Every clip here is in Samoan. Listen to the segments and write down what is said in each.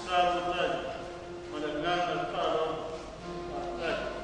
Sa Matai, ma le agaga o le faaaloalo. Faafetai.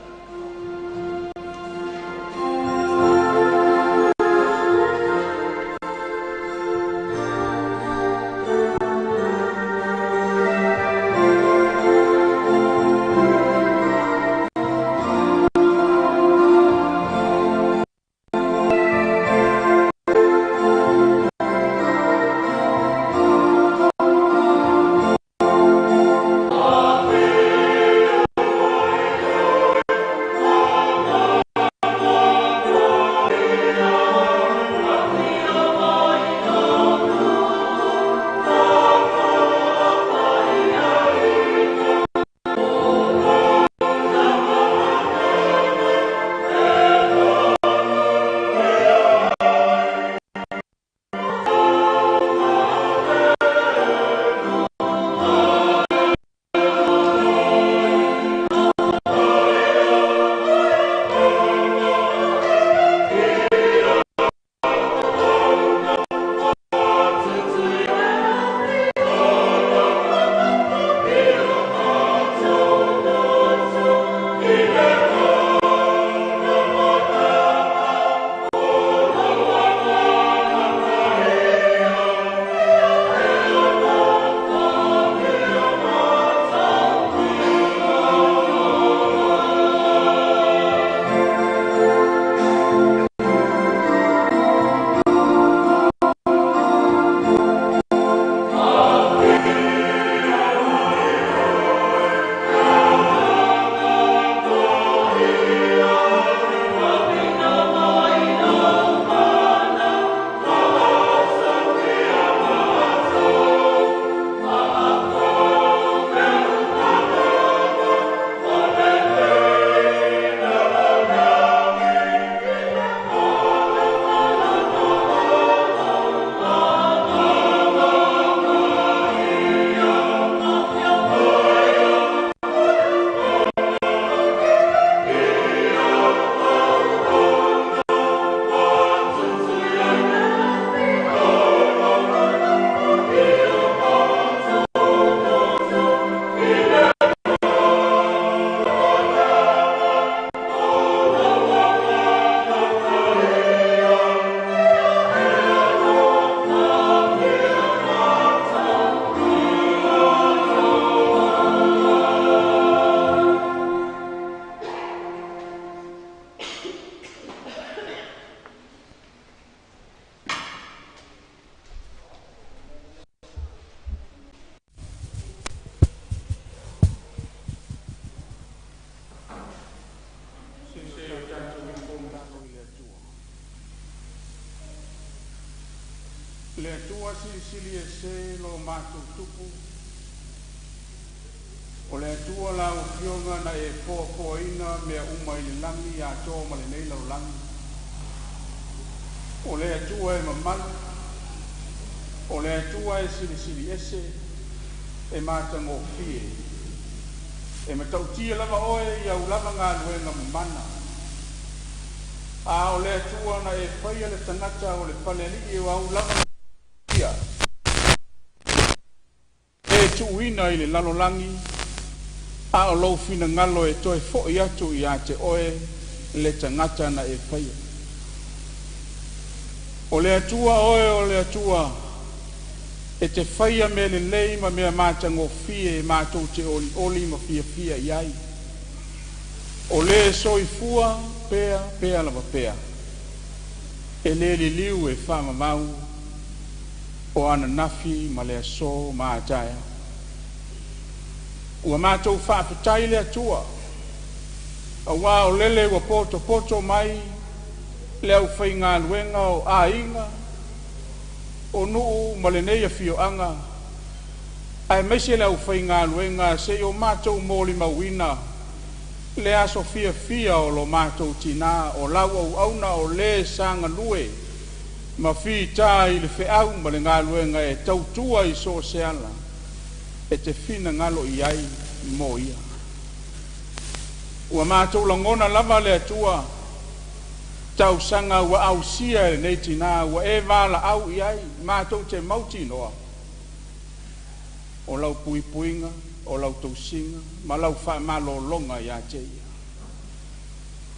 Se i o tatou ifo i le Atua. Le Atua silisili ese lo matou Tupu, o le Atua lau Afioga na e foafoaina mea uma i le lagi atoa ma lenei lalolagi. O le Atua e mamalu, o le Atua e silisili ese, e matagofie. E matautia lava oe i au lava galuega mamana. A o le Atua na e faia le tagata o le palealii o au lava ia e tuuina i le lalolagi, a o lou finagalo e toe fo'i atu ia te oe le tagata na e faia. O le Atua oe o le Atua e te faia mea lelei ma mea matagofie matou te olioli ma fiafia i ai. O le soifua pea pea lava pea, e le liliu e faamamau o ananafi ma le aso ma a taeao. Ua matou faafetai le Atua, auā o lele ua potopoto mai le aufaigaluega o aiga, o nuu ma lenei afioaga, aemaise le aufaigaluega se i o matou molimauina le aso fiafia o lo matou tinā, o lau auauna o le sa galue ma fita i le feau ma le galuega e tautua i so o se ala e te finagalo i ai mo ia. Ua matou lagona lava le Atua tausaga ua ausia e lenei tinā ua e valaau i ai matou te mautinoa. O lau puipuiga, o lau tausiga ma lau faamalologa ia te ia.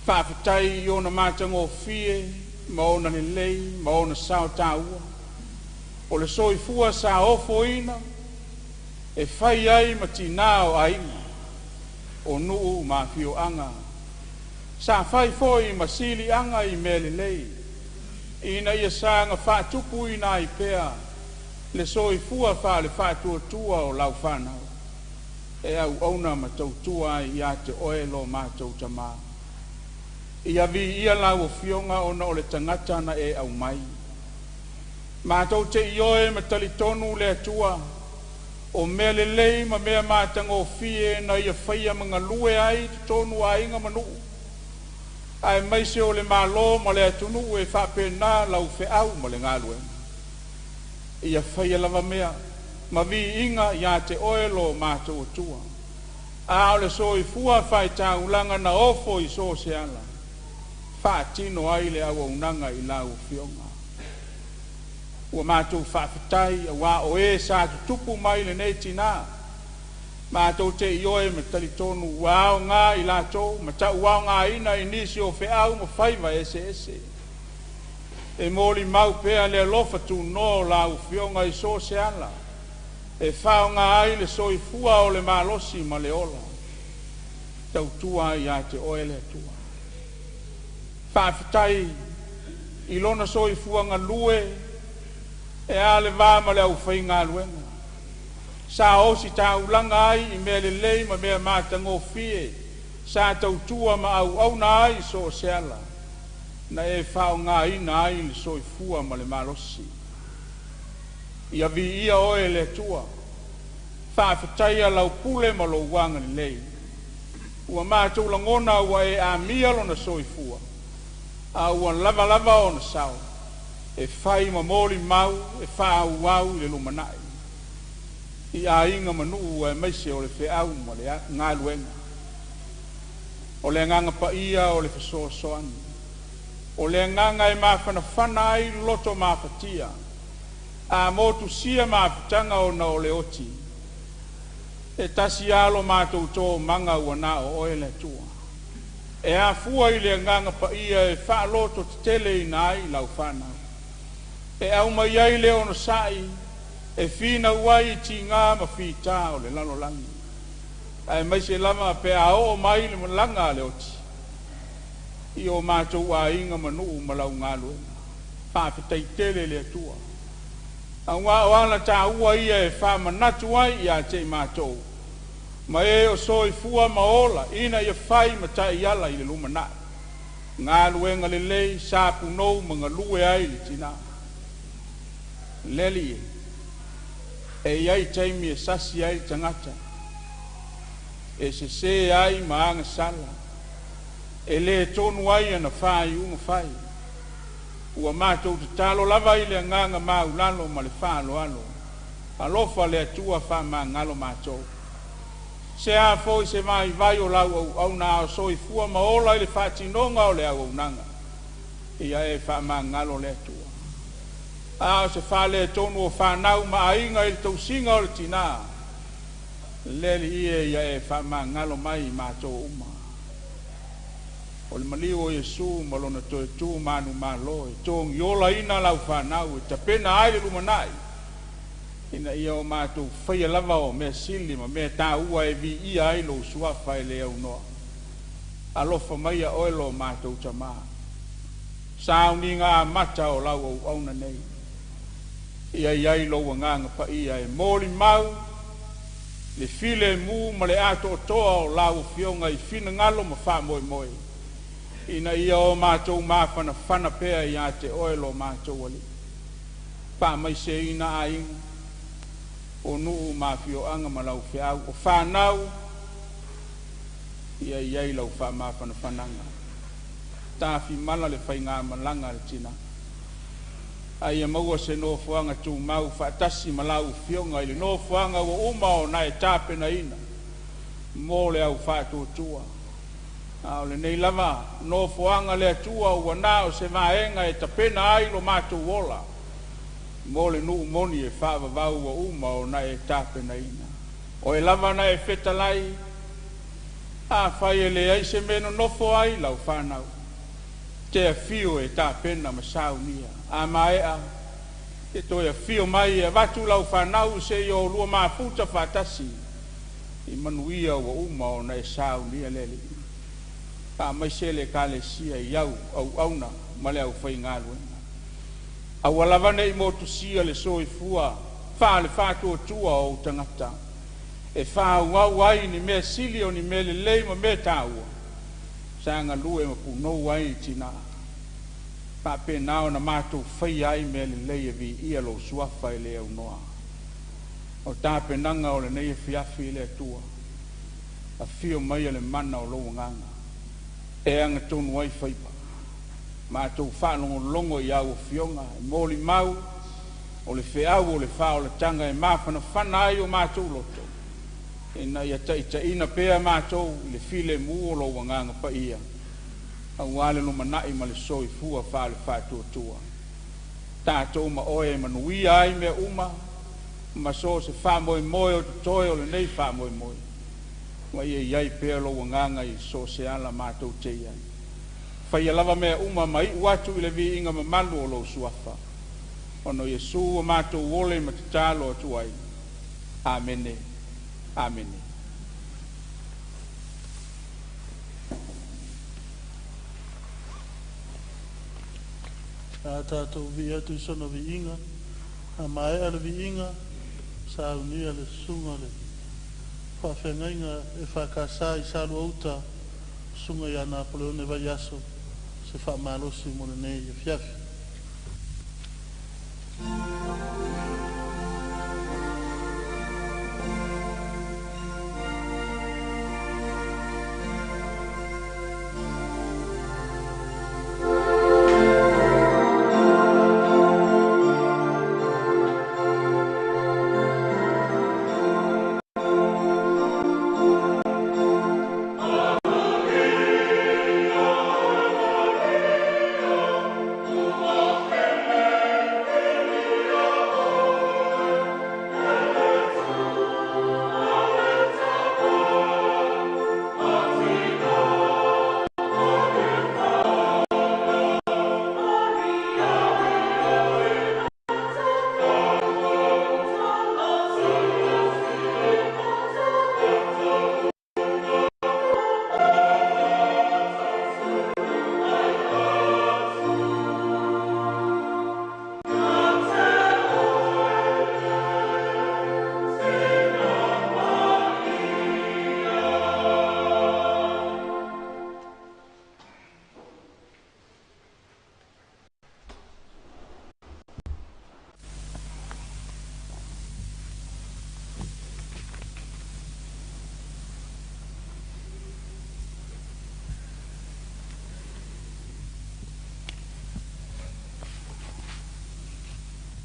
Faafetai i ona matagofie ma ona lelei ma ona sao taua o le soifua sa ofoina e fai ai ma tinā o aiga, o nuu ma afioaga. Sa fai foi ma siliaga i mea lelei, ina ia saga faatupuina ai pea le soifua faale-faatuatua o lau fanau, e auauna ma tautua ai ia te Oe lo matou Tama. Ia viia lau Afioga ona o le tagata na e aumai. Matou te ioe ma talitonu le Atua, o mea lelei ma mea matagofie na ia faia ma galue ai i totonu o aiga ma nuu, aemaise o le Malo ma le atunuu e faapena lau feau ma le galuega. Ia faia lava mea ma viiga ia te Oe lo matou Atua. A o le soifua faitaulaga na ofo i so o se ala, faatino ai le auaunaga i lau Afioga. Ua matou faafetai auā o e sa tutupu mai lenei tinā. Matou te ioe ma talitonu ua aoga i latou ma tauaogaina i nisi o feau ma faiva eseese. E molimau pea le alofa tunoa o lau Afioga i so o se ala e faaaoga ai le soifua o le malosi ma le ola, tautua ai ia te Oe le Atua. Faafetai i lona soifua galue e a le va ma le aufaigaluega sa ositaulaga ai i mea lelei ma mea matagofie sa tautua ma auauna ai i so o se ala na e faaaogaina ai le soifua ma le malosi. Ia viia Oe le Atua, faafetaia lau pule ma lou agalelei. Ua matou lagona ua e amia lona soifua, a ua lavalava ona sao e fai ma molimau e faaauau i le lumanai i aiga ma nuu aemaise o le feau ma le galuega. O le agaga paia o le fesoasoani, o le agaga e mafanafana ai loto mafatia, a motusia mafutaga ona o le oti. E tasi lava lo matou toomaga ua na o Oe le Atua, e afua i le agaga paia e faalototeteleina ai lau fanau, e aumai ai le onosai e finau ai i tiga ma fita o le lalolagi, aemaise lava pe a oo mai le malaga a le oti i o matou aiga ma nuu ma lau galuega. Faafetai tele i le Atua, auā o ala taua ia e faamanatu ai ia te i matou ma e o soifua ma ola ina ia fai ma taiala i le lumanai galuega lelei sa punou ma galue ai le tinā. Le Alii e, e i ai taimi e sasi ai le tagata, e sesē ai ma agasala, e le tonu ai ana faaiuga fai. Ua matou tatalo lava i le agaga maulalo ma le faaaloalo, alofa le Atua faamagalo matou. Se a foi se vaivai o lau auauna a o soifua ma ola i le faatinoga o le auaunaga, ia e faamagalo le Atua. A o se faaletonu o fanau ma aiga i le tausiga o le tinā, le Alii e, ia e faamagalo mai i matou uma. O le maliu o Iesu ma lona toe tu manumalo e togiolaina lau fanau e tapena ai le lumanai ina ia o matou faia lava o mea sili ma mea taua e viia ai lou suafa e le aunoa. Alofa maia Oe lo matou Tamā, sauniga amata o lau auauna nei. Ia i ai lou agaga paia e molimau le filemu ma le atoatoa o lau Afioga i finagalo ma faamoemoe, ina ia o matou mafanafana pea ia te Oe lo matou Alii. Faamaiseina aiga, o nuu ma afioaga ma lau feau, o fanau, ia i ai lau faamafanafanaga. Tafimala le faigamalaga a le tinā, a ia maua se nofoaga tumau faatasi ma lau Afioga i le nofoaga ua uma ona e tapenaina mo le au faatuatua. A o lenei lava nofoaga le Atua ua na o se vaega e tapena ai lo matou ola. Mo le nuu moni e faavavau ua uma ona e tapenaina. O e lava na e fetalai, afai e leai se mea e nonofo ai lau fanau, te afio e tapena ma saunia. A maea, e toe afio mai e avatu lau fanau seia oulua mafuta faatasi i manuia ua uma ona e saunia le Alii. Faamaise le Ekalesia i au auauna ma le aufaigaluega. Aua lava ne i motusia le soifua faale-faatuatua o ou tagata e faaauau ai ni mea sili o ni mea lelei ma mea taua sa galue ma punou ai tina, faapena ona matou faia ai mea lelei e viia lou suafa e le aunoa. O tapenaga o lenei afiafi le Atua, afio maia le mana o lou agaga e agatonu ai faiva, matou faalogologo i au afioga e molimau o le feau o le faaolataga e mafanafana ai o matou loto, ina ia taitaiina pea matou i le filemu o lou Agaga Paia aua le lumanai ma le soifua faale-Faatuatua. Tatou ma oe e manuia ai mea uma ma so o se faamoemoe o totoe o lenei faamoemoe, ma ia i ai pea lou agaga i so o se ala matou te i ai. Faia lava mea uma ma iu atu i le viiga mamalu o lou suafa. Ona o Iesu ua matou ole ma tatalo atu ai. Amene. Amene. A tatou vii atu i sona viiga, a maea le viiga, saunia le susuga le faafeagaiga EFKS i Sālua-uta, susuga ia Napoleone Vaiaso, se faamalosi mo lenei afiafi.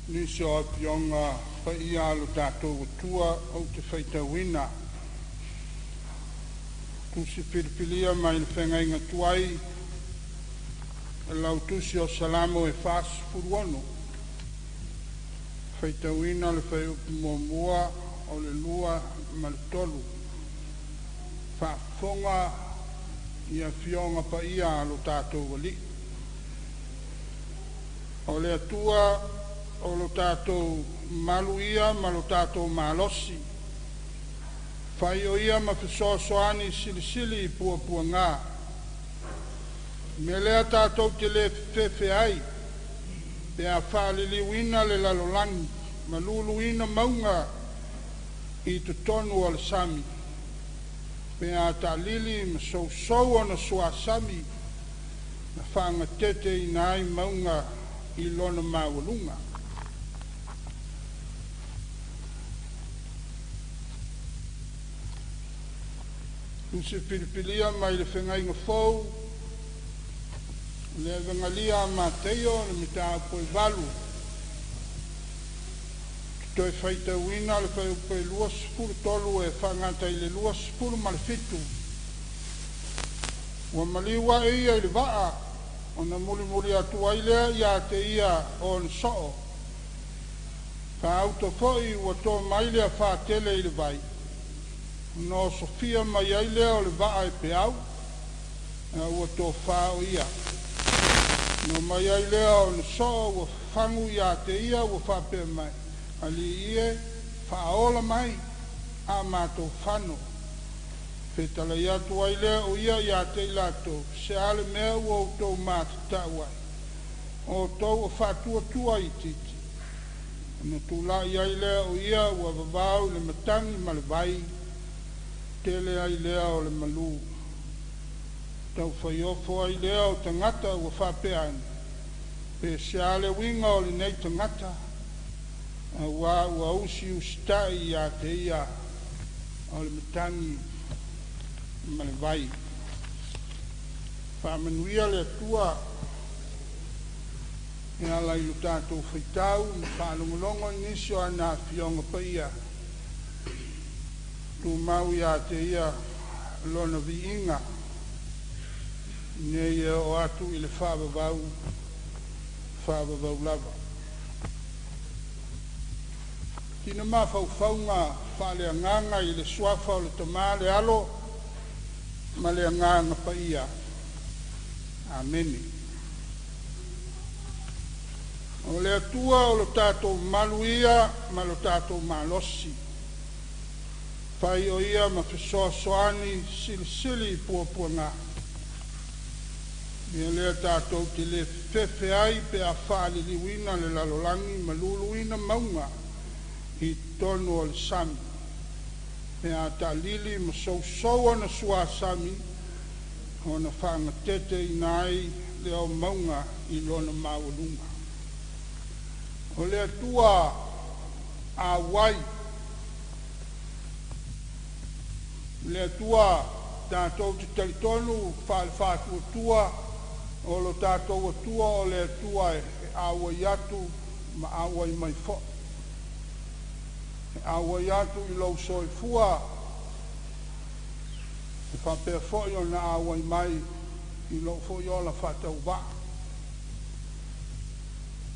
Nisi o Afioga Paia a lo tatou Atua ou te faitauina. Tusi Filifilia mai le Feagaiga Tuai o lau Tusi o Salamo e 46, faitauina le fuaiupu muamua, o le lua ma le tolu. Faafofoga i Afioga Paia a lo tatou Alii. O le Atua o lo tatou malu ia ma lo tatou malosi, fai o ia ma fesoasoani silisili i puapuaga. Mea lea tatou te le fefefe ai, pe a faaliliuina le lalolagi ma luluina mauga i totonu o le sami, pe a taalili ma sousou ona suasami na faagateteina ai mauga i lona maualuga. Tusi Filifilia mai le Feagaiga Fou, le Evegalia a Mateio, le mataupu e 8, toe faitauina le fuaiupu e 23 e faagata i le 27. Ua maliu ae ia i le vaa, ona mulimuli atu ai lea ia te ia o ona soo. Faauto fo'i ua to mai le afā tele i le vai, ona osofia mai ai lea o le vaa e peau, a ua tofā o ia. Na omai ai lea ona soo ua fafagu iā te ia ua faapea mai, Alii e, faaola mai a matou fano. Fetalai atu ai lea o ia iā te i latou, Se a le mea ua outou matatau ai? O outou o faatuatua itiiti. Ona tula'i ai lea o ia ua vavao i le matagi ma le vai, tele ai lea o le malū. Taufaiofo ai lea o tagata ua faapea ane, Pe se a le uiga o lenei tagata, auā ua usiusita'i iā te ia o le matagi ma le vai. Faamanuia le Atua e ala i lo tatou faitau ma faalogologo i nisi o ana Afioga Paia, tumau iā te Ia Lona viiga, nei e oo atu i le faavavau, faavavau lava. Tina mafaufauga faaleagaga i le Suafa o le Tama, le Alo ma le Agaga Paia. Amene. O le Atua o lo tatou malu ia ma lo tatou malosi. Fai o ia ma fesoasoani silisili i puapuaga. Mea lea tatou te le fefefe ai pe a faaliliuina le lalolagi ma luluina mauga i totonu o le sami, pe a taalili ma sousou ona suasami, ona faagateteina ai lea o mauga i lona maualuga. O le Atua auai, le Atua tatou te talitonu faale-faatuatua o lo tatou Atua o le Atua e auai atu ma auai mai foi. E auai atu i lou soifua, e faapea foi ona auai mai i lou foi ola faatauvaa.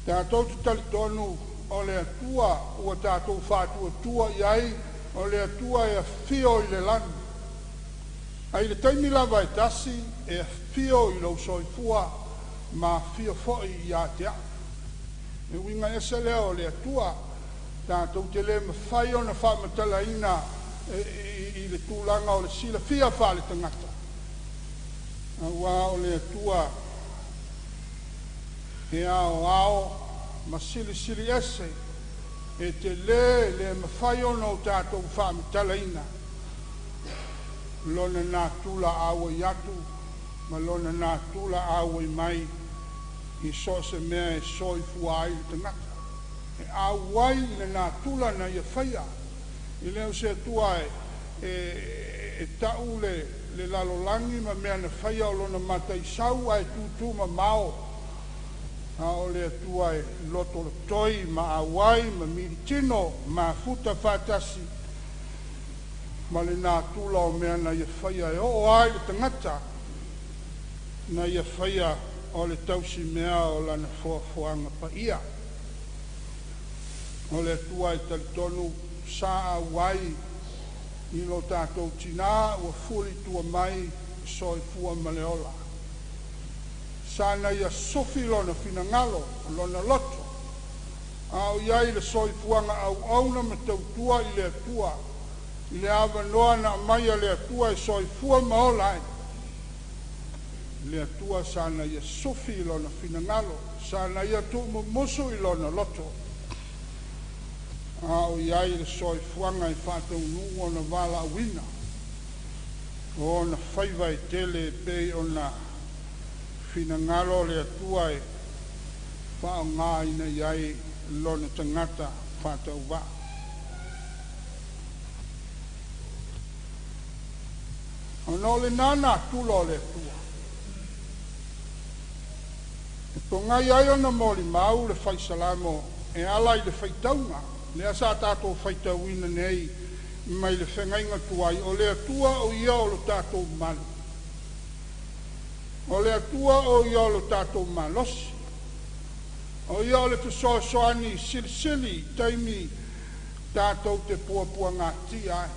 Tatou te talitonu o le Atua ua tatou faatuatua i ai, o le Atua e afio i le lagi. Ae i le taimi lava e tasi e afio i lou soifua ma afio foi iā te au. Le uiga ese lea o le Atua, tatou te le mafai ona faamatalaina i le tulaga o le silafia faaletagata, auā o le Atua e aoao ma silisili ese, e telē le mafai ona o tatou faamatalaina lona natura auai atu ma lona natura auai mai i so o se mea e soifua ai le tagata. E auai i le natura na ia faia. E le o se Atua e, e ta'u le, le lalolagi ma mea na faia o lona mataisau ae tūtū mamao, a o le Atua e lotolotoi ma auai ma militino mafuta faatasi ma le natura o mea na ia faia e oo ai le tagata na ia faia o le tausimea o lana foafoaga paia. O le Atua e talitonu sa auai i lo tatou tinā ua fulitua mai le soifua ma le ola. Sa na ia sufi lona finagalo, lona loto, a o i ai le soifuaga auauna ma tautua i le Atua, i le avanoa na aumai a le Atua e soifua ma ola ai. Le Atua sa na ia sufi i lona finagalo, sa na ia tuumumusu i lona loto, a o i ai le soifuaga e faataunuu ona valaauina, o ona faiva e tele e pei ona finagalo o le Atua e faaaogaina i ai lona tagata faatauvaa. Ona o le natura o le Atua, e pogai ai ona molimau le faisalamo e ala i le faitauga lea sa tatou faitauina nei mai le feagaiga tuai, o le Atua o ia o lo tatou malu, o le Atua o ia o lo tatou malosi. O ia o le fesoasoani silisili i taimi tatou te puapuagatia ai.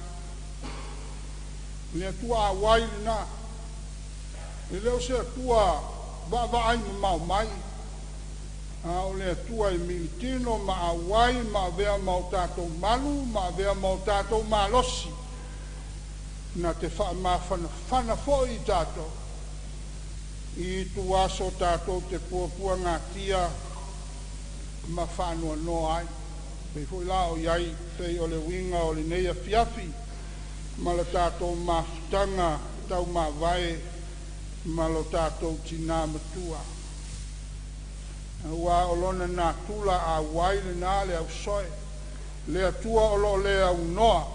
O le Atua auai lenā. E le o se Atua vaavaai mamao mai, a o le Atua e militino ma auai ma avea ma o tatou malu ma avea ma o tatou malosi, na te faamafanafana foi i tatou i ituaso tatou te puapuagatia ma faanoanoa ai. Pei foi la o i ai pei o le uiga o lenei afiafi ma le tatou mafutaga taumavae ma lo tatou tinā matua. Auā o lona natura auai lenā le ausoe, le Atua o lo o le aunoa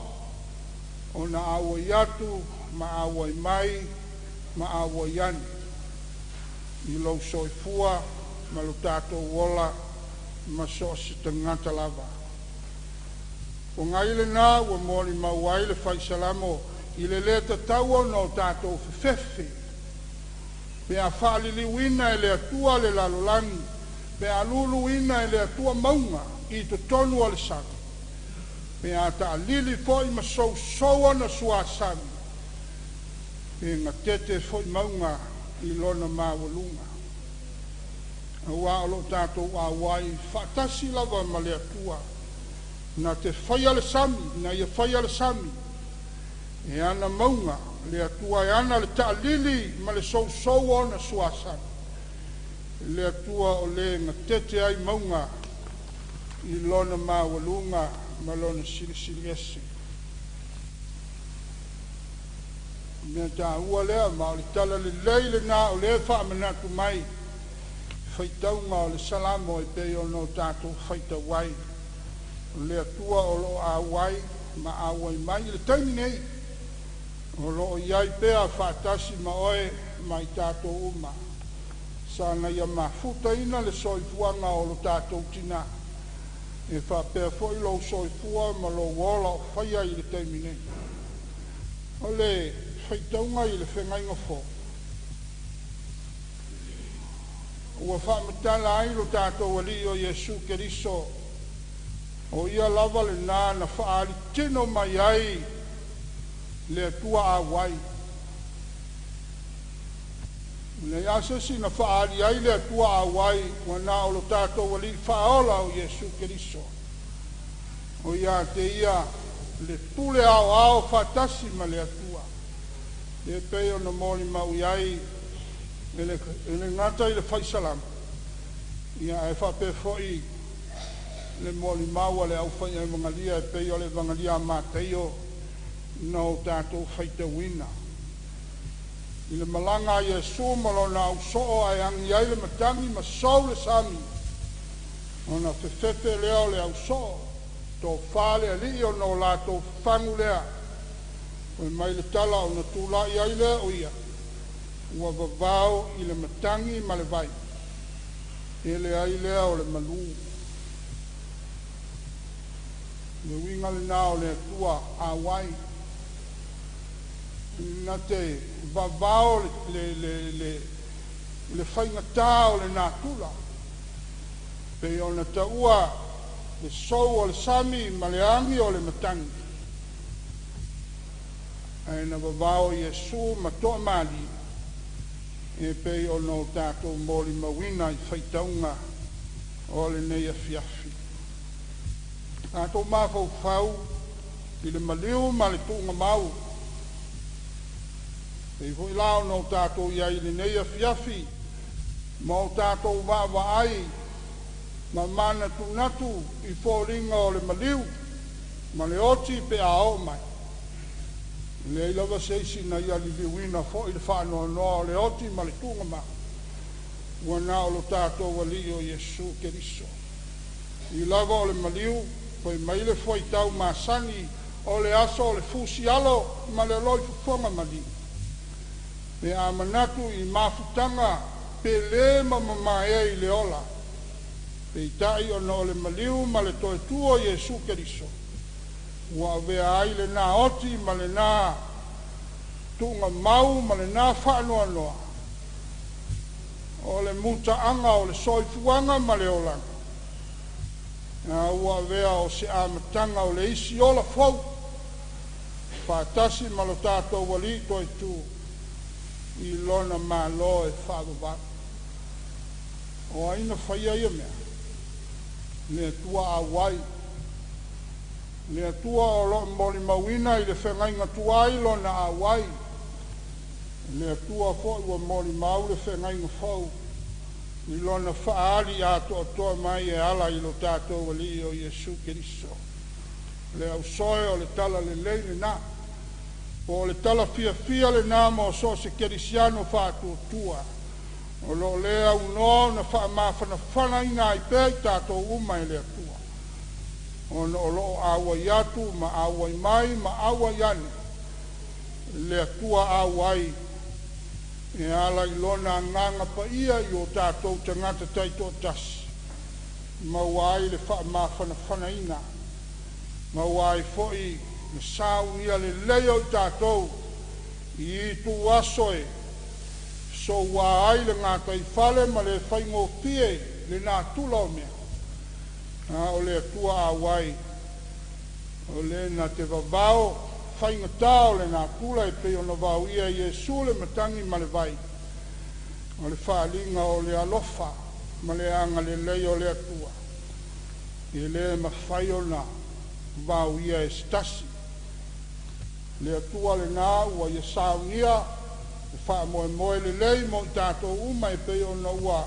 ona auai atu ma auai mai ma auai ane i lou soifua ma lo tatou ola ma so o se tagata lava. O gai lenā ua molimau ai le faisalamo i le lē tatau ona o tatou fefefe pe a faaliliuina e le Atua le lalolagi, pe a luluina e le Atua mauga i totonu o le sami, pe a taalili foi ma sousou ona suasami, e gatete foi mauga i lona maualuga. Auā o lo o tatou auai faatasi lava ma le Atua, na te faia le sami, na ia faia le sami, e ana mauga, le Atua e ana le taalili ma le sousou o ona suasami, le Atua o le gatete ai mauga i lona maualuga ma lona silisili ese. O mea taua lea, ma o le tala lelei lenā o lea e faamanatu mai faitauga o le Salamo e pei ona o tatou faitau ai. O le Atua o lo o auai ma auai mai i le taimi nei, o lo o i ai pea faatasi ma oe ma i tatou uma. Sa na ia mafutaina le soifuaga o lo tatou tinā, e faapea foi lou soifua ma lou ola o faia i le taimi nei. O le faitauga i le Feagaiga Fou, ua faamatala ai lo tatou Alii o Iesu Keriso, o ia lava lenā na faaalitino mai ai le Atua auai. Leai lava se isi na faaali ai le Atua auai ua na o lo tatou Alii Faaola o Iesu Keriso. O ia te ia le pule aoao faatasi ma le Atua. E pei ona molimau i ai e le gata i le faisalamo, ia ae faapea foi le molimau a le aufaievagalia e pei o le Evagalia a Mataio na o tatou faitauina. I le malaga a Iesu ma lona ausoo ae agi ai le matagi ma sou le sami, ona fefefe lea o le ausoo, tofa le Alii ona o latou fafagu lea. Fai mai le tala ona tulai ai lea o ia, ua vavao i le matagi ma le vai, ele ai lea o le malū. Le uiga lenā o le Atua auai, na te vavao le, le, le, le faigatā o le natura, pei ona taua le sou o le sami ma le agi o le matagi, ae na vavao Iesu ma toamalie, e pei ona o tatou molimauina i faitauga o lenei afiafi. Tatou mafaufau i le maliu ma le tuugamau, pei foi la ona o tatou i ai i lenei afiafi ma o tatou vaavaai ma manatunatu i foliga o le maliu ma le oti pe a oo mai. E leai lava se isi na ia liliuina foi le faanoanoa o le oti ma le tuugamau, ua na o lo tatou Alii o Iesu Keriso. I lava o le maliu, fai mai le fuaitau masani o le aso o le fusialo ma le loifofoga maliu. Pe a manatu i mafutaga pe lē ma mamaea i le ola, peitai ona o le maliu ma le toe tu o Iesu Keriso, ua avea ai lenā oti ma lenā tuugamau ma lenā faanoanoa O le muta'aga o le soifuaga ma le olaga, a ua avea o se amataga o le isi ola fou, faatasi ma lo tatou Alii toetū i lona Malo e faavavau. O ai na faia ia mea? Le Atua auai. Le Atua o loo molimauina i le feagaiga tuai lona auai. Le Atua foi ua molimau le feagaiga fou i lona faaali atoatoa mai e ala i lo tatou Alii o Iesu Keriso. Le ausoe o le tala lelei lenā, po o le tala fiafia lenā mo so o se kerisiano faatuatua o loo le aunoa ona faamafanafanaina ai pea i tatou uma e le Atua, ona o loo auai atu ma auai mai ma auai ane le Atua auai e ala i lona agaga paia i o tatou tagata taitoatasi, maua ai le faamafanafanaina, maua ai foi le saunia lelei o i tatou i itu aso e soua ai le gataifale ma le faigofie le natura o mea. A o le Atua auai o le na te vavao faigatā o le natura e pei ona vaoia Iesu le matagi ma le vai. O le faaliga o le alofa ma le agalelei o le Atua e le mafai ona vaoia e se tasi. Le Atua lenā ua ia saunia le faamoemoe lelei mo i tatou uma e pei ona ua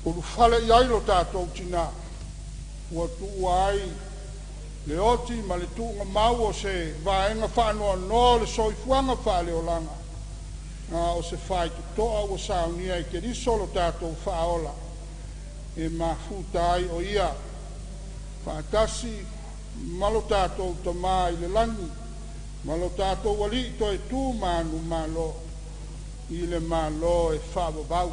ulufale i ai lo tatou tinā, ua tuua ai le oti ma le tuugamau o se vaega faanoanoa o le soifuaga faaleolaga, a o se faitotoa ua saunia e Keriso lo tatou Faaola e mafuta ai o ia faatasi ma lo tatou Tamā i le lagi ma lo tatou Alii toetū manumalo i le Malo e faavavau,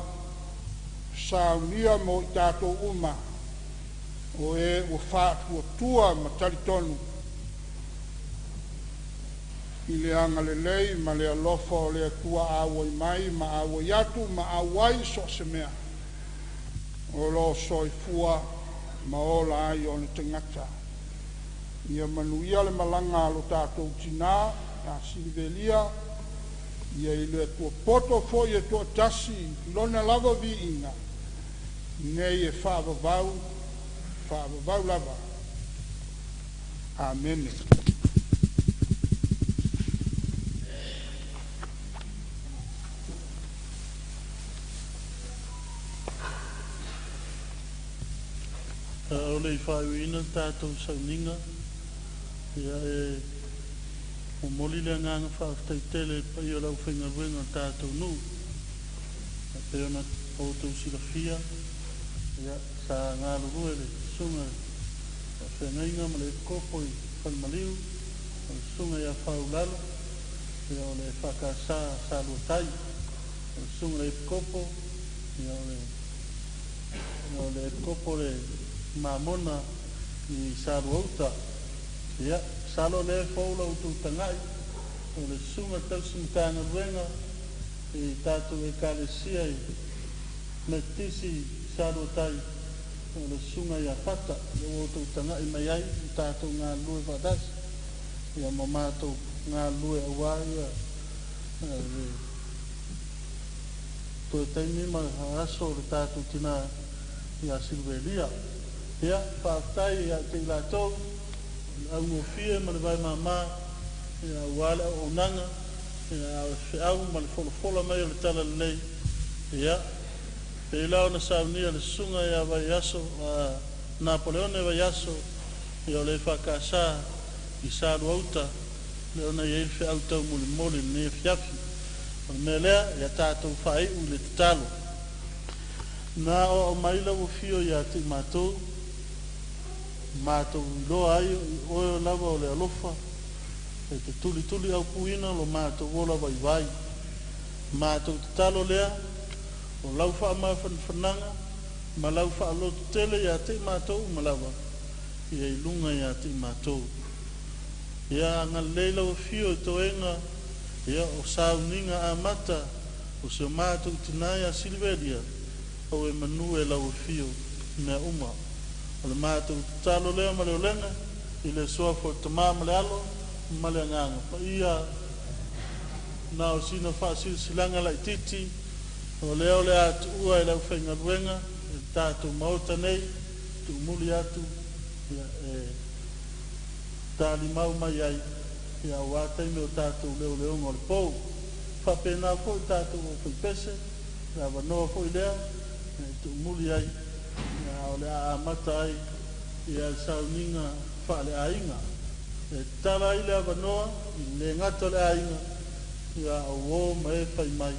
saunia mo i tatou uma o e ua faatuatua ma talitonu i le agalelei ma le alofa o le Atua auai mai ma auai atu ma auai so o se mea o lo soifua ma ola ai ona tagata. Ia manuia le malaga a lo tatou tinā ia Silivelia, ia i le Atua poto foi e toatasi lona lava viiga, nei e faavavau, faavavau lava. Amene. O le i faaiuina le tatou sauniga, ia e momoli le agaga faafetai tele i le paia o le aufaigaluega o le tatou nuu. E pei ona outou silafia, ia sa galulue le susuga i le faafeagaiga ma le epikopo i Falemaliu, o le susuga ia Faulalo, ia o le EFKS Saluatai, o le susuga i le epikopo, ia o le epikopo le Mamona i Saluauta. Ia, masalo o lea e fou la outou tagai, o le susuga tausi Matagaluega i tatou Ekalesia i Metotisi i Saluatai, o le susuga ia Fata, lea ua outou tagai mai ai ma tatou galulue faatasi, ia ma matou galulue aua ia le toe taimi ma aso o le tatou tinā ia Silivelia. Ia, faafetai ia te i latou, le augofie ma le vaemāmā, ia aua le auaunaga, ia a o le feau ma le folafola mai o le talalelei. Ia, pei la ona saunia le susuga ia Vaiaso, Napoleone Vaiaso, ia o le EFKS i Saluauta, lea ona i ai le feau taumolimoli i lenei afiafi. O le mea lea, ia tatou faaiu i le tatalo. Na aoao mai lau afio ia te i matou, matou iloa ai o oe lava o le alofa, e te tulituli aupuina lo matou ola vaivai. Matou tatalo lea, o lau faamafanafanaga ma lau faalototele ia te i matou uma lava, ia i luga ia te i matou. Ia agalelei lau afio i toega, ia o sauniga amata O si o mātou tinā ia Silivelia, au e manu e lau afio i mea uma. O le mātou tatalo lea ma le olega i le suafa o le Tamā ma le Alo ma le Agaga Paia. Na o sina faasilasilaga laitiiti, o lea o le a tuua e le aufaigaluega i le tatou Maota nei, tuumuli atu ia, e talimau mai ai ia, auā taimi o tatou leoleoga o le pou. Faapena foi tatou aufaipese, le avanoa foi lea e tuumuli ai, ia, a o le a amata ai ia le sauniga faaleaiga. E tatala ai le avanoa i le le gata o le aiga, ia, a o uō ma e fai mai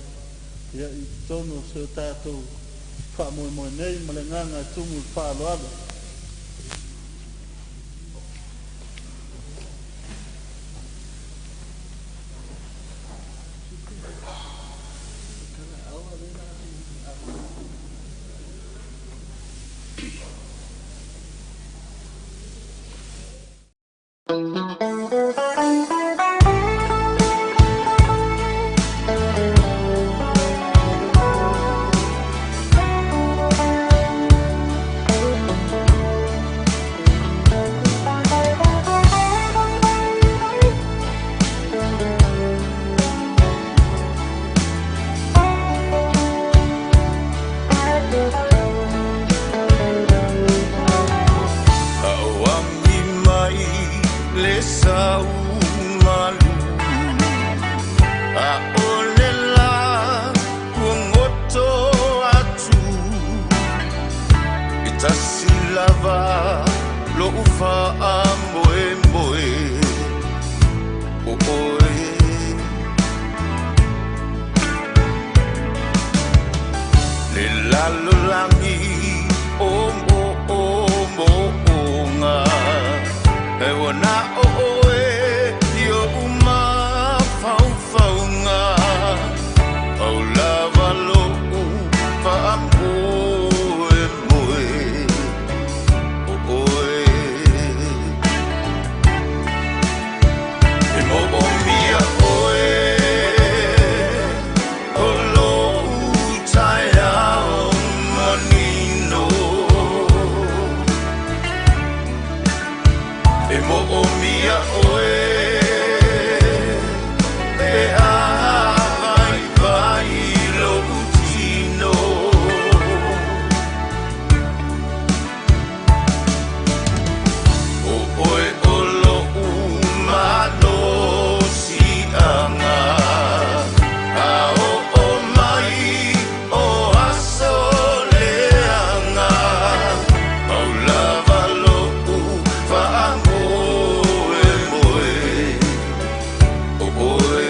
ia i totonu o si o tatou faamoemoe nei ma le agaga e tumu i le faaaloalo. Auagi mai le sau malu a o le la kuagoto atu i tasi lava lo'u faamoemoe o oe le lalolagi o mo o mo oga e ua na o oe i oʻu mafaufauga au lava lo'u faamoemoe o oe e moomia oe o lo'u taeao manino e moomia oe e avaivai lo'u tino o oe o lo'u malosi'aga a oo mai o aso leaga pau lava lo'u faamoemoe o oe.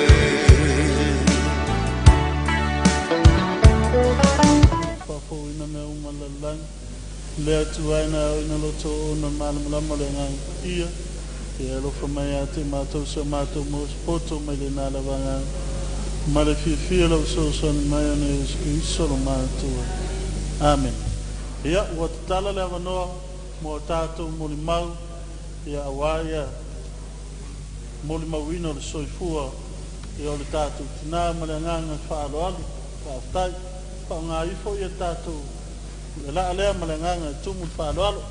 Faafouina mea uma lalolagi le Atua e na aoina loto ona malamalama o le Agaga Paia ia alofa mai ia te matou sa matou maua se poto mai lenā lava agaga ma le fiafia lau fesoasoani mai ona Iesu Keriso lo matou. Amene. Ia, ua tatala le avanoa mo a tatou molimau ia, auā ia molimauina o le soifua ia o le tatou tinā ma le agaga faaaloalo. Faafetai. Faaaoga ifo ia tatou le laa lea ma le agaga e tumu le faaaloalo.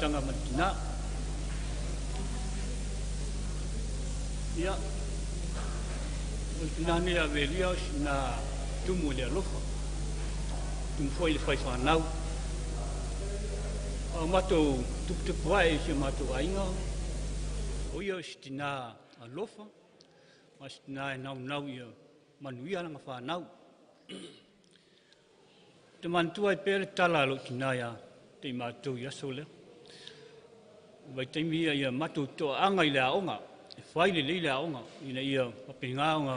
mafutaga ma le tinā. Ia, o le tinā nei a Avelia o sina tumu i le alofa, tumu foi i le faifanau. A o matou tuputupu ae i si o matou aiga, o ia o se tinā alofa, ma se tinā e naunau ia manuia lana fanau. Ou te manatua ai pea le tala a lou tinā ia te i matou i aso lea. O vaitaimi ia ia matou toaaga i le aoga, e fai lelei le aoga, ina ia faapena ona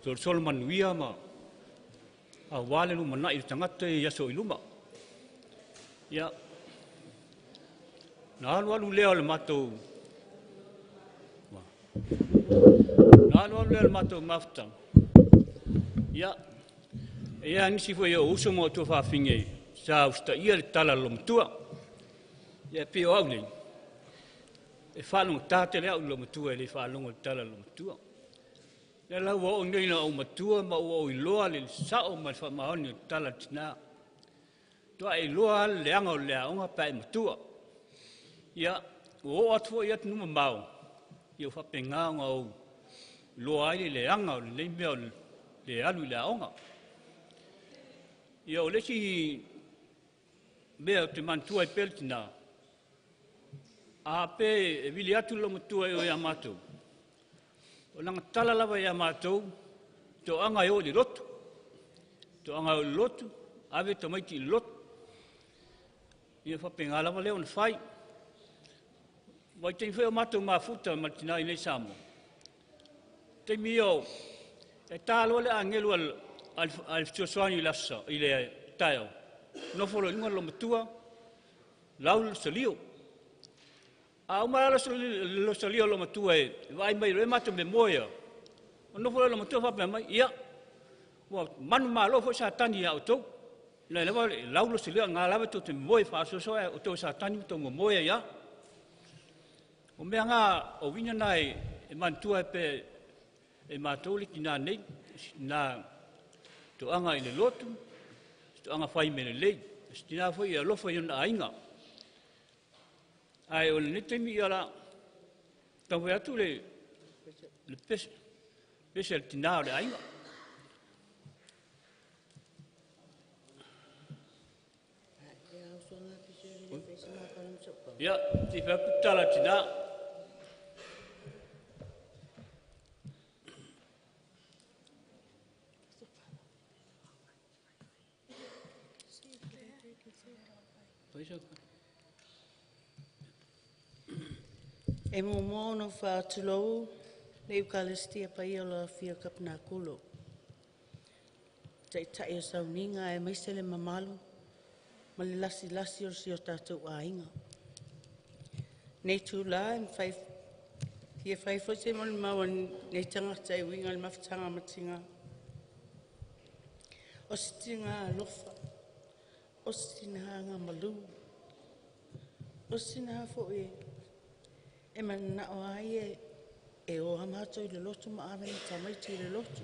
solosolo manuia ma aua le lumanai o tagata i aso i luma. Ia, na alu alu lea o le matou na alu alu lea o le matou mafutaga. Ia, e i ai nisi foi o uso ma o tuafafine sa usitaia le tala a le loomatua. Ia, e pei o au nei, e faalogogata tele au i le loomatua e le faalogo i le tala a le loomatua. Lea la ua oo nei ina ou matua ma ua ou iloa le sao ma le faamaoni o le tala a le tina. Faatoa e iloa lava le leaga o le le aoga pe a e matua. Ia, ua oo atu foi i atunuu mamao, ia ua faapena ona ou iloa ai le leaga o lenei mea o le le alu i le aoga. Ia, o le isi mea ou te manatua ai pea le tina, a pe e vili atu le loomatua i o ia matou, o lana tala lava ia matou, toaga e o i le lotu, toaga e o i le lotu, ave tamaiti i le lotu. Ia faapena lava lea ona fai. O vaitaimi foi a o matou mafuta ma le tina i inei i Samoa, o taimi ia e ta loa le agelu a le fesoasoani i le Aso Sa i le taeao, nofo loa i luga le loomatua, lau le losolio. A uma la le losolio a le loomatua e vaai mai o lea matou te moe a, ona nofo loa lea o le loomatua faapea mai, “Ia, ua manumalo foi Satani ia outou, o lea lava e lau le losolio a o lena lava tou te momoe faasoasoa e outou e Satani ma tou momoe ai lava.” O mea na, o uiga na e manatua ai pea e matou le tina nei, o se tina toaga i le lotu, se toaga fai mea lelei, o se tina foi e alofa i ona aiga. Ae o lenei taimi o le a taumafai atu le pese a le tina o le aiga. Ia, se i fai atu le tala a le tina. E muamua ona ou faatulou le Ekalesia Paia o le Afia Tapenakulu, Taitai o Sauniga aemaise le mamalu ma le lasilasi o si o tatou aiga. I lenei itula e mafai e fia fai foi se molimau a lenei tagata e uiga i le mafutaga ma tina. O se tina alofa, o se tina agamalu, o se tina foi e mananao lava ia e o lava matou i le lotu ma ave na tamaiti i le lotu.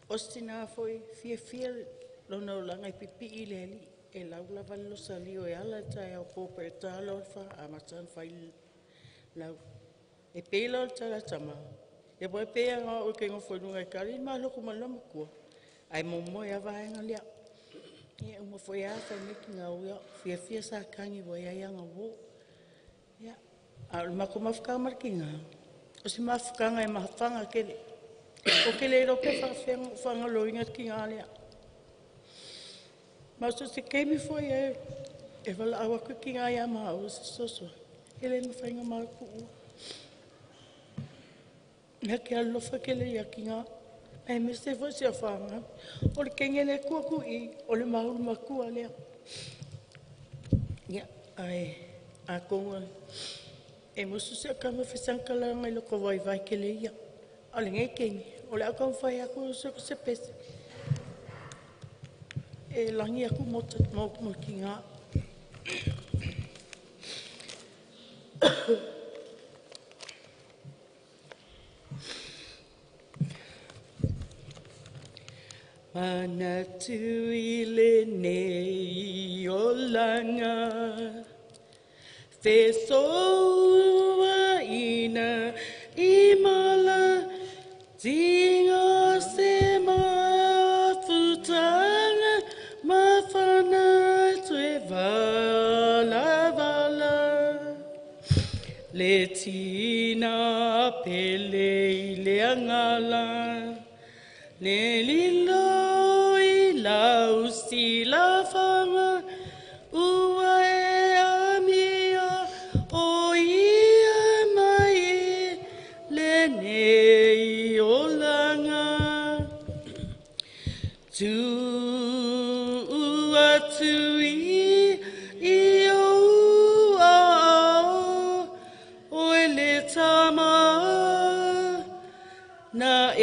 O se tina foi e fiafia lona olaga e pipii i le Alii, e lau lava le losalio e ala le taeao po pe ta loa le fa amata ona fai le lau. E pei la o le tala a tama, ia aua e pei lava o au ou te nofo i luga e tali le ma lotu ma le loomatua, ae momoe lava vaega lea. Ia uma foi a fai mai tina o fiafia Satani ua i ai ana uo. Ia, a o le matou mafutaga ma le tina, o se mafutaga e mafaga tele. Ou te le iloa pe faafefea ona ou faagaloina le tina lea. Ma so o se taimi foi e valaau atu le tina ia maua e se fesoasoani, e le mafai ona maua tuua. Na te alolofa tele ia tina, aemaise foi si au fanau. O le teine lea e tu atu i i, o le maulu matua lea. Ia, ae atonu e musu si au tama e fai sana talaga i lota vaivai tele ia. A o lenei taimi, o le a ou taumafai atu e usu atu se pese e lagi atu mo le tina. Manatu i lenei olaga. Fesoaina i mala Tinga se mafutanga mafana toe vala vala Le tina pele i le angala Le lilo i lau silafanga Ua e amia o ia mai lenei olaga. Tuu atu i ou aao oe le tama na e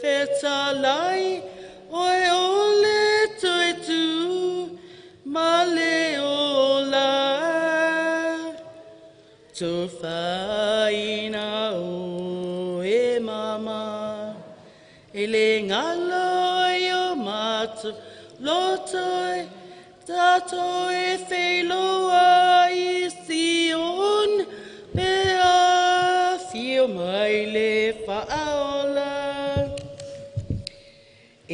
fetalai oe o le toe tu ma le ola. Tofaina oe mama e le galo i o matou loto e tatou e feiloai i Sion pe afio mai le Faaola.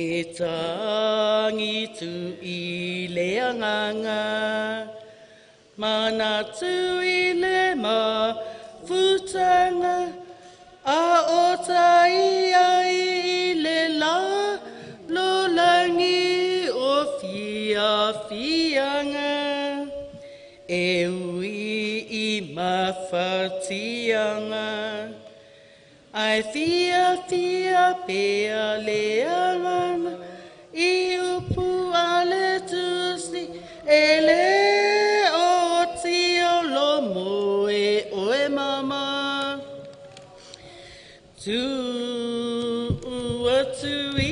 E tagi tu i le agaga manatu i le mafutaga a o taia i le lalolagi o fiafiaga e ui i mafatiaga ae fiafia pea le agaga i upu a le Tusi e le oti o lo moe oe mama. Tuu atu i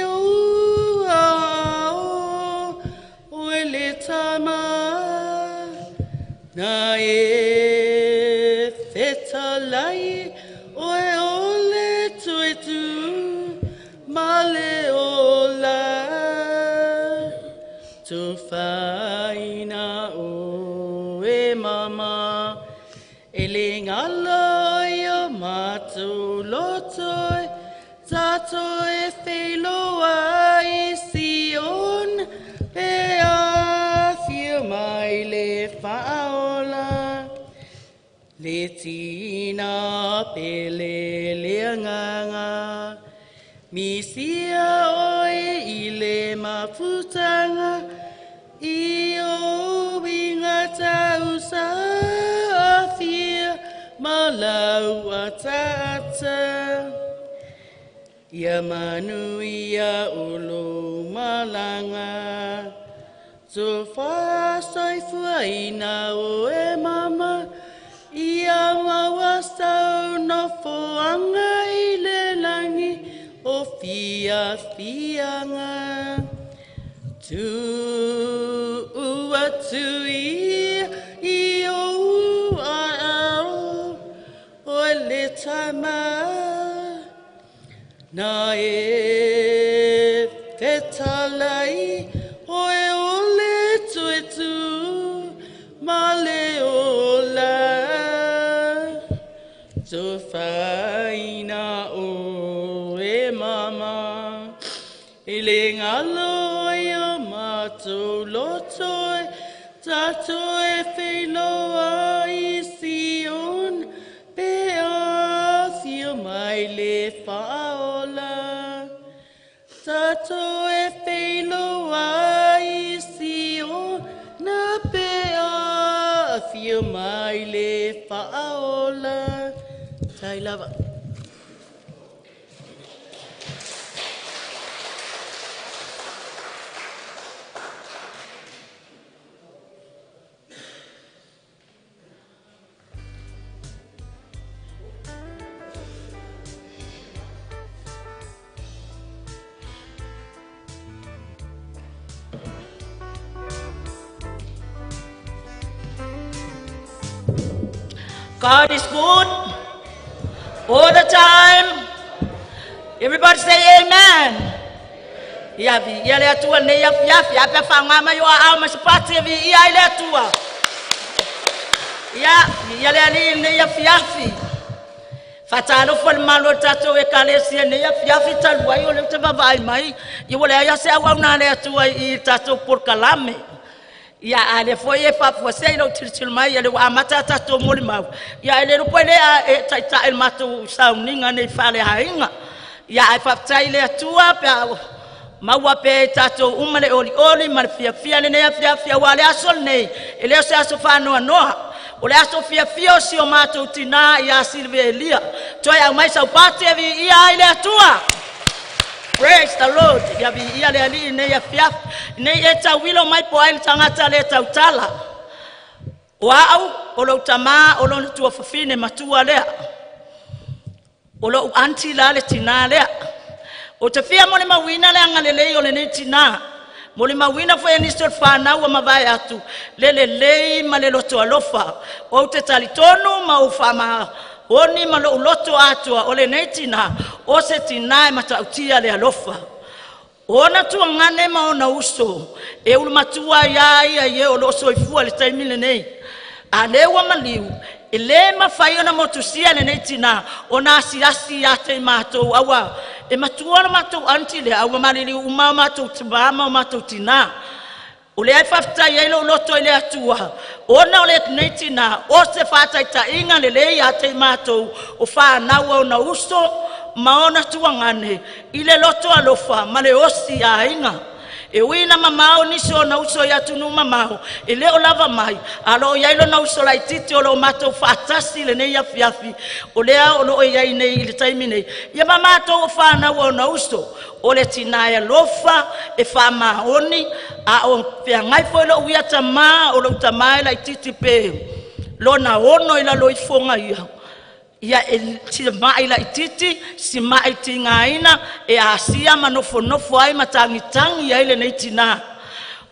ou aao oe le tama na e fetalai oe o le toe tu ma le ola. Tofaina oe mama e le galo i o matou loto e tatou e feiloai i Sion pe afio mai le Faaola. Le tina pele le agaga misia oe i le mafutaga i ou uiga tausaafia ma lau ataata. Ia manuia o lou malaga tofa soifuaina oe mama ia maua sau nofoaga i le lagi o fiafiaga. Tuu atu i ou aao oe le tama na e fetalai oe o le toe tu ma le ola. Tofaina oe mama e le galo i o matou loto e tatou e feiloai i Sion pe afio mai le Faaola. Tatou e feiloai i Sion na pe afio mai le Faaola. Tai lava. God is good all the time. Everybody say amen. Ia viia le Atua i lenei afiafi. Ae a pe a faaaoga mai ou aao ma se pati e viia ai le Atua. Ia, viia le Alii i lenei afiafi. Faatalofa i le mamalu o le tatou Ekalesia i lenei afiafi talu ai o lea ou te vaavaai mai ia ua leai lava se auauna a le Atua i i le tatou polokalame. Ia a o lea foi e faafuasei lou tilotilo mai, ia lea ua amata a tatou molimau, ia ae le iloa po o ai lea e taitai i le matou sauniga nei faaleaiga. Ia ae faafetai i le Atua pe a ua maua pea e i tatou uma le olioli ma le fiafia i lenei afiafi, aua o le aso lenei e le o se aso faanoanoa. O le aso fiafia o si o matou tina ia Siliva Elia. Toe aumai sau pati e viia ai le Atua. Praise the Lord. Ia viia le Alii i lenei afiafi. Nei e tauilo mai po o ai le tagata le tautala. O au, o lou tamā, o lona tuafafine matua lea. O lou aunty la le tinā lea. Ou te fia molimauina le agalelei o lenei tinā. Molimauina foi e nisi o le fanau ua mavae atu le lelei ma le loto alofa. Ou te talitonu ma ou faamaoni ma lou loto atoa, o lenei tinā, o se tinā e matautia le alofa. O ona tuagane ma ona uso e ulumatua ai lava ia i e o lo o soifua i le taimi lenei. A lea ua maliu, e le mafai ona motusia lenei tinā ona asiasi ia te i matou, aua e matua le matou aunty lea, a ua maliliu uma o matou tama ma o matou tina. O lea e faafetai ai lou loto i le Atua, ona o lenei tinā, o se faataitaiga lelei ia te i matou o fanau a ona uso ma ona tuagane i le loto alofa ma le osi aiga. E ui ina mamao nisi o ona uso i atunuu mamao, e le o lava mai, ae o lo o i ai lona uso laitiiti o lo o matou faatasi i lenei afiafi, o lea o lo o i ai nei i le taimi nei, ia ma matou o fanau a ona uso. O le tina e alofa, e faamaoni, a o feagai foi lou ia tama, o lou tama e laitiiti pe lona 6 i lalo ifo ona ia, ia e si ma'i laitiiti, si ma'i tigaina e asia ma nofonofo ai ma tagitagi ai lenei tinā.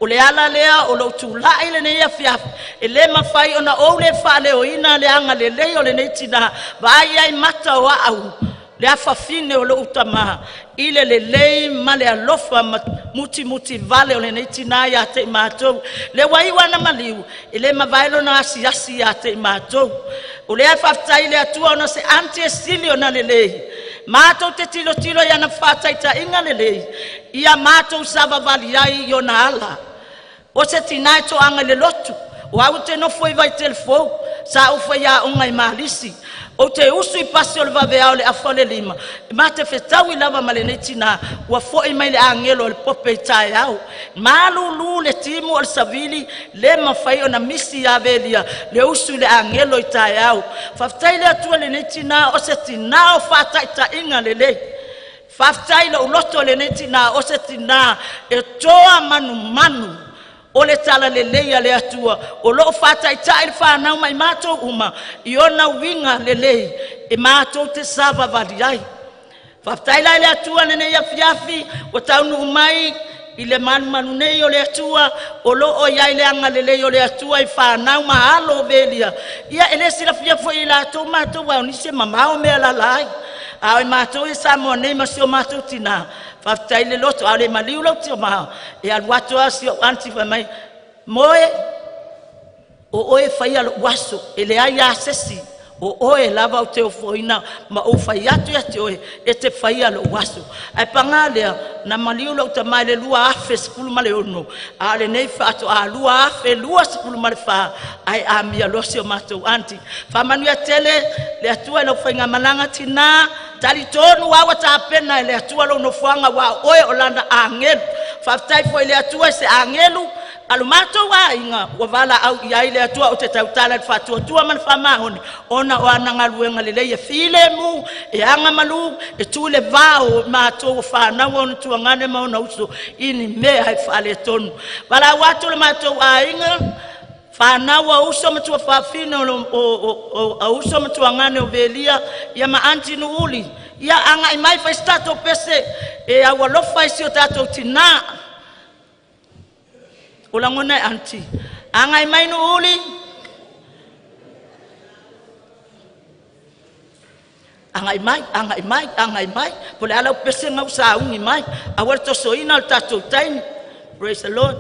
O le ala lea o lou tulai lenei afiafi, e le mafai ona ou le faaleoina le agalelei o lenei tinā. Vaai i ai mata o au, le afafine o lou tama i le lelei ma le alofa ma mutimutivale o lenei tina ia te i matou. Le ua iu lava ina maliu, e le mavae lona asiasi ia te i matou. O lea e faafetai i le Atua ona o se aunty e sili ona lelei. Matou te tilotilo i ana faataitaiga lelei, ia matou savavali ai i ona ala. O se tina e toaga i le lotu. O au ou te nofo i Vaitele Fou, sa ou faiaoga i Malisi. Ou te usu i pasi o le vaveao i le afa o le 5, ma te fetaui lava ma lenei tina ua foi mai le agelo o le pope i taeao. Malulu le timu o le savili, le mafai ona misi ia Velia le usu i le agelo i taeao. Faafetai le Atua i lenei tina, o se tina o faataitaiga lelei. Faafetai i lou loto i lenei tina, o se tina e toa manumanu o le talalelei a le Atua, o lo o faataitai le fanau ma i matou uma i ona uiga lelei e matou te savavali ai. Faafetai la i le Atua i lenei afiafi ua taunuu mai i le malumalu nei o le Atua, o lo o i ai le agalelei o le Atua i fanau ma alo o Velia. Ia e le silafia foi e latou matou, aua o nisi e mamao mea e alaala ai, a o matou ia Samoa nei ma si o matou tina. Faafetai le loto, a o le maliu lou tama, e alu atu lava si ou aunty fai mai, “Moe, o oe e faia lou aso, e leai lava se isi, o oe lava ou te ofoina ma ou fai atu ia te oe e te faia lou aso.” Ae paga lea, na maliu lou tama i le 2016, a o lenei faatoa 2024 ae amia loa si o matou aunty. Faamanuia tele le Atua i lau faigamalaga tina. Talitonu lava ua tapena e le Atua lou nofoaga, aua o oe o Lana agelu. Faafetai foi i le Atua i se agelu a lo matou aiga ua valaau i ai le Atua. Ou te tautala i le faatuatua ma le faamaoni ona o ana galuega lelei e filemu, e agamalu, e tu i le va o matou o fanau a ona tuagane ma ona uso i ni mea e faaletonu. Valaau atu le matou aiga, fanau a uso ma tuafafine o uso ma tuagane o Velia ia ma aunty Nuuli, ia agai mai fai se tatou pese e aualofa i si o tatou tinā. O lagona e aunty. Agai mai Nuuli. Agai mai, agai mai, agai mai. Po o le a lau pese na ua sauni mai. Aua le tosoina o le tatou taimi. Praise the Lord.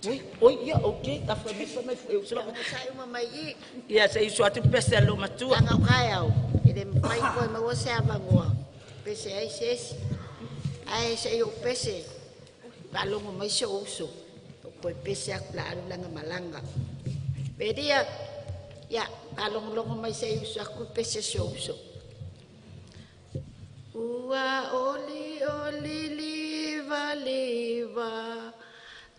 Oi, oi, ia, okay, ta fai mai, fai mai, e uso. Ia, se uso atu pese a lo matua. Langa o kae au, e le mafai koe maua se avanoa, pese ai se isi. Ae se i ou pese, faalogo mai si ou uso, ou toe pese atu la alu lana malaga. Peria, ia, faalogologo mai se i uso atu pese si ou uso. Ua oli oli liva liva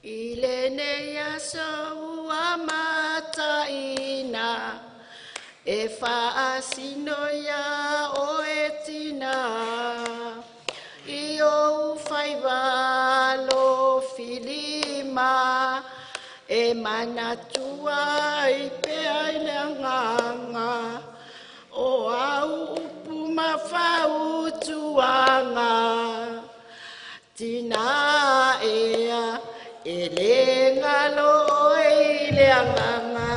i lenei aso ua mataina e faasino ia oe tina i ou faiva alofilima e manatua ai pea i le agaga o au upu ma fautuaga tina ea e le galo oe i le agaga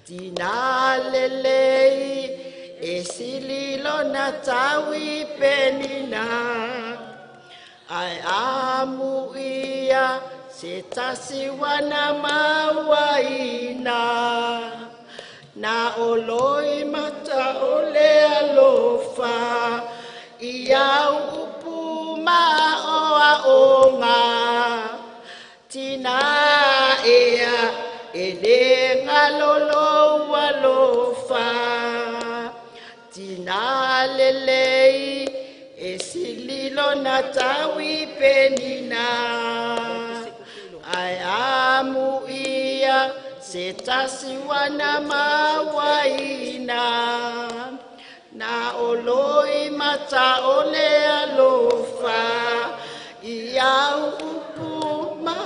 tina lelei e sili lona taui penina ae amuia se tasi wana mauaina na o loimata o le alofa i au upu ma oaoga tina ea e le galolou alofa tina lelei e sili lona taui penina ae amuia se tasi wana mauaina na o loimata o le alofa i au upu ma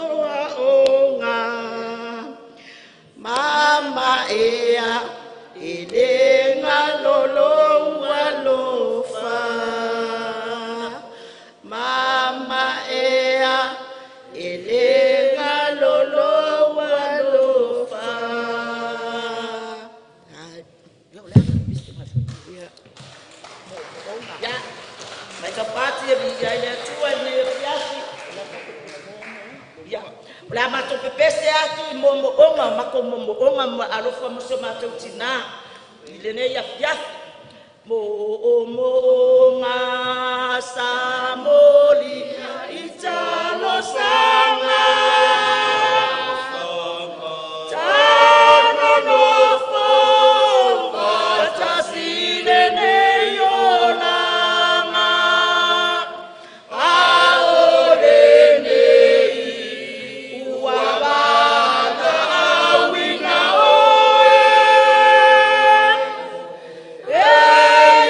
oaoga mama ea e le galolou alofa mama ea e le galolou alofa. Ia, mai ka pati e vi ai le atua i nei afiafi. Ia, o le a matou pepese atu i moomooga, o matou moomooga ma alofa mo si o matou tinā i lenei afiafi. Moomooga sa moli i talosaga. Tanonofo faatasi lenei olaga. A o lenei ua valaauina oe. E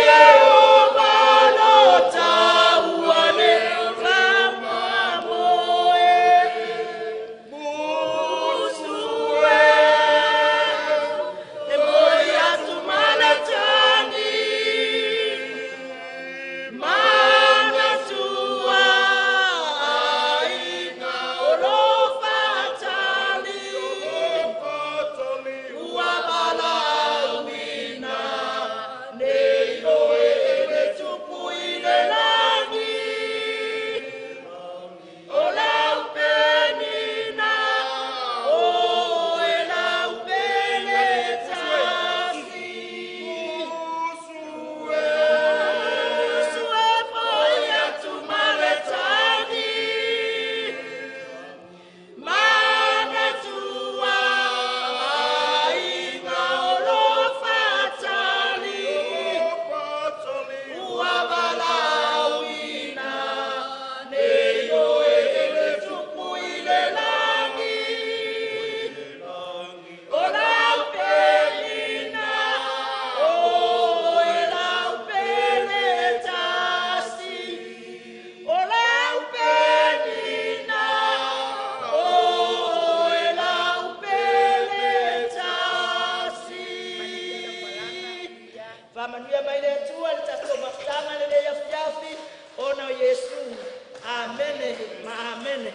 Ieova lo taua le tele.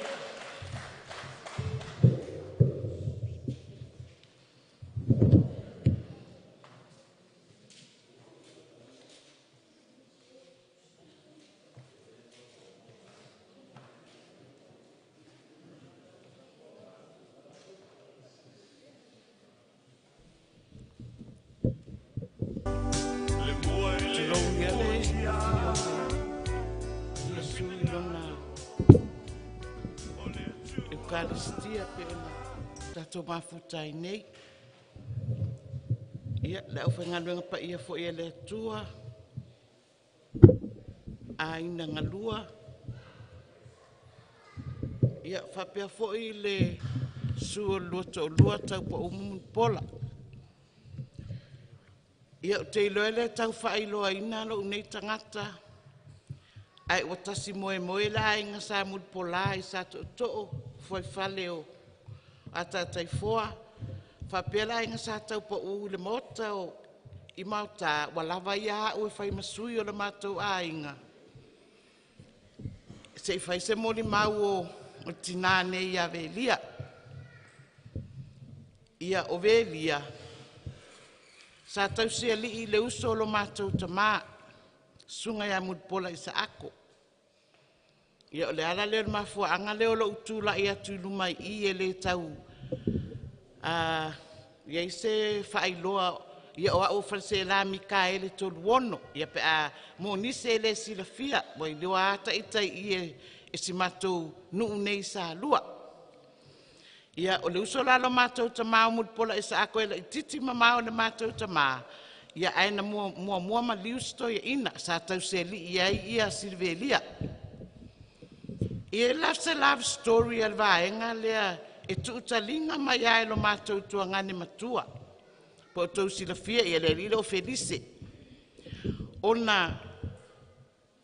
Tulou ia le afio o Iesu i lona Eukalistia pei ona tatou mafuta ai nei. Ia, le aufaigaluega paia foi a le Atua, aiga galua, ia faapea foi le susu o le lua toalua Taupau ma Mulipola. Ia, ou te iloa e le tau faailoaina lou nei tagata, ae ua tasi moemoe le aiga Sa Mulipola i Sa Tootoo, fuaifale o Atataifoa, faapea le aiga Sa Taupau i le Maota i Maota, ua lava ia au e fai ma sui o le matou aiga se i fai se molimau o le tina nei ia Velia. Ia, o Velia sa tausialii i le uso o lo matou tama, susuga ia Mulipola Isaako. Ia o le ala lea o le mafuaaga lea o lou tulai atu i luma i i, e le tau i ai se faailoa. Ia o au o Faleaseela Mikaele Toluono, ia pe a mo nisi e le silafia, ua iloa lava ita i i e si matou nuu nei i Salua. Ia o le uso la a lo matou tama o Mulipola Isaako, e laitiiti mamao i le matou tama, ia ae na muamua maliu si toeaina sa tausialii ai ia Silivelia. E i ai la se love story a le vaega lea e tuutaliga mai lava e lo matou tuagane matua, po o outou silafia ia le alii lea o Felise. Ona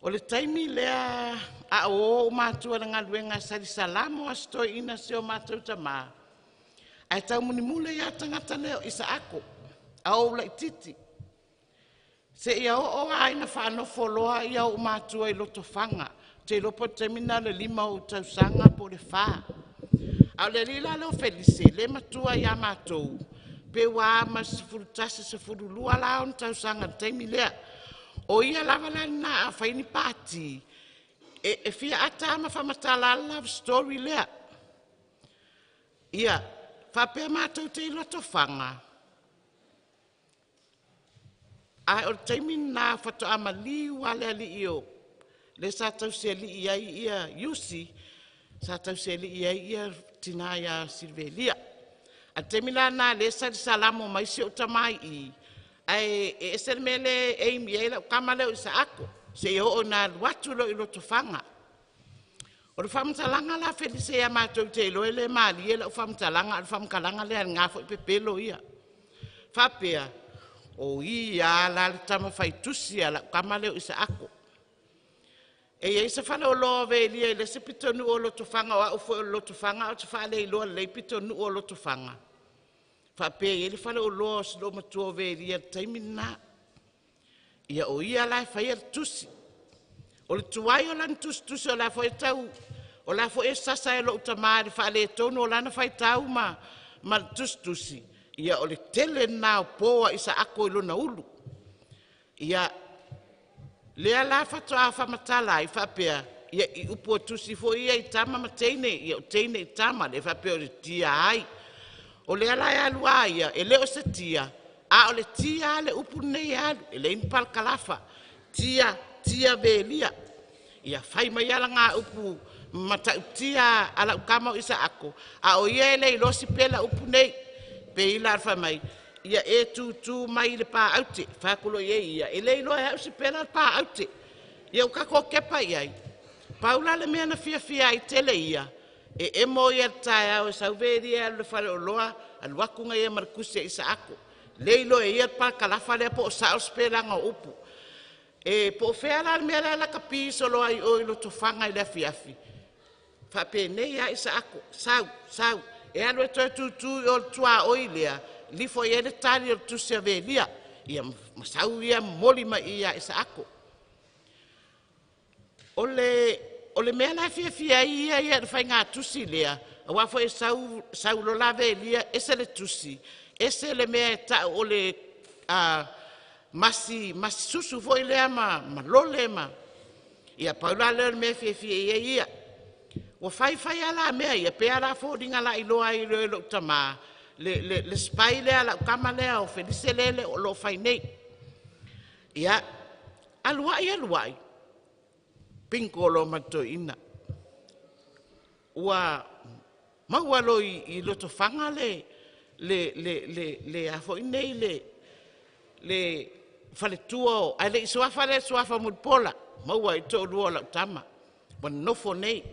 o le taimi lea a o o ou matua i le galuega e salisalamo a si toeaina si o matou tama, ae taumulimuli lava le tagata lea o Isaako, a o ou laitiiti. Seia oo lava ina faanofo loa ou matua i Lotofaga. Ou te iloa po o le taimi lena o le 5 o ou tausaga po o le 4. A o le alii la lea o Felise, lea e matua ia matou, pe ua ma le 11, 12 la ona tausaga i le taimi lea. O ia lava la lena a fai ni pati, e fia ata lava ma faamatala le love story lea. Ia, faapea matou te i Lotofaga, ae o le taimi lena faatoa maliu lava le alii o lea sa tausialii ai ia Iusi, sa tausialii ai ia tina ia Silivelia. A o le taimi la lena lea e salisalamo mai si ou tama i i, ae e ese le mea lea e aim i ai lau tama lea o Isaako, seia oo ina alu atu loa i Lotofaga. O le faamatalaga la a Felise ia matou, te iloa e le malie lau faamatalaga, a o le faamatalaga lea a lena foi pepelo ia. Faapea, o ia la le tama fai tusi a lau tama lea o Isaako. E i ai se faleoloa o Velia i le isi pitonuu o Lotofaga, o au foi o le Lotofaga ae ou te faaleleiloa lelei pitonuu o Lotofaga. Faapea e i ai le faleoloa o si loomatua o Velia i le taimi lena. Ia o ia la e faia le tusi. O le tuai o lana tusitusi, o la foi e tau, o la foi e sasa e lou tama i le faaletonu o lana faitau ma le tusitusi. Ia o le tele lena o po a Isaako i lona ulu. Ia, lea la faatoa faamatala ai faapea, ia i upu o tusi foi ia i tama ma teine, ia o teine i tama, lea faapea o le tia ai. O lea la e alu a ia, e le o se tia, a o le tia lava le upu lenei e alu, e leai ni parakalafa. Tia, tia Velia. Ia fai mai lava lana upu matautia a lau tama o Isaako, a o ia e le iloa sipela upu nei. Pei la o le fai mai, ia e tutu mai i le paaute. Fai atu loa i ai ia, e le iloa e au sipela le paaute. Ia ua tatou tepa i ai. Pau la le mea na fiafia ai tele ia, e emo ia i le taeao e sau Velia e alu i le faleoloa, alu atu na ia ma le tusi a Isaako. Le iloa e ia le parakalafa lea po o sao le sipelaina o upu. E po o fea la le mea la e lakapi solo ai i o i Lotofaga i le afiafi, faapenei lava Isaako, sau, sau, e alu e toe tutu i o i le tuaoi lea, lifo i ai le tali o le tusi a Velia. Ia ma sau ia momoli mai i ia Isaako. O le o le mea la e fiafia ai ia ia i le faigatusi lea, auā foi e sau sau loa la Velia ese le tusi, ese le mea e ta'u o le masi masi susu foi lea ma lole ma ia pau la lea o le mea e fiafia i ai ia. Ua faifai a la mea ia, pei lava la foliga la'iloa ai e lo'u tamā le spy lea a la'u tama lea o Felise lea o loo fai nei. Ia alu a'i alu a'i, bingo loa ma le toeaina ua maua loa i Lotofaga le le le le le a foi nei le faletua ae le i suafa lea i le suafa Mulipola, maua ai le toalua o lau tama ua nonofo nei.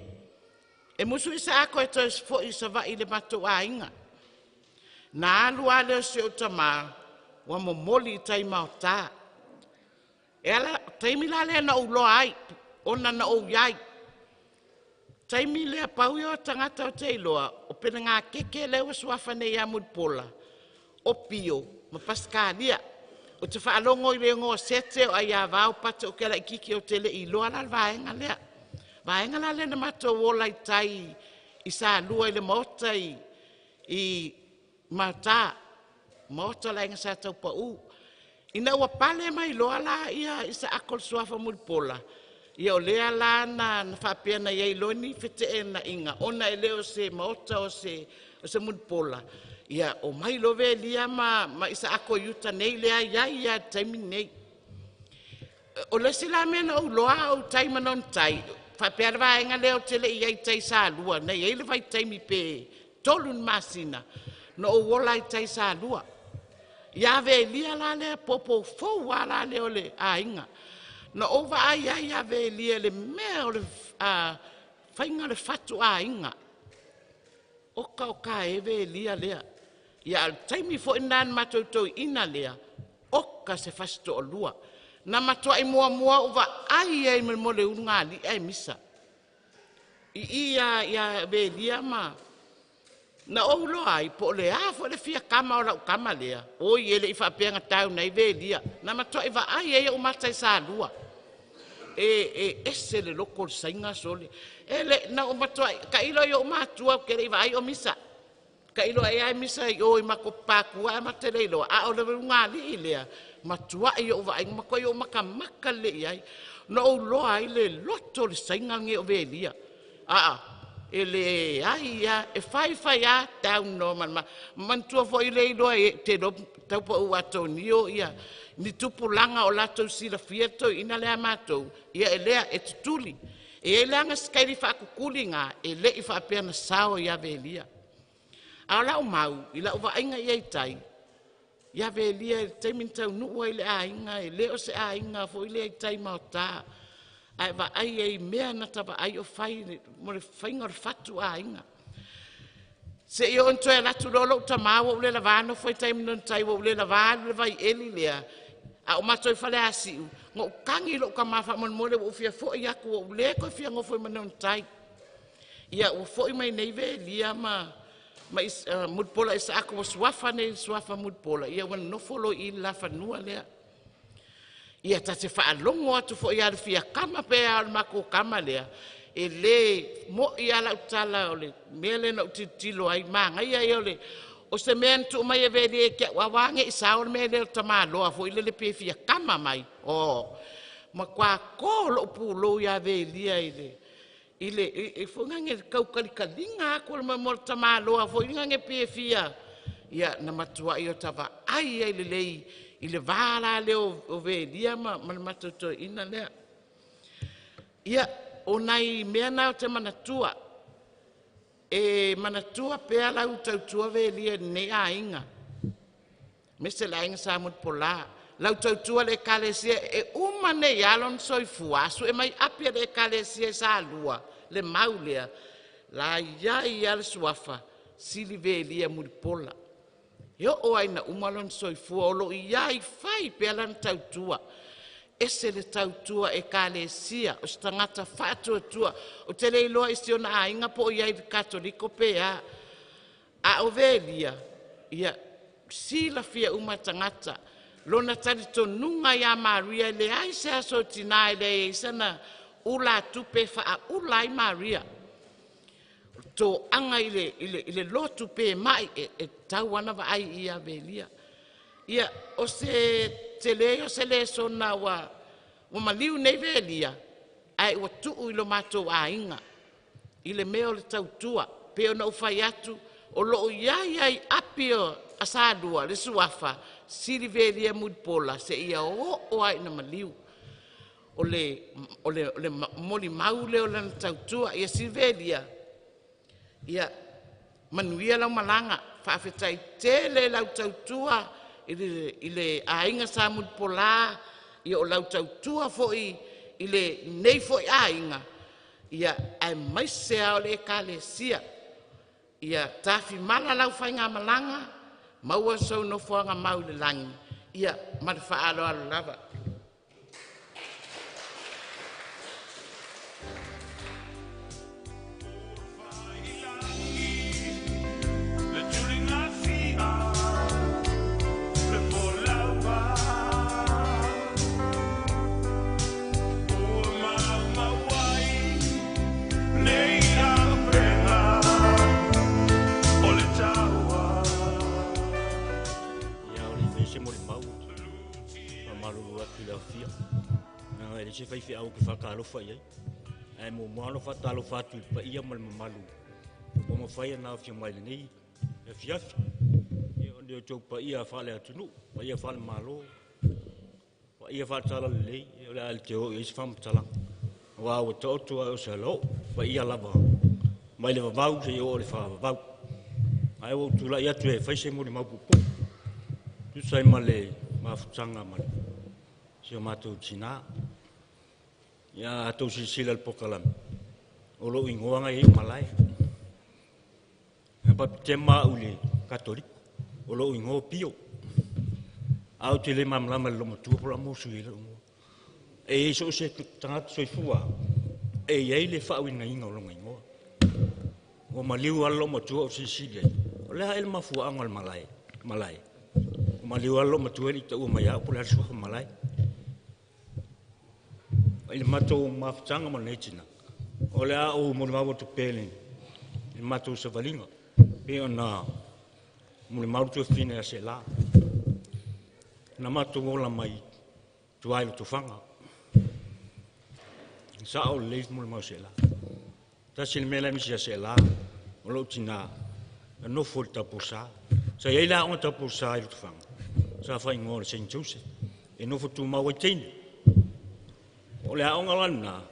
E musu Isaako e toe fo'i i Savaii i le matou aiga. Na alu lava lea o si ou tamā ua momoli i tai maota. E ala taimi la lea na ou iloa ai ona na ou i ai. Taimi lea pau ia o tagata ou te iloa o Penegateke lea ua suafa nei ia Mulipola, o Pio ma Pasekalia. Ou te faalogo i le igoa o Sete o Aiavao Pate, ou te laititi ou te le i iloa la le vaega lea. Vaega la lea na matou ola ai i tai i Salua i le maota i Maota, maota o le aiga Sa Taupau. Ina ua pale mai loa la ia Isaako i le suafa Mulipola, ia o lea la na faapea na i ai loa ni feteenaiga ona e le o se maota o se Mulipola. Ia omai loa Velia ma Isaako i uta nei lea i ai lava i le taimi lenei. O le isi la mea na ou iloa a o i tai i Manono Tai, faapea le vaega lea ou te le i i ai i tai Salua, na i ai le vaitaimi pe 3 ni masina na ou ola ai i tai Salua. Ia Velia la lea popo fou lava la lea o le aiga. Na ou vaai ai ia Velia i le mea o le faiga o le fatu aiga. Oka oka e Velia lea. Ia a o le taimi foi lena na matou toeaina lea, oka se fasi toalua. Na matuai muamua ou vaai ai mo le ulugalii ae misa. I i ia Velia ma na ou iloa ai po o le a foi le fia kama o lau tama lea, oi e le i faapea na down ai Velia. Na matuai vaai ai ou mata i Salua. E ese le loto o le saina sole. E le, na ou matuai tailo i ou matua ou te le i vaai o misa. Tailo ai e misa i o i matou papatua ae matou te le iloa, a o le ulugalii lea, matuai ou vaai, matuai ou matamata lelei i ai. Na ou iloa ai le loto o le saina lenei o Velia. Aa, e leai lava, e fai fai lava, down loa ma le manatua foi le iloa e te iloa Taupau Atonio ia ni tupulaga o latou silafia le toeaina lea a matou, ia e lea e tutuli. E i ai la na sikaili faatutuli na, e le i faapea na sao ia Velia. A o lau mau i lau vaaiga i ai i tai, ia Velia i le taimi na taunuu ai i le aiga, e le o se aiga foi lea i tai maota, ae vaai ai i mea na ta vaai o fai mo le faiga o le fatu aiga. Se i oo ina toe alu atu loa lou tamā ua ou le lavā nofo i tai ma tai ua ou le lavā alu i le vaieli lea, a o matou i Faleasiu, na ou tagi i lou tamā faamolemole ua ou fia foi atu ua ou le toe fia nofo i Manono Tai. Ia ua foi mai nei Velia ma Mulipola Isaako ua suafa nei i le suafa Mulipola, ia ua nonofo loa i i le Nafanua lea. Ia ta te faalogo atu foi lava i le fia kama pe a o le matou tama lea, e le mo'i lava lau tala o le mea lea na ou tilotilo ai, manaia ia o le o se mea na tuu mai e Velia ia te au, aua ne i sao le mea lea o le tamaloa foi lele pe fia kama mai. O, matua to lou pulou ia Velia i le i le i foi nane tau talikaliga atu o le mea mo le tamaloa foi nane pe fia. Ia na matuai o ta vaai ai lelei i le va la lea o Velia ma le matou toeaina lea. Ia o nai mea na ou te manatua, e manatua pea lau tautua Velia i lenei aiga, aemaise le aiga Sa Mulipola. Lau tautua i le Ekalesia, e uma nei lava lona soifua, a sue mai api a le Ekalesia i Salua, le mau lea, la i ai lava le suafa Sili Velia Mulipola. E oo lava ina uma lona soifua o lo o i ai fai pea lana tautua. Ese le tautua Ekalesia, o se tagata faatuatua. Ou te le iloa i si ona aiga po o i ai i le Katoliko pe a. A o Velia, ia silafia uma e tagata lona talitonuga ia Maria, e leai se aso o tina e leai ai sana Ulatupe e faaula ai Maria. O le toaga i le lotu pe mai e tau ana vaai ia Velia. Ia, o se tele o se lesona ua maliu nei Velia, ae ua tuu i lo matou aiga, i le mea o le tautua. Pe ona ou fai atu, o loo iai ai api o Asalua, le suafa, Sili Velia Mulipola, se ia oo ai na maliu. O le molimau lea o lana tautua. Ia Sili Velia, ia manuia lau malaga, faafetai tele lau tautua i le aiga Sa Mulipola, ia o lau tautua foi i lenei foi aiga, ia aemaise lava o le Ekalesia. Ia tafimala lau faigamalaga, maua sou nofoaga mau i le lagi, ia ma le faaaloalo lava. Ia o le fai se molimau faamalulu atu i le aofia. Leaga e le se faifeau ou te faatalofa i ai. Ae muamua ona faatalofa atu i le paia ma le mamalu ua mafai ona aofia mai lenei afiafi. Ia o ni outou paia faale-atunuu, paia faale-Malo, paia faale-Talalelei, ia o le a le toe oo i ai se faamatalaga. Aua ua taoto ae o se alaoo, paia lava mai le vavau seia oo i le faavavau. Ae ua ou tulai atu e fai se molimau puupuu, tusa ai ma le mafutaga ma si o matou tina. Ia a outou silasila i le polokalame, o lou igoa na e i ai o Malae. Na bapetema au i le Katoliko, o lou igoa o Pio. Ae ou te le malamalama i le loomatua po o le a le mea ua sui ai lou igoa. E i ai so o se tagata soifua lava, e i ai le faauigaina o lona igoa. Ua maliu lava le loomatua ou silisili i ai, o le a ea le mafuaaga o le Malae? Malae. Ua maliu lava le loomatua e le i taua mai ia au po o le a le suafa Malae. I le matou mafutaga ma lenei tina, o le a ou molimau atu pea i le matou savaliga, pei ona molimau le tuafafine ia Seela. Na matou ola mai tua i Lotofaga. E sao lelei le molimau a Seela. Tasi le mea la e misi ia Seela, o lou tina, na nofo i le Taupousa. Sa i ai le aoga Taupousa i Lotofaga, sa faaigoa o le St. Joseph, e nofo tumau ai teine. O le aoga la lena,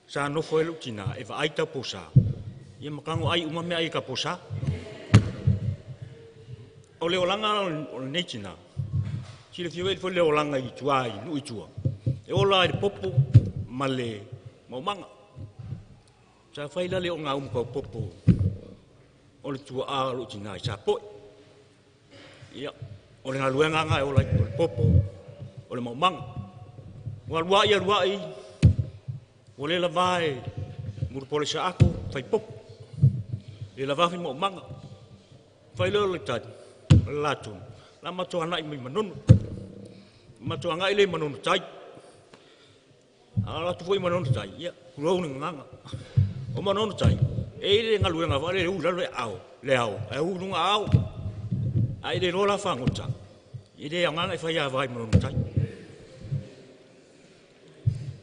sa nofo ai lou tina e vaai Taupousa, ia ma tago ai uma meaai a Taupousa. O le olaga o lenei tina, silafia foi le olaga i tua i nuu i tua, e ola ai le popo ma le maumaga. Sa fai la le ogaumu taupopo o le tuaa o lou tina i Sapoe. Ia, o le galuega lena e ola ai, o le popo, o le maumaga. Ua alu ai, alu ai, ua le lava e Mulipola Isaaku fai popo, le lava fai maumaga. Fai lea o le tali, o le latou, la matou agai mai Manono. Matou agai lea i Manono tai. A alu atu foi i Manono tai, ia, tulou le gagana. O Manono tai, e i le galuega foi lea e u i lalo le ao, le ao, ae u i luga ao. A i le iloa la fagota, e le aoga ona e fai ava i Manono tai.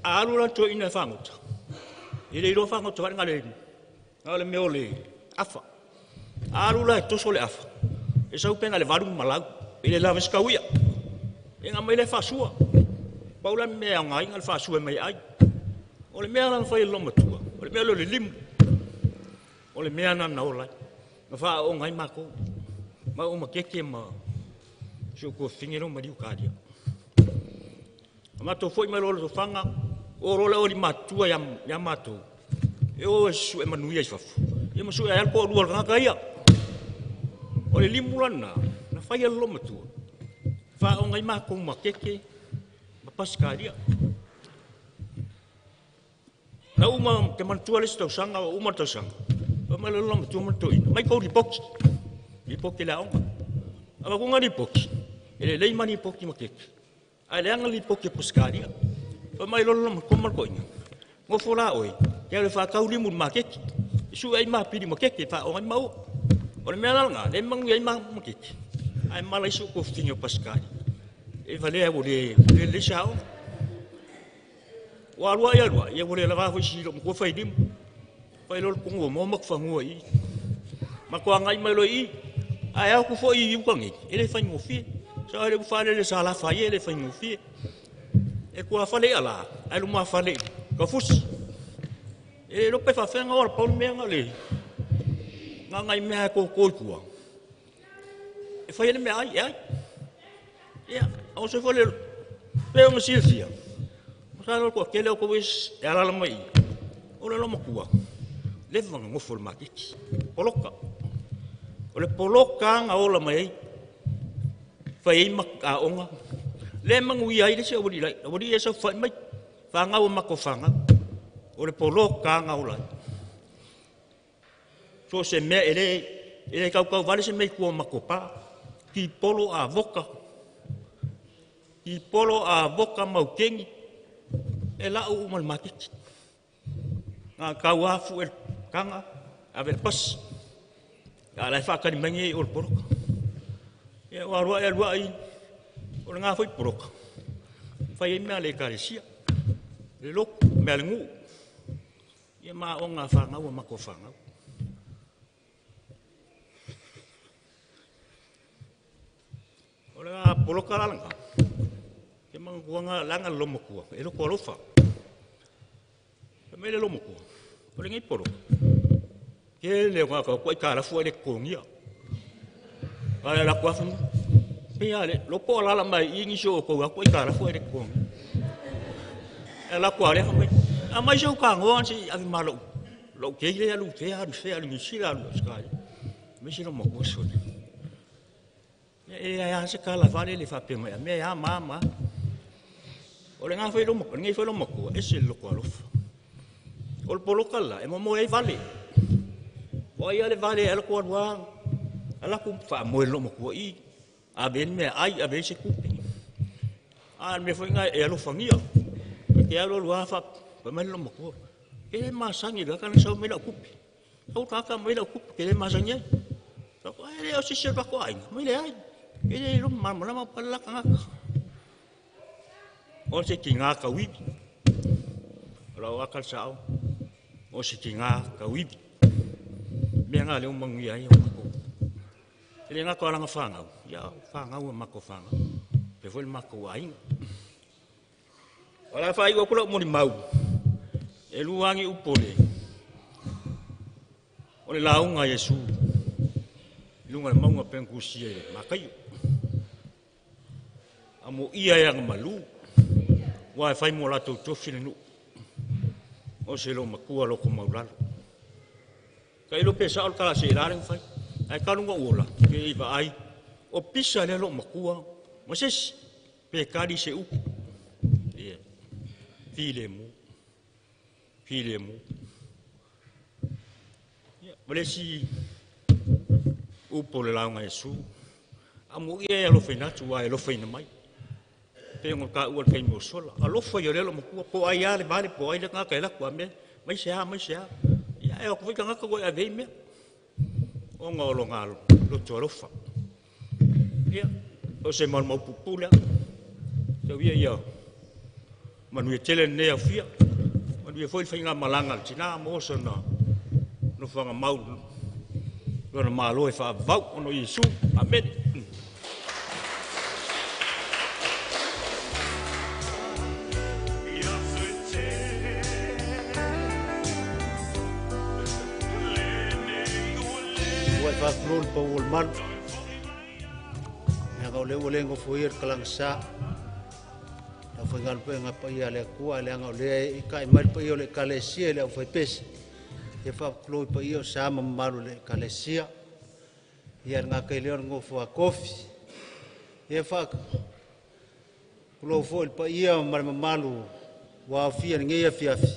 A alu la le toeaina e fagota, e le iloa fagota foi le na o le mea o le afa. A alu la e toso le afa, e sau pe na o le 8 malau, e le lava se tauia. E na mai le faasua. Pau la mea e aoga le faasua mai ai. O le mea la na fai e le loomatua, o le mea lea o le limu. O le mea na ola ai. Na faaooga ai matou. Ma o makeke ma si o tuafafine lea maliu talia. A matou foi mai loa i Lotofaga, o loa le au alii matutua ia matou, e o e susue manuia i fafo, ia ma sue ai lava le toalua o le tagata ia. O le limu la lena, na fai e le loomatua, faaooga ai matou makeke ma Pasikalia. Na uma, te manatua le isi tausaga, ua uma le tausaga, fai mai le loomatua ma le toeaina, mai tou lipoti, lipoti i le aoga. Avatuga lipoti, e lelei ma lipoti makeke, ae leaga lipoti a Pasikalia. Fai mai loa le loomatua ma le toeaina, Gofo la oe, e alu e faatau limu i le maketi. E sue ai mapili ma keke e faaoga ai maua. O le mea la lena, lea e manuia ai maketi, ae mala ai si ou tofiga o Pasikali. E valea ua le lelei se aoga. Ua alu ai alu ai, ia ua le lava foi si loomatua fai limu. Fai loa le tonu o moa ma fanua i i. Matou agai mai loa i i. Ae ao atu foi i uta nei, e le faigofie. Sao ai le ufale le sa lafa ia e le faigofie. E tuafale i ala, ae lumafale i tafusi. E le pe faafeaga o ala paulu mea na le na nai mea e toto i tua. E fai le mea ai, e ai. Ia, o se foi le pe o silafia. O sa lo ko kele o ko wis e alala mai. O le lomatua. Le vanga ngofo le maketi. Poloka. O le poloka nga ola mai. Fai ai ma aonga. Le mangu ia ai le se awali lai. Awali e sa fai mai. Whangau o mako whangau. O le poloka nga ola. So se mea e le kaukau vale se mea i kua mako pā. Ki polo a voka. Ki polo a voka maukengi. E lau uma le maketi. Ngā kau afu e kanga, ave le pasi. A lai whaakari mai o le poloka. Ia o arua e alua ai, o le ngā foi poloka. Whai ai mea le ekalesia. Le loku, mea le ngu. Ia maa o ngā whangau a mako whangau. O le ngā poloka lalanga. Ke manga kuanga langa lomo kua. E loko alofa. E mai le lomo kua. O le ngai poloka. Ke le ngā ka kua i kārafu ai le kongia. Ai la kua fungu. Pe a le lopo ala mai i ngi so ko aku i kārafu ai le kongia. E la kua le mai. A mai so ka ngoan si ave malo. Lo ke le alu fe alu fe alu ni sila alu skai. Me si lo mo ko so. E a se kala vale le fa pe mai me a ma ma. O le ngā whai lomo, ngai whai lomo kua, e se loko alofa. O le poloka la, e momo e vale. O ai ale vale, ala kua rua, ala ku wha moe lomo kua i, a ben mea ai, a ben se kupe. A me whai ngai e alofa ngia. Ke alo rua wha, pa mai lomo kua. Ke le masangi, la kana sau mai lau kupe. Au kaka mai lau kupe, ke le masangi ai. Ka ko ai le o sisi o ko ai, mai le ai. Ke le lo ma ma pa la kangaka. O se ki ngā kauiwi. O lau akal sao. O se ki ngā kauiwi. Mea ngā leo mangu ia ai o mako. E le ngā ko alanga whangau. Ia whangau a mako whangau. Pe foi le mako ainga. O la whai o kula moni mau. E luangi upole. O le launga Yesu. Lunga le maunga penkusia e makaio. Amo ia e anga malu. Wa e whai mo lātou tofi le nuu. O se lo makua loko maulalo. Ka ilo pe sa o le kala se i lale whai. Ai kalunga uola. Ke i ai. O pisa le lo makua. Ma sesi. Pe kari se uku. Ia. File mu. File mu. Ia. Wale si upo le launga Yesu. Amo ia e alofa ina atu wa e alofa ina mai. Pe ngo ka ua le kaimi o sola. Alofa ia le lo makua. Po ai a le vale, po ai le ngaka e laku a mea. Mai se a, mai se a. Ia e o kuwai ngaka koe a vei mea. O ngā olo ngā loto alofa. Ia, o se mau mau pupu lea. Tau ia ia. Manu e tele nei au fia. Manu e foi le whainga malanga le tina mo osa na. No whanga mau. Lona malo e wha vau ono Yesu. Amen. Ua e whaakulol pa ua le malu. Mea kau le ua lengo fo ia le kalanga sa. Lau whai ngalu pe ngā pa ia le akua, le anga o lea i kai mai le pa ia o le ekalesia le au whai pese. Ia whaakulol pa ia o sa ma malu le ekalesia. Ia ngā kai leo ngofo a kofi. Ia whaakulol fo le pa ia ma le mamalu wa afia ngei afi afi.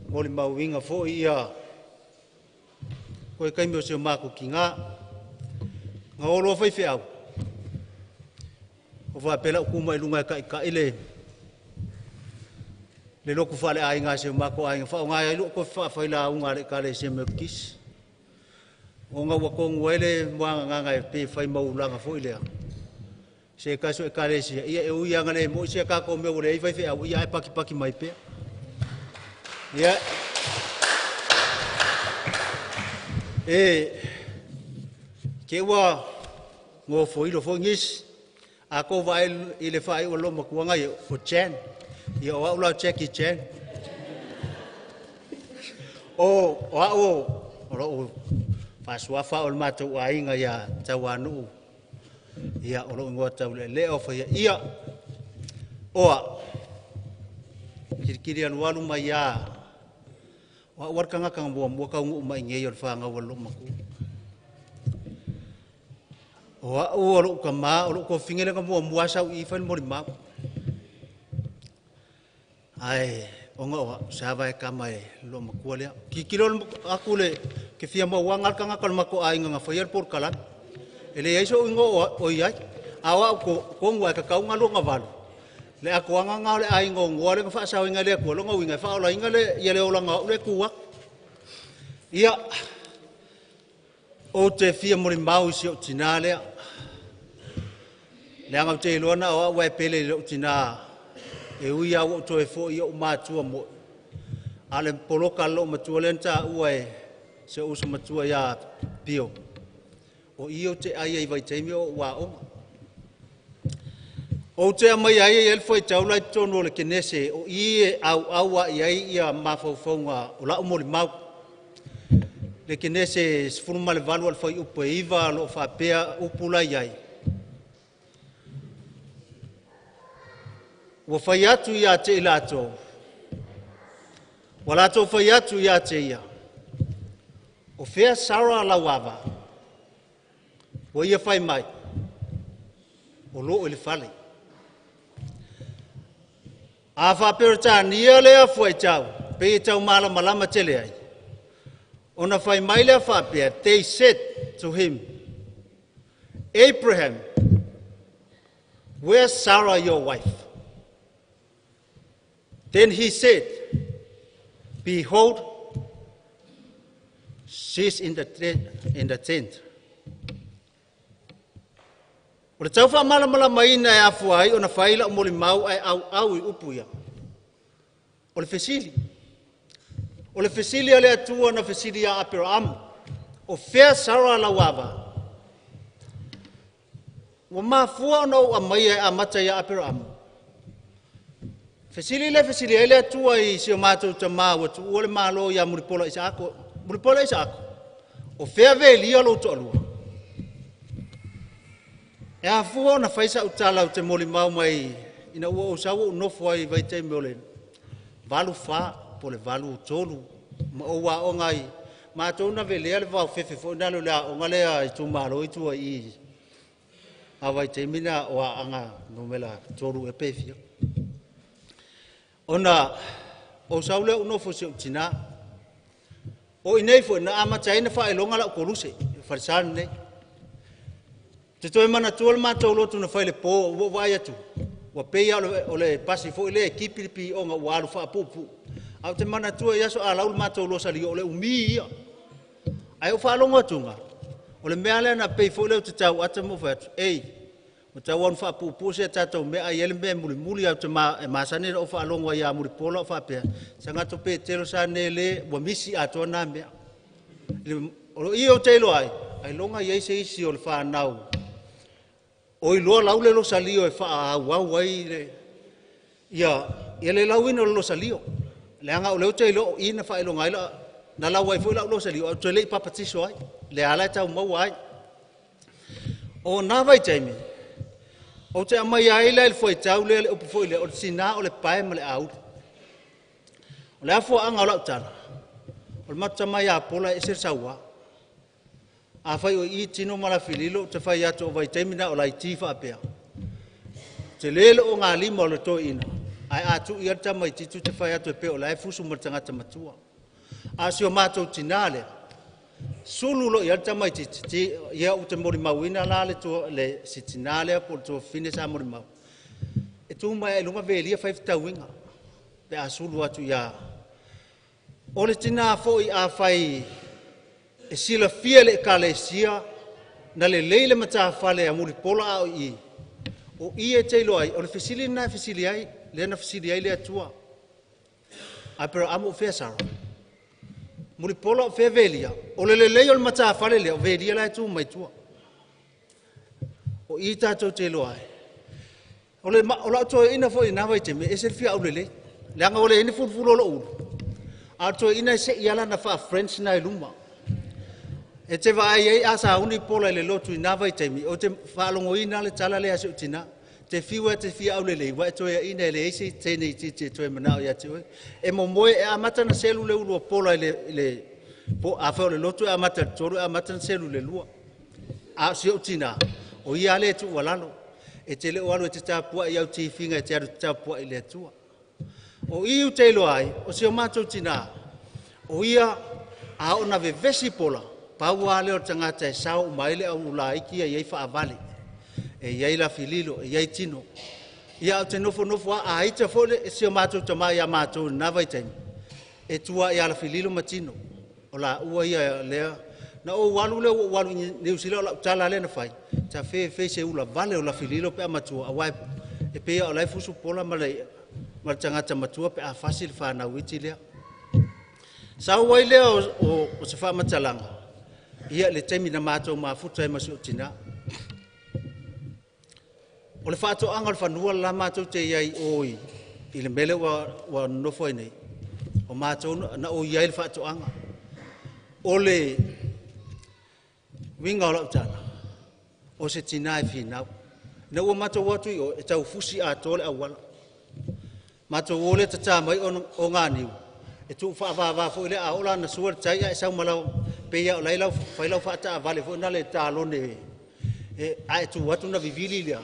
Moli mauinga fo ia koe kaimi o se o mako ki ngā. Ngā oloa whai wheau. O whapela o kuma i lunga e kai kai le. Le lotu faaleaiga a si o matou aiga, faaaoga ai lou tofi faafailaauga a le Ekalesia Metotisi, ona ua tonu ai le muagagaga e pei e fai mauulaga foi lea se tasi o Ekalesia. Ia e ui lava ina le mo'i se tatou mea ua leai faifeau, ia ae patipati mai pea. Ia e te ua nofoilo foi nisi a tou vaai i le faaiu o le loomatua ia o Jan, ia o au la o Jackie Chan. O au o lou faasuafa o le matou aiga ia Tauanuu, ia o lou igoa taulealea o Faia ia oa kilikili alualu mai a o au le tagata na muamua taunuu mai nei o le fanau a le loomatua. O au o lou tamā o lou tuafafine lea na muamua sau i i fai le molimau. Ae ona o au sa vae tama e loomatua lea. Tilotilo atu le te fia mauaga le tagata o le matou aiga na faia le polokalame. E leai so'u igoa o i ai. A o au tonu lava e tatau ona alu agavalu le atoaga lena o le aiga o Noa lea na faasaoina e le Atua. Lona uiga e faaolaina le olaga o au lea e tu atu. Ia, ou te fia molimau i si ou tinā lea, leaga ou te iloa na o au e pele i lou tinā, e ui lava ua ou toe foi i ou matua moi. A o le poloka a le loomatua lea na taua e si ou uso matua ia Pio, o i ou te ai ai i vaitaimi o ou aoga. Ou te aumaia ai e i ai le fuaitau la i totonu o le Kenese, o i e auau lava i ai ia mafaufauga o lau molimau. Le Kenese 18 o le fuaiupu e 9 o lo o faapea upu la i ai. Ua fai atu ia te i latou, ua latou fai atu ia te ia, o fea Sara lau ava? Ua ia fai mai, o lo o i le fale. A faa-Peretania lea fuaitau, pei e taumalamalama tele ai, ona fai mai lea faapea, they said to him, Abraham, where's Sarah your wife? Then he said, behold, she's in the tent. O le tau faamalamalamaina e afua ai ona fai lau molimau ae auau i upu ia. O le fesili. O le fesili a le Atua na fesili ia Aperaamu, o fea Sara lau ava? Ua mafua ona ou aumaia e amata ia Aperaamu. Fesili le fesili ai le Atua i si o matou tamā ua tuua le Malo ia Mulipola Isaako. Mulipola Isaako, o fea velia lou toalua? E afua ona fai sau tala ou te molimau mai ina ua ou sau ou nofo ai i vaitaimi o le 84 po o le 83 ma ou aoga ai. Matou na velea le vaofefe foi na le aoga lea i itumalo i tua i a vaitaimi na o aaga numera 3 e pe fia. Ona ou sau lea ou nofo si ou tinā. O i nei foi na amata ai na faailoga lau koluse, falesa lenei. Te toe manatua le matou lotu na fai le po, ua ou vaai atu, ua pei o le pasi foi lea e kipi le pioga ua alu faapuupuu. Ae ou te manatua i aso a lau le matou losali o le umi ia. Ae ou faalogo atuga, o le mea lea na pei foi lea ou te tau ata ma ou fai atu, ei, ua tau au faapuupuu se tatou mea ai le mea mulimuli au te masani na ou faalogo ai ia Mulipola o faapea, sagato Petelo sa nele ua misi atoa nā mea. O i o te iloa ai, ai longa i ai se isi o le whanau. O iloa lau le losalio e whaau ai le, ia, ia le lauina o le losalio. Le anga o leo te iloa o i na whaelonga ai la, na lau ai foi lau losalio, au te lei papatiso ai, le ala e tau maua ai. O nā vaitaimi, o te amai ai la il fuaitau lea le upu foi lea, o le sinā o le pae ma le auli. O le afua anga o lau tala, o le mata mai a pola e ese le saua. A fai o i tino ma la fililo, te fai atu o vaitaimi na o lai ti whaapea. Te lele o ngā lima o le toi ina, ai atu i alta mai titu te fai atu e pe o la e fusu ma le tangata matua. A si o mātou tinā lea, sulu lo i alta mai titu, ti, ia u te mori mauina la le tua, le si tinā lea po le tua fine sa mori mau. E tū mai ai lunga velia fai fitauinga. Pe a sulu atu iā. O le tinā foi afai e silafia e le Ekalesia na lelei le matafale a Mulipola a o i i, o i e te iloa ai, o le fesili lena e fesili ai, lea na fesili ai le Atua. Aperaamo o fea Sara? Mulipola o fea Velia? O le lelei o le matafale lea, o Velia la e tu mai tua. O i tatou te iloa ai. O lau toeaina foi i na vaitaimi, e ese le fia aulelei. Leaga ua leai ni fulufulu o lou ulu, a o le toeaina e sei lava lana faa-French lena i luma. E te vaai ai a sauni Pola i le lotu i na vaitaimi, ou te faalogoina le tala lea a si ou tina. Te fiu e te fia aulelei, ua e toeaina e leai se teine itiiti e toe manao ia te oe. E momoe, e amata ona selu le ulu o Pola i le po, afai o le lotu e amata i le 3, e amata ona selu i le 2. A o si ou tina, o ia lea e tuualalo. E te le o alu e te tapuai i au tifiga, e te alu e te tapuai i le Atua. O i ou te iloa ai, o si o matou tina, o ia a oo ina vevesi Pola, pau lava lea o le tagata e sao uma ai le au ulaiti ia e i ai faavale, e i ai lafililo, e i ai tino. Ia ou te nofonofo lava, a ita foi le, si o matou tama ia matou i lena vaitaimi, e tua ia Lafililo ma Tino. O laua ia lea. Na ou alu lea ua ou alu i Niu Sila, o lau tala lea na fai, ta fe fei se ula vale o Lafililo pe a matua, aua e pei o la e fusu Pola ma le tagata matua pe a fasi le fanau iti lea. Sau ai lea o se faamatalaga, ia le taimi na matou mafuta ai ma si ou tina. O le faatoaga o le fanua le la matou te i ai o i le mea lea ua nonofo ai nei, o matou na o i ai le faatoaga. O le uiga o lau tala, o se tina e finau. Ina ua matou atu i o, e tau fusi atoa le auala. Matou o lea tata mai o ganiu, e tuu faavava foi lea a oo la na sua le tai ae sau ma lau, pei lava o la e lau, fai lau faataavale foi nale talone e, a e tu atu na vivili lea,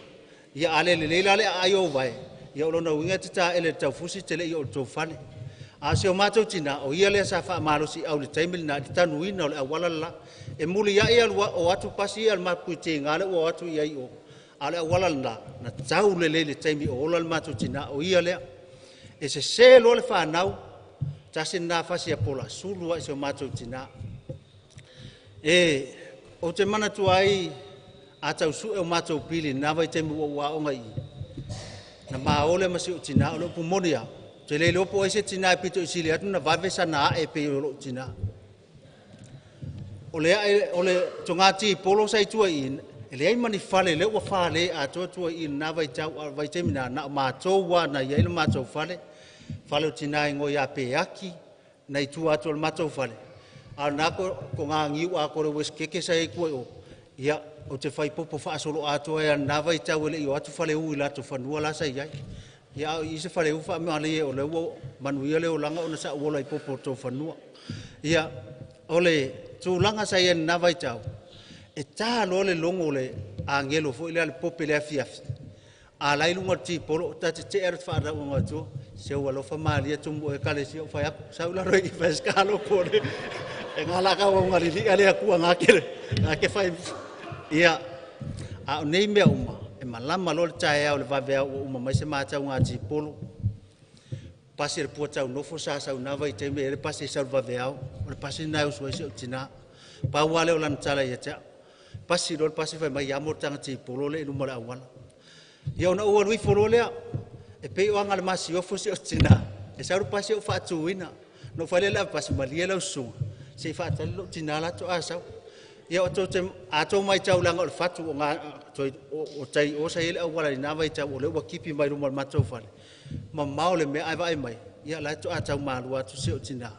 ia a le lelei la le aai o vae, ia o lona uiga e te taele i le taufusi te le i oo i le tou fale. A o si o matou tina, o ia lea sa faamalosi au i le taimi lena i le tanuina o le auala le la. E muliai alu o atu pasi ia a le matou tiga lea ua o atu i ai i o. A o le auala lena, na tau lelei i le taimi o ola le matou tina, o ia lea. E sese loa le fanau, tasi lena fasi a Pola, sulu lava i si o matou tina. E, ou te manatua ai, a tau sue o matou pili i lena vaitaimi ua ou aoga i i, na ma o lea ma si ou tina, o le upu moni lava, ou te le iloa po o ai se tina e pito i sili atu ona vave sana ae pei o lou tina. O le ae, o le togatipolo sa i tua i i, e leai ma ni fale, lea ua fale atoa tua i i lena vaitau, a o le vaitaimi lena, na o matou lava na i ai le matou fale, fale o tina e igoa ia Peaki, na i tua atu o le matou fale, a o lena toganiu atoa o le Uesetete sa i ai tua i o, ia, ou te fai popo faasoloatoa ai lava i lena vaitau e le i o atu Faleu i latou fanua la sa i ai. Ia a o i se Faleu faamalie o lea ua manuia le olaga ona sa ou ola i popo o tou fanua. Ia, o le tulaga sa i ai i lena vaitau, e ta loa le logo o le agelo foi lea a le pope i le afiafi, a la e i luga o le tipolo, ta te tetee lava i le faanaunau atu, se ua alofa malie tumu o ekalesia o fai atu, sau i lalo i fai se kaloko le, e ngā la kau au ngalili ale atua ngā ke, ngā ke fai. Ia, a o nei mea uma, e malama loa le taeao le vaveao ua uma mai se matau ngā tipolo, pasi le pua taunofo sa sau na vaitaimi e le pasi e sau le vaveao, o le pasi lena e usu ai si ou tina. Pau lava lea o lana tala ia te au. Pasi loa le pasi fai mai ia mo le taga tipolo lea i luma o le auala. Ia ona ou alu ifo loa lea, e pei o aga le masiofo si ou tina, e sau le pasi ou faatuina. Na ou fai lea i le ave pasi, malie lau susuga, se i faatali lou tina la toa sau. Ia o tou te, a tou matau leaga o le fatu o ngā, toi, o tai o sa i ai le auala i na vaitau o lea ua tipi mai luma o le matou fale. Mamao le mea ae vaai mai, ia la e toa tau malua atu si ou tina.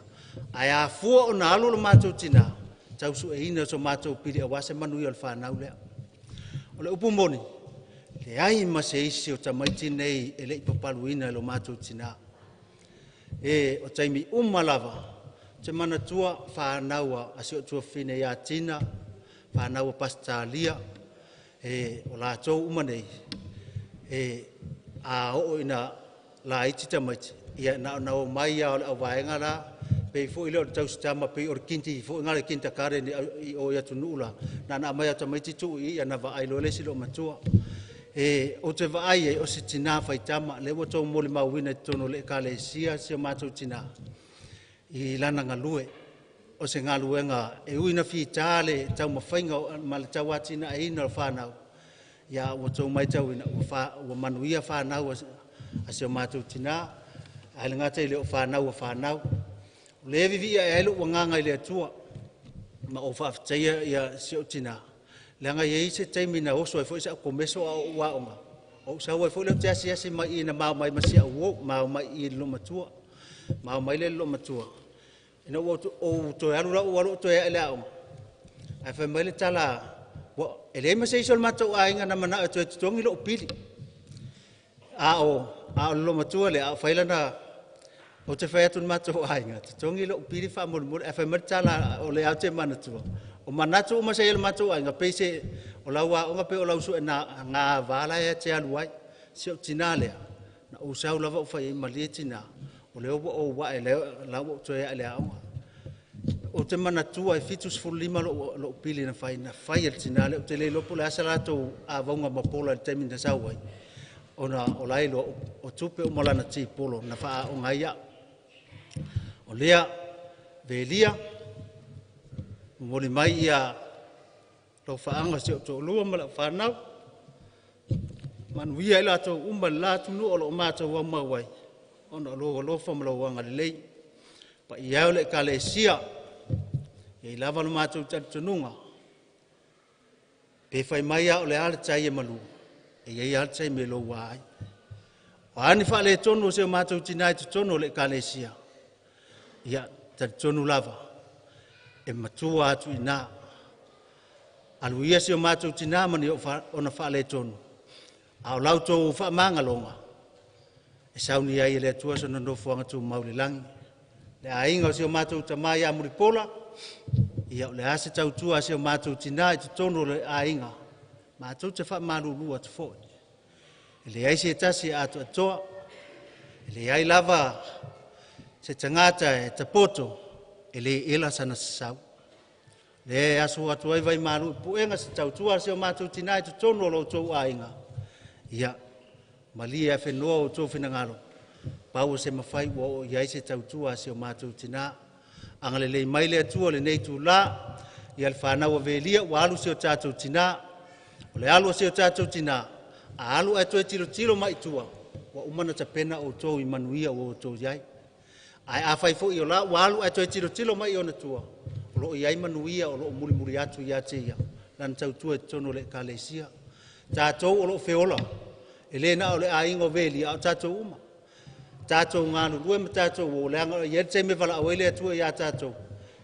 Ae afua ona alu lo matou tina, tau sueina o so matou pili aua se manuia o le fanau lea. O le upu moni, leai ma se isi o tamaiti nei e le i papaluina e lo matou tina. E, o taimi uma lava, ou te manatua fanau a si ou tuafafine ia Tina, fanau a Pasitalia, e, o latou uma nei, e, a oo ina laiti tamaiti, ia na ona omai lava o le auvaega la, pei foi lea o le tausitama, pei o le kindi foi ngā le kindergarten i o i atunuu la, na ona aumai lava o tamaiti tuu i i, ia na vaai loa le isi loomatua. E ou te vaai ai o se tinā faitama, lea ua outou molimauina i totonu o le Ekalesia si o matou tinā i lana galue. O se galuega e ui ina fita le taumafaiga ma le tauatinaeina o fanau, ia ua outou matauina ua manuia fanau a si o matou tinā, ae le gata i lea o fanau a fanau. O lea e vivii ae ai lou agaga i le Atua ma ou faafetaia ia si ou tinā, leaga e i ai se taimi na oso ai foi sau komeso a o ou aoga, ou sau ai foi lea ou te asiasi mai i i na ma o mai ma si au uo, ma o mai i i le loomatua. Ma o mai lea i le loomatua, ina ua ou toe alu la ou alu ou toe ae i le aoga, ae fai mai le tala, e leai ma se isi o le matou aiga na manao e toe totogi lou pili. A o le loomatua lea, a o fai lana… Ou te fai atu i le matou aiga, totogi lou pili faamolemole. Ae fai mai le tala, o lea lava ou te manatua, o manatu uma sa i ai i le matou aiga, pei o lau aoga pei o lau suega ava la e te alu ai. Si ou tinā lea, na ou sau lava ou fai i ai, malie tinā, o lea ua ou ae, o la ua ou toe ae i le aoga. Ou te manatua e 75 lou pili na fai, na fai e le tinā lea. Ou te le iloa po o le a se latou avauga ma Paula i le taimi na sau ai, ona o la e iloa o tupe uma o lana tipolo na faaaooga ai au. O lea, Velia, momoli mai alofaaga o si ou toalua ma lau fanau, manuia ai latou uma i le la atunuu o lo o matou aumau ai, ona o lou alofa ma lou agalelei. Le paia e o le Ekalesia, e i ai lava lo matou talitonuga, pe fai mai lava o le a le tai e malu, e i ai lava le taimi e loua ai. O a ni faaletonu o si o matou tinã i totonu o le Ekalesia, ia talitonu lava e matua atu i ina. Alu ia si o matou tinã ma ona faaletonu, a o la outou faamagaloga, e sauni ai e le Atua sona nofoaga tumau i le lagi. Le aiga o si o matou tama ia Mulipola, ia o le a se tautua a si o matou tinã i totonu o le aiga, matou te faamalulu atu foi. E leai se tasi e atoatoa, e leai lava se tagata e tapoto e le ela sana sasau. Le e asu atu ai vaimalu i puega se tautua a si o matou tinã i totonu o lo outou aiga, ia malie afenoa outou finagalo, pau o se mafai ua oo i ai se tautua a si o matou tinã. Agalelei mai le Atua i lenei itula, ia le fanau a Velia ua alu si o tatou tinã, o le alu a si o tatou tinã, a alu ae toe tilotilo mai i tua, ua uma ona tapena outou i manuia ua outou i ai. Ae afai foi o la ua alu ae toe tilotilo mai i ona tua, o lo o i ai manuia o lo o mulimuli atu ia te ia, lana tautua i totonu o le Ekalesia. Tatou o lo o feola, e le na o le aiga o Velia, a o tatou uma. Tatou galulue ma tatou o, leaga e i ai le taimi e valaau ai le Atua ia tatou,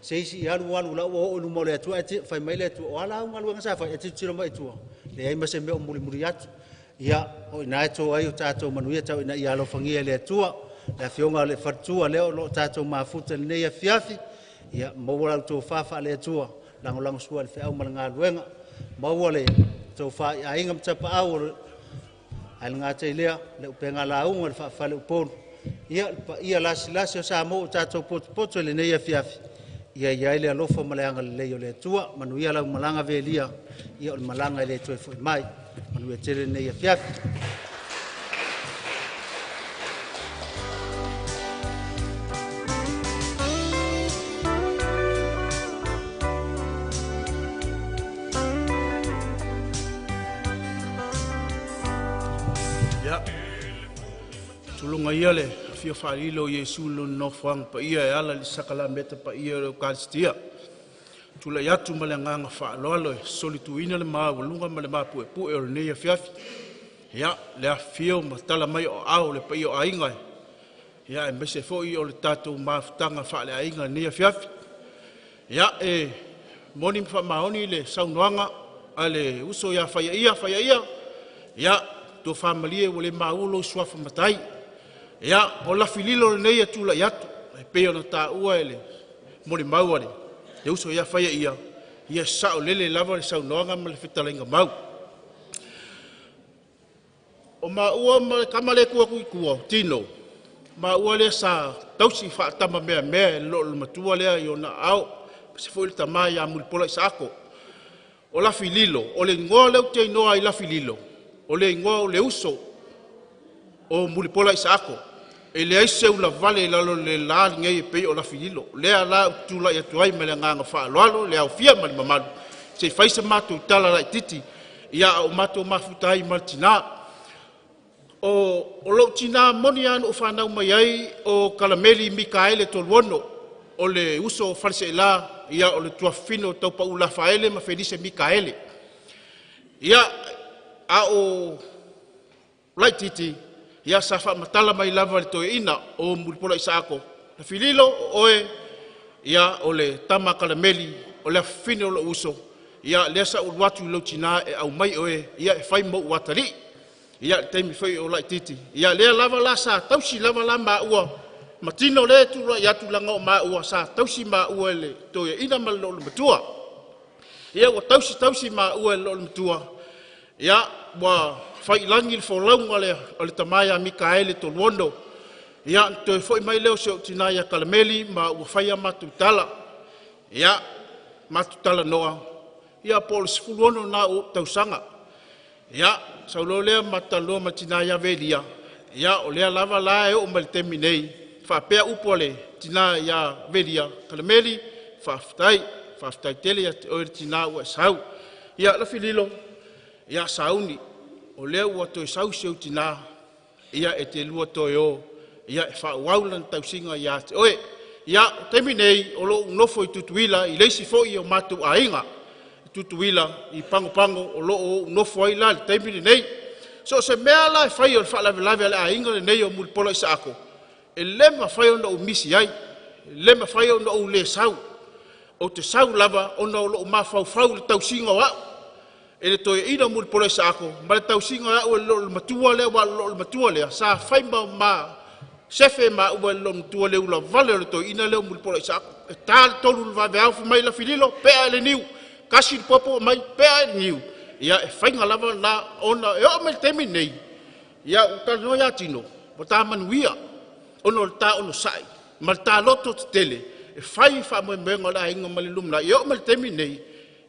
se isi alu alu o la ua oo i luma o le Atua, ae fai mai le Atua, o a la au galuega sa fai? Ae tilotilo mai i tua, leai ma se mea o mulimuli atu. Ia, o i ina e to ai o tatou manuia, tau ina ia alofagia e le Atua le afioga i le faletua lea o lo o tatou mafuta i lenei afiafi, ia maua lau tofa faale-Atua, lagolagosua i le feau ma le galuega, maua le tofa i aiga ma tapaau, ae le gata i lea, le upega lauga i le faa-faleupolu, ia le paia lasilasi o Samoa ua tatou potopoto i lenei afiafi, ia i ai le alofa ma le agalelei o le Atua. Manuia lau malaga Velia, ia o le malaga e le toe foi mai. Manuia tele lenei afiafi. Ia, tuloga ia le afio faalilo o Iesu i Lona nofoaga paia e ala i le sakalameta paia o le Ekalesia. E tulai atu ma le agaga faaaloalo e solituina le maualuga ma le mapuepue o lenei afiafi, ia le afifio ma tala mai o aao o le paia o aiga, ia aemaise foi o le tatou mafutaga faaleaiga i lenei afiafi. Ia, e moni ma faamaoni le saunoaga a le uso ia Faiaia. Faiaia, ia tofa malie ua le maua lou suafa matai. Ia, o Lafililo lenei e tulai atu e pei ona taua e le molimau a le uso ia Faiaia, ia e saolele lava le saunoaga ma le fetalaiga mau. O maua ma le tama lea e tu atu i tua o Tino, o maua lea sa tausi faatamameamea e le loomatua lea i ona aao, aemaise foi le tama ia Mulipola Isaako. O Lafililo, o le igoa lea ou te igoa ai Lafililo, O le igoa o le uso o Mulipola Isaako. E leai se ulavale i lalo o le la lenei e pei o Lafililo. O lea la ou te tulai atu ai ma le agaga faaaloalo le aofia ma le mamalu se i fai se matou tala laititi ia a o matou mafuta ai ma le tina. O lou tina moni lava na ou fanau mai ai o Kalameli Mikaele Toluono, o le uso o Faleseela, ia o le tuafafine o Taupau Lafaele ma Felise Mikaele. Ia, a o laititi, ia sa faamatala mai lava e le toeaina o Mulipola Isaako, Fililo o oe ia o le tama a Kalameli, o le afafine o lou uso, ia lea sa ou alu atu i lou tina e aumai oe ia e fai ma ou atalii. Ia le taimi foi o laititi, ia lea lava la sa tausi lava la maua ma tino lea e tulai atu leaga o maua sa tausi maua e le toeaina ma le loomatua. Ia ua tausi tausi maua e le loomatua, ia ua faiilagi le folauga o le tama ia Mikaele Toluono. Ia na toe foi mai lea o si ou tina ia Kalameli ma ua fai a matou tala. Ia matou talanoa, ia po o le 16 lena o ou tausaga. Ia sau loa lea ma talanoa ma le tina ia Velia, ia o lea lava la e oo mai le taimi nei, faapea upu a le tina ia Velia, Kalameli, faafetai, faafetai tele ia te oe le tina ua e sau. Ia Lafililo, ia sauni, o lea ua toe sau si ou tina, ia e te lua toe o, ia e faaauau lana tausiga ia te oe. Ia, o le taimi nei o lo o ou nofo i Tutuila i le isi foi o matou aiga i Tutuila i Pagopago o lo o ou nofo ai la i le taimi lenei. So o se mea la e fai o le faalavelave a le aiga lenei o Mulipola Isaako, e le mafai ona ou misi ai, e le mafai ona ou le sau. Ou te sau lava ona o lou mafaufau i le tausiga o au e le toeaina o Mulipola Isaako ma le tausiga o au e le loomatua lea, aua o le loomatua lea sa fai ma sefe maua e le loomatua i le ulavale o le toeaina lea o Mulipola Isaako. E ta le 3 i le vaveao fai mai Lafililo, pea i le niu, tasi le popo aumai, pea i le niu. Ia e faiga lava lena ona e oo mai le taimi lenei, ia ua talanoa ia Tino, ua ta manuia ona o le ta onosai ma le ta loto tetele e fai faamoemoega o le aiga ma le lumanai. E oo mai le taimi lenei,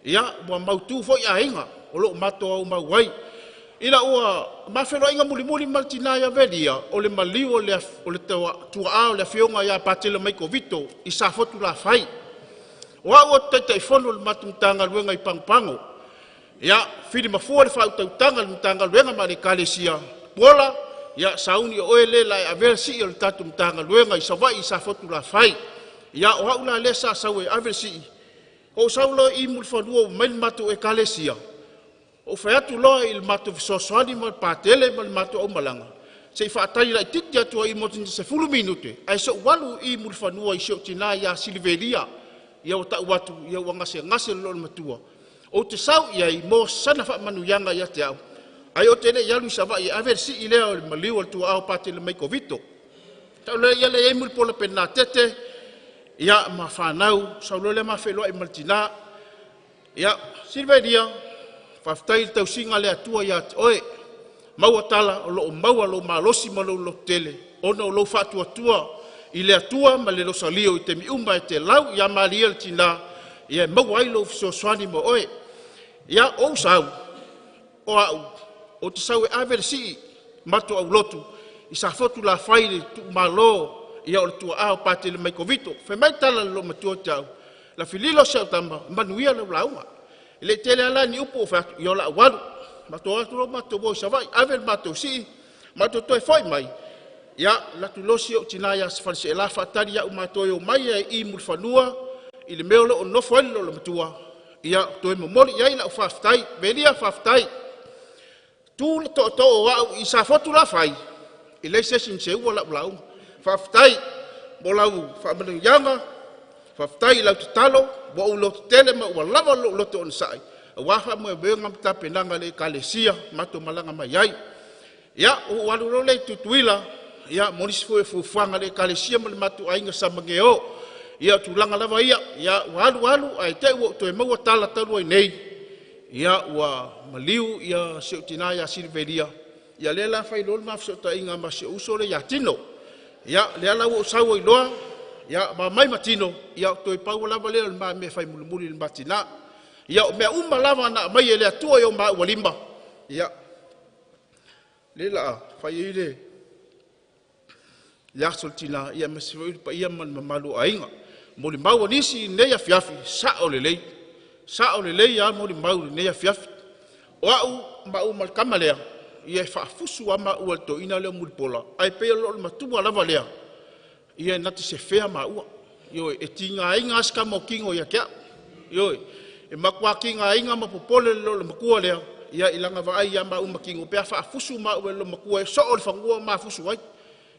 ia ua mautu foi aiga o lo o matou aumau ai. Ina ua ma feiloaiga mulimuli ma le tina ia Velia, o le maliu o le tuaa o le afioga ia Patele Maiko Vito i Safotulafai. O au ou te taitaifono i le matou Matagaluega i Pagopago. Ia, fili mafua le faautautaga i le Matagaluega ma le Ekalesia Puola, ia sauni o oe lea o le a e avea le sii o le tatou Matagaluega i Savaii i Safotulafai. Ia, o au la lea sa sau e ave le sii, ou sau loa i Mulifanua ua mai le matou Ekalesia, ou fai atu loa i le matou fesoasoani ma le Patele ma le matou aumalaga, se i faatali laititi atu ai mo sina 10 minute, ae se i ou alu i Mulifanua i si ou tina ia Silivelia. Ia ua tau atu, ia ua gasegase le loomatua. Ou te sau i ai mo sana faamanuiaga ia te au, ai ou te le i alu i Savaii e ave le sii lea o le maliu o le tuaa o Patele Maiko Vito. Tau lea ia le i ai Mulipola Penatete, ia ma fanau, sau loa lea ma feiloai ma le tina. Ia, Silivelia, faafetai i le tausiga a le Atua ia te oe. Maua tala o lo o maua lou malosi ma lou lototele ona o lou faatuatua i le Atua ma le losalio i taimi uma e te lau ia malie le tina, ia e maua ai lou fesoasoani mo oe. Ia, ou sau, o au, ou te sau e ave le sii matou aulotu i Safotulafai i le tuumalo ia o le tuaa o Patele Maiko Vito. Fai mai tala a le loomatua ia te au, Lafililo si au tama, manuia lau lauga. E le tele lava la ni upu ua fai atu, ia o lau alu. Matou atu loa matou o i Savaii, ave le matou sii, matou toe foi mai, ia alu atu loa si ou tina ia Faleseela faatali ia matou e omai ai i Mulifanua i le mea o lo o nofo ai le loomatua, ia toe momoli i ai lau faafetai. Velia, faafetai. Tu le tootoo o au i Safotulafai, e leai se isi na seua lau lauga. Faafetai mo lau faamanuiaga, faafetai i lau tatalo, ua ou lototele ma ua lava lou loto onosai, aua faamoemoega ma tapenaga a le Ekalesia matou malaga mai ai. Ia, ua ou alu loa lea i Tutuila, ia mo nisi foi o fuafuaga a le Ekalesia ma le matou aiga Samageo. Ia, o tulaga lava ia, ia ua alu alu ae te i ua ou toe maua tala talu ai nei, ia ua maliu ia si ou tina ia Silivelia, ia lea la fai loa le ma fesootaiga ma si ou uso lea ia Tino. Ia lea la ua ou sau ai loa, ia ma mai ma Tino, ia toe pau lava lea o le ma mea fai mulimuli i le ma tina. Ia o mea uma lava na aumai e le Atua i o maua lima, ia le la fai ai le le aso o le tina, ia aemaise foi le paia ma le mamalu o aiga. Molimau a nisi i lenei afiafi, sao lelei, sao lelei lava molimau i lenei afiafi. O au ma le tama lea, ia e faafusu lava maua e le toeaina lea o Mulipola, ae pei o le matua lava lea, ia na te sefea maua. Ioe, e tigaina lava si tama o tino ia te au. Ioe, e matua tigaina ma popole i le matua lea, ia i lana vaai ia maua ma tino pe a faafusu maua e le loomatua e soo le fanua ma mafusu ai.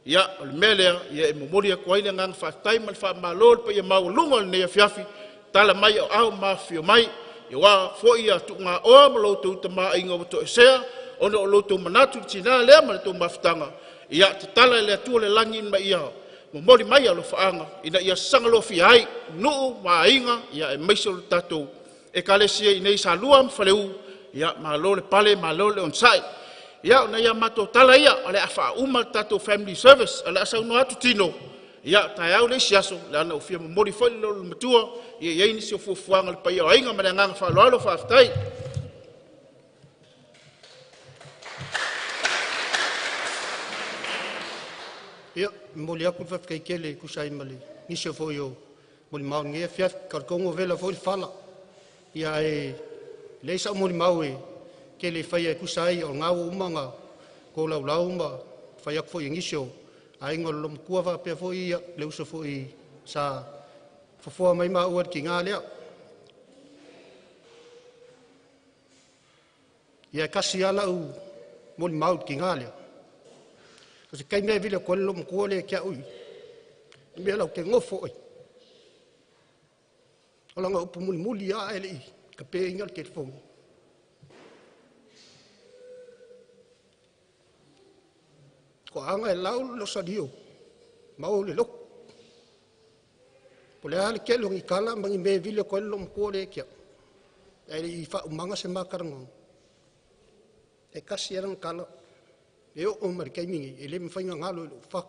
Ia, o le mea lea, ia e momoli atu ai le agaga faafetai ma le faamalo i le paia maualuga o lenei afiafi, tala mai o au ma afifio mai, aua foi ia tuugaoa ma lo outou tamaoaiga ua toesea ona o lo outou manatu i le tina lea ma le tou mafutaga. Ia tatala e le Atua le lagi ma ia momoli mai alofaaga ina ia saga lofia ai nuu ma aiga, ia aemaise o le tatou Ekalesia i inei i Salua ma Faleu. Ia malo le pale malo le onosai. Ia o nai a matou tala ia, o le a faauma le tatou family service, o le a saunoa atu Tino ia taeao le isi aso, leaga ua fia momoli foi le leo o le matua, ia i ai nisi o fuafuaga a le paia o aiga. Ma le agaga faaaloalo, faafetai. Ia, e momoli atu le faafetai tele e tusa ai ma le nisi o foi o molimau i lenei afiafi. E talitonu ua vela foi le fala, ia ae leai sau molimau e tele e faia e tusa ai o lena ua uma ona tolaulau ma fai atu foi e nisi o aiga o le loomatua faapea foi le uso foi sa fofoa mai maua i le tina lea. Ia e tasi lava lau molimau i le tina lea. O se taimi lava e vili atu ai le loomatua lea ia te au i le mea la ou te nofo ai. O lana upu mulimuli lava ae le i tapeina le telefoni. Toaga e lau le losani maua le lotu. Po o le a le tele o ni tala ma ni mea e vili atu ai le loomatua lea ia te au, ae le i faaumaga se ma talanoaga, e tasi lava lana tala e oo mai i le taimi lenei, e le mafai ona galo i lou fatu.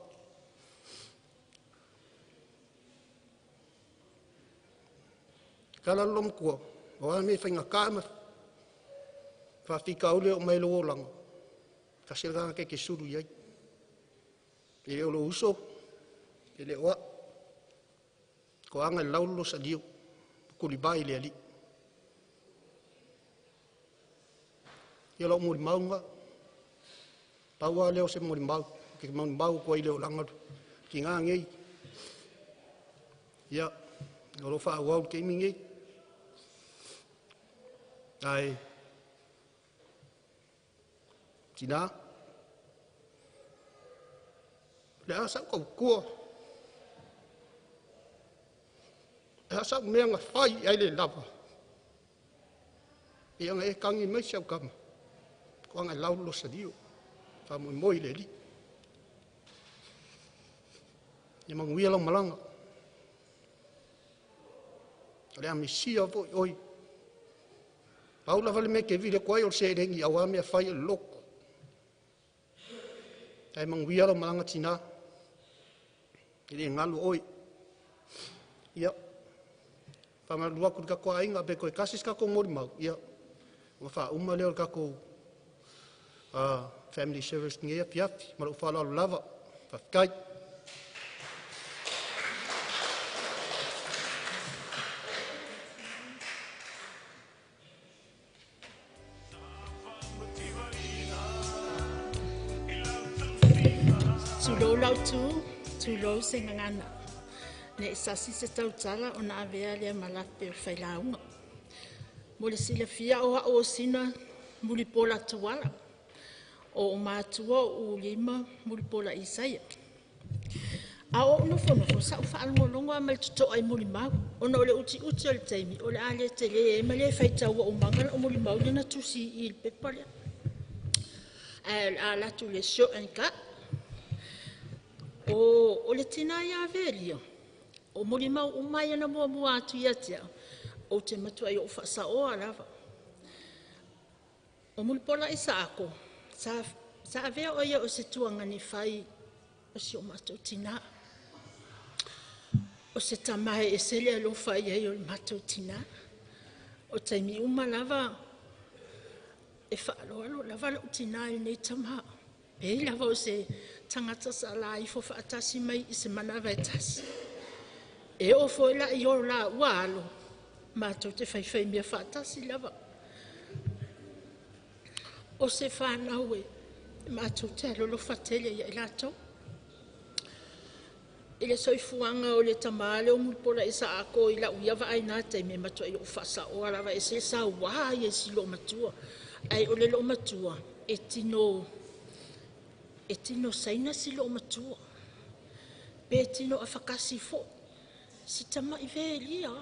Tala le loomatua, o a mea e faigata ma faafitauli e oo mai i lou olaga, tasi le tagata e te sulu i ai. E le o lou uso, e le o au. Toaga e lau le losaniu, tulivae i le Alii. Ia o lau molimau lena. Pau lava lea o se molimau, ou te molimau atu ai i le olaga o le tina nei. Ia, o lo o faaauau i le taimi nei. Ae, tina, o le a sau tautua, o le a sau mea na fai ae le lava, ia na e tagi mai si au tama, toaga e lau le losaniu, faamoemoe i le Alii. Ia manuia lau malaga. O le a misia foi oe. Pau lava le mea e te vili atu ai o le seleni aua mea fai o le lotu. Ae manuia lau malaga tina, e le galo oe. Ia, faamalulu atu i le tatou aiga, pe toe tasi se tatou molimau, ia, ona faauma lea o le tatou family service i lenei afiafi. Ma lou faaaloalo lava. Faafetai. Tulou lau tu, tulou se gagana. Ne i sasi se tautala ona avea lea ma lape o le failauga. Mo le silafia o au o Sina Mulipola Tuala, o ou matua o Uli ma Mulipola Isaia. A o ou nofonofo, sa ou faalogologo lava ma le totoa i molimau, ona o le utiuti o le taimi, o le a le tele ai ma le faitaua umaga lau molimau lea na tusi i i le pepa lea. Ae o le a alu atu i le show and cut. O le tina ia Velia, o molimau uma ia na muamua atu ia te au, ou te matuai ou faasaoa lava. O Mulipola Isaako, sa avea o ia o se tuagani fai o si o matou tina. O se tama e ese le alofa i ai o le matou tina. O taimi uma lava e faaaloalo lava lou tina i lenei tama. Pei lava o se tagata sa laifo faatasi mai i se manava e tasi. E oo foi la i o laua alo, matou te faifaimea faatasi lava. O se fanau e matou te alolofa tele ia i latou. I le soifuaga o le tamā lea o Mulipola Isaako i lau ia vaai i na taimi, e matuai ou faasaoa lava, e ese le saua ia i si loomatua. Ae o le loomatua, e tino saina si loomatua. Pe tino afakasi foi, si tamai velia.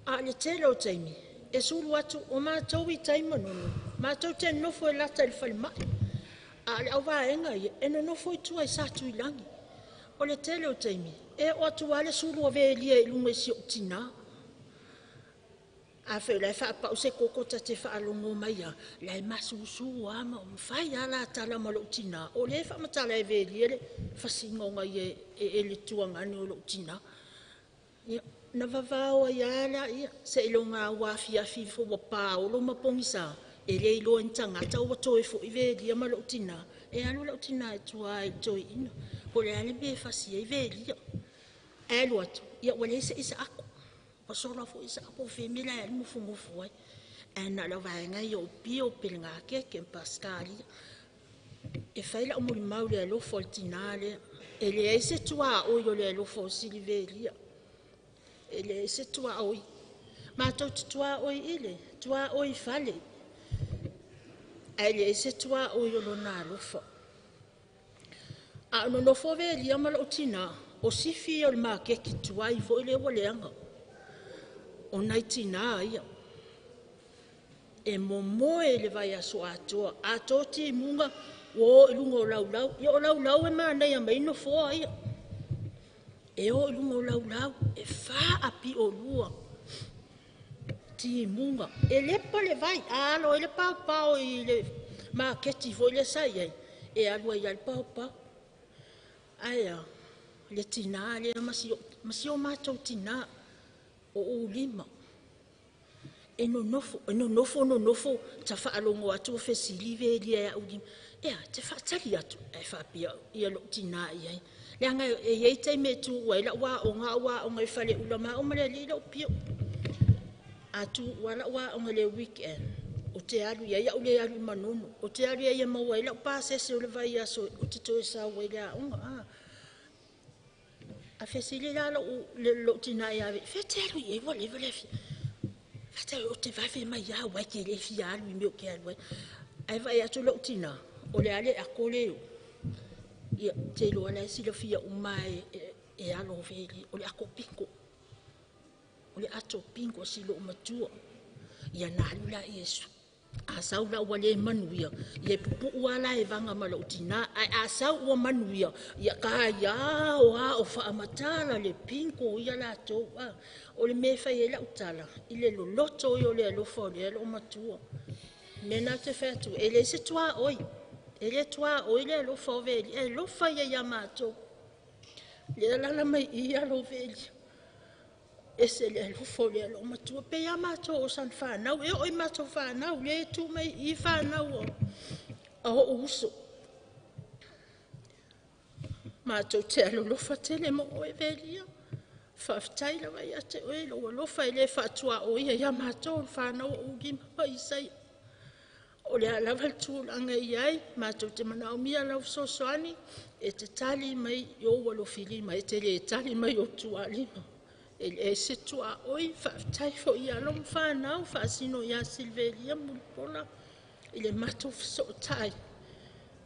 A o le tele o taimi, e sulu atu o matou i tai Manono, matou te nonofo e lata i le falemai. A o le auvaega ia, e nonofo i tua i Satuilagi. O le tele o taimi, e oo atu lava le sulu a Velia i luga i si ou tinā. A fai o la e faapau se koko ta te faalogo mai lava, la e masusu lava ma fai lava la tala ma lou tinā. O lea e faamatala e Velia le fasinoga ia e le tuagane o lou tinā. Ia, na vavao ai lava laia, seiloga ua afiafi ifo ua paolo ma pogisa, e le iloa e ni tagata ua toe foi Velia ma lou tinā, e alu lau tinā e tua i le toeaina. Po o le a le mea e fasi ai Velia. Ae alu atu, ia ua leai se Isaako. Ua sola foi Isaako o fea le mea o le a e alu nofonofo ai. Ae na o le vaega ia o Pio, Pelegakeke ma Pasikalia. E fai lau molimau i le alofa o le tinā lea. E leai se tuaoi o le alofa o Silivelia. E leai se tuaoi. Matou te tuaoi i le tuaoi i fale. Ae leai se tuaoi o lona alofa. A o nonofo Velia ma lou tinā, o sifi o le maketi tuai foi lea ua leaga. O nai tinā ia. E momoe le vaiaso atoa. A to timuga, ua o i luga o laulau. Ia o laulau e manaia mai nofoa ia. E o i luga o laulau, e faapiolua timuga. E lepa le vai, a alo ai le paopao i le maketi foi lea sa i ai, e alu ai lava le paopao. Ae a, le tinā lea ma si o matou tinā, o Ulima. E nonofo, e nonofo, nonofo, ta faalogo atu o fesili Velia ia Ulima. Ea, te faatali atu, ae faapea ia lou tinā i ai. Leaga e iai taimi e tuua ai lau aoga, au aoga i Faleula ma au ma le alii lou pio. A tuua lau aoga le weekend, o te alu i ai au le alu i Manono. O te alu i ai e maua ai lau pasese o le vaiaso o te toe sau ai le aoga. A fesili la lou tinā ia Veli, fea te alu i ai ua leva le afia. Faatali o te vave mai a uai ke le fia alu i mea o ke alu ai. Ae vaai atu lou tinā, o le a le ako le o. Ia, te iloa la e silafia uma e alo o Veli, o le ako pingo. O le ato pingo a si loo matua. Ia na alu la Iesu. A sau la ua le manuia, ia pupuu ala e vanga ma lou tinā. Ae a sau ua manuia, ia ka ia o a o faamatala le pingo ia latou. O le mea e fai ai lau tala, i le loloto ia o le alofa o lea loo matua. Mea na te fai atu, e le se tuaoi. E le tuaoi le alofa o Veli, e alofa ia ia matou. Le alala mai i alo o Veli. Ese le alofa o le alo matua. Pe ia matou o san whanau, e o i matou whanau, le tu mai i whanau o a o uso. Matou te alolofa tele mo oe Velia. Faafetai lava ia te oe lou alofa e le faatua o ia ia matou le whanau o Ulima ma Isaia. O le a lava le tulaga i ai, matou te manaomia lau fesoasoani, e te tali mai i ou alofilima, e te le tali mai o tualima. E leai se tuaoi, faafetai foi i alo ma whanau, faasino ia Silvelia Mulipola, i le matou fesootai.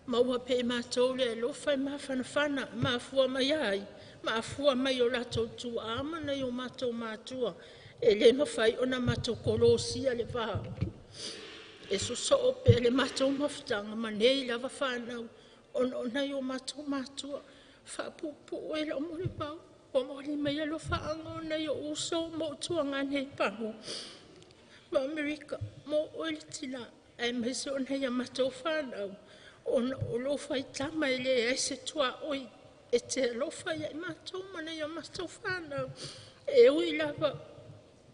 Maua pe matou le alofa e mafanafana, mafua mai ai, mafua mai o latou tuaa ma nai o matou matua, e le mafai ona matou kolosia le va. E sosoo pe le matou mafutaga ma nei lava whanau, ona o nai o matou matua, faapuupuu ai lau molimau. Ua moli mai alofaga o nai ou uso ma ou tuagane i Pago ma Amerika mo oe le tinā, aemaise o nai a matou whanau, ona o lou faitama e leai se tuaoi e te alofa ia i matou ma nai a matou whanau. E ui lava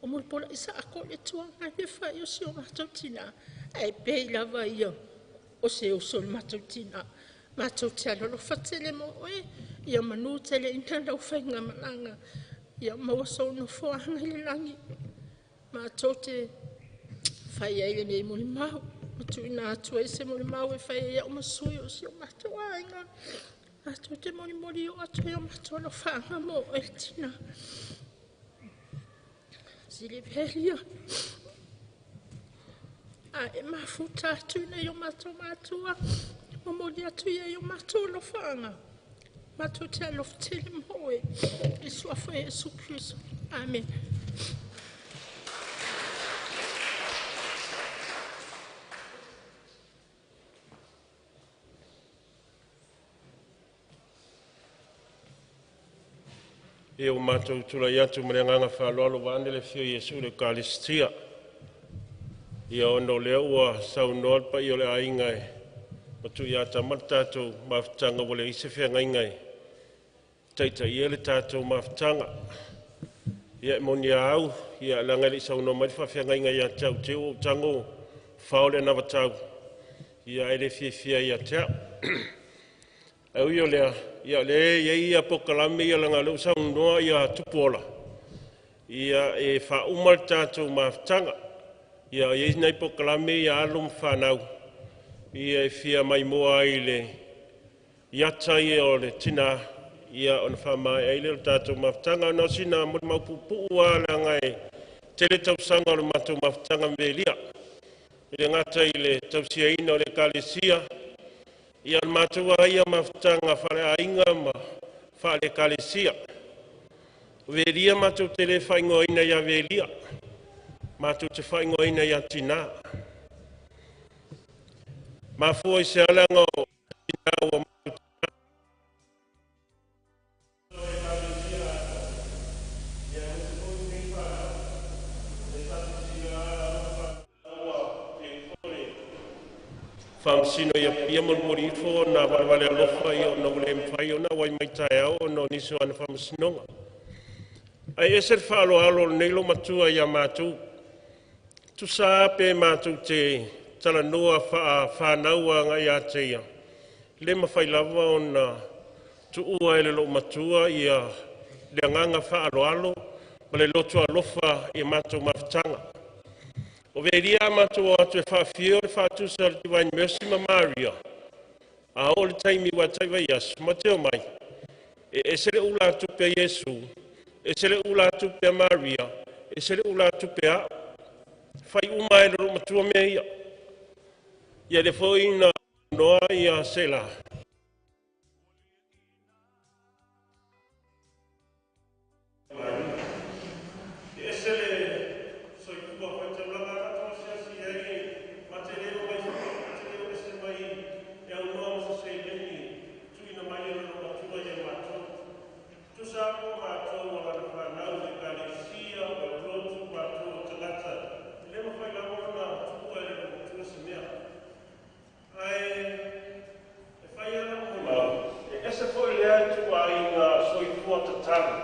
o Mulipola Isaako le tuagane fai o si o matou tinā, ae pei lava ia o se uso i le matou tinā. Matou te alolofa tele mo oe, ia manu tele ina lau faiga malaga, ia maua sou nofoaga i le lagi. Matou te fai ai lenei molimau, ma tuuina atu ai se molimau e fai ai au ma sui o si o matou aiga. Matou te molimoli o atu ai o matou alofaaga mo oe le tina. Silivelia, a e mafuta atu nei o matou matua, momoli atu ia i o matou alofaaga. Matou te alofa tele mo oe, i suafa o Iesu Keriso. Amen. Ia ua matou tulai atu ma le agaga faaaloalo vaeane le afio o Iesu i le Ekalesia. Ia ona o lea ua saunoa le paia o le aiga e ma Tuiatama le tatou mafutaga, ua leai se feagaiga e taitaia le tatou mafutaga. Ia e moni a au, ia leaga e le i saunoa mai le faafeagaiga ia te au, i te i ua ou tago fao le anavatau, ia ae le fiafia ai ia te au. Ae ui o lea, ia o lea e i ai polokalame ia leaga o lea ua saunoa ia Tupuola, ia e faauma le tatou mafutaga. Ia e i ai nai polokalame ia a alo ma fanau ia e fia maimoa ai i le ata ia o le tina, ia ona faamaea ai lea o le tatou mafutaga. Na o sina molimau puupuu lava leaga e tele tausaga o le matou mafutaga ma Velia. E le gata i le tausiaina o le ekalesia, ia o le matou lava ia mafutaga faaleaiga ma faale-ekalesia. O Velia matou te le faaigoaina ia Velia, matou te faaigoaina ia Tina. Mafua i se a? Leaga o tina ua Faamasino ia Apia molimoli ifo ona valevale alofa ia ona ua le mafai ona auai mai taeao ona o nisi o ana faamasinoga. Ae ese le faaaloalo o lenei loomatua ia matou. Tusa lava pe matou te talanoa faafanau agai ia te ia, le mafai lava ona tuua e le loomatua ia le agaga faaaloalo ma le loto alofa i matou mafutaga. O Velia a matou o atu e faafio le faatusa o le Divine Mercy ma Maria, a oo i le taimi ua tai vaiaso ma te omai, e ese le ulatupe a Iesu, ese le ulatupe a Maria, ese le ulatupe a au. Fai uma e le loomatua mea ia. Ia lea foi na noa ia Sela. E ese le soifua faitaulaga na toasiasi ai ma te le o mai ma te le o ese mai e aunoa ma se seleni tuuina mai e le loomatua ia matou. Tusa po matou o lana fanau le ekalesia o le lotu matou o tagata, e le mafai lava ona tuua e le loomatua se mea. Ae e fai lava molimau, e ese foi lea ituaiga soifua tatalo.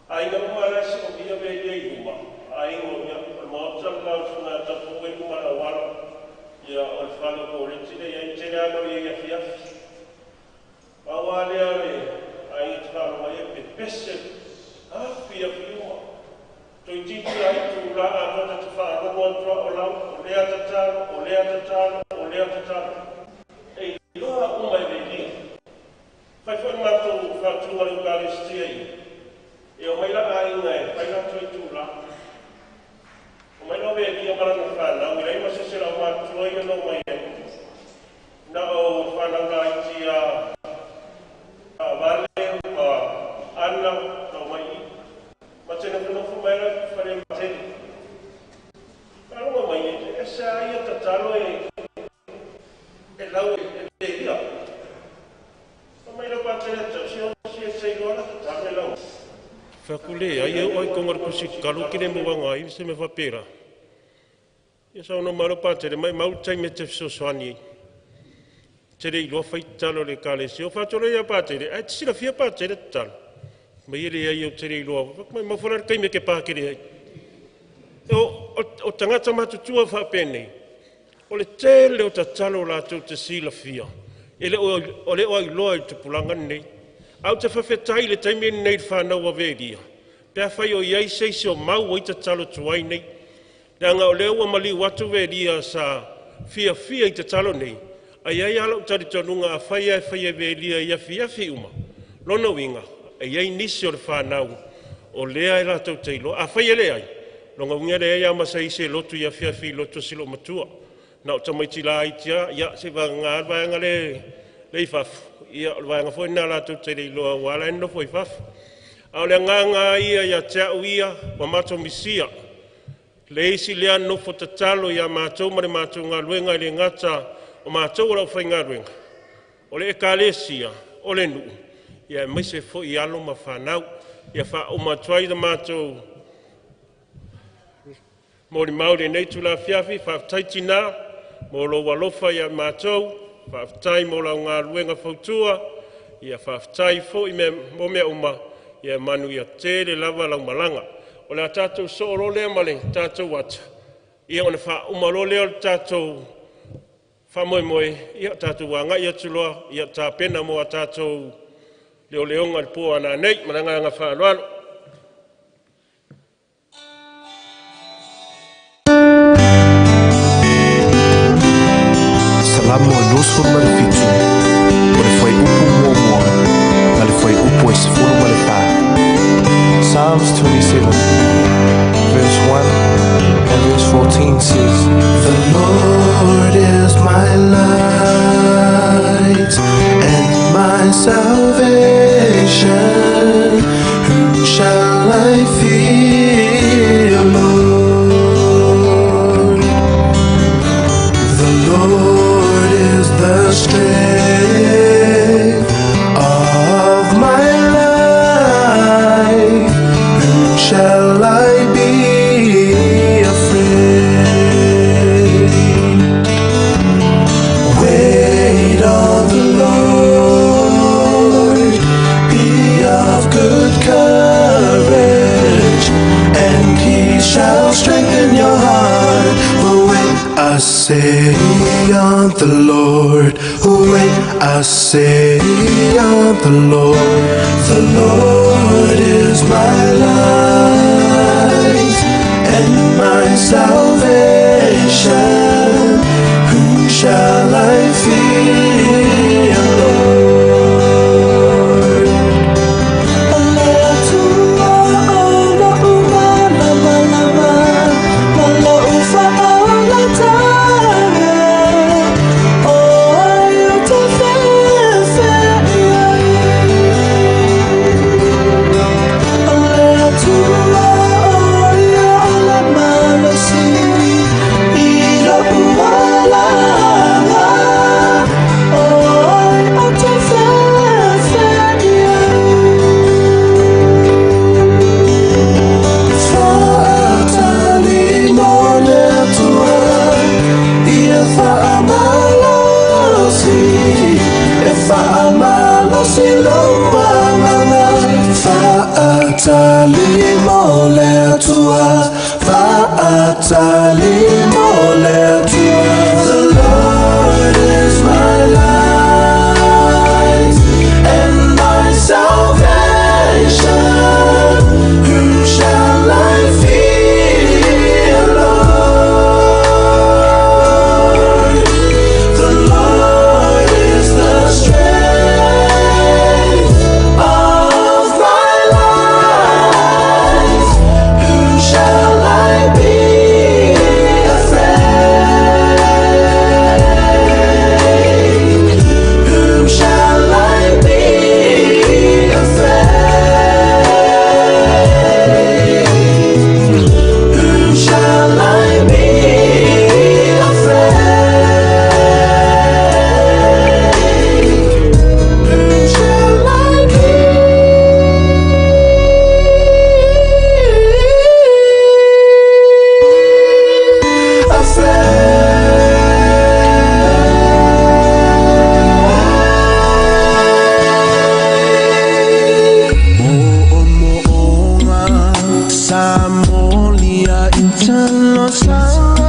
Aiga uma la e siomia Velia i luma, aiga o ia, o le maota le la o le Fogatapu e luma le auala, ia o le fale o Koreti lea e i ai, tele lava ina o i ai i afiafi. Pau lava lea le aiga e te faalogo ai e pepese afiafi uma. Toeitiiti lava itula atoa ta te faalogo atu lava o lau, o lea tatalo, o lea tatalo, o lea tatalo. E iloa uma e Velia. Fai foi le matou faatuga o le Ekalesia i e omai la aiga e fai latou itula. Omai loa Velia ma lana fanau, e leai ma se isi o le aumatutua ia na omai ai. Na o fanau laiti a Vale ma Ana na omai i i. Ma te nofonofo mai la i fale matele. Faalogo mai e ese a ia tatalo e lau e Velia. Fai mai lau patele tau si ona si e te iloa la tatalo e lau. Fai atu, Leai, e oo lava i totonu o le pusi tatalo ou te le maua ai se mea faapela. Ia saunoa mai lou patele, maumau le taimi e te fesoasoani ai. Te le iloa fai tatalo a le ekalesia. Ou fai atu loa ia Patele, ae te silafia Patele tatalo? Mai e leai ou te le iloa. Fai atu, maumau foi la le taimi e te patele ai. O tagata matutua faapenei, O le tele o tatalo latou te silafia, e le o, o le o ailoa i le tupulaga lenei. Ae ou te faafetai i le taimi lenei i le fanau a Velia, pe afai o i ai se isi o mau ai tatalo tuai nei, leaga o lea ua maliu atu Velia sa fiafia i tatalo nei, ae i ai lava lou talitonuga afai lava e fai e Velia i afiafi uma, lona uiga e i ai nisi o le fanau o lea e latou te iloa. Afai e leai, lona uiga e leai lava ma se isi e lotu i afiafi i lotu a si loomatua. Na o tamaiti laiti lava, ia seiavagana le vaega lea i fafo, ia o le vaega foi lena latou te le iloa aua o la e nonofo i fafo. A o le agaga lava ia ia te au ia, ua matou misia le isi lea nofo tatalo ia matou ma le matou galuega, e le gata o matou o le aufaigaluega, o le Ekalesia, o le nuu, aemaise foi alo ma fanau. Ia faauma atu ai le matou molimau i lenei itula afiafi. Faafetai tina mo lou alofa ia matou, faafetai mo lau galuega fautua, ia faafetai foi mo mea uma, ia manuia tele lava lau malaga. O le a tatou soo loa lea ma le tatou ata, ia ona faauma loa lea o le tatou faamoemoe, ia tatou agai atu loa ia tapena mo a tatou leoleoga i le po a nanei. Ma le agaga faaaloalo. Salamo e 27, o le fuaiupu muamua ma le fuaiupu e 14. Psalms 27, verse 1 and verse 14 says, The Lord is my light and my salvation. Whom shall I fear, Lord? The Lord is the strength of my life. Whom shall I be afraid? Wait on the Lord, be of good courage, and he shall strengthen your heart. Wait, I say on the Lord. Wait, I say on the Lord. The Lord is my light and my salvation. Whom shall I fear, Lord? The Lord is my light and my salvation. Whom shall I fear, Lord? The Lord is the strength of my life. Whom shall I be afraid? Whom shall I be afraid? Whom shall I be afraid? Whom shall I be afraid? Mo'omo'oga sa molia i talosaga.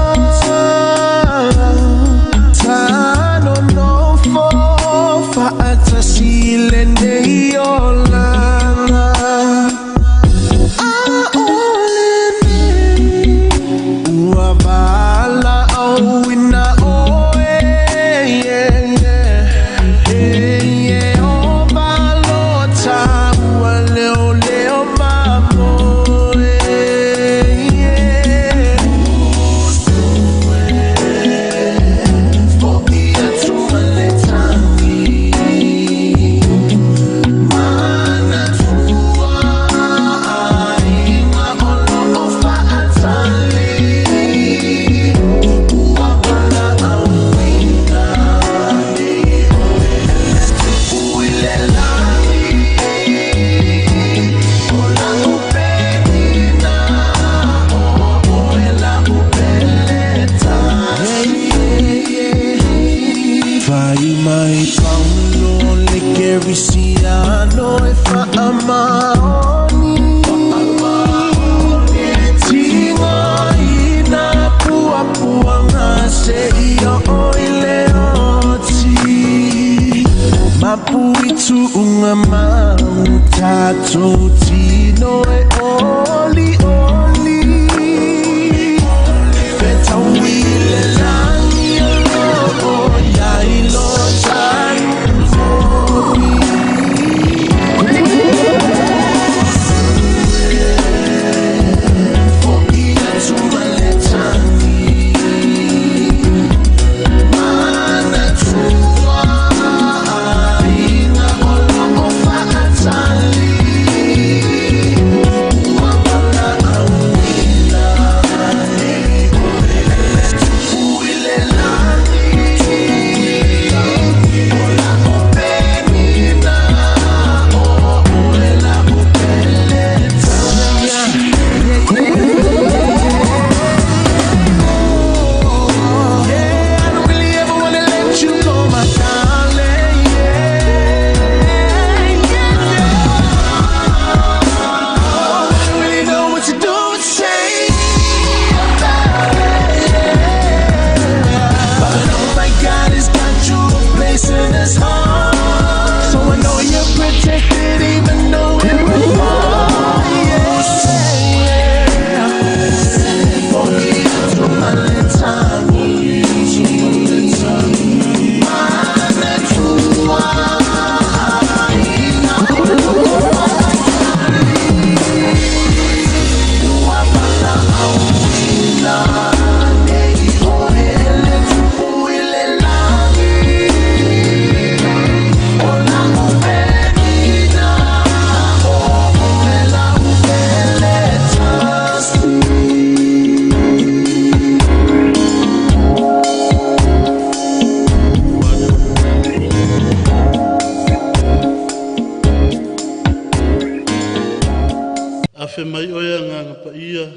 Afe mai oe Agaga Paia,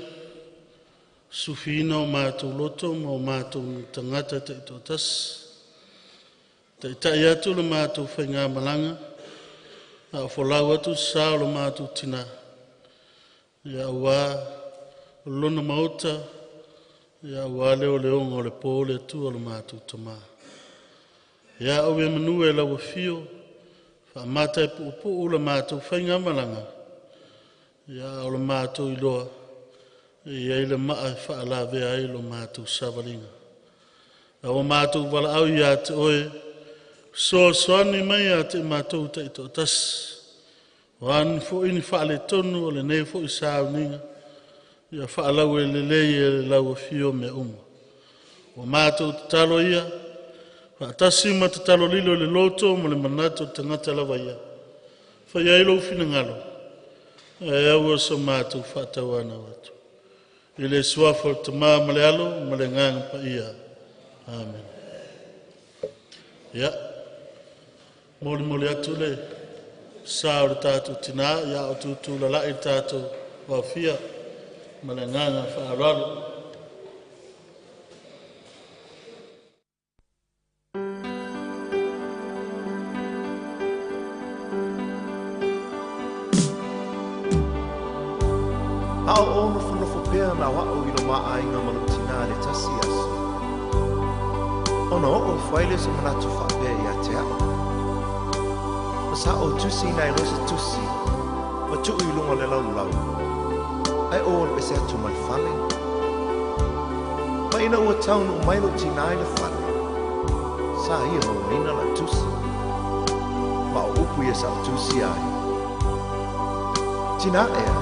sufiina o matou loto ma o matou tagata taitoatasi. Taitai atu le matou faigamalaga, a o folau atu le sa o lo matou tina, ia aua lona maota, ia aua leoleoga o le po le Atua lo matou tama. Ia ave manu e lau afio, faamata e puupuu le matou faigamalaga, ia o le matou iloa, e i ai le maa e faalavea ai lo matou savaliga. A ua matou valaau ia te oe, fesoasoani mai ia te matou taitoatasi. O a foi ni faaletonu o lenei foi sauniga, ia faalauelelei e lau afio mea uma. Ua matou tatalo ia, faatasi ma tatalo lilo i le loto ma le manatu o le tagata lava ia, faia ai lou finagalo, ae aua so matou faatauanau atu. I le suafa o le Tama ma le Alo ma le Agaga Paia. Amene. Ia, molimoli atu le sa o le tatou tina, ia o tutulalai le tatou vaofia ma le agaga faaaloalo. A o ou nofonofo pea na o a'u i lo mā aiga ma lo'u tinā i le tasi aso, ona oo ifo ai lea o se manatu faapea ia te a'u, Ma sa ou tusiina ai loa se tusi ma tuu i luga o le laulau, ae ou alu ese atu ma le fale. Ma ina ua taunuu mai lou tinā i le fale, sa ia mauaina lau tusi. Ma o upu ia sa ou tusia ai, Tinā ea,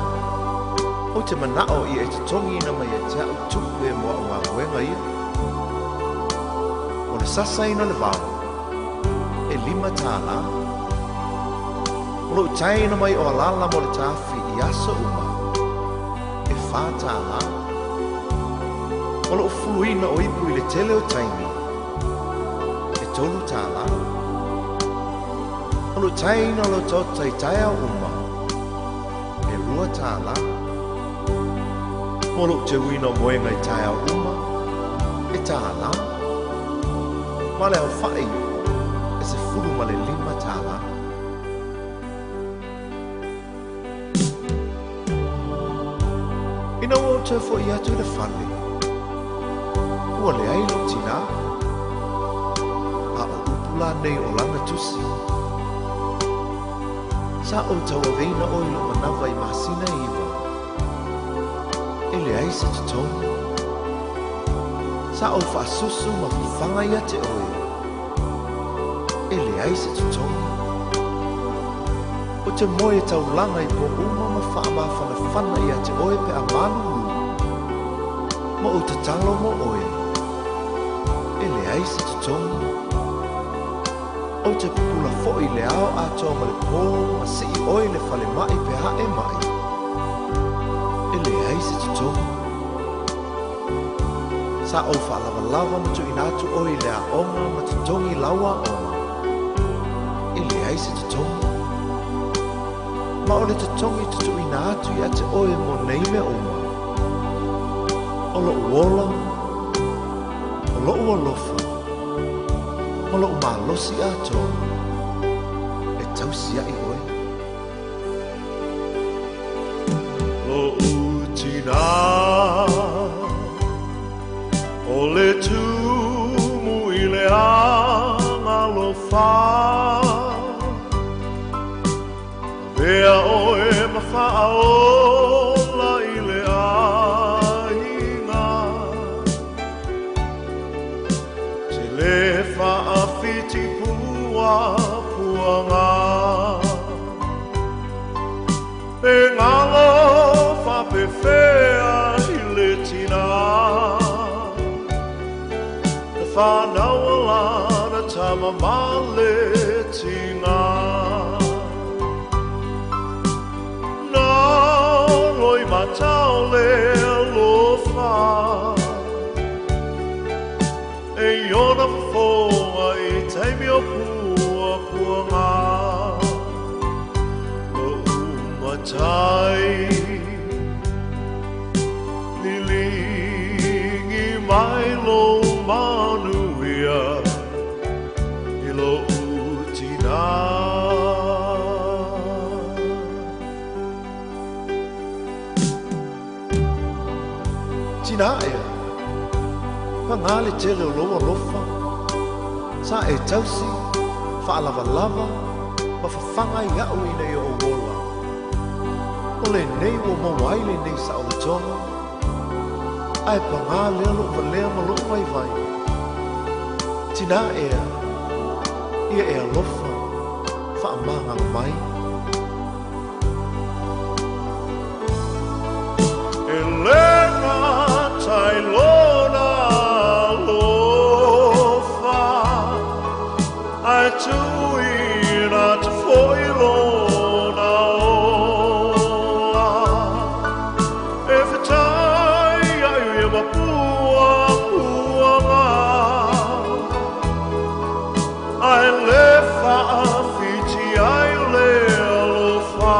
ou te mana'o ia e totogiina mai ia te a'u tupe mo a'u galuega ia. O le sasaina o le vao, e $5. O lo'u taeina mai o alala mo le tafi i aso uma, e $4. O lo'u fuluina o ipu i le tele o taimi, e $3. O lo'u taeina o le otaota i taeao uma, e $2. Mo lo'u teuina o moega i taeao uma, e $1. Ma le aofa'i e $15. Ina ua ou toe fo'i atu i le fale, ua leai lou tinā. A o upu la nei o lana tusi, Sa ou tauaveina oe i lou manava i masina e 9, e leai se totogi. Sa ou faasusu ma fafaga ia te oe, e leai se totogi. Ou te moe taulaga i pō uma ma faamafanafana ia te oe pe a malulu, ma ou tatalo mo oe, e leai se totogi. Ou te pupula foi i le ao atoa ma le pō ma sii oe i le falemai pe a e maʻi, e leai se totogi. Sa ou faalavalava ma tuuina atu oe i le aoga ma totogi lau aoga, e leai se totogi. Ma o le totogi tutuuina atu ia te oe mo nei mea uma, o lo'u ola, o lo'u alofa, ma lo'u malosi atoa, e tausia'i oe. Lo'u tinā, o le tumu i le agalofa, avea oe ma faaola i le aiga. Te lē faafiti puapuaga, pe galo faapefea i le tinā. Na fanau lana tama ma le tiga. Na loi matao le alofa, e iona fofoga i taimi o puapuaga. Lo'u matai, mai lo manuia i lo'u tinā. Tinā ea, pagā le tele o lou alofa, sa e tausi, faalavalava ma fafaga ai a'u ina ia ou ola. O lenei ua maua ai lenei saolotoga, ae pagā lea lo'u valea ma lo'u vaivai. Tinā ea, ia e alofa, faamagalo mai. E le gata i lona alofa, ae tuuina atu foi lona ola. E fetai ai ia ma puapuaga, ae le faafiti ai o le alofa.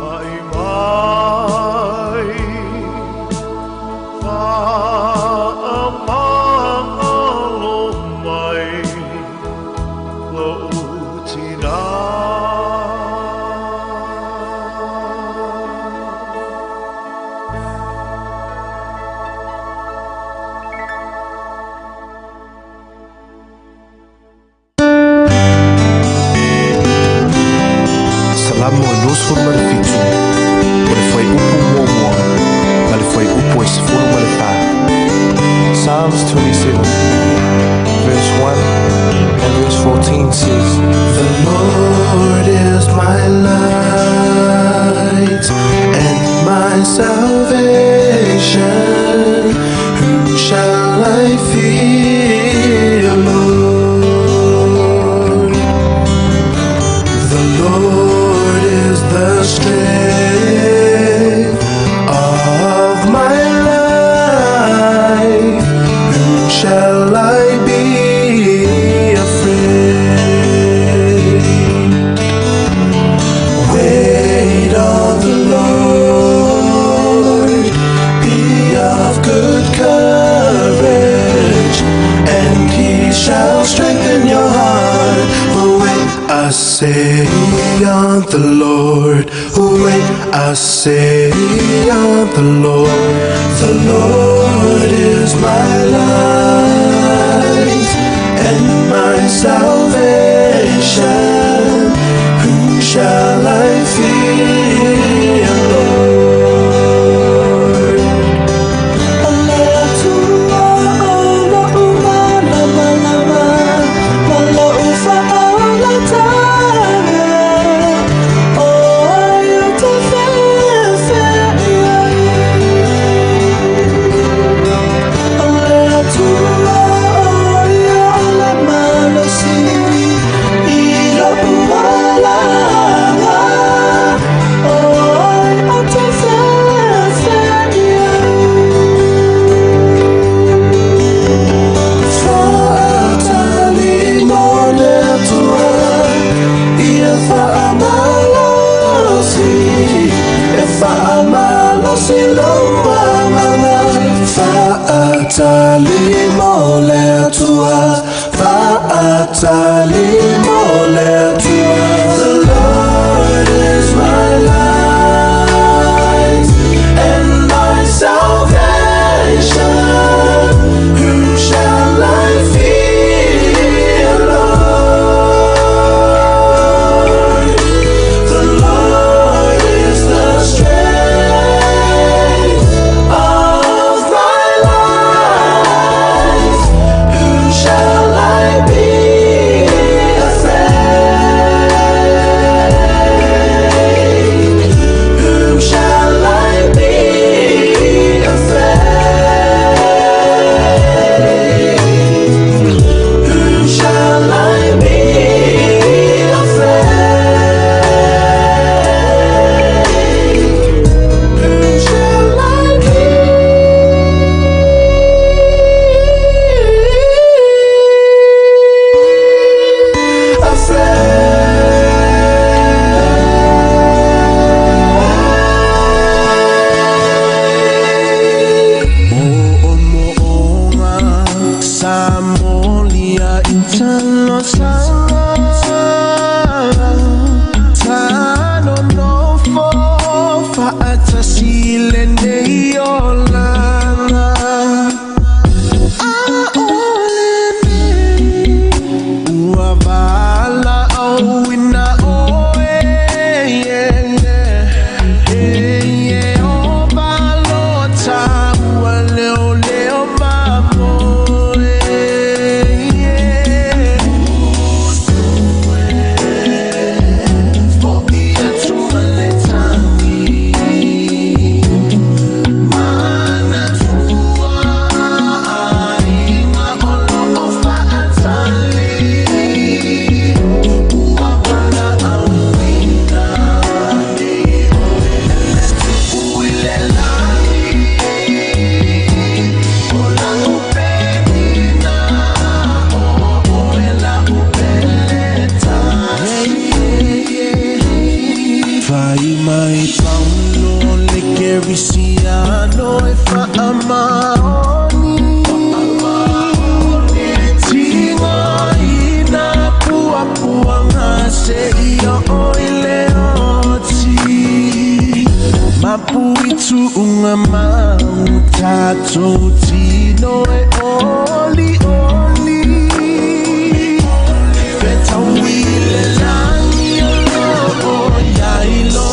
Haʻi mai, faamagalo mai lo'u tinā. Salamo e 27, o le fuaiupu 1 ma le fuaiupu e 14. Psalms 27, verse 1 and verse 14 says, The Lord is my light and my salvation. Whom shall I fear, Lord? The Lord is the strength of my life. Whom shall I be afraid? Wait on the Lord, be of good courage, and he shall strengthen your heart. Wait, I say on the Lord. Wait, I say on the Lord. The Lord is my light and my salvation. Whom shall I fear, Lord? O le Atua o lo'u malamalama, ma lo'u faaolataga, o ai ou te feafea ai? O le Atua o ia o le malosi. Ia no e faamaoni Tiga ina puapuaga seia o i le oti Mapuituuga mau tatou tino e olioli Fetaui le lagi o loo iai lo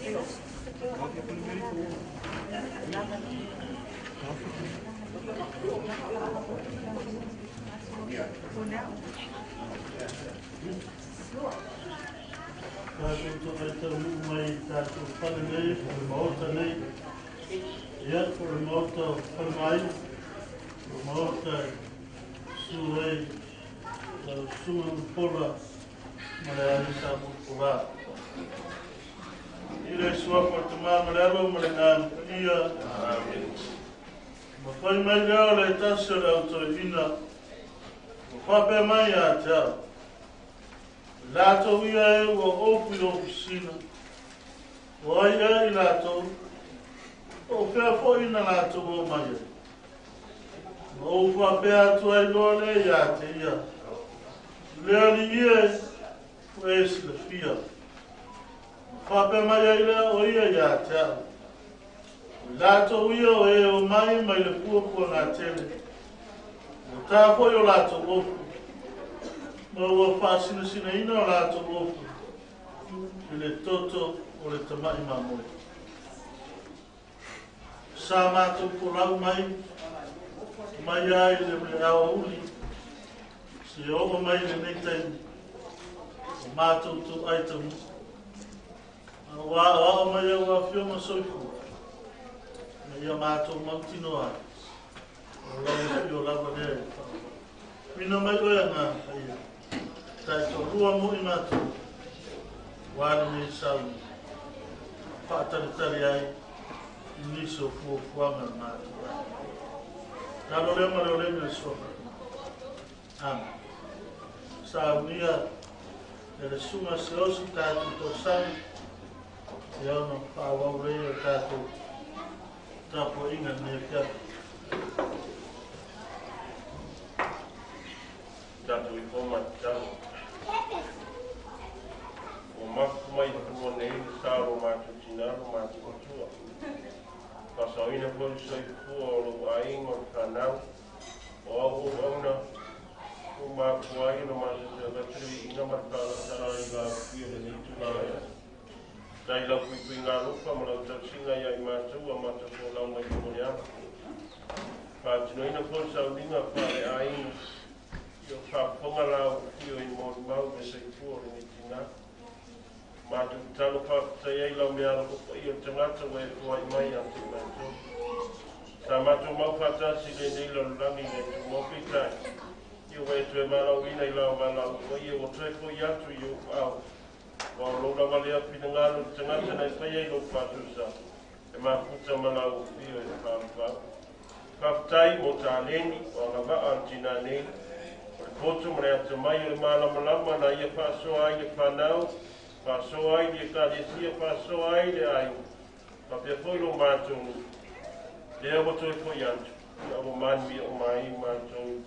Tātou tō mai tātou whare nei, o le maota nei. Ia, o le maota o whare mai, o le maota su ai, lau sunga pola, ma le ali sa pola. I le suafa o te maa ma le alo ma le ngā ia. Amen. Ma whai mai leo le tasi o le autoina, ma whapea mai a te au. Lātou ia e ua opu i ofisina. O ai e i lātou, o whea fo ina lātou o mai ai. Ma o whapea atu ai loa le ia te ia. Lea li ia e o e silafia. Whapea mai ai lea o ia ia te au. Lātou ia o e o mai mai le pua pua ngā tele. O tā foi o lātou ofu. Ma ua whaasinasina ina o lātou ofu. I le toto o le tamai mamoe. Sa mātou ko lau mai, mai ai le le awa uli, se o mai le nei taimi, o mātou tō ai tamu. A wā o mai au a whio soifua, na ia mātou mautino ai, o lau whio lava lea e whawa. Mina mai oe ngā haia, tai tō rua mo i mātou, wāri nei sauni, whaatari ai, i nisi o fuafuaga le mātou ai. Talo lea ma le oleni le suafa. Amen. Saunia e le sunga se osi tātou tō sani, e ona whaawau rei o tātou tāpua inga nei whiapi. Tātou i kōma tau. O mafu mai tua nei le sa ro mātou tina ro mātou matua. Whasauina foi soifua o lou aiga o le fanau, o au auauna, o mafua ai no matou avatu le viiga ma le faalatala i laufia lenei tulaga e aso. Tai lau puipuiga alofa ma lau tausiga ia i matou a matou folau mai mo le ala. Faatinoina foi le sauliga faaleaiga i o faafofoga laufia i molimau le soifua o lenei tinā. Mātou talo whāwhitai ai lau mea ala kopa i o tangata wa e fuai mai a te mātou. Sa mātou mau whātasi le nei lalulagi nei tū mau pitai. I o e toe mālau ina i lau mālau wa i o toe fo i atu i o au. Wa o lōla wale a pina ngālu te tangata nei whai ai lō whātusa. E māputa malau o whio e whāwhau. Whāwhitai mō tā leni o anga waa al tina nei. O le poto mare ata mai o le mālamalama na ia whaasoa ai le whanau. Whaasoa ai le ekalesia, whaasoa ai le ai. Whapea foi lo mātou ni. Lea ua toe foi atu. Ia ua manui o mai mātou.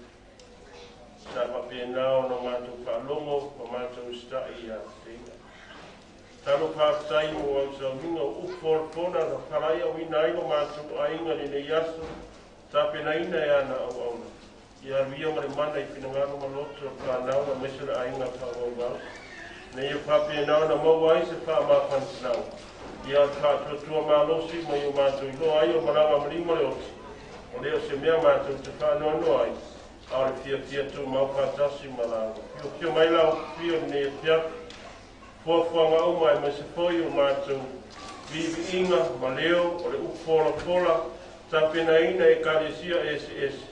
Sa whapea nā o na mātou whaalongo, ma mātou stai ia teinga. Talo whāwhitai mō au sauninga o upu na wharai au ina ai lo mātou ainga le nei aso. Tāpenaina e ana au auna. Ia ruia ma le mana i pinangano maloto o whanau na mese le ainga whawau. Nei o whapea nā na mau ai se wha māwhantanau. Ia whātuatua mālosi mai o mātou i loa ai o maranga marima le oti. O leo se mea mātou te whānoano ai. A o le fia fia tū mau whātasi ma lāua. Fio fio mai lau fio nei e whiapi. Fuafuanga au mai mai se foi o mātou. Vivi inga ma leo o le upola pola. Tapena ina e kalesia ese ese.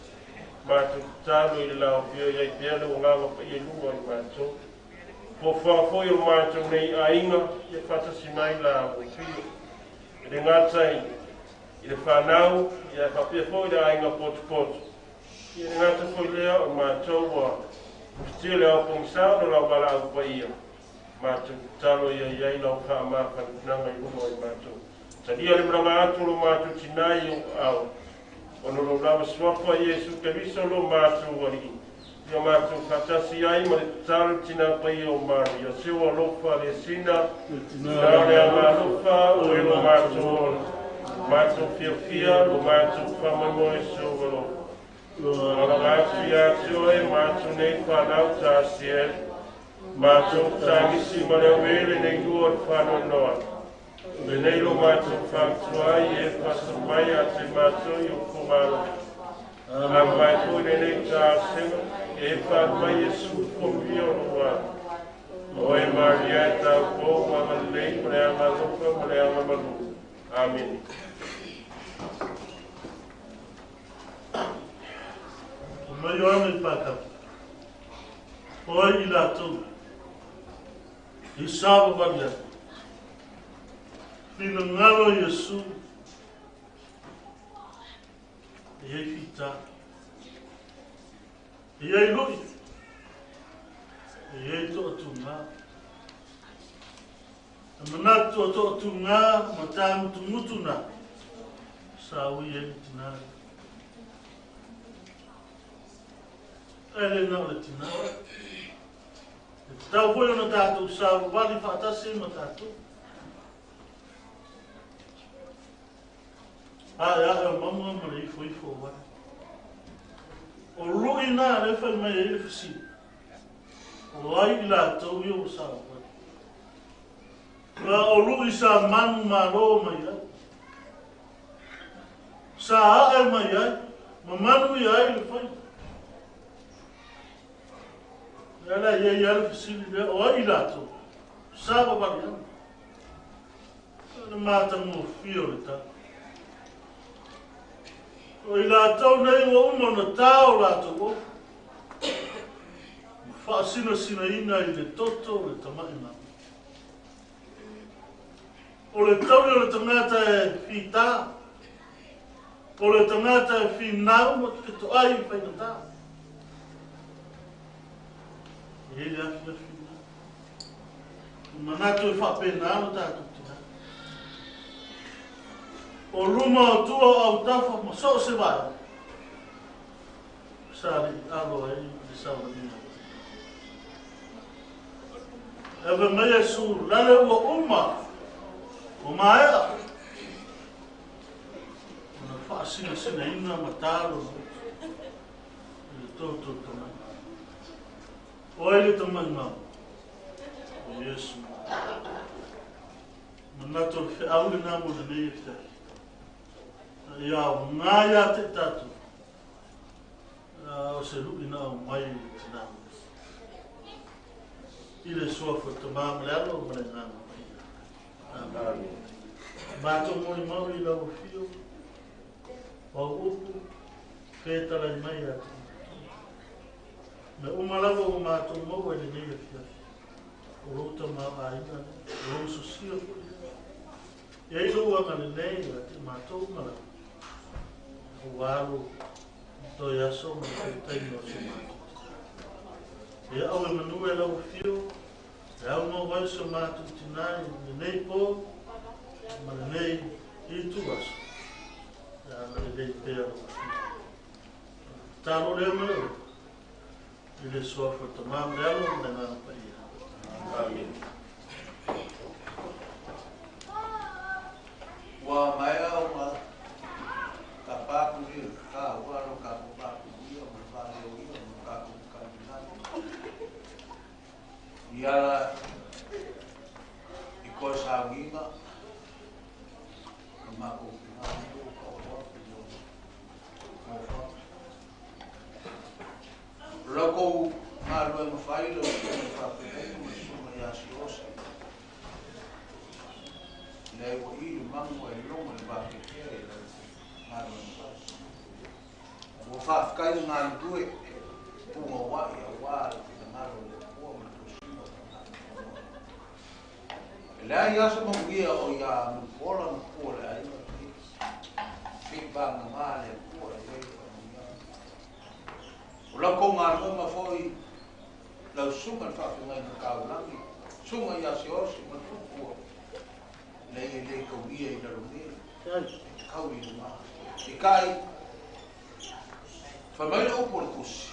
Mātou talo i le lau fio iai pea le unganga pa i e lunga i mātou. Fuafuanga foi o mātou nei ainga e whatasi mai la o whio. E le ngātai i le whanau, ia whapea foi le ainga potupotu. I le ngātai foi lea o mātou wa kutia le au pongisao no lau wala au pa ia. Mātou talo ia iai lau wha māwhantunanga i lunga i mātou. Talia le mranga atu lo mātou tinai o au. Ono lo lava suafa Iesu Keriso lo mātou wali. Ia mātou whatasi ai ma le talo tina pai o maru. Ia sewa lofa le sina, nā le ama lofa o e lo mātou ola. Mātou fiafia, lo mātou whamaimoe soa lo. Wala atu ia atu e mātou nei whanau tā siel. Mātou tāgisi ma le wele nei lua o whanau noa. Lenei lo mātou whātua ai e whasa mai a te mātou i o kongalo. A mai foi lenei tāsega, e wha mai e su fo mio lo wā. O e Maria e tau pō, wanga lei, mo le anga lopa, mo le anga malu. Amen. O mai o anga i pākau. O ai i lātou. I sāwa wali atu. Whina ngaro Yesu. I ei whita. I ei lui. I ei toa tūngā. E manatu o toa tūngā, ma tā mutu mutu nā. Sa ui e le tina. E le nā o le tina. E te tau foi ona tātou sa wali whaatasi ma tātou. A e a e o mamunga ma le ifo ifo o wai. O lui nā le whai mai e le whisi. O ai i lātou i o sa wai. La o lui sa manu mā rō mai ai. Sa ae mai ai, ma manu i ai le whai. E ala ia i ala whisili le o ai i lātou. Sa wawali ana. Le mātango whio le tā. O i lātou nei ua uma na tā o lātou o. Ma whaasina sina ina i le toto o le tamai mā. O le tauri o le tangata e whitā. O le tangata e whinau ma te to ai i whaina tā. E le afi afi nā. Manatu e whapena alo tātou tina. O luma o tua o au tafa ma so se vai. Sa li alo ai le sa wa nina. Ewe mai e su lale ua uma. O maea. Ona whaasina sina ina ma tālo. I le tō tamai. O ai le tamai mau. O Yesu. Manato le wheau le nā mo le nei e whitai. Ia o ngā ia te tātou. O se lui na o mai i te nā. I le sua fo te maa ma le alo ma le ngā mai. Amen. Mātou mori mau i lau whio. O upu, whētala i mai atu. Me umalawa o mātou mau e le nei e whia. O rota mā āina, o rō sosia fo ia. E i lou anga le nei a te mātou umalawa. O wāro, toi aso ma te taino o se mātou. E au e manu e lau whio, e au mau vai so mātou tinai le nei pō, ma le nei i tu aso. E anga le nei pēa lau whio. Tālo leo me leo, i le soa fo te maa me alo me ngā pa ia. Amen. Ua mai au ma ka pāku i ka ua lo ka ku pāku ia ma wha leo ia ma ka ku ka nani. I ala i koe saungiga ka mākou ki ngā meo ka oa ki leo mōwha. Loko ngā lue mawhai leo ki ngā whapehei ma sunga i asi osi. Le ua i le mangu e longa le wākekea e lau ngā lue mawhai. Ua whawhikai le ngā lue punga wai a wā le whina ngaro le pua ma le tosino ka ngā lue. E lea i asa mamuia o ia mupola ma pua le ainga ki whibanga ngā le pua e lei o mamuia. O lau kou ngā lue mawhoi lau sunga le whawhingai ngā kaulangi, sunga i asi osi ma tupua. Lei e lei kau ia i lalo nei, kau i ngā. I kai, whai mai le upu le kusi,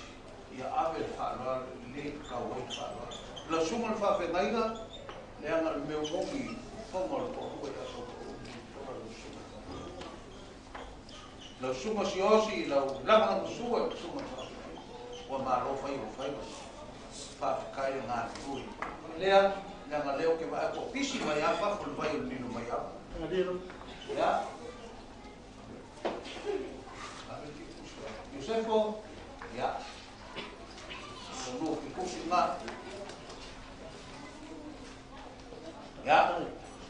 ia ave le whaaloa, le kau ai le whaaloa. Lau sunga le whawhingai le anga le meo momi, whonga le tohua i aso tohua lau sunga. Lau sunga si osi, lau langa na sua e sunga le whawhingai. Ua mā lo whai o whai, whawhikai ngā tui. Lea, Leaga lea ou te vaai atu ua pisi mai lava fafo i le vai o le lilo mai au. Ia. Iosefo, ia. Lua kikusi ngā. Ia,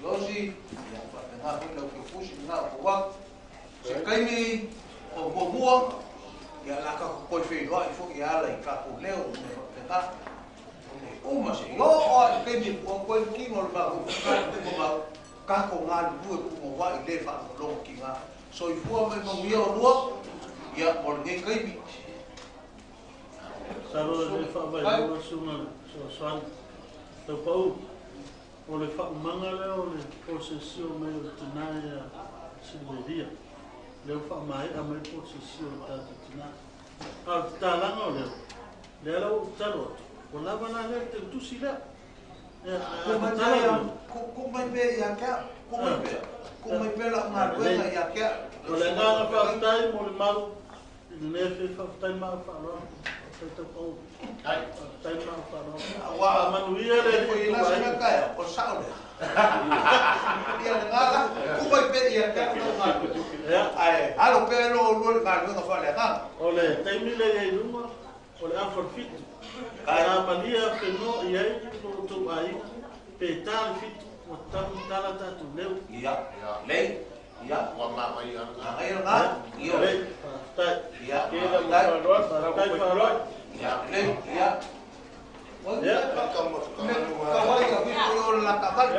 Iosi, ia, faapena foi lau kikusi ngā o kou atu. Se taimi o muamua, ia la tatou toe feiloai foi e ala i tatou leo ma mea faapena. O mea uma se i oo lava i le taimi e tuu atu ai le tino o le matou ma tatou galulue punouai le faalogologo tiga. Soifua ma ia manuia olua, ia mo lenei taimi. Masalo e le faavaivaiga le susuga i le fesoasoani. Taupau, o le faaumaga lea o le polosesio mai o le tina ia Siluvelia. Lea ua faamaea mai le polosesio o le tatou tina. A o le tatalaga o lea, lea la ua ou tatalo atu, ua lava la lea le teutusi lea. Ia, ae a tatala lea. Tuu mai pea ia te au, tuu mai pea, tuu mai pea lau galuega ia te au. O le agaga faafetai mo le mau i lenei afiafi, faafetai ma au faaaloalo. Faafetai Taupau. Faafetai ma au faaaloalo. Faamanuia le Alii i lou aiga. O le sao lea. Ia lena la, tuu mai pea ia te au lau galuega. Ae alo pea lo oulua i le galuega faaleagaga. O le taimi lea i ai i luga, o le afa o le 7. A malie afenoa i ai lo outou aiga, pe ta le 7, ua tatau ona tala tatou leo. Ia, lei, ia, Ua manaia lena. Manaia lena, ia. Lei, faafetai. Ia, faafetai. Faafetai faaaloalo. Ia, lei, ia. Ia. Tau ai a whipo i o le la taavale.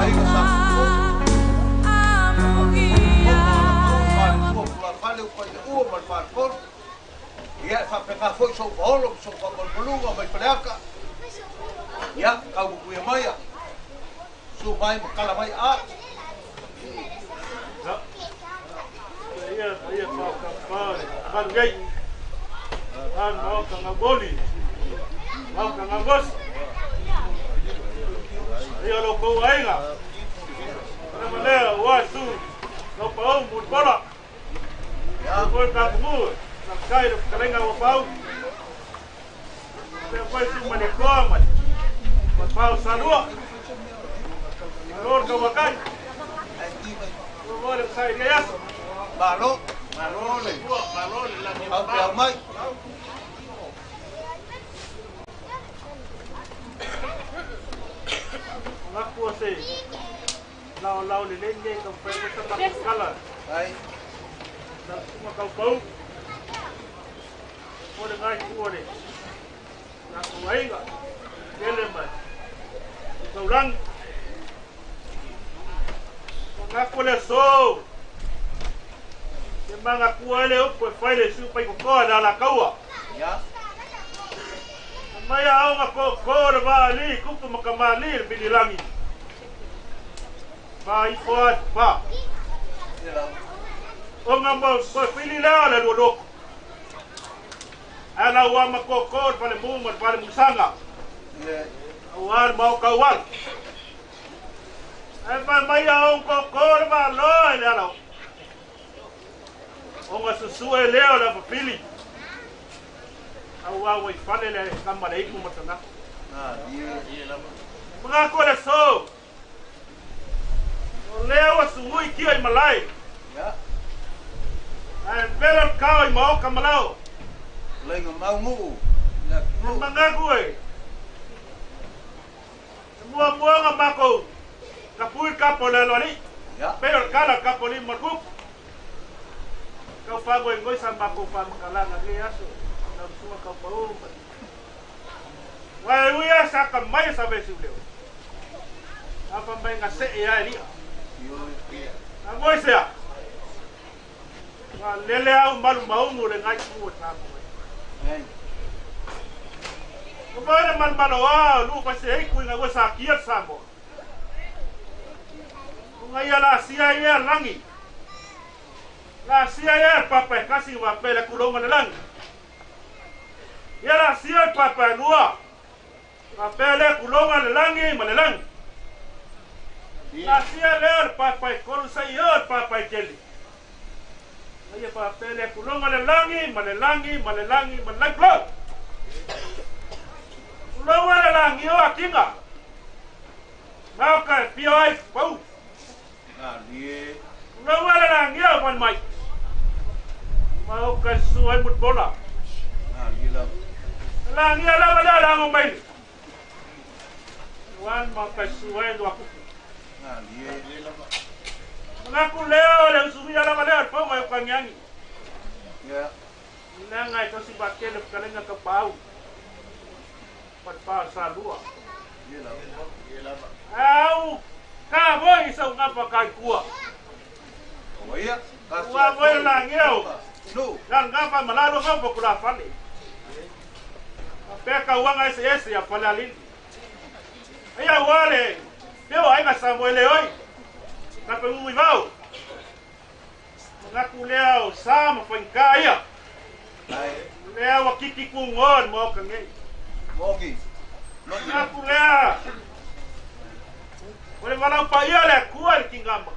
Aiga sa Fale o Paeaua ma le Faletolu. Ia, e faapena foi sou paolo ma sou faamalumaluga mai Faleata. Ia, tau mukuia mai a. Su mai ma tala mai a. Ia, ia, pa, pa, pa, malu nei. An maoka ngā moli. Maoka ngā gosi. Ia lo kou aiga. Ana malea ua su. Lau pau mulpola. Ia koe ka kumu. Na kai le whakalenga ua pau. Pea koe su male koa male. Ma pau salua. Lord ka wakai. Ua wale sai nei aso. Malo. Malo le. Malo le lagi. Au pe au mai. Ngaku se lao lao le lenge ka whai wata makukala. Ai. Na kuma kau pau. O le ngai kuo le. Na kuaiga. Kele mai. Tau rangi. Ngaku le so. Te manga kua ele upo e whai le su pai kokoa na la kaua. Ia. Mai a onga ko ko le vaali kupu makamali le pililangi. Pa i foa pa. Onga mo ko pili leo le luoloko. Ala ua ma ko ko le pale munga le pale musanga. Ua le mau kaual. Ai mai mai a on koko le malo e le ala. Onga susu e leo le papili. Au au i fale le kama le iku matana. Mga ko le so. O leo a sungui kia i malai. Ai vela kao i maoka malao. Lenga maungu. Mga ko e. Mua mua nga mako. Kapui kapo le lori. Pero kala kapo li markup. Kau pago e ngoi sa mako pa makalanga ngi aso. Na suma kau pau. Wai uia sa ka mai sa vesi leo. Apa mai nga se e ai lia. A ngoi se a. Wa lele au malu maungu le ngai ku ta ko mai. O vai man malo a lu pa se ei ku nga sa kia sa mo. Ngai la sia ia langi. La sia ia papa e kasi wa pele kulonga le langi. Ia la sia papa lua. Wa pele kulonga le langi ma le langi. La sia le papa e kolu sa ia papa e keli. Ngai pa pele kulonga le langi ma le langi ma le langi ma le langi. Kulonga le langi o akinga. Mauka pio ai pau. Lau ala la ngia wan mai. Mau ka suai mut bola. La ngia la la la ngo mai. Wan mau ka suai do aku. Ngaku leo le usumi ala la pa mai ka nyangi. Ya. Ina ngai to si bakele kalenga ka pau. Pat pa sa lua. Au ka voi sa ngapa kai kua. Oia, ua voi la ngeu. No. La ngapa malalo ngapa kula fale. Peka uanga ese ese ya fale alini. Ia wale, peo ainga Samuele oi. Ka pe ui vau. Ngaku leo sa ma fanka ia. Leo akiki ku ngon mo ka ngai. Mogi. Ngaku leo. Ole wala pa ia le kua le kingamba.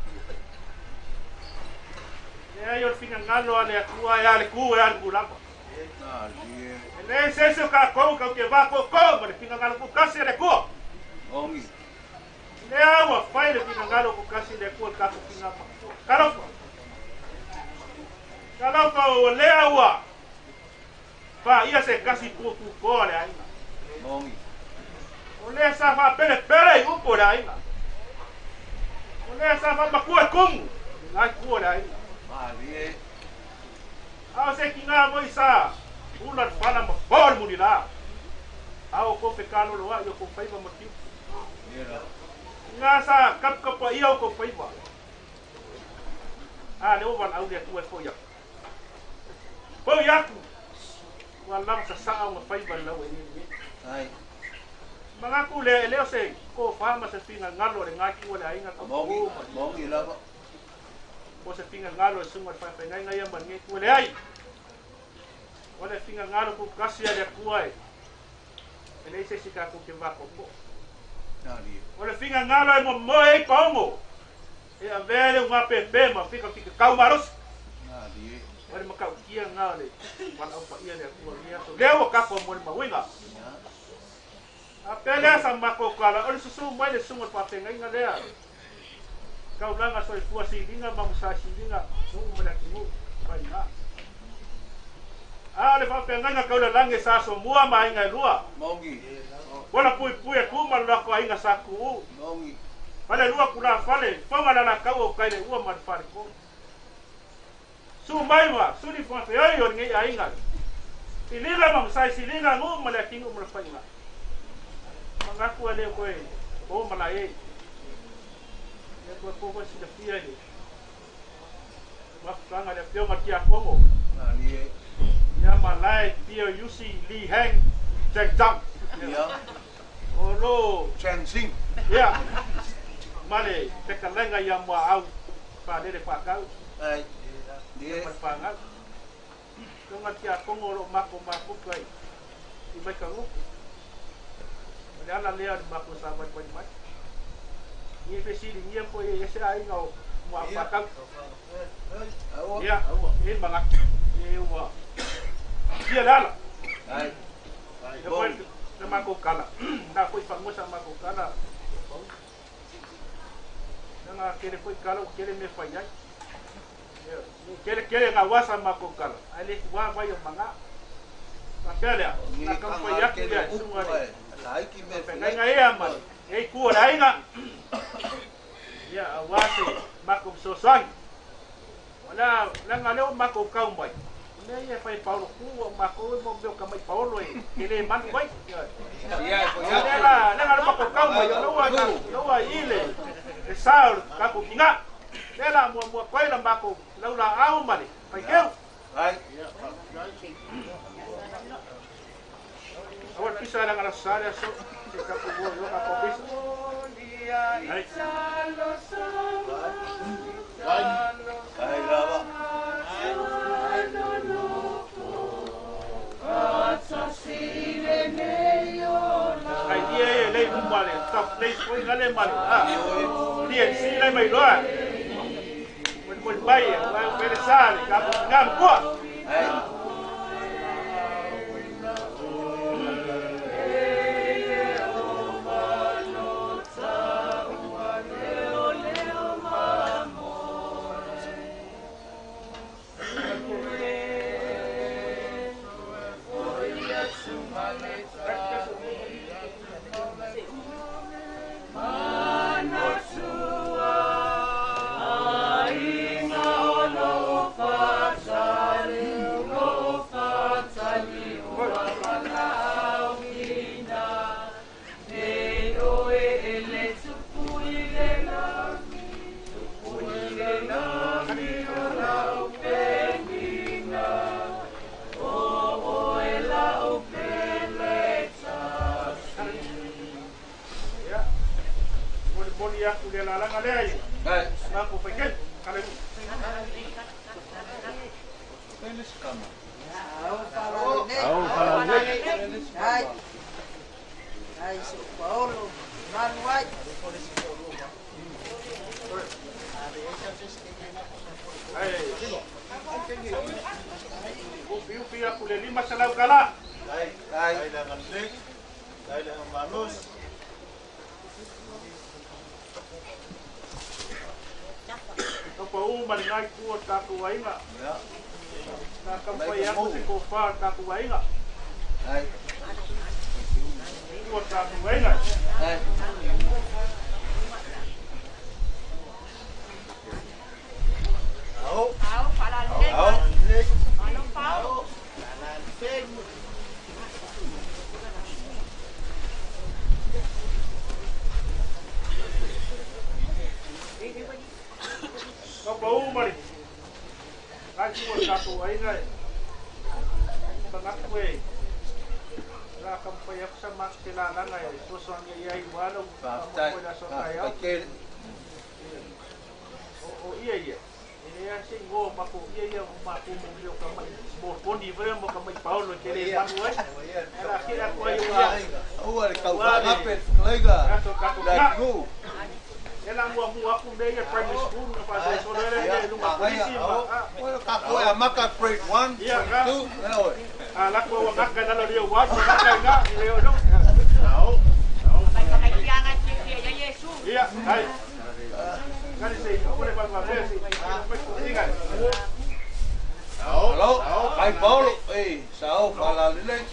Ia yo finga ngalo ale kua ya le kua ya le kulapa. Le se se ka ko ka ke va ko ko le finga ngalo ku kasi le kua. Ongi. Le awa fai le finga ngalo ku kasi le kua ka ku finga ma. Kalofa. Kalofa o le awa. Fa ia se kasi ku ku ko le ai. Ongi. O le sa fa pele pele upo le ai. O le sa fa makua kumu. Ngai kua le ai. Malie. Ao se kinga mo isa. Ula fana mo bol munila. Ao ko pekalo loa yo ko faiva mo tiu. Nga sa kap kap ia ko faiva. A le wan au le tu e fo ya. Po ya ku. Wa lam sa sa au faiva la we ni. Ai. Mga ku le le se ko fama se finga ngalo le ngai ku le ainga ko. Mongi, mongi lava. O se finga ngalo sunga fa fa ngai ngai ma ngai ku le ai. O le finga ngalo ku kasi le ku ai. Ele se se ka ku ke va ko po. O le finga ngalo e mo mo e kongo. E a vele uma pepe ma fika fika kau maros. O le makau kia ngalo le wala pa ia le ku ia so. Leo ka ko mo ma winga. A pele sa mako kala o le susu mai le sunga pa fe ngai ngai. Kau langa soi fua silinga mamusa silinga nu mala kingu pai na. A le fa penga kau la lange sa so mua mai ngai lua. Mongi. Wala pui pui ku ma la ko ainga sa ku. Mongi. Fale lua kula fale fonga la la kau o kai le ua ma fale ko. Su mai ma su ni fa fe ai o ngai ainga. Silinga mamusa silinga nu mala kingu mala pai na. Mangaku ale ko e o mala e. E ko ko si le fia ni. Mafanga le fia matia Kongo. Malie. Ya malai pio yusi li heng cheng chang. Ya. Olo Cheng Sing. Ya. Male tekalenga ya mo au pa le pa kau. Ai. Die pa panga. Konga tia Kongo ro mako mako kai. I mai kango. Le ala le mako sa mai mai mai. Ia fesiligia po e se aiga o muafaatau. Ia, e manatu e ua ia le ala. E foi le makou kala. Na foi fanua sa makou kala. Nanga kele foi kala o kele me fai ai. Kele kele nga wasa makou kala. Ai le wa vai o manga. Faapea lea, na kamafai atu lea e suga le. Feagaiga ea ma e itu o le aiga. Ia auā se makou fesoasoani. O lea leaga lea ua makou kau mai. O mea ia e fai e Paolo ku o makou e mo mea o ka mai Paolo e tele manu ai. O lea la leaga lea makou kau mai o lea ua lea ua i le le sa o le tatou tinā. Lea la muamua atu ai la makou laulaau ma le faiteu. Aua le pisa leaga la sa le aso se tatou o i o tatou pisa. Ai. Ai ia e lei uma le top place foi ngale ma le a. Lia si lai mai loa. Mo mo mai vai o pele sa le ka ngam kua. Ia. Molimoli atu le alalaga lea i makou faitele. Kala i. Ai. Ai so Paolo, manu ai. Ai, ufi ufi atu le 500 kala. Ai, ai le agalelei, ai le agamalosi. Taupa uma le ngai ku o tatou aiga. Na taumafai atu se tofa o tatou aiga. Ku o tatou aiga. Ao. Ao. Taupa uma le ngai ku o tatou aiga e manatu e la taumafai atu sa matou felalaga e fesoasoani ai ai ua lau faamoemoe i le aso a taeao. O ia ia, e leai se igoa o matou ia ia o matou mo mea o ka mai moponi foi mo ka mai Paolo e tele manu ai. Ae la kea atu ai ua Aua le ua le taufaagape le fetalaiga aso tatou le tinā. atunuu. E la muamua atu mea ia primary school na faasolosolo ai lea i luga Magaia, polisi ma ao. Ua tatou e amata grade 1, ia grade ka 2, ioe. a lako ua gata i lalo o le ua atu gata i ina i le ono. Ia, ai. Kani se o le va va se mai inga. Alo, ai Paolo, ei, sao faalalelei.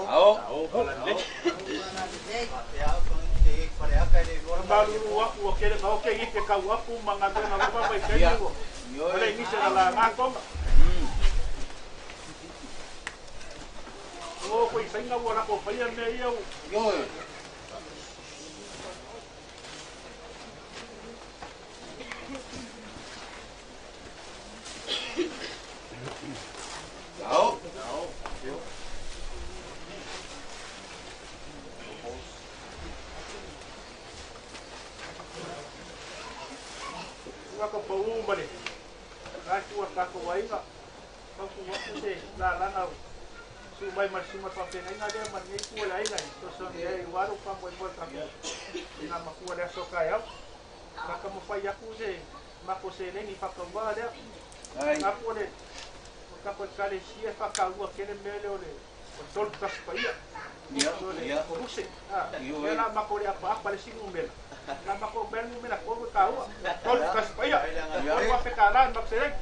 Ao. Malulu aku o kele ka oke i te kau aku ma ngā tena lava mai taimi ua. Ole nisi na la ngā tonga. O koe sainga ua lako whaia mea ia u. Ioe. Ao. pau ma le ngai tua tatou aiga mautu atu se lalaga su mai ma le susuga faafeagaiga lea ma lenei itu o le aiga e fesoasoani ai aua lou faamoemoe tatou ina matua le aso taeao. La taumafai atu se matou seleni faatauvaa lea. Manatu o le tatou Ekalesia e faataua tele mea lea o le tolu tasi paia. O le koluse. Ia la matou le apaapa le isi numera. La matou mea le numera 3 e taua. Tolu tasi paia. $3,000 le matou seleni.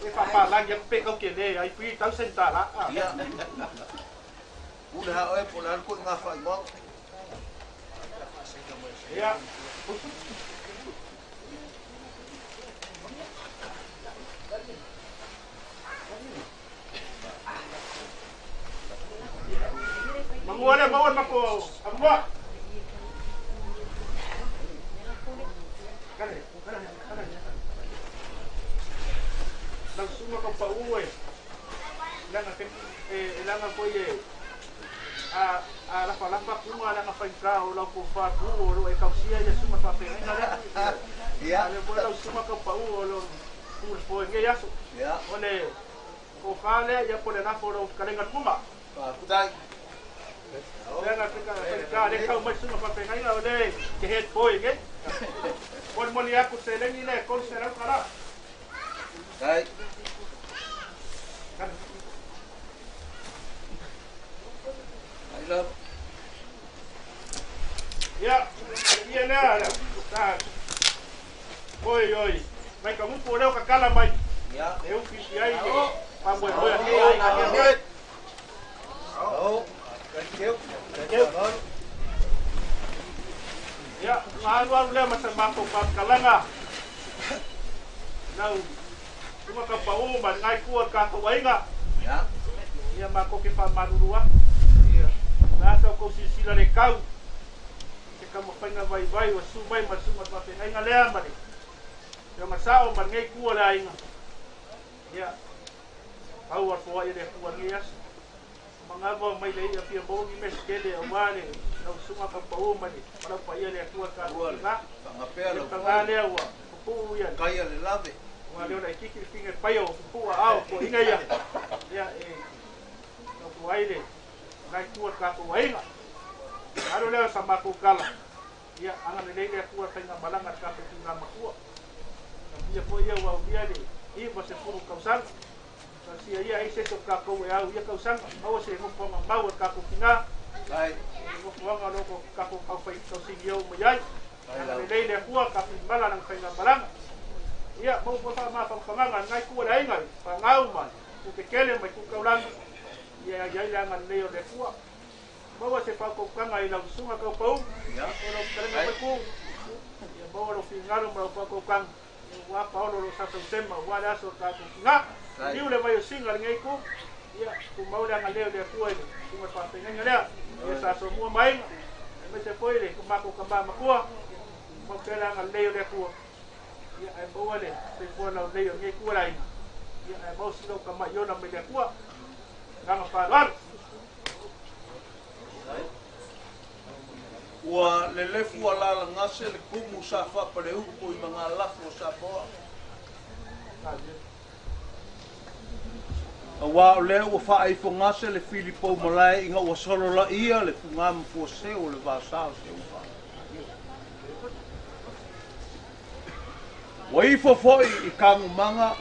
E faapalagi atu pe tau tele ai $3,000. Pule ha oe po le alu koʻi gafaʻi mau. Ia. Mangua le maua mako amua. Lau susuga kau pau e langa te e langa foi e a a lafalafa kuga langa faigata o lau tofa tu o lo e tausia ia susuga faafeagaiga lea. Ia. A le foi lau susuga kau pau o lo tu le foe nei aso. Ia. O le tofa lea ia po le lafo o lau fetalaiga le kuga. Faafetai. Lea faigata le tau mai susuga faafeagaiga o le ke head boy nei. Molimoli atu seleni lea e $300. Ai. Ai lava. Ia, ia lea, ta. Oi, oi. Mai ka mupu o leo kakala mai. Ia. E ufi si ai ke. Faamoemoe a ke ai ka ke. Ao. Thank you. Thank you. Ia, alu alu lea ma sa matou faapakalaga. Lau susuga ka pau ma le ngai tua o le tatou aiga. Ia. Ia matou ke faamalulu atu. Ia. Na sa outou silasila le tau. Se taumafaiga vaivai ua susu mai ma le susuga faafeagaiga lea ma le feoga sao ma lenei itu o le aiga. Ia, pau a le foai e le Atua i lenei aso. Manava mai le ia fia maua ni mea se tele aua le lau susuga ka pau ma le ma lau paia le Atua tatou tina. Fagapea Le lau paga lea ua pupuu ia. Kai a le lave. Ua leo laitiiti le fine paia o pupuu aao o toeaiina ia. Ia e tautua ai le ngai tua o le tatou aiga. Alo lea o sa matou tala. Ia agalelei le Atua i le faigamalaga a le tatou tina matua. Tamuia foi ia ua aulia le 90 tausaga. Talosia ia ai se isi o tatou e au ia tausaga. Maua se nofoaga mau a le tatou tina. Ai. Nofoaga o lo o tatou taufai tausinio mai ai. Ai lava. Agalelei le Atua tatou mala lana faigamalaga. Ia maua foi faamafaafagaga lenai itu o le aiga i fanau ma tupe tele mai tu taulaga. Ia iai le agalelei o le Atua. Maua se faautautaga i lau susuga taupau. Ia. O lau fetalaiga foi ku. Ia maua lou finagalo ma lau faautautaga. Ua paolo lo sasausema ua le aso o tatou tina. Ai. Liu le vai o singa lenei itu. Ia tumau le agalelei o le Atua i le susuga faafeagaiga lea. Ia sa somua mai. Aemaise foi le matou tama matua. Mau pea le agalelei o le Atua. Ia ae maua le soifua laulelei o lenei itu o le aiga. Ia ae maua si lau tama'i ola mai le Atua. Agaga faaaloalo. Ua lelefu a lalagase le kumu sa faapaleupu i magalafu o Samoa. Auā o lea ua faaifogase le filipou malae ina ua sololaia le fugā ma fuaseu o le vasā o Seufa. Ua ifo foʻi i tagumaga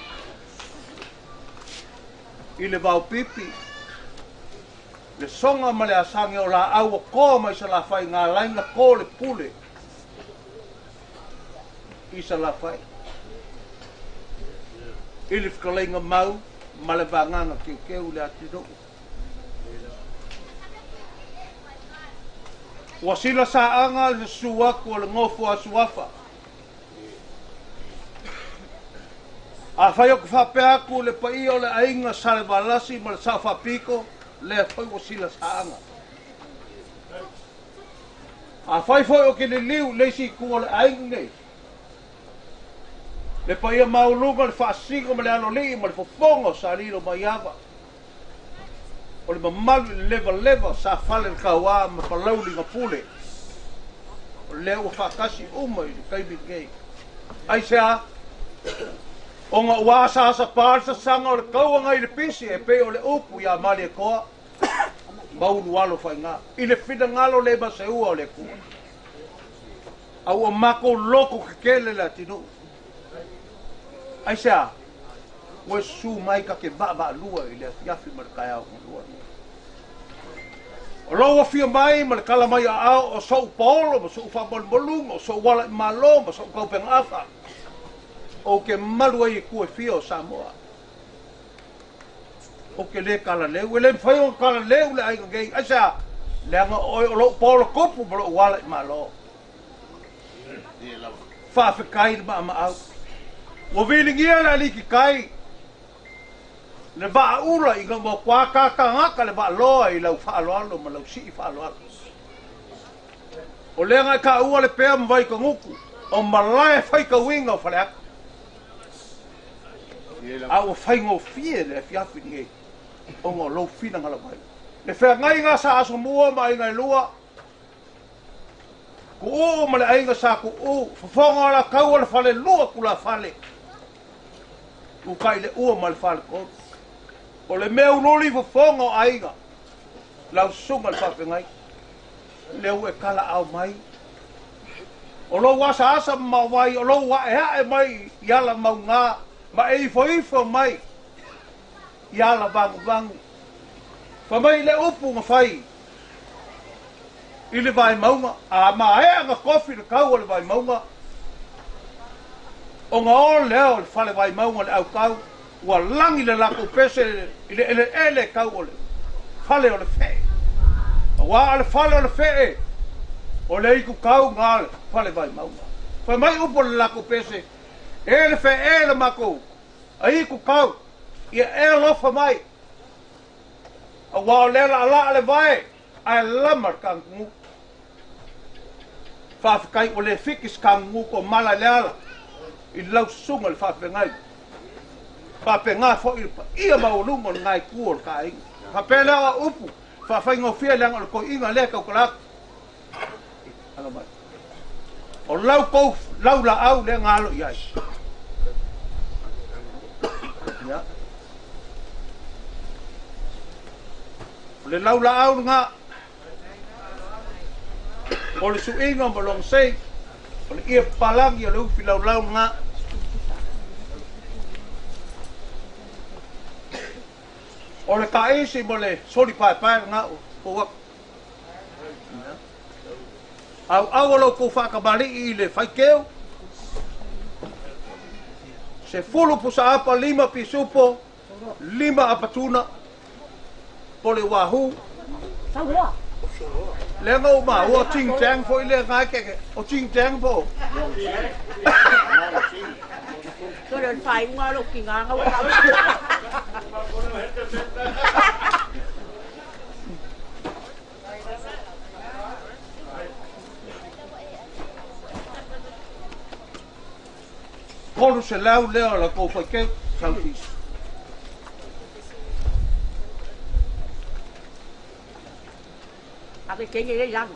i le vaopipi le soga ma le asage o laau ua toa mai Salafai galaina to le pule i Salafai i le fetalaiga mau ma le vagaga teuteu i le atunuu. Ua silasaaga le susu atu o le nofo a Suafa. Afai ou te faapea atu le paia o le aiga Salevalasi ma le Sao Faapito, lea foi ua silasaaga. Afai foi ou te liliu i le isi itu o le aiga nei, le paia maualuga o le faasino ma le alolii ma le fofoga o Salilo Maiava, o le mamalu i le levaleva sa fale le tauā ma Palauli na pule, o lea ua faatasi uma i le taimi lenei. Ai se a, o ngā ua asa asa pā le sasaga o le kauaga i le pisi e pei o le upu iā Malietoa ma ulualo faigā i le finagalo le maseua o le Atua. A ua makou loko kekele le atinuu. Ai se a, ua e susu mai ta te vaavaalua i le afiafi ma le taeao galua. O lou afio mai ma le tala mai aao o so'u paolo ma so'u faamalumaluga o so'u ala i malo ma so'u taupegaafa ou te malu ai i itu e fia o Samoa. Ou te lē talaleu, e lē mafai ona talaleu le aiga nei. Aisea? Leaga oe o lou paolo tupu ma lou ala i malo. Faafetai le maamaau. Ua viligia le alititai le vaaula ina ua matua tatagata le vaaloa i lau faaaloalo ma lau sii faaaloalo. O lea na e taua le pea ma Vaitagutu o malae faitauina o Faleata. A ua faigofie le afiafi lenei ona o lou finagalo mai. Le feagaiga sa Asomua ma aiga e lua, Tuuu ma le aiga sa Tuuu, fofoga o la taua le falelua tulafale, utai le ua ma le faletolu. O le mea ululi fofoga o aiga, lau susuga i le faafeagai, lea ua e talaau mai. O lou asaasa ma maovai, o lou aeae mai i ala mauga ma e ifoifo mai i ala vaguvagu. Fai mai le upu na fai i le Vaimauga, a maea na tofi le tau o le Vaimauga, ona o lea o le fale Vaimauga le autau, ua lagi le latou pese i le eleele tau o le fale o le fee. Aua o le fale o le fee, o le itutau na le fale Vaimauga. Fai mai upu o le latou pese, e le fee e le matou a itutau, ia e alofa mai. Aua o lea laalaa le vae ae lama le kagugu. Faafetai ua le fiki se kagugu ko mala i le ala i lau susuga i le faafeagai. Faapena foi i le paia maualuga o lena itu o le taaiga. Faapea lea o au upu faafaigofie leaga o le toeaina lea e tautala atu. Alo mai. O lau tou laulaau lea na alo i ai. Ia. O le laulaau lena, o le suiga ma lona sei, o le ie papalagi o le ufi laulau lena. O le taisi ma le soli paepae lena ua fou atu. Auau o lo outou faatamalii i le faiteu, 10 pusaapa, 5 pisupo, 5 apatuna, po le wahoo. Lea na ou maua o Ching Chang foi lea na ke o Ching Chang po. Sore o le faaiuga o lou tigaga ua 300 lea o la tou faiteu, Southeast. Ave teine lea i lalo.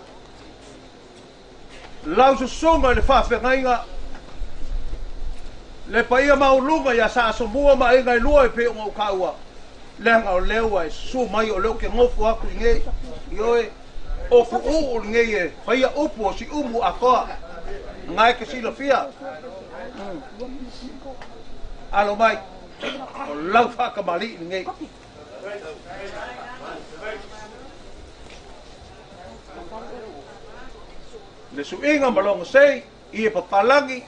Lau susuga i le faafeagaiga, le paia maualuga ia Sa Asomua ma aiga e lua e pei ona ou taua, leaga o lea ua e susu mai o lea ou te nofo atu i nei, ioe, o Tuuu lenei e faia upu o Siumu atoa, na e te silafia. Alo mai, o lau faatamalii lenei. Le suiga ma lona sei, i e papalagi,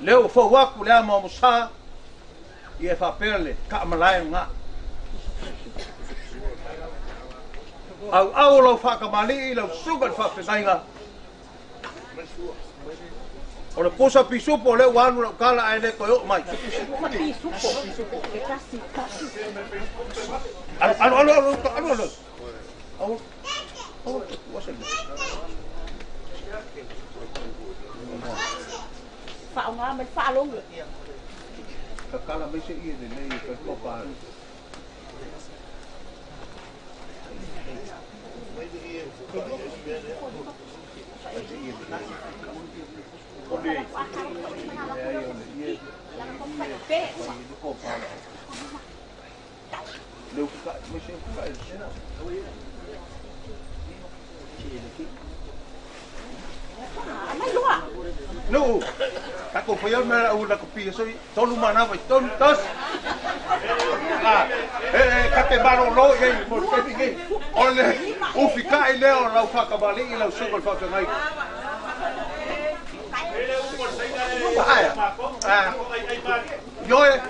lea ua fou atu le ama o Musa, ia e faapea le taamalae lena. Auau o lau faatamalii, lau susuga i le faafeagaiga, o le pusa pisupo o lea ua alu lau tala ae le toe oo mai. Alu, alu, alu, alu, alu, alu. Alu, alu, ua se mea. Faaaoga mai le faalogo. Tatala mai se ie lelei e fai topa. No, tako foi au mea au la kopia soi, tolu mana vai tolu tas. Ah, e ka te maro lo i mo te pingi. O le ufi ka i leo lau whakamali i lau suka le whakatangai. Ah, Ioe.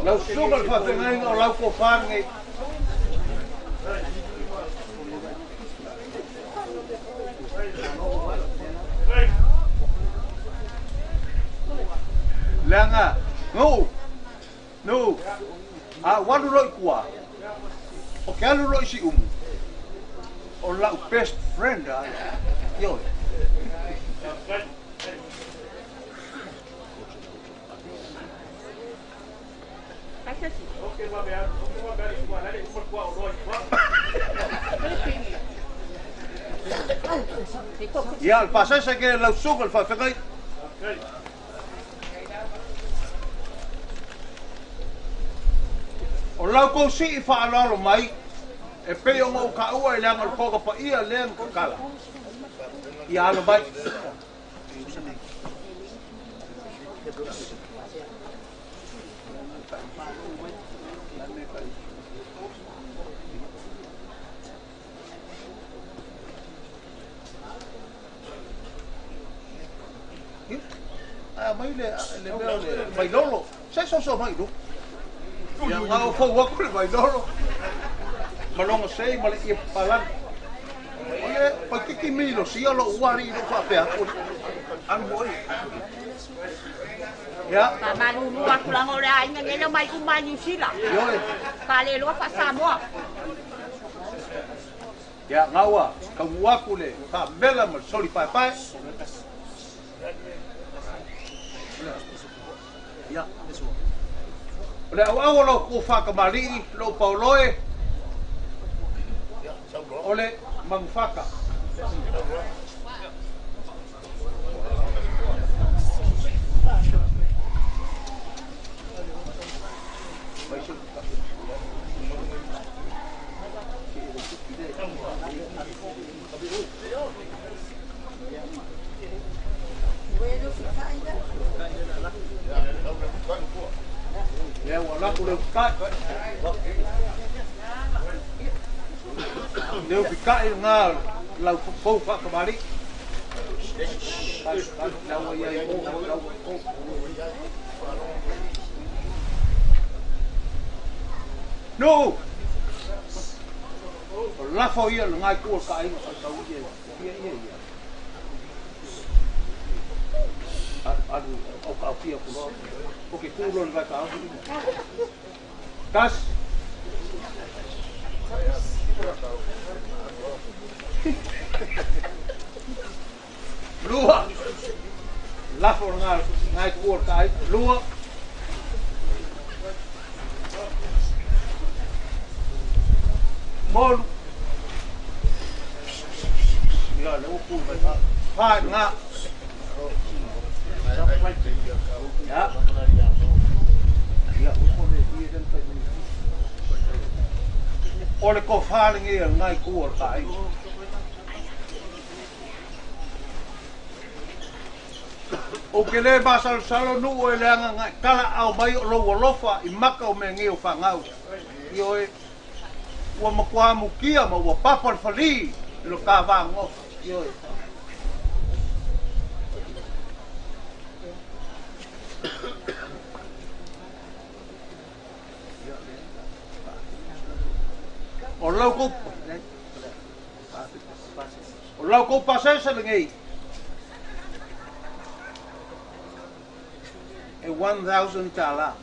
Lau suka le whakatangai o lau ko whangai. Leanga, no, no, a walu loi kua, o ke alu loi si umu, o lau best friend a, ioe. Ia, le pasese ke lau suka le whawhengai. O lau kou si i whaalalo mai, e pei o ngau ka ua i leanga le koka pa ia leanga kakala. Ia alo mai. A mai le mea le vailolo. Se so mai lu. Ia ngau fau aku le vailolo. Malonga sei ma le ia palan. O le pakiki milo sia lo uari lo whapea. Anu oi. Ia. Malulu aku la ngore ai ngene mai ku mai New Zealand. Ioe. Ka le loa fa Samoa. Ia ngaua ka uaku le ka mela ma soli pai pai. Ia. O le au au lo ku whakamari lo pauloe. O le mangufaka. Ia ua laku le ukai. Le ukai ngā lau fou whakamari. No! O lafo ia le ngai kua ka ainga whakau ia ia ia ia. Aru o ka pia kulo. O ke kulo le vai ka au. Tas. Lua. Lafo ngā ngai kua ka ainga. Lua. Molu. Ia le upu vai ka. Pa ngā. Ya. Ia upo le ia den tai mai. O le ko whalengi e ngai kua ka ai. O ke le masal salo nu o le anga ngai kala au mai o lo alofa i maka o me ngi o whangau. Ioe ua makua mukia ma ua papa le whali lo ka vango. Ioe. O lau kou o lau kou pasese le ngei. E 1,000 tālā.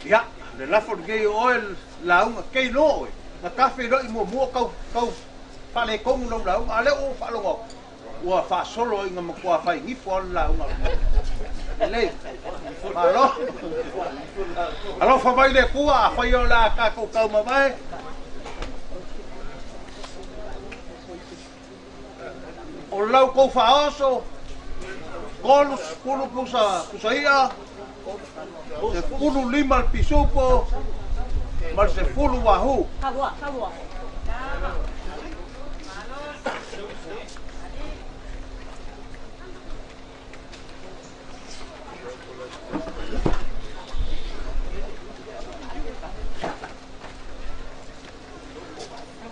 Ia, le lafo le oe launga kei lo oe. Na kafe lo i mua kau kau whale kongu lau launga. Ale o whalonga ua whaasolo inga makua whai ngifo ala launga. Lei, malo. Alo whamai le kua, a whai o la kākou kau mamae. O lau kou whaoso, kolu pulu pusa pusa ia, se pulu lima le pisupo, ma se pulu wahu. Kalua, kalua.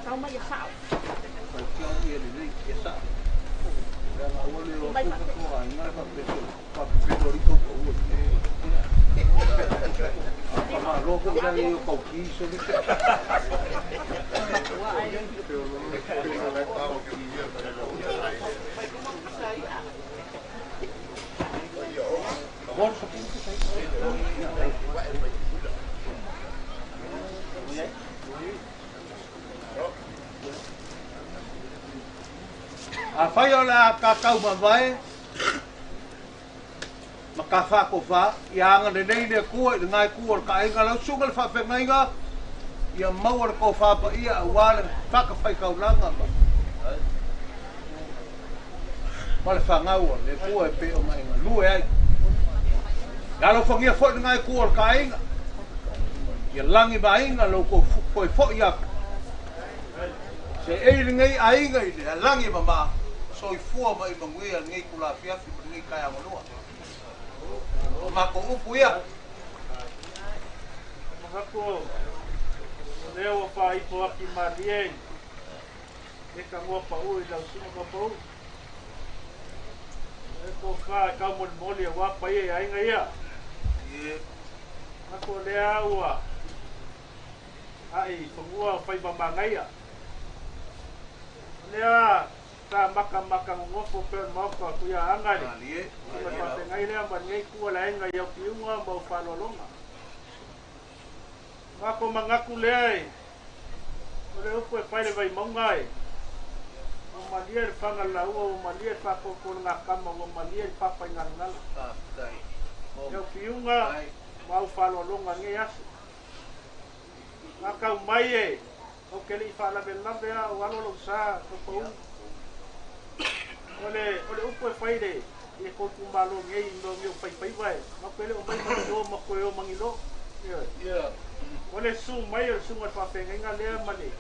Tau mai sao. A whai o la kakau mamae, ma ka whako wha, i anga le nei le kua, i le ngai kua o le kainga, lau sunga le whawhengainga, ia maua le kau whapa ia, a wā le whakawhai kaulanga ma. Ma le whangaua, le kua e pe o mainga, lue ai. Ia lau whangia fo i le ngai kua o le kainga, ia langi mainga lau koe fo i aku. Se e le ngai ainga i le langi mama, soifua mai manguia lenei kulafiafi ma lenei taeagalua. O makou upu ia. Manatu o lea ua faaipo aki malie e kagua paʻu i lausuga kaupau. E tofā e kaumolimoli auā paia i aiga ia. Manatu o lea ua aʻi fanua o faimamagaia. O lea ta maka maka ngofo pe maoka ku ia anga le. Ma fa ngai le ma ngai ku la enga ia piunga ma fa lolonga. Ma ko mangaku le ai. O le upu e fai le vai maunga ai. O malia le fanga la ua, o malia le fa ko ngā kama, o malia le papa i ngā ngala. Ia piunga ma fa lolonga ngai aso. Ma kau mai e. O ke le fa la lave a o alo lo sa ko pau. Ole upu e fai le e ko tu malo ngai no mi fai fai vai. Ma pele o mai mangilo ma ko o mangilo. Yeah. Ole su mai o su ma fa fe ngai le ma le.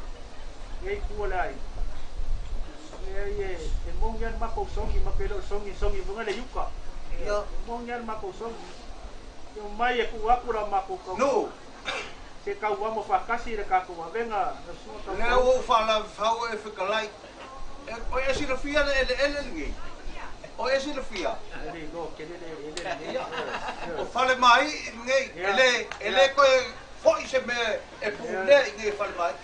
Ngai ku la ai. Le ye e mongian ma ko songi ma pele o songi songi vunga le yuka. Yeah. Mongian ma ko songi. Yo mai e ku akura ma ko ko. No. Se kau amo fa kasi le ka ko venga no su ka. Le o fa la fa o e fekalai. O e sila fia le ele ele ngi. O e sila fia. Ele no ke le ele ele. O fale mai ngi ele ele ko foi se me e pule ngi fale mai.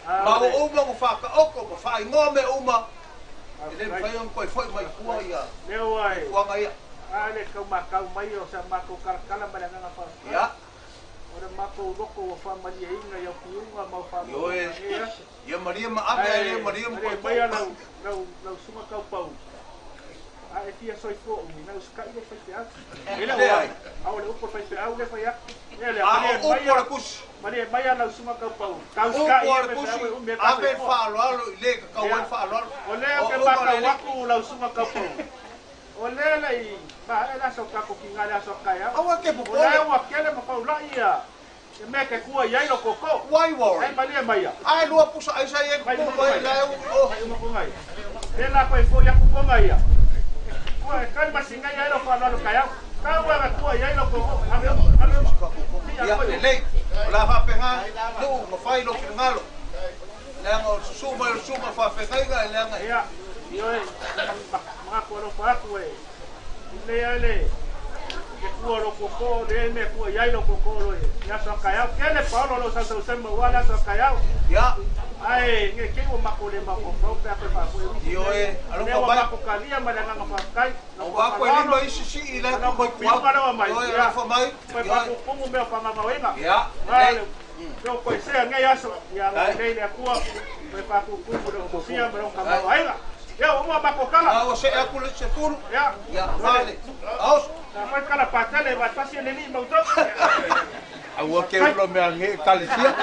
Ma o uma o fa ka oko ma fa ngo me uma. Ele fai on ko foi mai kua ia. Le o ai. Kua ngai. Ale ka ma ka mai o sa ma ko kala ma nga fa. Ya. Ora mako loko o fa malia inga ia piunga ma fa. Ioe. Ia Maria ma ave ia Maria ma ko mai lau lau lau suma kau pau. A e fia soi fo ni na uskai le fai te atu. Ele o a o le upo fai te au le fai atu. Ele a o upo le kusi. Maria mai lau suma kau pau. Kau uskai le kusi. Ave fa alo alo le ka kau fa alo alo. O le ke ma kau aku lau suma kau pau. O le le ma ela so ka ko kinga la so kai. Awa ke po. O le wa kele ma pau la ia. E me ke kua iai lo koko. Why worry? Ai malia maia. Ai lua pusa ai sai e ku mai la o. Ai uma kongai. Le la ko fo ya ku kongai ia. Kua kai masinga ia lo fa lo kai. Ka wa kua iai lo koko. Ame ame. Ia le. La fa penga lu ma fai lo ngalo. Le ngo su ma su ma fa fenga le nga. Ia. Io e ma ko lo fa ku e. Le ale. Ke kua lo koko le me kua iai lo koko lo e. Ia so kai au kele Paulo lo sa sa ma wala so kai au. Ia. Ai nge ke o mako le mako pro pe pe fa ko. Ioe, alofa mai. mai. Mako kalia ma le nganga fa kai. O wa ko le mai sisi i le ko mai ku. Ioe, Mai. alofa mai. Pe fa ko pungu me fa ma wenga. Ia. Ai. Pe ko se nge aso ia le le kua. Pe fa ko pungu le ko sia me ka ma wenga. Ia o ma mako kala. A o se aku le se furu. Ia. Ia, vale. Aos. Na fa kala patale va tasi le ni mauto. Aua ke ulo mea nge kalisia.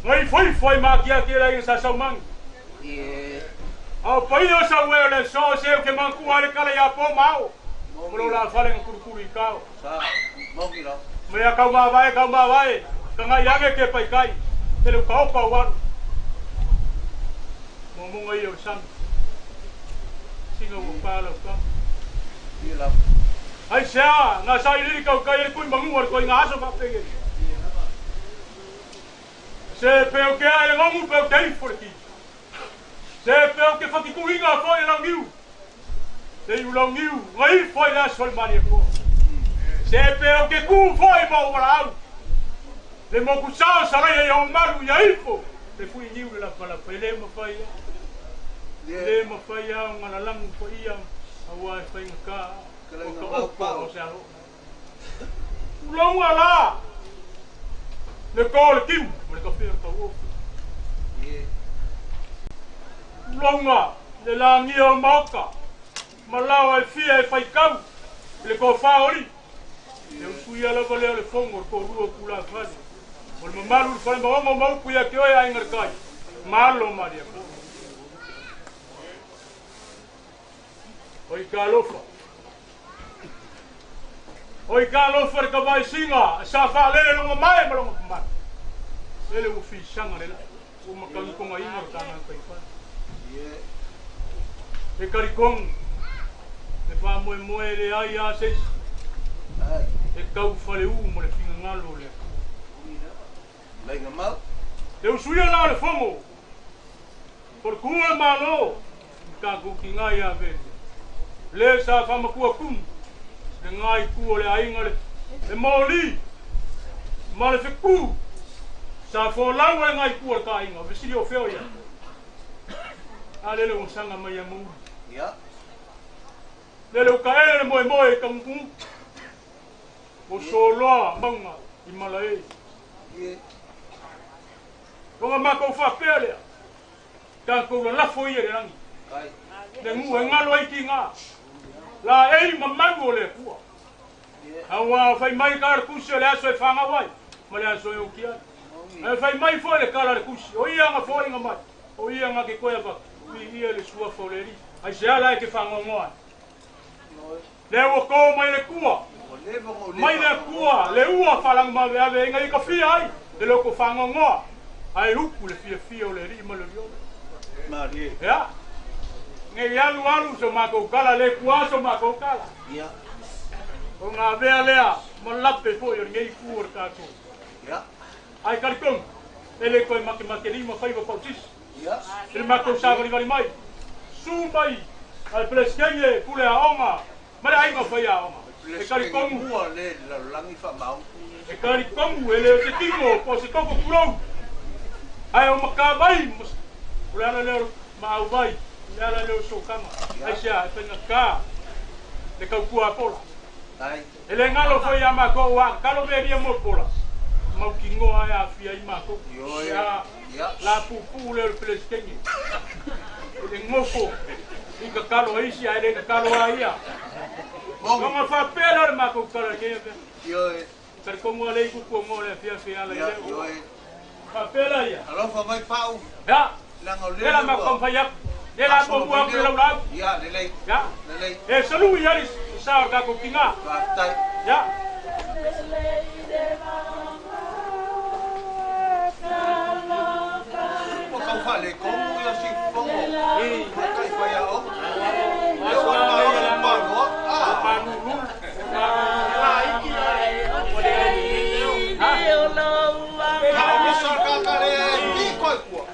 Ngai foi foi ma kia kia la sa sa mang. Au pai o sa we le so se ke man ku ale kala ya po mau. Mo la fale nguru kuru i kau. Sa mo ki la. Me ya kau ma vai kau ma vai. Ka ngai yange ke pai kai. Te le kau kau wa. Mo mo ngai o sam. Singa o pa la ka. Ia la. Ai sea, ngā sa i liri kau kai e kui mangu o koi ngā aso whapenge. Se peo ke a le ngongu peo te ifo le ki. Se peo ke whakikuinga fo e langiu. Te iu langiu, ngā ifo i le aso le mani e koa. Se peo ke ku fo e mau wala au. Le moku sao sarai e au maru ia ifo. Te fui niu le la pala pe le mawhai ia. Le mawhai ia ngā la langu pa ia. Aua e whainga ka. O ka opa o se alo. Ulonga la. Le ko le kiu, ma le ka whea tau ofu. Ulonga, le langia o maoka. Ma lawa e fia e whaikau. Le ko whaori. Le usuia lava lea le fongo, ko rua kula whale. O le mamalu le whale maongo maupu ia ke oe a ingar kai. Malo maria ko. Oi ka alofa. Oi ka alofa le ka singa, sa wha lele longa mai ma longa pamana. Lele u fi sanga le la. U makangi konga inga o tānga kai whale. E karikong, e wha moe moe le ai a seisi. E kau whale u mo le finga ngalo le. Lainga mau. Te usuia la le fongo. Por kua malo, ka kuki ngai a vele. Le sa whamakua kumu. Le ngai ku o le ainga le moli. Ma le feku. Sa fōlau le ngai ku o le ka ainga. Vesili o feo ia. A lele o sanga mai a mauli. Ia. Lele o kaele le moe moe ka nguku. O soloa maunga i mala e. Konga mākou whapea lea. Tākou la lafo ia le rangi. Le ngu e ngalo ai ki ngā. La ei mamau o le kua. Aua whai mai ka le kusi o le aso e whangawai. Ma le aso e uki ai. E whai mai fo le kala le kusi. O ia ngā whoinga mai. O ia ngā ke koea wak. Ui ia le sua fo le ri. Ai se ala e ke whangongoa. Le ua kō mai le kua. Mai le kua. Le ua whalangu mawe ave. Inga i ka fia ai. Le loko whangongoa. Ai huku le fia fia o le ri ma le riona. Marie. Ia. Ngai alu alu so mākou kala, le kua so mākou kala. Ia. O ngā vea lea, ma lape foi o ngei ku o le tātou. Ia. Ai karikong, e le koe make make lima whaiwa pautisi. Ia. E le mākou sāwari wari mai. Su mai, ai preskenge, pule a onga, ma le ainga whai a onga. E karikongu. Ua le langi wha mau. E karikongu, e le te tingo, po se toko kurou. Ai o makawai, o le ala leo maau vai. Le ala leo sokanga. Ai sea, e whainga ka, le kaukua pola. E le ngalo foi a mākou wa, kalo veria mo pola. Mau ki ngoa e a fia i mākou. Ia, la pupu leo le peleskenge. E le ngofo, i ka kalo aisi, a e le ka kalo a ia. Ngonga whapea leo le mākou kala le kea pea. Karikongo a le ikuku o ngō le fia fia ala i leo. Whapea la ia. Alofa mai pau. Ia. Le la mākou mwhai aku. Le la po mua ku lau lau. Ia, lelei. Ia. Lelei. E salu i ari sa o kako ki ngā. Whātai. Ia. O kau whale kongu ia si fongo. Kai whai a o. Leo wa malo o panoa. Panulu. Ka o misa kakare i koi kua.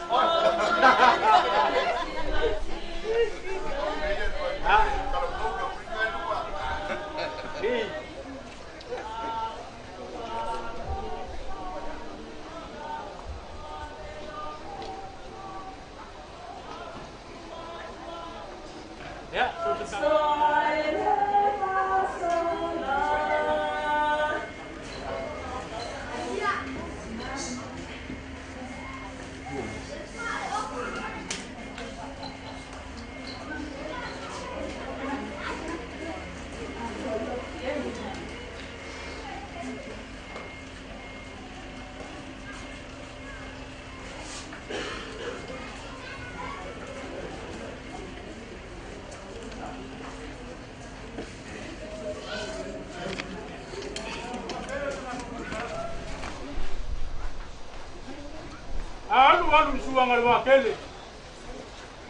alu suanga le wakele.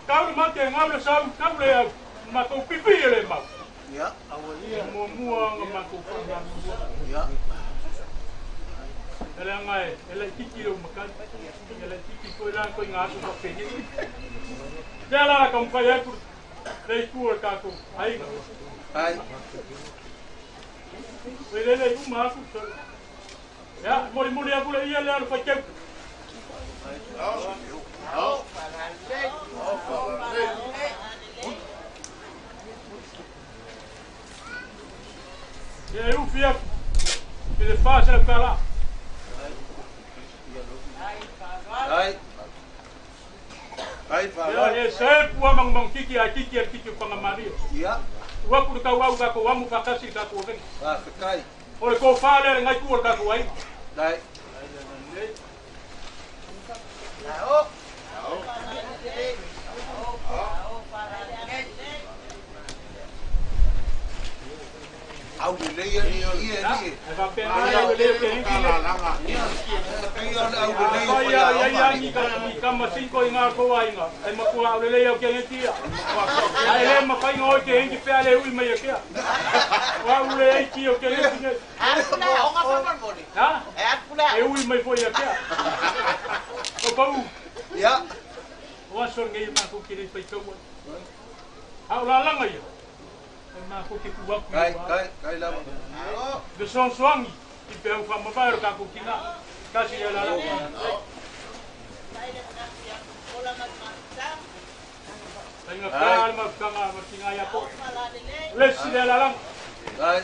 Kau le mate ngau le sau kau le au matou pipi e le mau. Ia, awalia. Muamua nga matou whangalua. Ia. Ele anga e, ele tiki le umakai. Ele tiki koe la koe ngā asu whapeni. Te ala la ka mwhai aku le iku o kākou. Ainga. Ai. Koe lele uma aku. Ia, moli moli aku le ia le alu whai keu. Ia e ufi aku. I le fā se le kala. Ai. Ai Ia e se pua mang mang kiki a kiki a kiki o maria. Ia. Ua kuru kau au kako wamu whakasi kako o venga. Ah, fekai. O le kō whāle le ngai kua kako ai. Dai. Lao. Au le ia ni ia ni. E whapea au le ke hinki le. Au le ia ia ni ka ni kama cinco i ngā koa inga. E makua au le ia ke hinki ia. Ai le mawhai ngā oi ke hinki pea le ui mai e kea. Wa ule ei ki o ke hinki nei. Ha? E ui mai foi ia kea. O pau. Ia. O aso ngai mākou ki rei whaikaua. Au la langa ia. E mākou ke kuaku. Kai, kai, kai lava. Le sonsoangi i pe au whamawai o kākou ki ngā. Kasi ia la langa. Tainga pea le mafukanga ma ki ngā ia po. Lesi le la langa. Ai.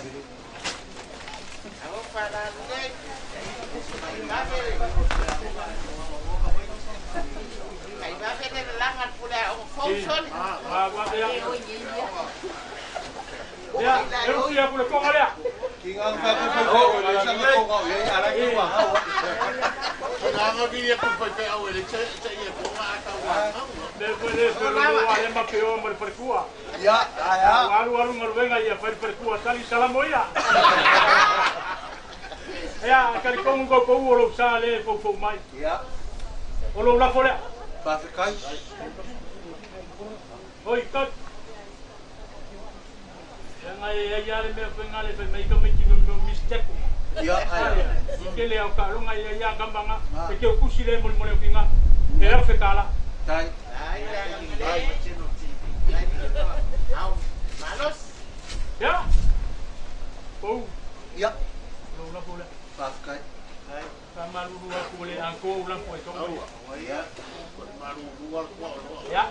Ia, e usi aku le konga lea. Ki ngā whaka whai le sa nga konga o ia ara ki wa hau. Ngā vi ia ku whai au ele te ia konga ata wa hau. Le le le wa le ma peo ma le parkua. Ia, ai a. Alu alu ngaluenga ia fai parkua tali salamo ia. Ia, kali kongu ko ko o lo sa le fo fo mai. Ia. O lo la fo lea. Whawhekai. Oi, kat. Ia ngai e ia le mea whenga le whai mai ka mai ki me mistake. Ia, ai. I ke le au ka longa ia ia kambanga. E ke o kusi le moli moli o ki ngā. E au whekala. Tai. Malos. Ia. Pou. Ia. Lo la fo lea. Whawhekai. Ka maruru aku le anko ulan po e tonga. Ia. Ia.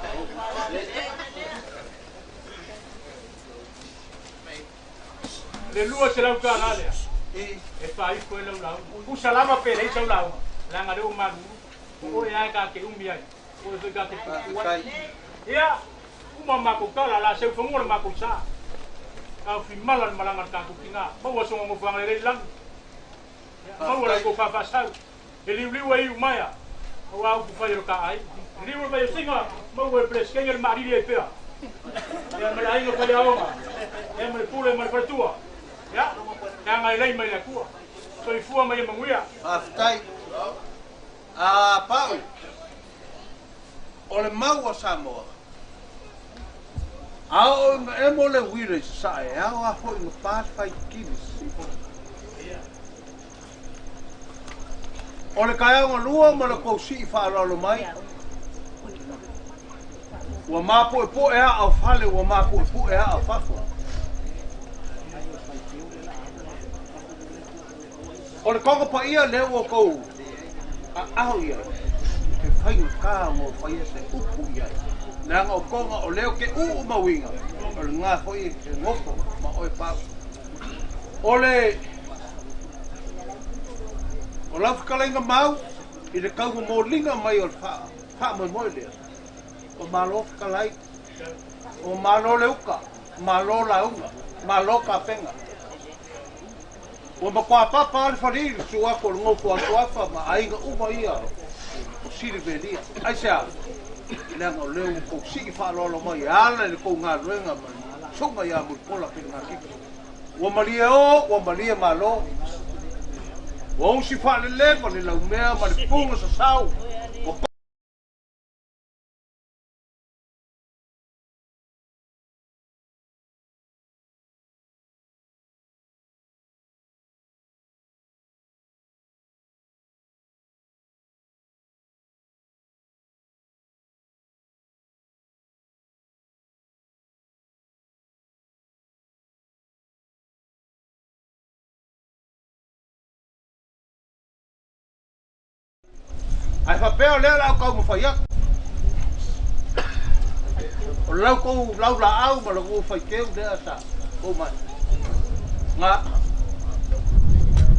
Le lua se lau ka lea. E whai koe lau lau. Usa lava pe rei sau lau. Langa leo maruru. O e ai ka ke umi ai. O e ka ke puku ai. Ia. Uma mako kala la seu whangola mako sa. Ka whimala le malanga le kākou ki ngā. Maua songa ngofanga le rei langi. Maua le ko whawhasau. E liu liu ai umaya. O au puwhai ro ka ai. Liu mai o singa. Maua e preskenga le maariri e pea. Ia ma le ainga whai aonga. Ia ma le pule ma le whaitua. Ia. Ia ngai lei mai le akua. Soifua mai e manguia. Whawhetai. A pau. O le mau o Samoa. A o e mo le wira i sae. Ao a hoi nga pāwhai kini sipo. O le kaiaga lua ma le kou sii whaalalo mai. Ua māpo e po e a au fale, ua māpo e po e a au fafo. O le konga pa ia le ua kou a aho ia. Ke whainga kā ngō whai e se upu ia. Nanga o konga o leo ke uu mawinga. O le ngā hoi e ngofo ma oe pau. O le o lau whakalainga mau i le kaunga mō linga mai o le wha moi moi lea. O malo whakalai, o malo le uka, malo launga, malo ka penga. O makua papa ale whariri suako le ngofo atuafa ma ainga uma ia o siri velia. Ai se a, leanga o leo kou sii whaalolo mai e ala le kou ngā luenga ma sunga ia mulipola pere ngā kiki. Ua malie o, ua malie malo. Ua usi whaalele ma le laumea ma le punga sasau. Ua Ae faapea o lea o le a ou taumafai atu. O le lau tou laulaau ma le tou faiteu lea sa fou mai. Ga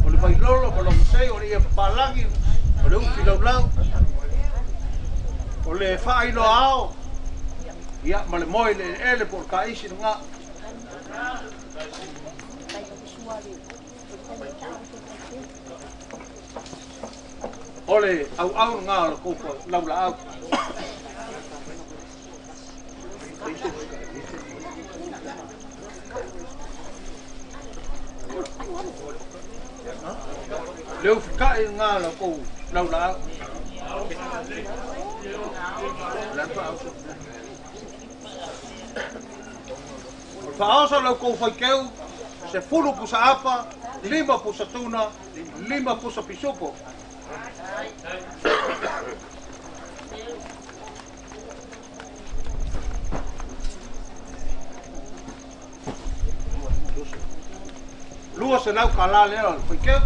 o le vailolo ma logo sei, o le ie papalagi, o le ufi laulau, o le faailoa ao, ia ma le moe le eleele po o le taisi lagā. O le auau lagā o le tou laulaau. Le ufikaʻi lagā o la tou laulaau. Le faaoso. O le faaoso o la tou faiteu, 10 pusa apa, 5 pusa tuna, 5 pusa pisupo. 200 kalā lea o le faiteu.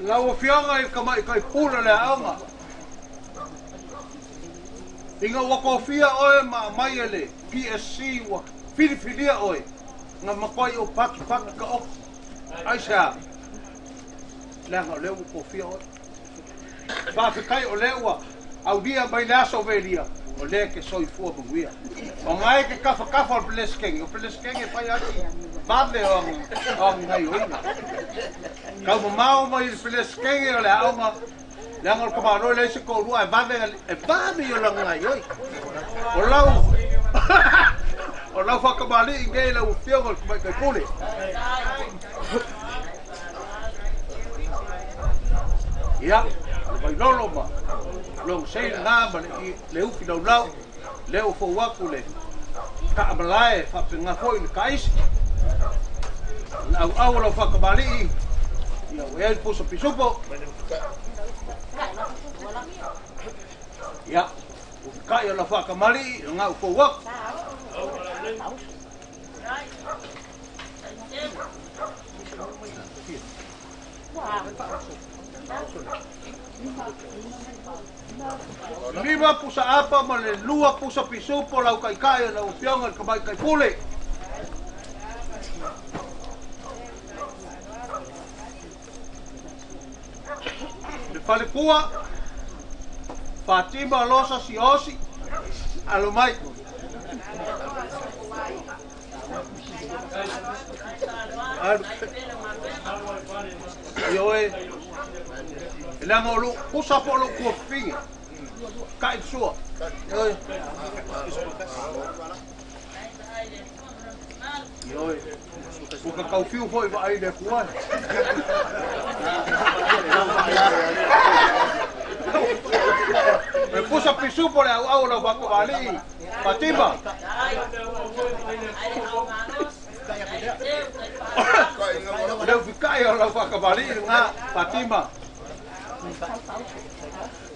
Lau afioga i kamaʻi pula le aoga. Ina ua kofia oe ma aumai e le PSC ua filifilia oe, na matuai o patipati ka oki. Aisea? Leaga o lea ua kofia oe. Faafetai o lea ua aulia mai le aso velia, o lea ke soifua manuia. O gae ke kafakafa o le pelesekege, o pelesekege e fai ati vave o agaioiga. Taumamao mai i le pelesekege o le aoga, leaga o le tamālō e leai se toalua ae vave e vave i o laga gaioi. O lau o lau faakamali'i nei lau afioga o le tamaitai pule. Ia, le vailolo ma logo sei lagā ma le ufi laulau, lea ua fou atu le taamalae faapega foi le taisi. Le auau o lau faakamali'i, ia ua iai le pusa pisupo. Ia, ua fikaʻi o lau faakamali'i lagā ua fou atu. 5 pusa apa ma le 2 pusa pisupo lau kaʻikaʻi o lau afioga i le tamaitai pule. Le falekua, Fatima Losa Siosi, alo mai. Alu. Ioe. E leaga o lou pusa po o lou tuafafine. Kaʻi le sua. Ioe. Ioe. Ua kakaufiu foi vaai le Atua. E pusa pisupo le auau o lau faakamali'i Fatima. Le ufikaʻi o lau faakamali'i lagā Fatima.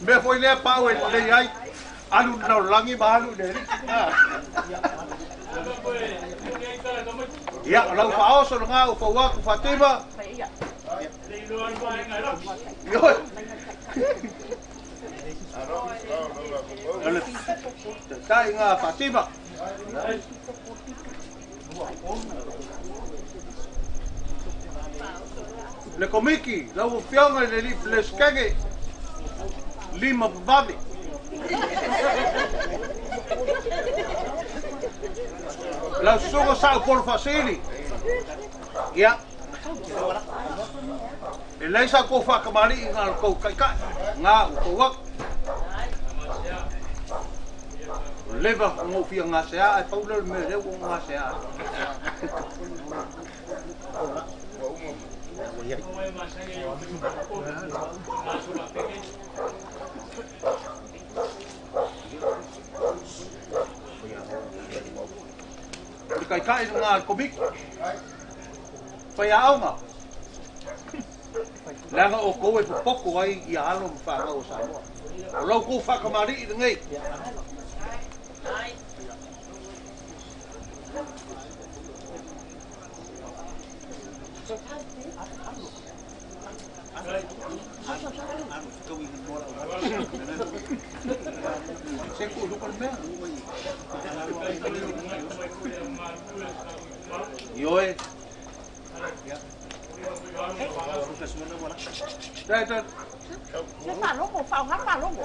Mea foi lea pau e lelei ai, alu i le lalolagi ma alu i le alii. Ia, o lau faaoso lagā ua fau atu Fatima. Ioe. O le taitai gā Fatima. Le komiki, lau afioga i le alii pelesekege, 5 vavave. Lau susuga sa Upolu Faasili. Ia. E leai sa tou faakamali'i na o le tou taʻitaʻi, gā ua tou atu. O leva ona ou fia gasea ae pau lea o le mea lea ua ou gasea ai. O le taʻitaʻi lagā o le komiti, faiaoga, leaga outou e popoto ai ia alo ma fanau o Samoa. O la outou faakamali'i lenei. Ioe. Dai dai. Se faalogo, faaaoga le faalogo.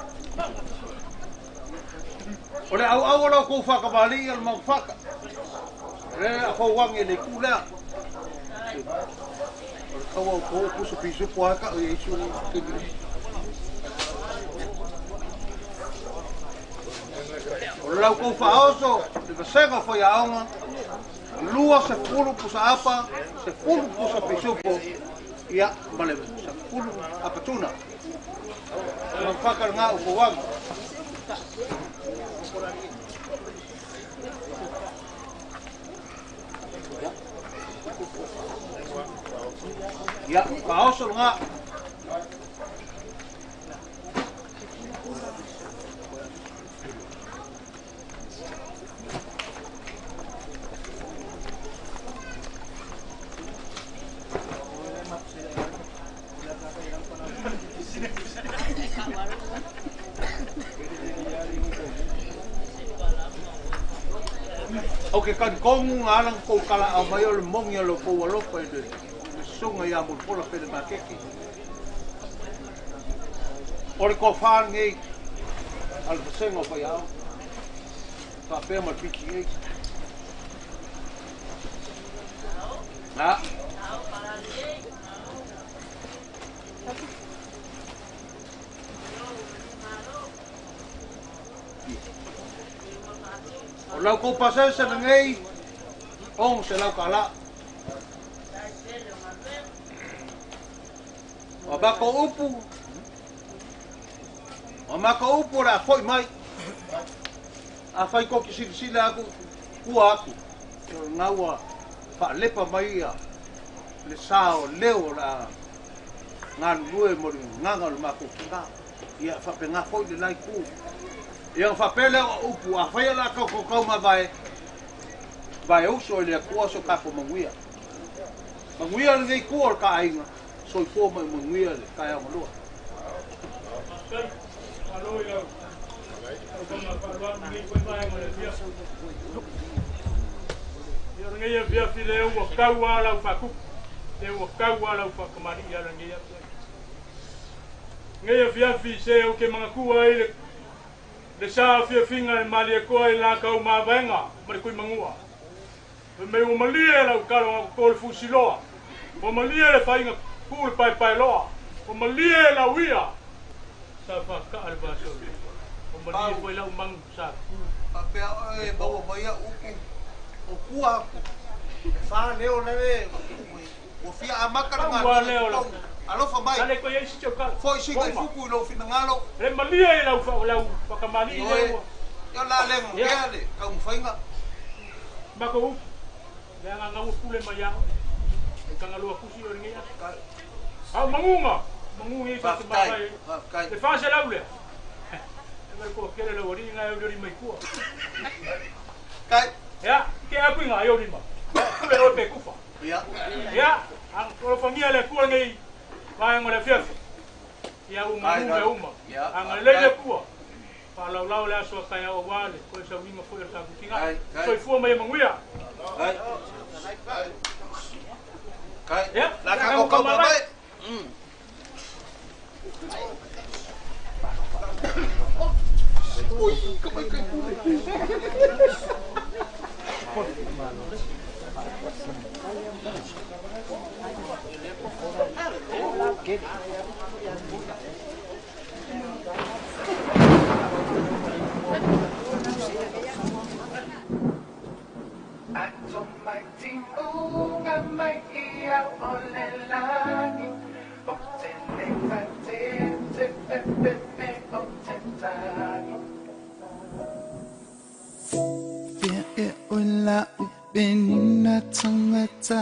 O le auau o lau kou whakamali al mau whaka. Le a fauangi le ku lea. O le kaua o kou pusa pisu puaka o isu O le lau kou whaoso, le vasenga o aonga, lua se fulu pusa apa, se fulu pusa pisupo, ia, ma le se fulu apatuna. Mau whaka ngā o fauangi. Ia, whaoso ngā. O ke kan kongu ngalang ko kala au mai o le mongi o lo kou alofa i le sunga ia mulpola pele makeke. O le ko whaan ngei al vasenga o whai au. Whapea ma PTA. Nā. O lau kou pasese na ngei, ong se lau kala. O mako upu, o mako upu o le a foi mai. A whai koki silasila aku, kua aku. O ngaua whaalepa mai ia le sa o leo o la ngā lue mo le nganga o le mako kinga. Ia whape ngā foi le lai ku. Ia whapele o upu, a whaia la kau kau kau ma vai, vai uso i le kua so kako manguia. Manguia le nei kua o le ka ainga, so i fua mai manguia le kai au malua. Ia ngai afia fi le ua kau ala u whakupu, le ua kau ala u whakamari ia ngai afia. Ngai afia fi se o ke mangakua i le le sa fiafiga e malie koa i lakau mavaega ma le kuimagua. Fai mai ua malie lau kaloga koko le fusiloa, ua malie le faiga ku le paepaeloa, ua malie lau ia sa faakaa le vasoli, ua malie foi lau magu sa ku. Faapea oe maua mai au upu o kua aku. E wha leo lele, ua fia amaka le ngā lau. Alofa mai. Ale ko ia si kala. Foi si kai fuku i lou finagalo. Le malie i lau lau whakamali i leo. Ia la lenga kea le kaumawhainga. Mako upu. Le anga ngau pule mai ao. E kangalua kusi o lengi aso. Au mangunga. Mangunga i whate marai. Le whase lau lea. E mai ko kele lau ori ngai au mai kua. Kai. Ia, ke aku inga ai rima. Pule o te kufa. Ia. Ia, ang kolofangia le kua ngai. Vai mo le fiafi. Ia uma uma uma. Anga le kua. Pa lau lau le aso kai au wale, ko sa winga foi ta kutinga. Soi fua mai manguia. Kai. Kai. La ka ko ko mai. Ui, ka mai kai pule. Benina tangata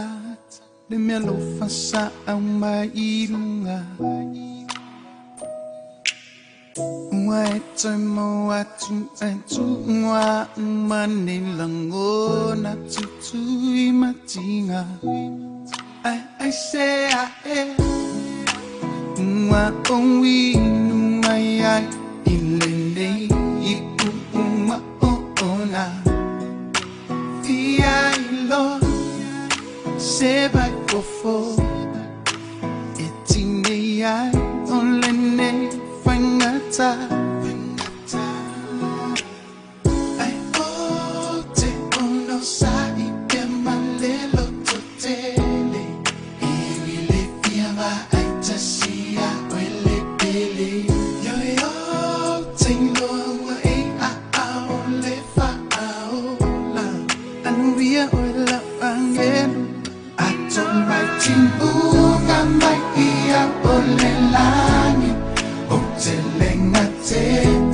le melo fasa au mai ilunga ua e toe mo atu e tuua mane langona tutui matinga ai Ai se ae Ua o inu mai ai I lenei i ua o ona Fia ilo Se vai fofo E tinei ai o lenei faigata. Ai o te ono sa i pea ma le loto tele. E ui le fia va ai tasi a oe le pele. Ioe o te iloa ua e a ao le faaola. Anuia oe lau agelu. Ato mai timuga mai ia o le lagi. O te lenga te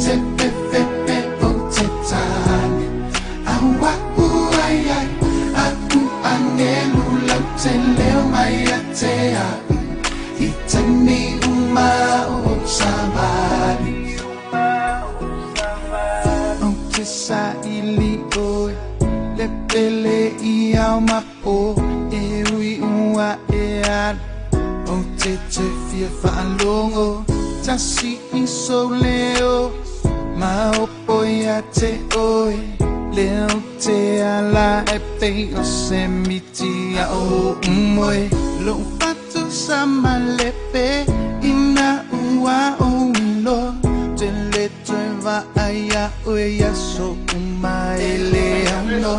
te pe pe pe o te tane. Aua ua ai aku angelu lau te leo mai a te au. I taimi uma o savali. O te saili oe le pele i au mapo. E ui ua e alu. O te te fia faalogo. Tasi i sou leo. Ma opo ia te oe. Leo te ala e pei o se miti a o umoe. Lou fatu sa malepe ina ua o ilo. Te le toe vaai a oe ia so uma e le ano.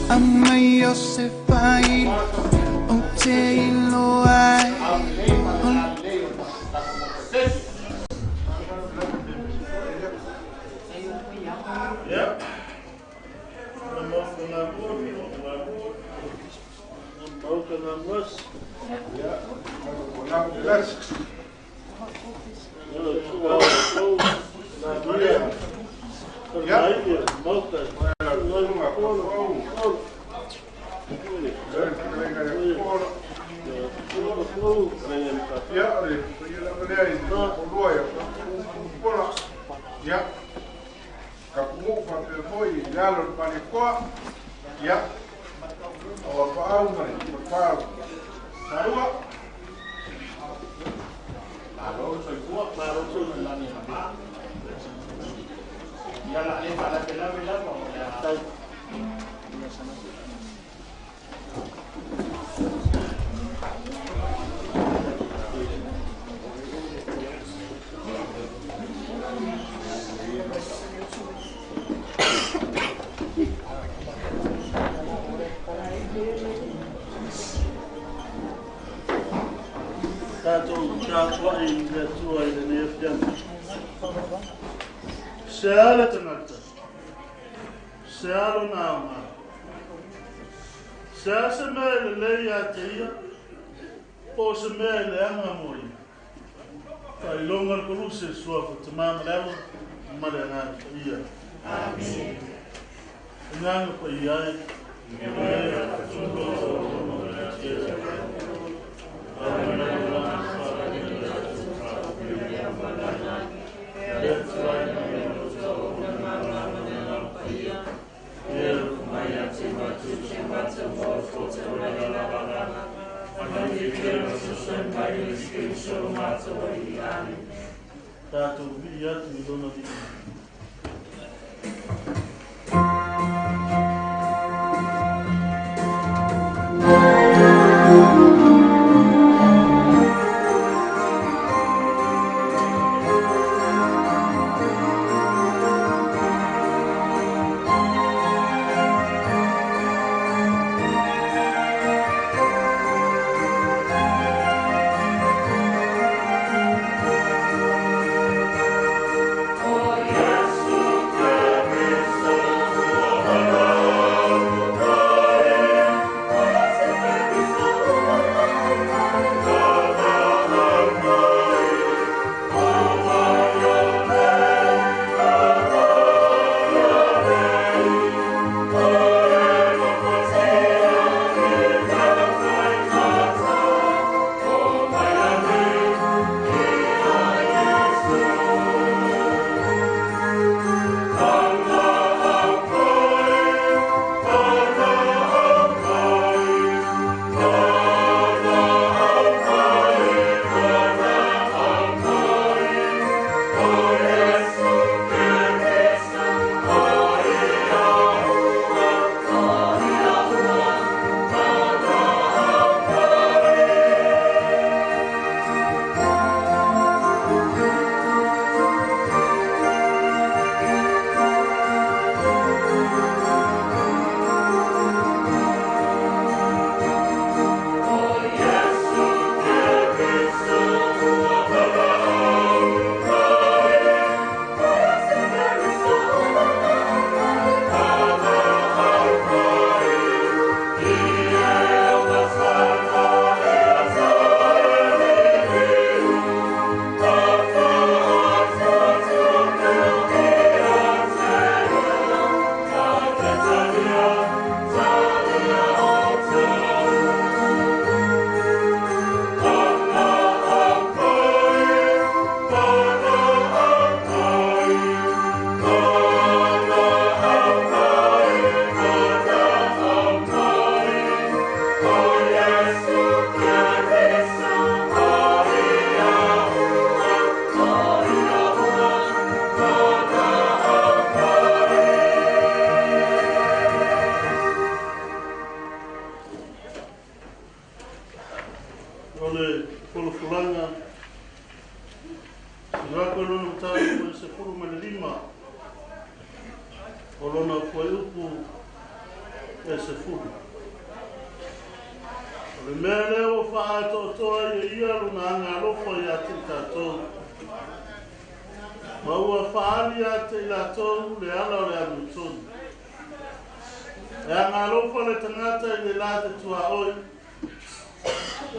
Amai o se fai o te iloa ai. Ia. Na mauka ngā mua, ngā mua. Na mauka ngā muasi. Ia, o le lasi. Ia, sua o tou, nā ia. Ia. Ia, mauka. Lunga, o. Ia, o le paia lava lea i le polua ia pola. Ia, kapumu faapea foi i le alo o le palekoa. Ia, o apaau ma le papau. Salua. Malo soifua, malo soifua. Ia la le faalavelave lava o le a. Tātou tātuai i le Atua i lenei afiafi. Se a le tagata, se a lona aoga, se a se mea e lelei ia te ia, po o se mea e leaga mo ia. Faailoga le koluse i le suafa Tamā ma le Alo ma le Agaga Paia. Amen. Agaga Paia ai, Tātou vii atu i lona viiga. Oh, yeah. O lona fuaiupu e 10. O le mea lea ua faaatoatoa ai e ia lona agalofa ia te i tatou. Ma ua faaali ia te i latou le ala o le amiotonu. E agalofa le tagata i le la te tuaoi,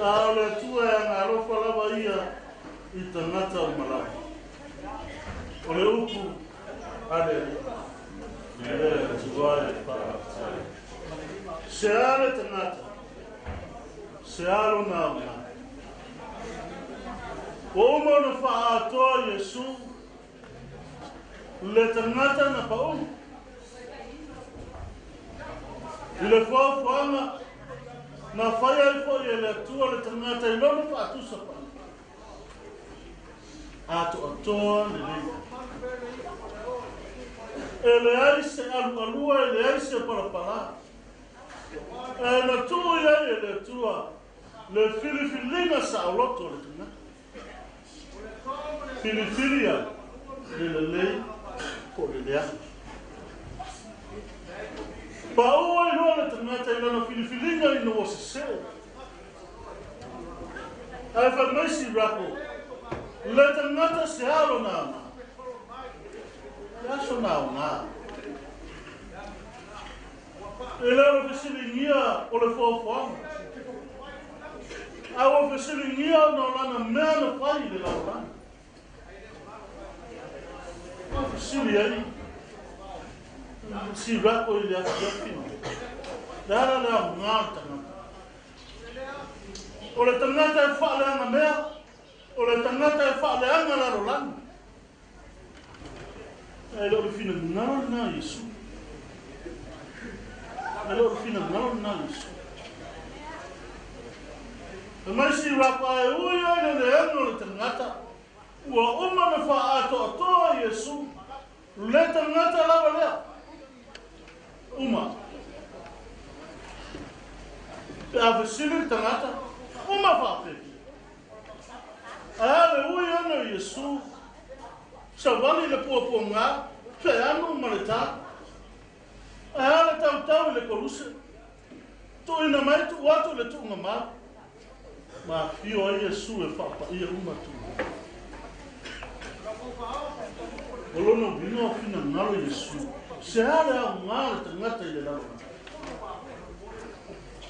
a o le Atua e agalofa lava ia i tagata uma lava. O le upu a le Alii. Le Atua e faafetai. Se a le tagata, se a lona aoga. Ua uma ona faaatoa Iesu le tagata na pau. I le fuafuaga na fai ai foi e le Atua le tagata i lona faatusa paia. Atoatoa lelei. E leai se alualua, e leai se palapala. E na tuu i ai e le Atua le filifiliga saoloto o le tagata. Filifili ai le lelei po o le leaga. Pau ai loa le tagata i lana filifiliga ina ua sesē. Ae fai mai Sirako, le tagata se a lona aoga? Le a sona aoga? E le o le fesiligia o le foafoaga, a ua fesiligia ona o lana mea na fai i le lalolagi. Ua fesili ai Sirako i le afiafi nei, le ala le aoga o le tagata. O le tagata e faaleaga mea, o le tagata e faaleaga lalolagi. E le o le finagalo lena o Iesu. E le o le finagalo lena o Iesu. E mai Sirako, ae ui ai le leaga o le tagata, ua uma na faaatoatoa Iesu, le tagata lava lea. Uma. Pe a fesili le tagata, uma faapefea. Ae a le ui ona o Iesu, savali le puapuaga, feanu ma le tā. Ae a le tautau i le koluse, tuuina mai tuu atu le tuuga mau. Ma afio ai Iesu e faapaia uma tulaga. O lona uiga o finagalo Iesu, se a le aoga o le tagata i le lalolagi?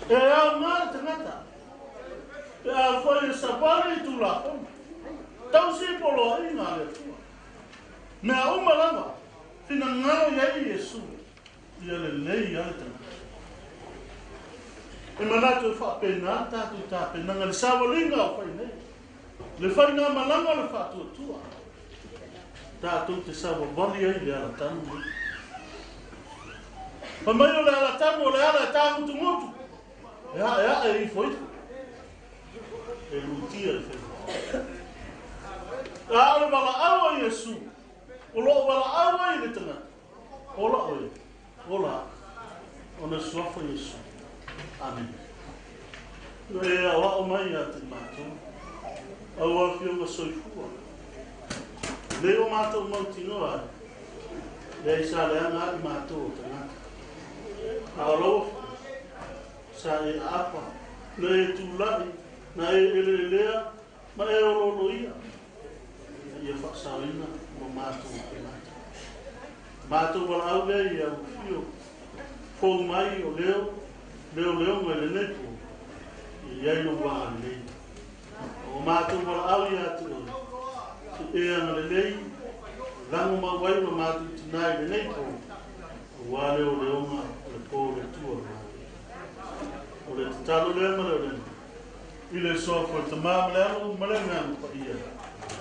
E aoga le tagata pe afai e savali i Tulafono, tausi i poloaiga a le Atua. Mea uma lava, finagalo i ai Iesu, ia lelei a le tagata. E manatu e faapena le tatou tapenaga i le savaliga o fai nei, le faigamalaga o le faatuatua, tatou te savavali ai i le alatanu nei. Fai mai o le alatanu o le ala e tāgutugutu, e aeae ifo ifo, e lutia i faiva. A o le valaau a Iesu, o lo o valaau ai le tagata, ola oe, ola au, ona suafa Iesu. Amene. Na e aoao mai ia te matou, au afioga soifua. Lei o matou mautinoa ai, leai sa leaga ai matou o tagata. A o lau afioga, sa e aapa, na e tulai, na e eleelea, ma e olooloia, ina ia faasaoina lo matou tagata. Matou valaau lea i au afio, fou mai o leo, leoleoga i lenei po, ia i ai lou agalelei. O matou valaau ia te oe, se e agalelei, lago mau ai lo matou tinā i lenei po, aua leoleoga o le po o le Atua o le matou. O le tatalo lea ma le olena, i le suafa o le Tamā ma le Alo ma le Agaga Paia.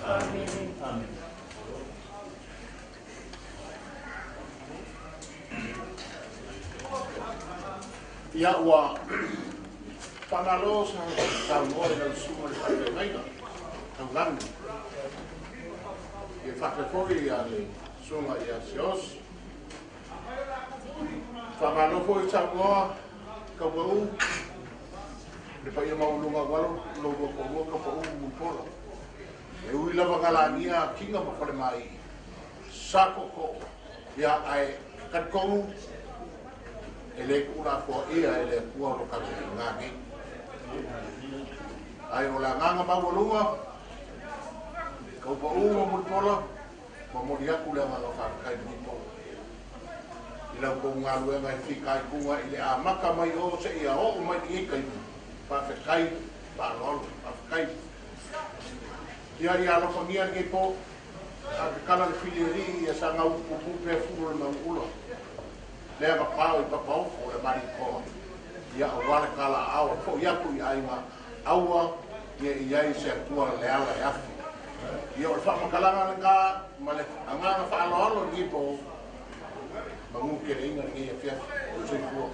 Amene. Amene. Ia ua faamalo sa saunoa i lau susuga i le faafeagaiga taulagi. Ia faapea foi ia le susuga ia Siaosi. Faamalo foi saunoa Kauaʻu, le paia maualuga aua lo lua toalua Kauaʻu ma Mulipola. E ui lava ina lagia Tiga ma Falemai, sa tootoo, ia ae Talitonu e lē tu'ulafoaʻia e le Atua o lo tatou tigā nei. Ae o le agaga maualuga taupaʻu ma Mulipola, momoli atu le agaga faafetai lenei po i lau tou galuega e fitaituga i le amata mai o seia oo mai lenei taimi. Faafetai faaaloalo, faafetai. Ia ia alofagia lenei po a tatala le fili alii ia saga upupupu pea fulu o le manuula lea na pao i papaofo o le malitoa, ia auā le talaaao e fo'i atu i aiga aua ne i ai se Atua leala e afi. Ia o le faamatalaga lenā ma le agaga faaaloalo i lenei po manu keleina lenei afiafi. Soifua.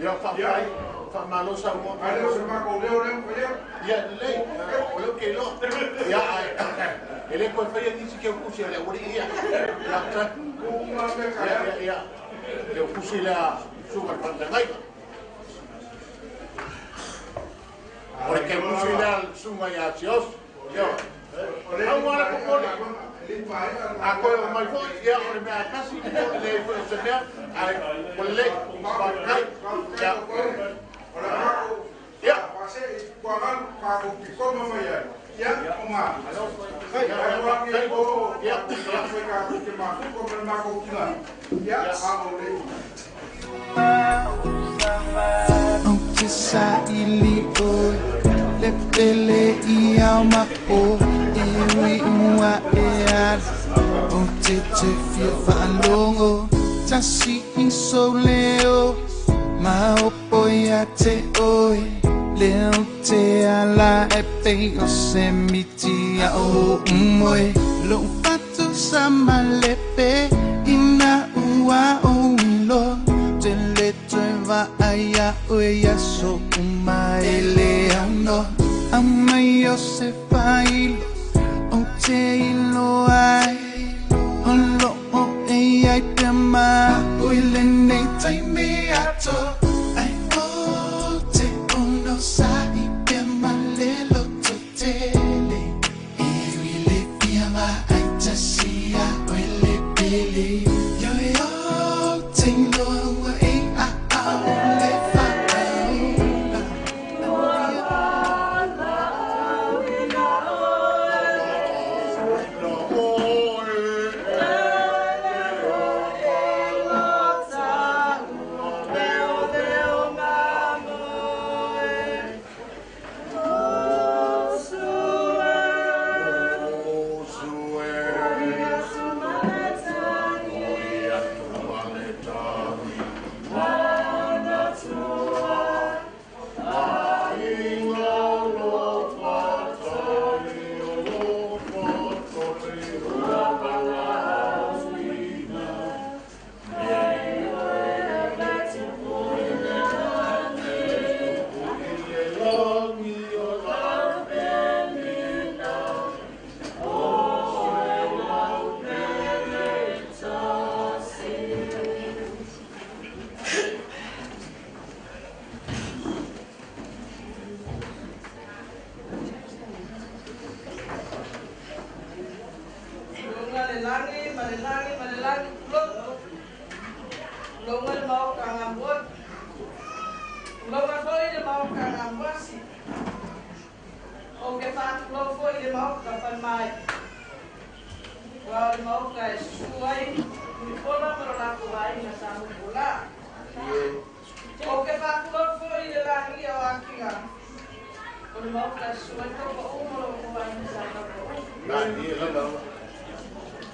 Ia faafetai, faamalo saunoa. Ae le o se matou leo lea ua faia. Ia lelei, o lea ou te iloa. Ia ae e le toe faia nisi keutusi a le aualii ia. Ia faafetai. Ia ia ia keutusi lea susuga i le faafeagaiga. O le keutusi lea susuga ia Siaosi. Ioe. Aua le popole. A toe oo mai foi, ia o le mea lava e tasi, e leai foi o se mea, ae ua lelei. Faafetai. Ia. Ia. Ou te saili ʻoe le pele i ao ma po e ui ua e ala. Ou te te fia faalogo tasi i sou leo maopo ia te ʻoe lea ou te ala e pei o se miti aʻo umoe loʻu fatu sa malepe ina ua ou iloa te le toe vaai iā ʻoe i aso uma e le aunoa aumai o se failo ou te iloa ai o loo e iai pea ma au i lenei taimi atoa ai ou te onosai pea ma le lototele e ui le fia vaai tasi iā ʻoe le pele ioe ou te iloa ua e aao le faaola. Tulonga le lagi ma le lagi ma le lagi, tulou. Tulonga le maoka Gamua. Tulonga foi le maoka Gamuasi. Ou ke faatulou foi le maoka falemai. Ma o le maoka e susu ai Mulipola ma lo latou aiga sa Mulipola. Ou te faatulou foi i le lagia o Akiga. O le maoka e susu ai Taupau ma lo outou aiga sa Taupau.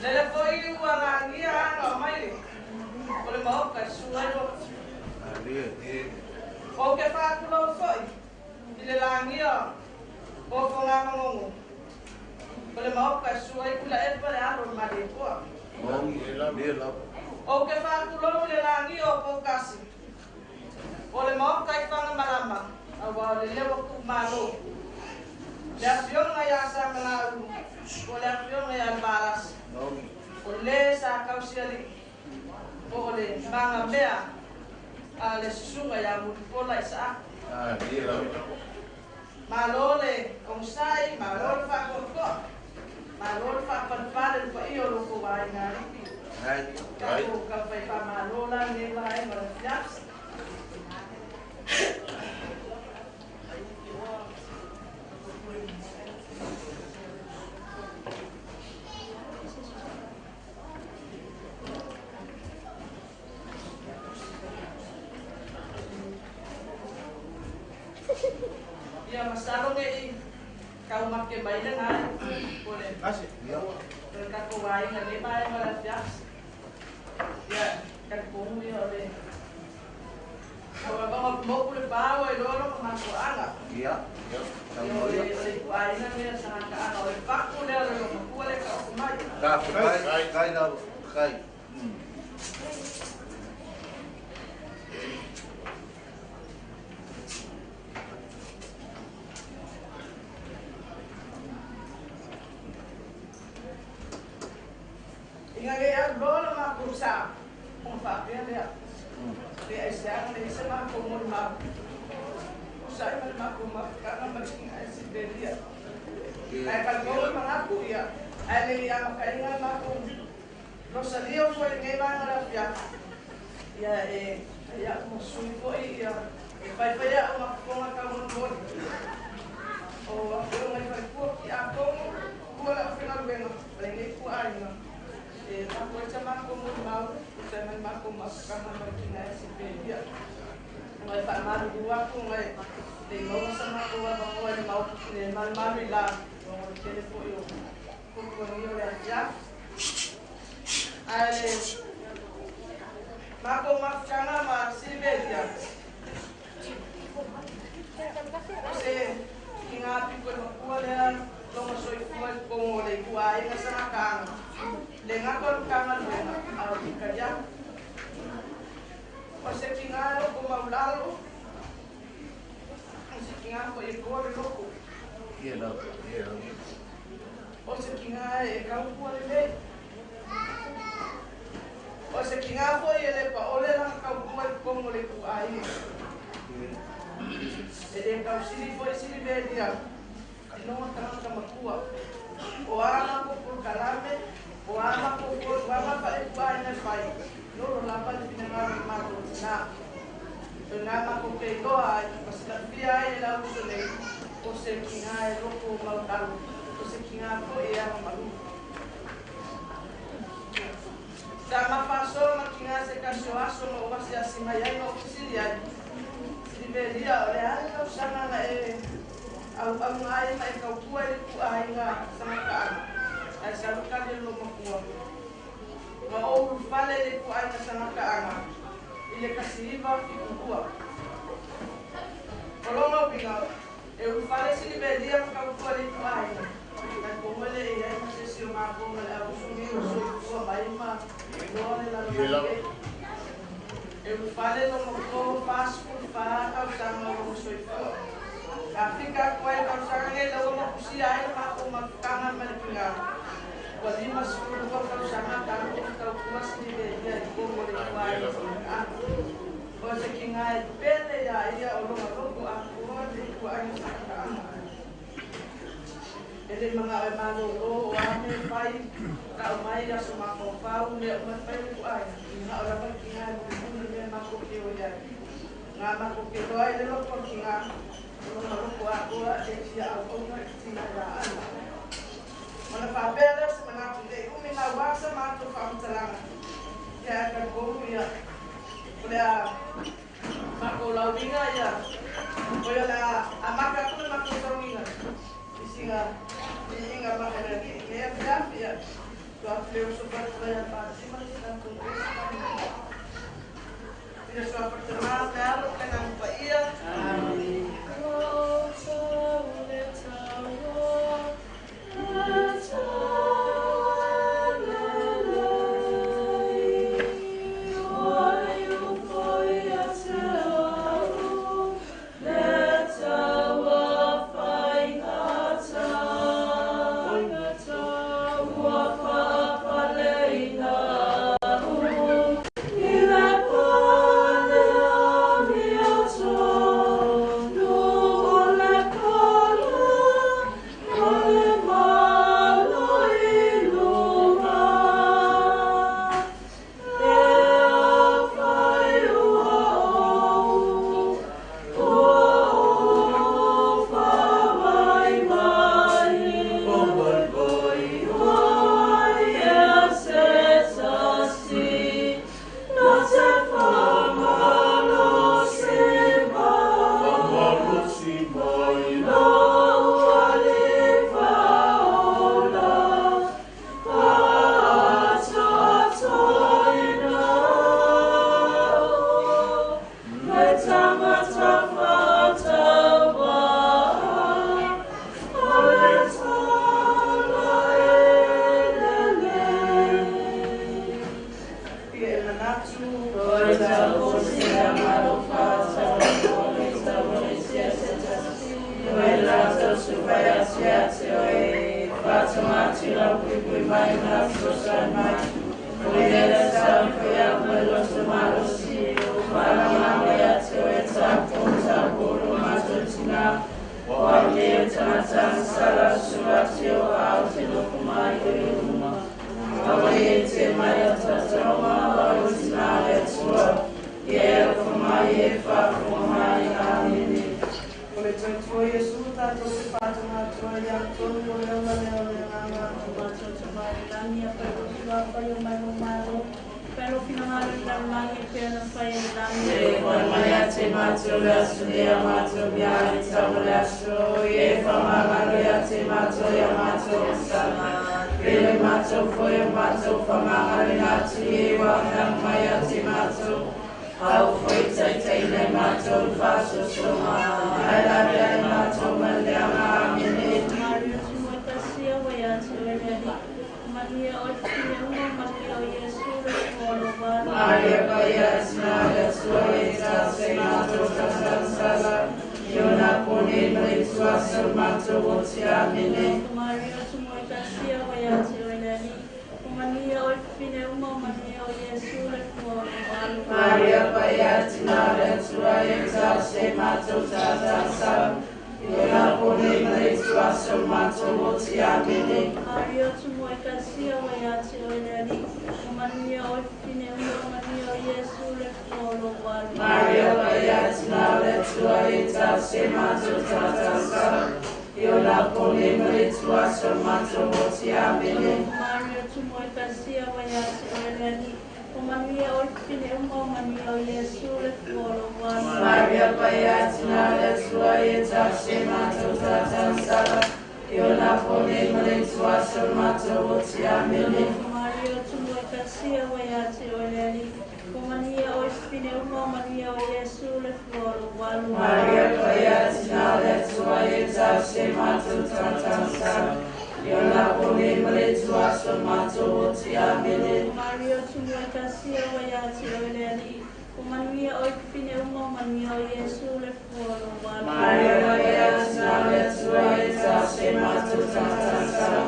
Lele foi ua lagia aga o Maile. O le maoka e susu ai Lotu. Ou te faatulou foi i le lagia o Fogamanogo. O le maoka e susu ai Tuilaepa le alo o le Malietoa. Ou te faatulou i le lagia o Poutasi. O le maoka i Fagamalama, auā o le leo o Tuumalo. Le afioga ia Samalaulu, po o le afioga ia Levalasi. O le sa tausialii, po o le magamea a le susuga ia Mulipola Isaako. Malo le onosai, malo le faatoatoa, malo le faapalepale i le paia o lo outou aiga alii. Tatou taufai faamalo la lenei vaega o le afiafi. Ia masalo nei tau make mai lena o le o le tatou aiga i lenei vaega o le afiafi. Ia talitonu ia o le moku le pa ua iloa lona mafuaaga. Ia o le ituaiga lea sagakaaga o le paku lea o le lomatua lea e taoto mai. Ina ne i alu loa le matou sa ona faapea lea, Pe aisea na leai se matou molimau, tusa ai ma le matou mafutaga ma le King Siberia. Ae talitonu le manatu ia, ae le i amataina le matou Rosalia foi i lenei vaega o le afiafi, ia e fai a'u ma sui foi ia, e faifai a'u ma fofoga taumolimoli o afioga i faletua tiakono tua le aufaigaluega ma lenei tuaaiga e avatu ai sa matou molimau tusa ai ma le matou mafutaga ma le Tina e Sipelia. Ona e faamalulu atu ona e le i maua sa matou avanoa i le maota i le malumalu i la ona o le tele foi o fuafuagia o le afiafi. Ae le matou mafutaga ma Sipelia o se kiga pito e matua lea lona soifua i totonu o le ituaiga sagakaaga, le gata o le Matagaluega a o le Italiano. O se tiga e loto maulalo, o se tiga foi e toa le loto. O se tiga e tautua lelei. O se tiga foi e le paole lana tautua i totonu o le ituaiga. E le tausili foi Silivelia i lona tagata matua. O a matou polokalame, o a matou fautuaga faaiuaiga e fai, lolo lava le finagalo i matou tina. O lena matou te iloa ai ma silafia ai e le auuso nei, o se tiga e loko maulalo, o se tiga foi e agamalu. Sa mafaasoa ma tiga se tasi o aso na ou asiasi mai ai ma ou fesili ai, Silivelia, o le a le tausaga na e auauna ai ma e tautua i le ituaiga sagakaaga, ae sau tali e lou matua. Na ou ulufale i le ituaiga sagakaaga i le 1972. O lona uiga, e ulufale Silivelia ma tautua i le ituaiga, talitonu e le i ai ma se isi o matou ma le auuso nei ua soifua mai ma iloa le lalolagi nei. E ulufale lona 44 tausaga o lona soifua. A fika atu ai le tausaga nei lau ma kusia ai le matou mafutaga ma le tiga, ua 52 tausaga talu ona tautua Silivelia i totonu o le ituaiga sagakaaga. O se tiga e pele iā ia o lona loto atoa le ituaiga sagakaaga. E le manao e malōlō o a mea e fai, tau mai i aso mafaufau, mea uma e fai le ituaiga, manao lava le tiga e mulimuli mea matou te o i ai. Ngā matou te iloa ai le loto o le tiga, o lona loto atoa e fia auauna i le tina ia ana. Ona faapea lea o se manatu, ne i umi nau O le a makou lauiga ia o ia le a amaka aku le makou sauiga i siga viiga ma'a i le Alii lenei afiafi ia tuafile uso faletalai a pasima le tatou pese i le suafa le Tamā le Alo ma le Agaga Paia. Amene. O le tuatua Iesu tatou te faatogatoa ia tonu o le ola lea o le agaga. E koe mai a te mātou le aso nei a mātou mea e tau le aso, e whamangalo ia te mātou ia mātou o sana. Pele mātou foi o mātou whamangalo ina atu e wahang mai a te mātou. Au foi taitai nei mātou whasosoga. Ai lawe ai mātou maleanga amene. Maria Timotasia wa ia te oe le Alii. Manuia oe fafine uma, manuia o Iesu le fua o lou alu. Maria Paia tina le Atua e tase mātou tautausala. I ona pone ma le tuasa o mātou o te amene. Maria Timotasia wa ia te oe le Alii. Manuia oe fafine uma, manuia o Iesu le fua o lou alu. Maria Paia tina le Atua e tase mātou tautausala. I ona pone ma le tuasa o mātou o te amene. Maria Timotasia wa ia te oe le Alii. Manuia oe fafine uma, manuia o Iesu le fua o lou alu. Maria Paia tina le Atua e tase mātou tautausala. I ona pone ma le tuasa o mātou o te amene. Maria Timotasia wa ia te oe le Alii. Manuia oe fafine uma, manuia o Iesu le fua o lou alu. Maria Paia tina le Atua e tase mātou tautausala. I ona pone ma le tuasa o mātou o te amene. Maria Timotasia wa ia te oe le Alii. Manuia oe fafine uma, manuia o Iesu le fua o lou alu. Maria Paia tina le Atua e tase mātou tautausala. I ona pone ma le tuasa o mātou o te amene. Maria Timotasia wa ia te oe le Alii. Manuia oe fafine uma, manuia o Iesu le fua o lou alu. Maria Paia tina le Atua e tase mātou tautausala.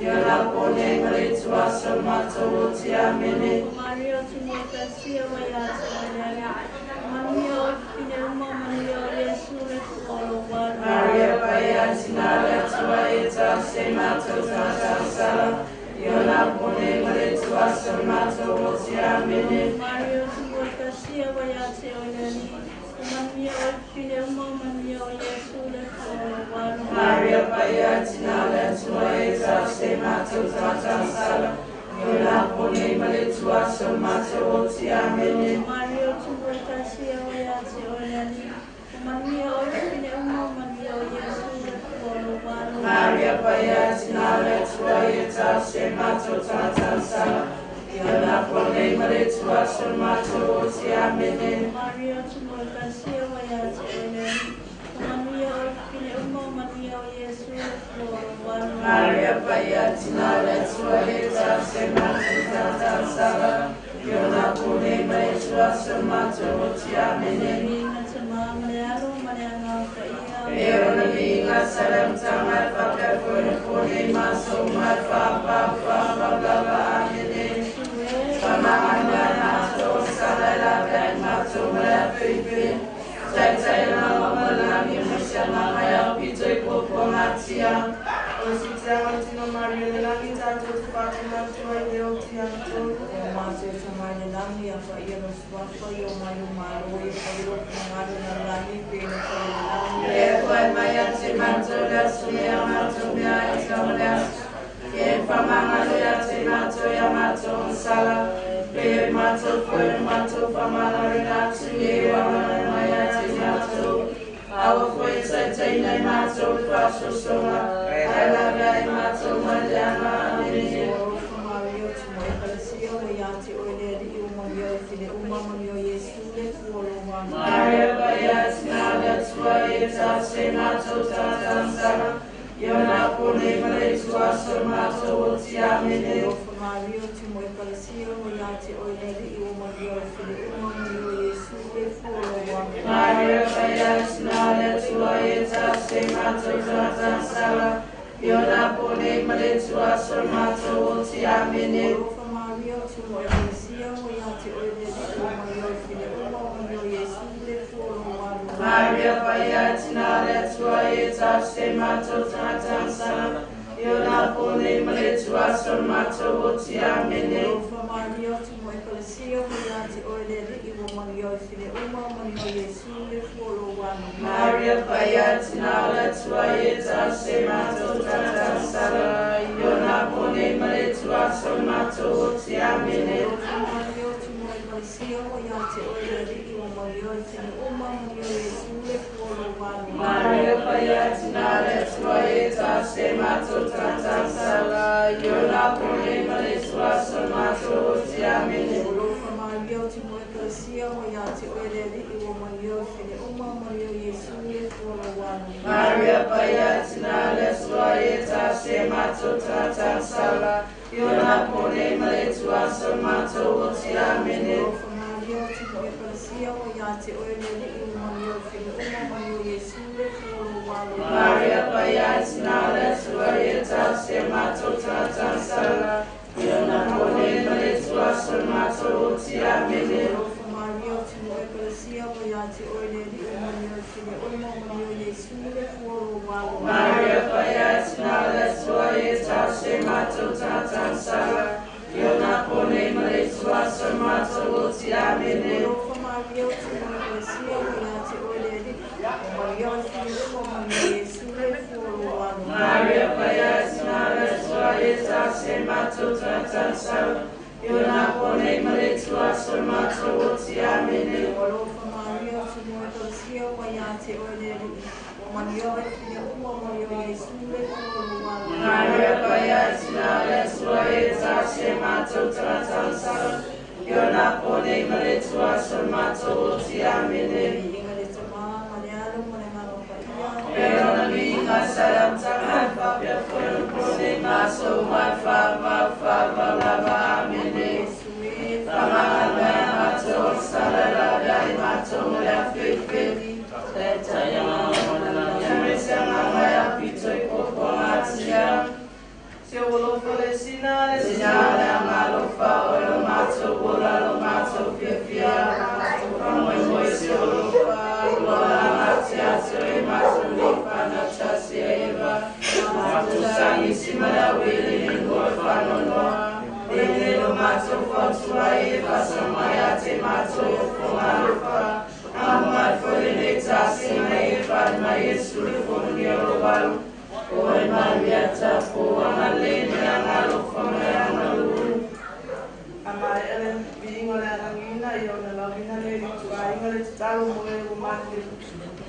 I ona pone ma le tuasa o mātou o te amene. Maria Timotasia wa ia te oe le Alii. Manuia oe fafine uma, manuia o Iesu le fua o lou alu. Maria Paia tina le Atua e tase mātou tautausala. I ona pone ma le tuasa o mātou o te amene. Maria Timotasia wa ia te oe le Alii. Manuia oe fafine uma, manuia o Iesu le fua o lou alu. Maria Paia tina le Atua e tase mātou tautausala. Iona pone ma le tua so mato o ti amene. Maria o tumu e kasia o ia te o le ali. O manuia o le fine uma o manuia o Iesu le fua o lou alo. Maria paia tina le tua e tau se mato tata sala. Iona pone ma le tua so mato o ti amene. Maria o tumu e kasia o ia te o le ali. O manuia o le fine uma o manuia o Iesu le fua o lou alo. Maria paia tina le tua e tau se mato tata sala. Iona pone ma le tua so mato o ti amene. Inga te maa le alo ma le anga o ka ia. E ona minga salam tanga whakapone pone maso mai wha pa wha wha la la amene. Whamanga mato sala la kai mato mea pipi. Tai tai la mama langi musia mama ya pito i popo ngatia. O si te anga tino Maria le langi tātou te whātumantua i leo ti anatolu. O mātou te mai le langi a wha ia no suafa i o mai o malo i wha i o ngaro na langi pe no wha i le langi. E koe mai a te mato lea sumea mato mea e tau lea. Ke whamanga lea te mato ia mato sala. Pe mato koe mato whamanga rena tu e wamana mai a te mato. Awa koe tai teinei mato whasosonga. Ai laga i mato maleanga amene. O Maria o tumu e kalasia o ia te o le ali o manuia o fine uma manuia o Iesu le fua o lou alo. Maria paia tina le tua e tau se mato tata sala. Iona pone ma le tua so mato o ti amene. O Maria o tumu e kalasia o ia te o le ali o manuia o fine uma manuia o Iesu le fua o lou alo. Maria paia tina le tua e tau se mato tata sala. Iona pone ma le tua so mato o ti amene. O Maria o tumu e kalasia o ia te o le ali o manuia o fine uma manuia o Iesu le fua o lou alo. Maria paia tina le tua e tau se mato tata sala. Iona pone ma le tua so mato o ti amene. O Maria o tumu e kalasia o ia te o le ali o manuia o fine uma manuia o Iesu le fua o lou alo. Maria paia tina le tua e tau se mato tata sala. Iona pone ma le tua so mato o ti amene. O Maria o tumu e kalasia o ia te o le ali o manuia o fine uma manuia o Iesu le fua o lou alo. Maria paia tina le tua e tau se mato tata sala. Iona pone ma le tua so mato o ti amene. Alofa Maria o tumu e kalasia o ia te o le ali o manuia o fine uma manuia o Iesu le fua o lou alo. Maria paia tina le tua e tau se mato tata sala. Iona pone ma le tua so mato o ti amene. Alofa Maria o tumu e kalasia o ia te o le ali o manuia o fine uma manuia o Iesu le fua o lou alo. Maria paia tina le tua e tau se mato tata sala. Iona pone ma le tua so mato o ti amene. Alofa Maria o tumu e kalasia o ia te o le ali o manuia o fine uma manuia o Iesu le fua o lou alo. Maria paia tina le tua e tau se mato tata sala. Iona pone ma le tua so mato o ti amene. Alofa Maria o tumu e kalasia o ia te o le ali o manuia o fine uma manuia o Iesu le fua o lou alo. Maria paia tina le tua e tau se mato tata sala. Iona pone ma le tua so mato o ti amene. Alofa Maria o tumu e kalasia o ia te o le ali o manuia o fine uma manuia o Iesu le fua o lou alo. Maria paia tina le tua e tau se mato tata sala. Iona pone ma le tua so mato o ti amene. Inga le tama ma le alo ma le ngaro pa ia. E ona minga salam tanga whapea koe pone maso mai wha wha wha wha la la amene. Whamanga mea mato sala la gai mato mea whiwhi. Te taianga Tumesanga mai a pito i popo ngatia. Se o lofo le sina le Sina le angalofa o lo mato ola lo mato fiafia. Whamoi moi se o lofa lola ngatia te e mato ni whana tasi eva. Mato sangi si mara wili ni ngoi whanonoa. Lele lo mato whautua eva samaya te mato o whangalofa. Amai fole ne tasi na eva na Yesu le whongia o walu. Oe Maria tapu angalene angalofa me angalu.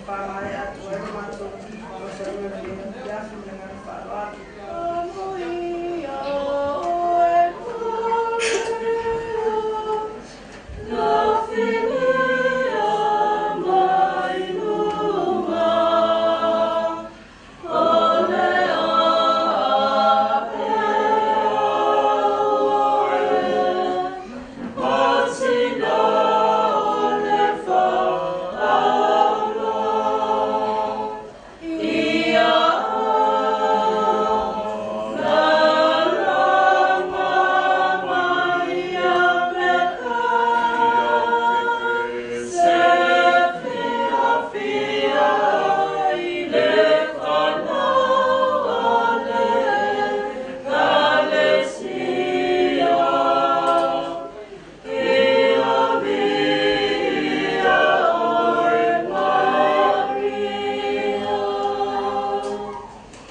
Whāngai atu ai le mātou whakasaua le afiafi ma le agaga faaaloalo.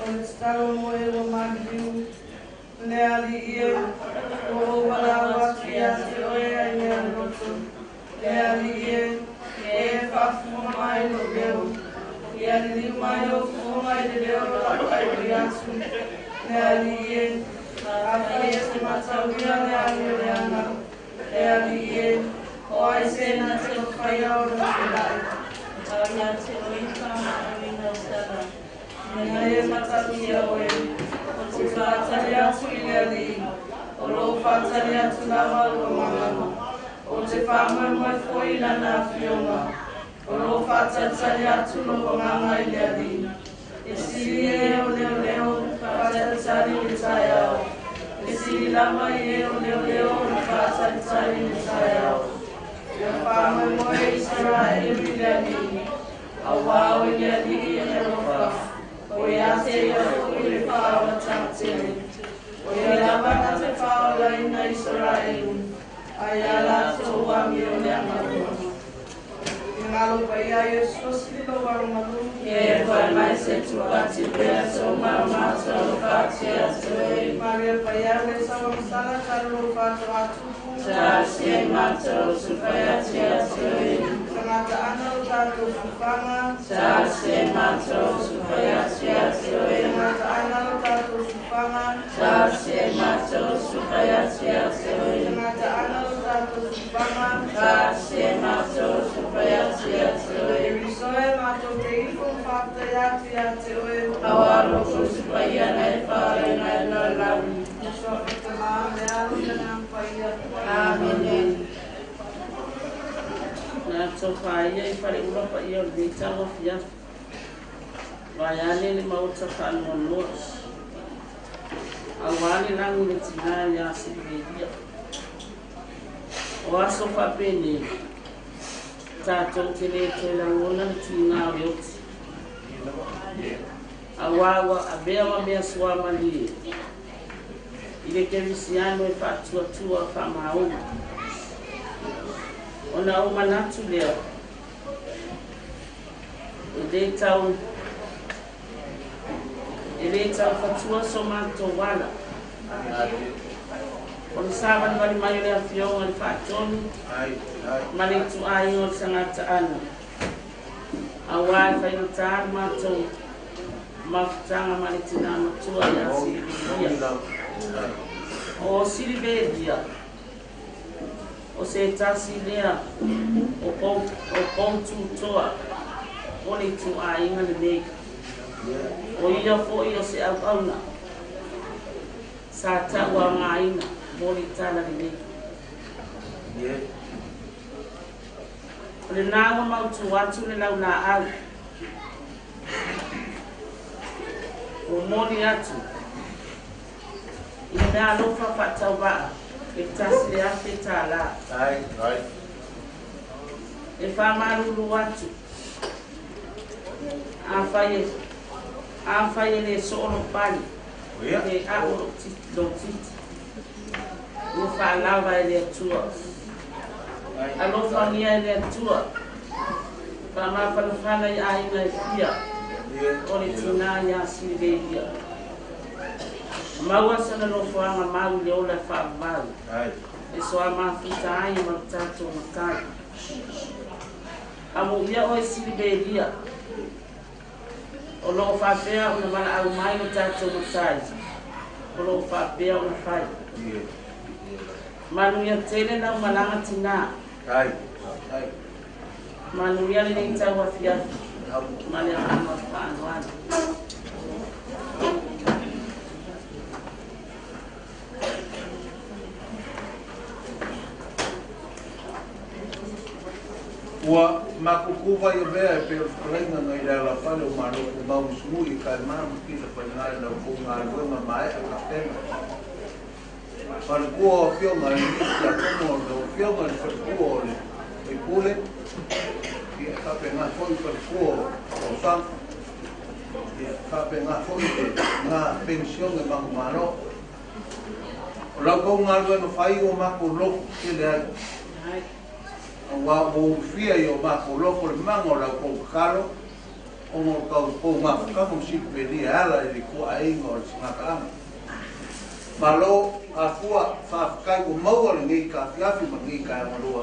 O le tatalo mo e ua maliliu, le Alii e, ua ou valaau atu ia te oe ai mea loto. Le Alii e, e faafofoga mai lou leo. Ia liliu mai lou fofoga i le leo o lau faipule atu. Le Alii e, afai e te mataulia le amio leaga. Le Alii e, o ai se na te mafaia ona tulai. Au ia te oe i whaamaawina o sala. Ina e mataulia oe, o te faatali atu i le Alii, o lou faatali atu lava ua magalo. O te faamoemoe foi i lana afioga, o lou faatalitali atu lou agaga i le Alii. E sili e o leoleo faatalitali i le taeao. E sili lava i e o leoleo ona faatalitali i le taeao. Ia faamoemoe Isaraelu i le Alii, auā o le Alii e alofa, o ia te ia foi le faaolataga tele. O ia lava na te faaolaina Isaraelu, ai ia latou amio leaga uma. Ngalo paia Iesu sili lou agamalu. E whai mai se tuati pea tō maumata o whātia te. Maria paia le sawa masala talo lou whāto atupu. Talosia i mātou sufaiatia te. Tagata ana o tātou fufaga. Talosia i mātou sufaiatia te. Tagata ana o tātou fufaga. Talosia i mātou sufaiatia te. Tagata ana o tātou fufaga. Talosia i mātou sufaiatia te. E risoe mātou te ifo whātai atu ia te oe. Awaro ko supaia nei whare nei no lawi. Soa te mā me alu te nā paia. Amene. Nā tō whaia i whare ura pa ia o le tawa fiafi. Vaiane le maota whaanoanoa. Auā le lagi le tinā iā Siliveria. O aso faapēnei, tātou te lē toe lagona le tigā o le oti. Auā ua avea ma mea suamalie i le kerisiano e faatuatua faamaoga. Ona ou manatu lea, e lē taufatua so matou ala. O le savalivali mai o le afioga le faatonu ma le ituaiga o le sagataʻaga. Auā e faigatā le matou mafutaga ma le tinā matua iā Silivelia. O Silivelia, o se tasi lea o poututoa o le ituaiga lenei. O ia foʻi o se auauna sa taʻuagāina mo le tala lenei. O lenā ua mautū atu le laulaau. Ua moli atu i le mea alofa faatauvaa e tasi le afe tālā. E faamalulu atu afai e lē soo lou pali pe a'o lou titi. Ua faalava e le Atua. Alofagia e le Atua. Faamafanafana i aiga e fia o le tinā iā Silivelia. Maua sana nofoaga mau i le ola e faavavau. E soa mafuta ai ma le tatou matai. Amuia oe Silivelia. O loo faapea ona valaau mai lo tatou Matai, o loo faapea ona fai. Manuia tele lau malaga tinā. Manuia lenei tauafiafi ma le agaga faaaloalo. Ua makuku vai avea e pei o le fetalaiga nai le alafale o Malo Tumau Musumui i Kaema ma Kila Faiga i lau kou galuega maea tapena. Faletua o afioga i le tiakono o lau afioga i le faletua o le faipule, ia e faapena foi faletua o Tausaga, ia e faapena foi le ngā penisione manumalo. O lau kou galuega fai ua makou lofu tele ai. Auā ua ulufia i o makou lofo le maga o lau kou tatalo, ona o le kou mafutaga ma silupelia e ala i le ituaaiga o le sigataaga. Malo, afua, faafetai ua maua lenei taafiafi ma lenei taeaogalua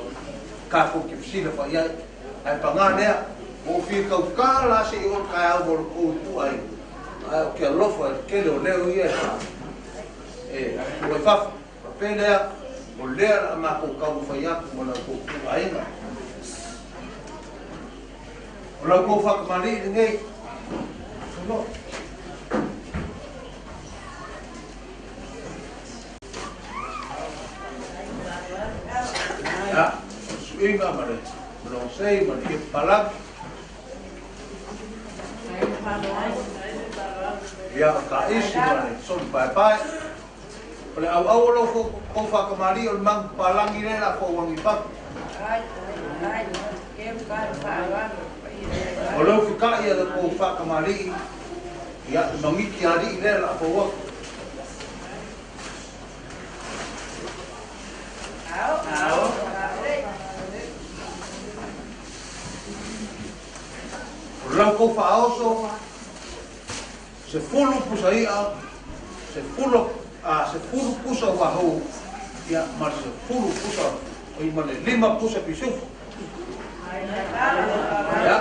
tatou te fesilafai ai. Ae pagā lea, ua ou fia tautā la seia oo le taeao ma lo outou ituaiga, ae ou te alofa i le tele o leo ia e faa e ua i fafo. Faapea lea, o lea o le a matou taumafai atu ma la outou ituaiga. O la outou faatamalii lenei. Loa. Ia, o le suiga ma le losei ma le ie papalagi. Ia, o taisi ma le soli paepae. O le auau o lo kou faatamalii o le magu papalagi lea o le a fouagi i fafo. O lou fita'i a le kou faatamalii, ia, le magiti alii lea o le a fou atu. O lau kou faaoso, 10 pusa i'a, 10 pusa uahu, ia, ma le 10 pusa, oi, ma le 5 pusa pisufu. Ia.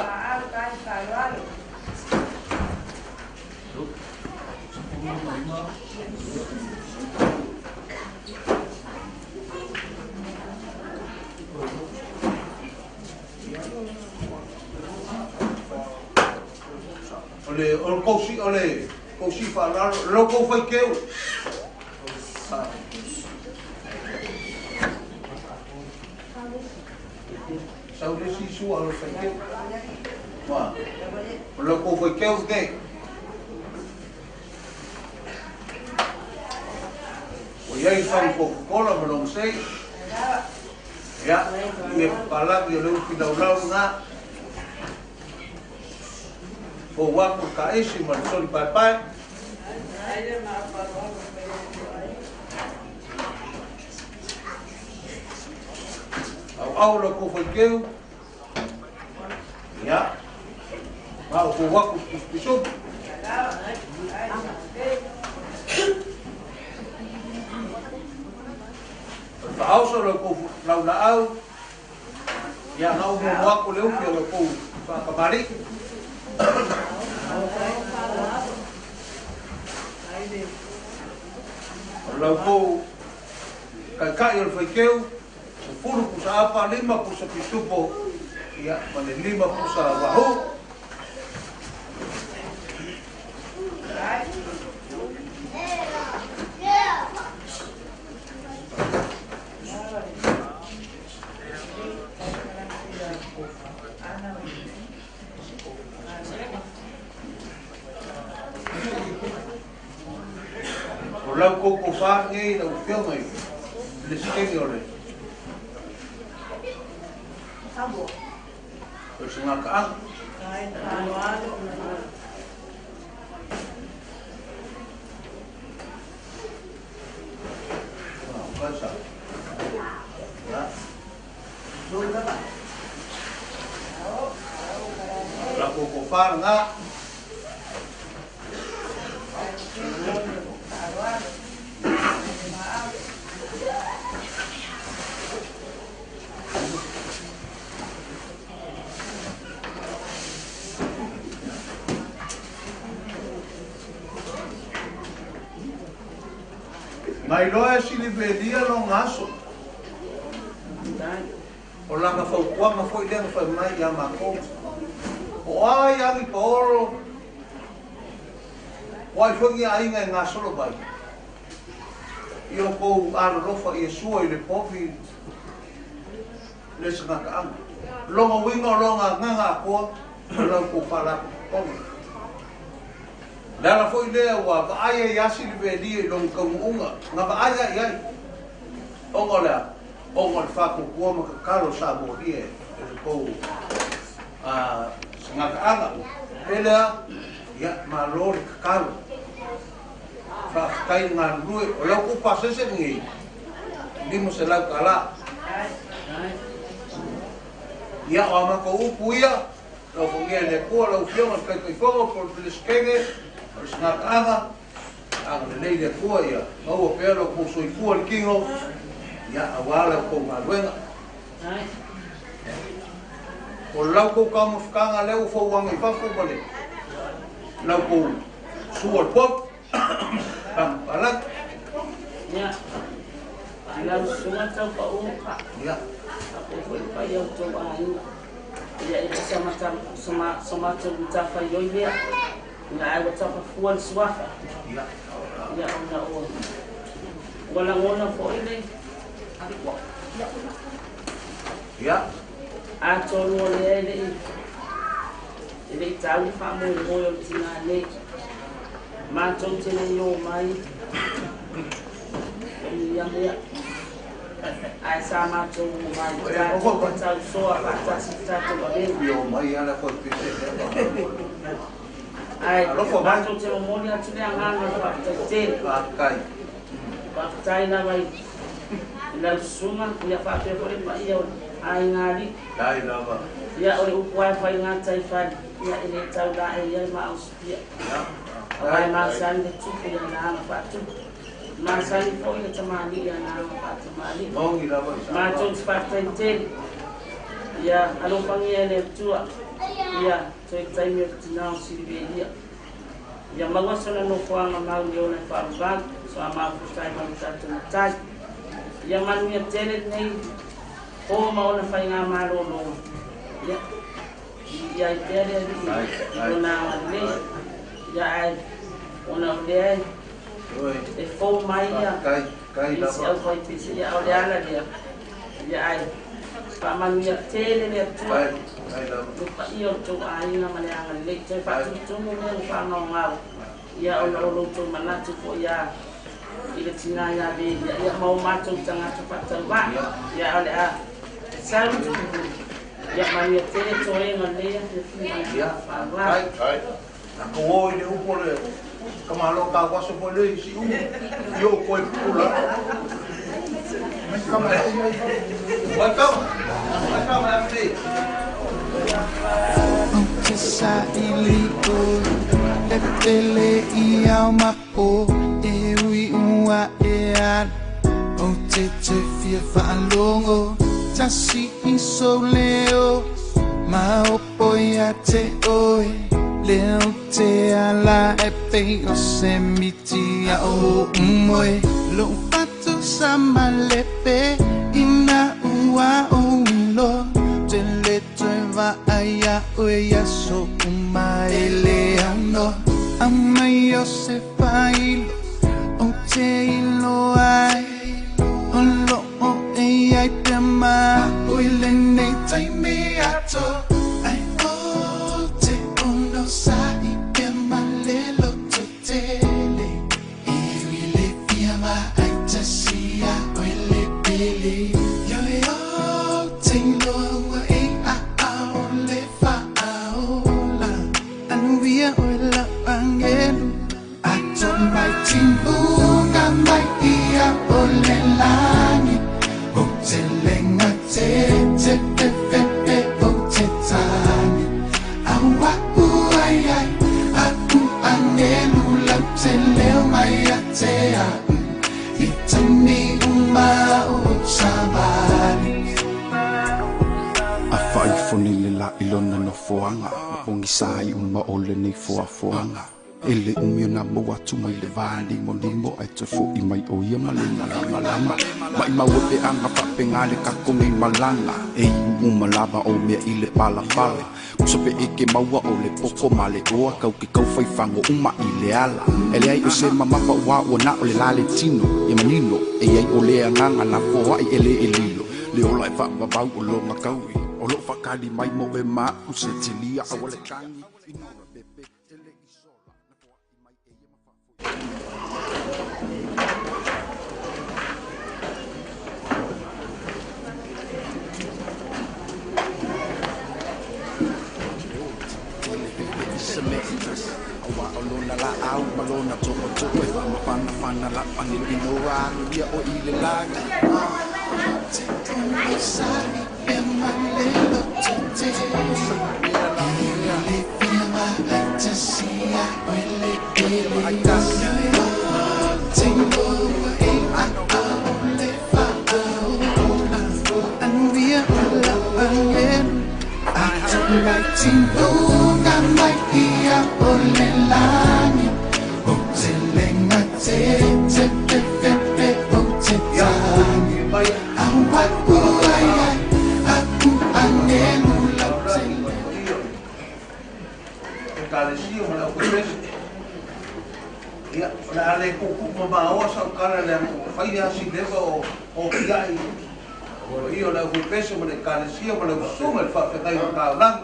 O le o le kou si o le kou si faalalo lo kou faikeu. Sau le si sua o le faikeu. Ma o lo kou faikeu nei. O iai fagu Coca-Cola ma long sei. Ia, ie papalagi o le ufi laulau lena. Fou aku le taisi ma le soli paepae. Auau lo kou faikeu. Ia, ma o fou aku le pisupisupu. O le faaoso o lo kou laulaau. Ia, na ou muamua aku le ufi o lo kou faatamalii. O lau kou kaikai o le faikeu, 10 pusa apa, 5 pusa pisupo, ia, ma le 5 pusa wahu. O lau kou kofa nei lau afioga i le sikeni o le o le sigataaga. Lau kou kofa lena. Ngai loa e silivelia loga aso. O lana fautuaga foʻi lea na faimai iā makou. O ai agi paolo. O ai foi ni aiga e gasolo mai. I o kou alolofa ia sua i le povi le sagakaaga. Loga uiga o loga agaga atoa o lau kou faalapotopotoga. Le ala foʻi lea ua vaai ai ia Silivelia i loga taunuuga na vaai ai ai. Ona o le a? Ona o le faatuatua ma tatalo sa molia e le tou sagakaaga. E lea, ia, malo le tatalo. Faafetai le galulue. O lau kou pasese lenei, $500. Ia, o a matou upu ia, lau fogia e le Atua, lau Afioga i le Taitaifono po o le Peresetene o le Sagakaaga, agalelei le Atua ia maua pea lo outou soifua i le tino, ia, auā la outou galuega. O lau tou taumafataga lea ua fouaga i fafo ma le lau tou sua o le povi, paga palagi. Ia, i lau susuga tau pau. Ia. Faapea foi le paia o outou aiga. Ia, e le o se matou matafaioi lea. Ia, ae ua tafafua le suafa. Ia. Ia, ona o ua lagona foi le Ia. Atonu o lea e le i tau le faamoemoe o le tinā nei. Matou te le i o mai o ia mea. Ae sa matou o mai tatou tausoa faatasi i tatou avega. I o mai ala koe pese lea. Ae Alofa mai. matou te momoli atu le agaga o le faafetai tele. Faafetai. Faafetai lava i lau susuga, ia faapea foi le paia o aiga alii. Dai lava. Ia o le upu lava e faigata i fale, ia e le tau laei ai ma ausufia. Aua e masani le tupu i ana aga faatupu. E masani foi le tamalii i ana aga faatamalii. Moni lava i sa. Matou te faafetai tele. Ia alofagia e le Atua ia toe taimi o le tinā o Silivelia. Ia maua sona nofoaga mau i le ola e faavavau, so a mafuta ai ma le tatou matai. Ia manuia tele lenei po ma ona faigamalologa. Ia viia ai pea le Alii i lona agalelei. Ia ae ona o lea e fou mai ia isi aufaipese, ia o le ala lea. Ia ae faamanuia tele le Atua le paia o le tou aiga ma le agalelei. Toe faatumutumu mea ua faagaogao, ia ona o lo outou manatu foi ia i le tinā ia Velia, ia ma o matou tagata faatauvaa. Ia o le a sau le tupu. Ia manuia tele toega o lenei afiafi ma le Ia, faaaloalo. kai. Tatou o i le upu o le tamaloa tauaso foi lea i Siumu, i o koe pupula. Mai kama, mai kama e ave nei. Ou te saili oe le pele i ao ma po e ui ua e alu. Ou te te fia faalogo tasi i sou leo ma opo ia te oe. Le o te ala e pei o se miti a o umoe. Lou fatu sa malepe ina ua ou iloa. Te le toe vaai ia oe ia so uma e le aunoa. Aumai o se failo ou te iloa ai. O loo e ai pea ma au i lenei taimi atoa. Ai o te ono sa'i pea ma le loto tele. E ui le fia ma ai tasi ia oe le pele. Ia oe o te iloa ua e a ao le faaola. Anuia oe lau angelu. Ato mai timuga mai ia o le lagi. O te lenga te te pe pe pe o te tani. Aua ua ai ai atu angelu lau te leo mai a te au. I taimi uma o savali. A faaifoni le la i lona nofoaga ma pogisa ai uma o lenei foafoaga. E le umi ona maua atu mai le valimolimo ae toe fo'i mai o ia ma le malamalama. Maʻimau e peaga faapega le tatou nei malaga e iu uma lava o mea i le palapala. Kusa pe eke maua o le poko ma le oa kau ke kau faifago uma i le ala. E leai o se mamafa ua ua na o le la le tino e manino e iai o le agaga na foaʻi e lē e lilo. Le ola e faavavau o loga kaui o loo faakali mai mo e maʻu se tilia aua le tagi. Auā o lona laau ma lona toʻotoʻo e faamafanafana laʻanilinoa alu ia o i le lagi. Ekalesia ma le aufaipese. Ia, o le a le kuʻukuʻu mamaoa saʻukala le faia asileva o ofiaʻi o ia o le aufaipese ma le ekalesia ma le usuga i le faafeagai o taulagi.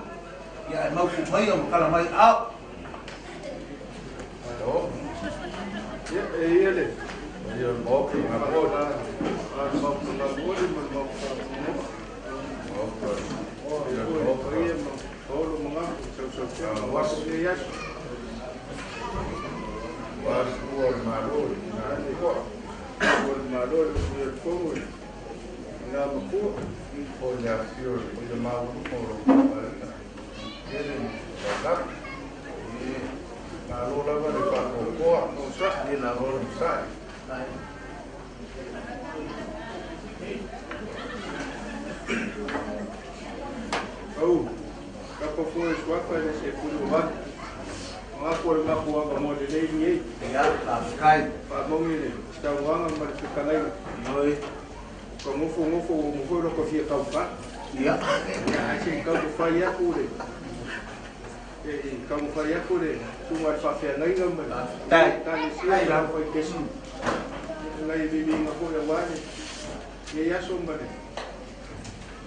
Ia ae maupu maia ma kala mai ao. Ia, e ia le. Ia le maoka nga moa. A le maoka nga moli ma le maoka nga moa. Ia le maoka. Ia ma paolo mga sau sau sau. Wasu ia yasu. Wasu ua le malo le na le koa. Ua le malo le ua le kongo le ngā makua. O le afio le le maulu mo lo paena. Ia le lak. Malo lava le whakokoa. O sa. Ia na rolo sai. Au, kapa foi suafa le se pulu o vaki. Nga po le mafuaga mo le lei nei. Ia, faafetai. Faamogi le tauaga ma le fetalaiga. Ioe. Ka ngofo ngofo o mo foi loko fia taufa. Ia. Ia, ai se kau fai aku le. E kau fai aku le sunga le faafeagaiga ma le. Faafetai. Ekalesia i lau fai pesi. Ngai viviga foi auā le nei aso ma le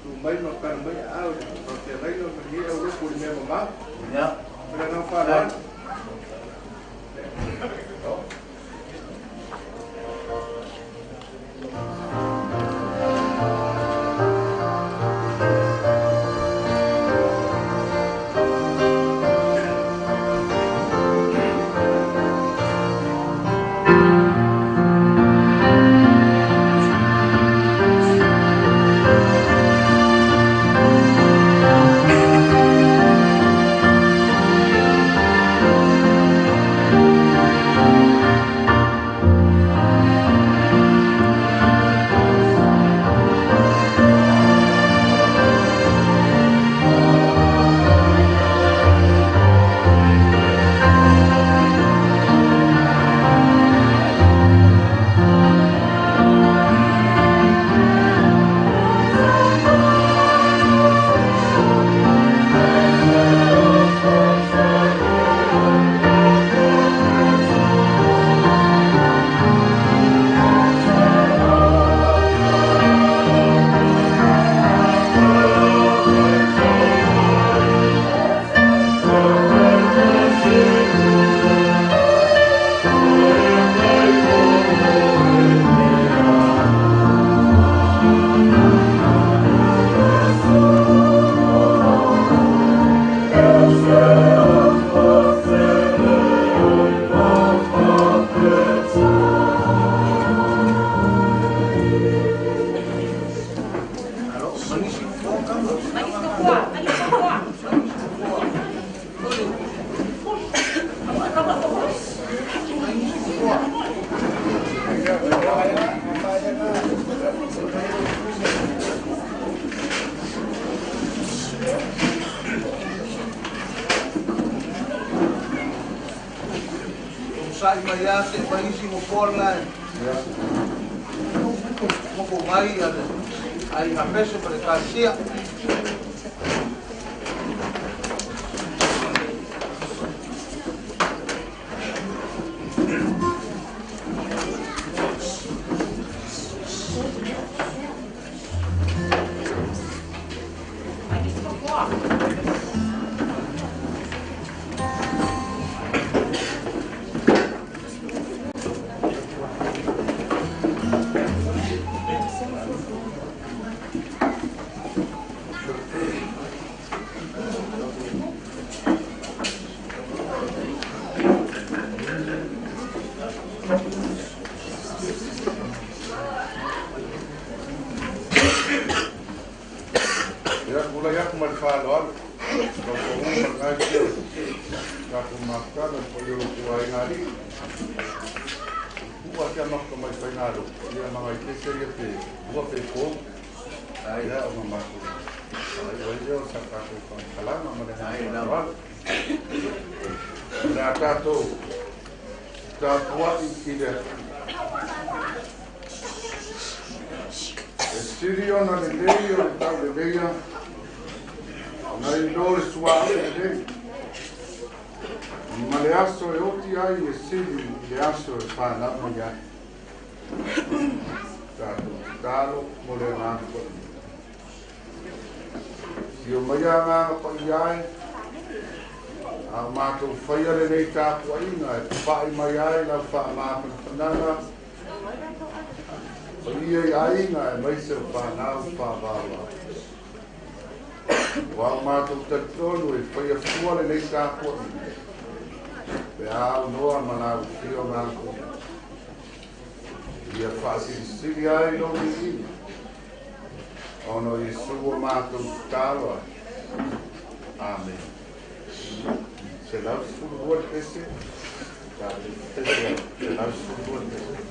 tu mai ma kala mai aao le faafeagaiga ma lenei aulotu i le mea mamao. Ia. Ma le agaga faaaloalo. onosai mai lava seʻe fai isi nofoa lena e nofo mai a le aiga pese ma le ekalesia. Ia kula ia kuma le fa'aloalo lau pagū ma lenae tia tatou mafutaga le paia o loutou aiga alii pu'a tea mafuta mai faigalo ia magaitese ia pe ua pe pou ia ona matou ai lea o sa tatou fa'amatalaga ma le fa'aloalo le a tatou tapua'i i le e sili ona lelei o le tauleleia nai lo le suaʻu lelei ma le aso e oti ai e sili i le aso e fanau mai ai tatou tatalo mo le agaga paia sio mai agaga paia ai a o matou faia lenei tapuaʻiga e papaʻi mai ai lau faamafanafanaga paia i aiga e maise o fanau faavaavaa ua o matou talitonu e faia fua lenei tapuaʻiga pe aunoa ma lau fio agaga ia faasilisili ai lou viiga ona o Iesu ua matou tatalo ai. Amen. 112 le pese tatou pese 112 le pese.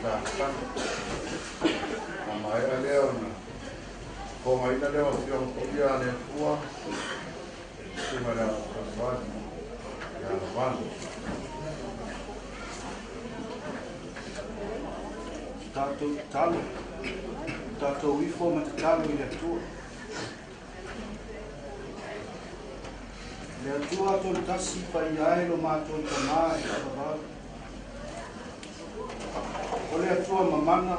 fealofani. A maea lea ona fofogaina lea o Afioga Paia a le Atua e le Susuga i le A'o Fesoasoani ia Lavalo. Tatou tatalo, tatou ifo ma tatalo i le Atua. Le Atua tolu tasi paia ai lo matou Tamā e faavavau. O le Atua mamana,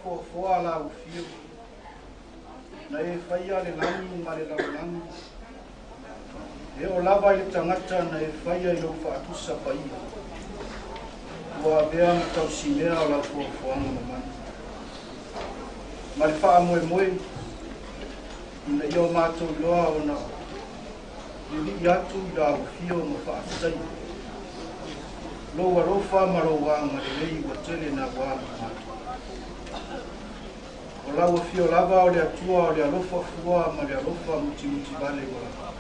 Foafoa lau afio, na e faia le lagi ma le lalolagi, e oo lava i le tagata na e faia i lou faatusa paia, ua avea ma tausimea o lau foafoaga mamana. Ma le faamoemoe, ina ia o matou iloa ona lilii atu i lau afio ma faafetaia lou alofa ma lou agalelei ua tele naua ma matou. O lau afio lava o le Atua o le alofa fua ma le alofa mutimutivale ua lava.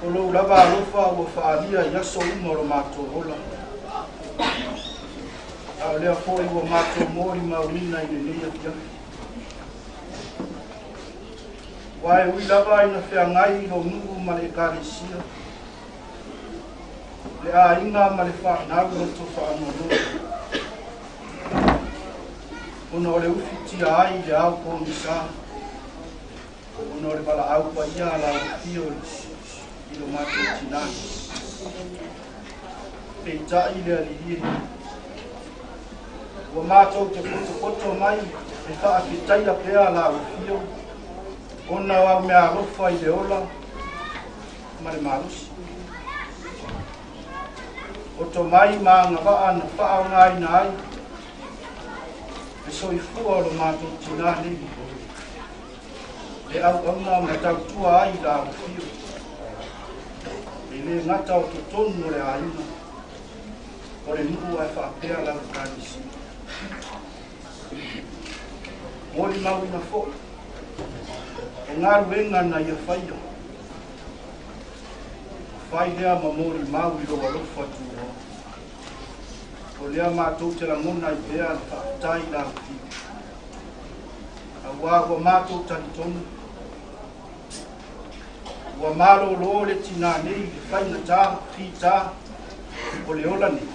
O lou lava alofa ua faaalia i aso uma o lo matou ola. A o lea foi ua matou molimauina i lenei afiafi. Ua e ui lava ina feagai lou nuu ma le Ekalesia, le aiga ma le fanau loto faanoanoa, ona o le ufitia ai i le ao pogisa, ona o le valaau paia a lau afio i lo matou tinā. Peitai le Alii e, ua matou te potopoto mai e faafetaia pea lau afio, ona o au meaalofa i le ola ma le malosi. O tomai ma agavaa na faaaogaina ai le soifua o lo matou tinā nei, e auauna ma tautua ai lau afio, e le gata o totonu o le aiga, o le nuu ae faapea lau Ekalesia. Molimauina foi o galuega na ia faia, fai lea ma molimau i lou alofa tuua. O lea matou te lagona ai pea le faafetai i lau afio, auā ua matou talitonu, ua malōlō le tinā nei i le faigatā fitā o le ola nei,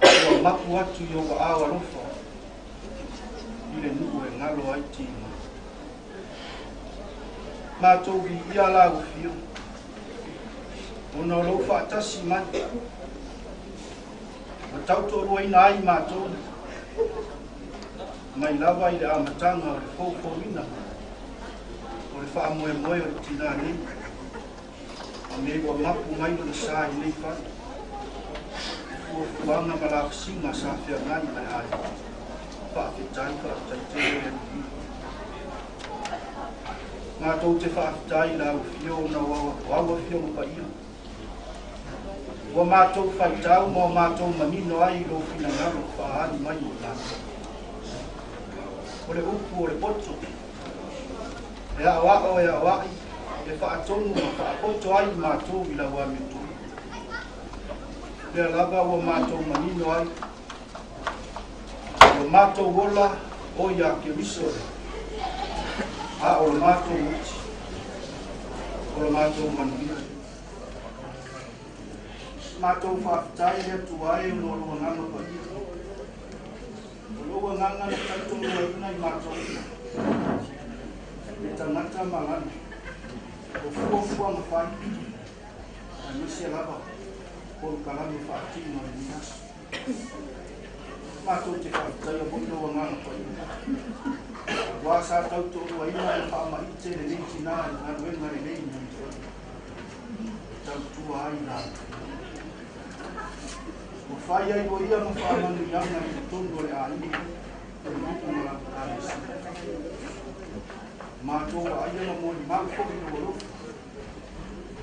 ua mapu atu i ou aao alofa i le nuu e galo ai tiga. Matou viia lau afio, ona o lou faatasi mai, ua tautoaluaina ai matou, mai lava i le amataga o le foufouina o le faamoemoe o le tinā nei, nei ua mapu mai lona sa i lenei fale, i fuafuaga ma lafesiga sa feagai ma le aiga. Faafetai, faafetai tele le Alii. Matou te faafetai i lau afio ona o au afioga paia, ua matou faitau ma ua matou manino ai i lou finagalo faaali mai mo matou. O le upu o le poto, e aoao e aoai, e faatonu ma faapoto ai matou i lau amiotonu. Lea lava ua matou manino ai, o lo matou ola o ia Keriso, a o lo matou mati, o lo matou manuia. Matou faafetai le Atua e ona o lou agaga paia. O lou agaga na tautoaluaina i matou uma, le tagata ma lana, o fuafuaga fai, aemaise lava polokalame faatino i lenei aso. Matou te faafetaia foi lou agaga paia, aua sa tautoaluaina ma faamaite lenei tinā i galuega lelei na ia faia, e tautua ai latou. Ua fai ai o ia ma faamanuiaga i totonu o le aiga, o le nuu ma lau Ekalesia. Matou vaaia ma molimau foi i lou alofa,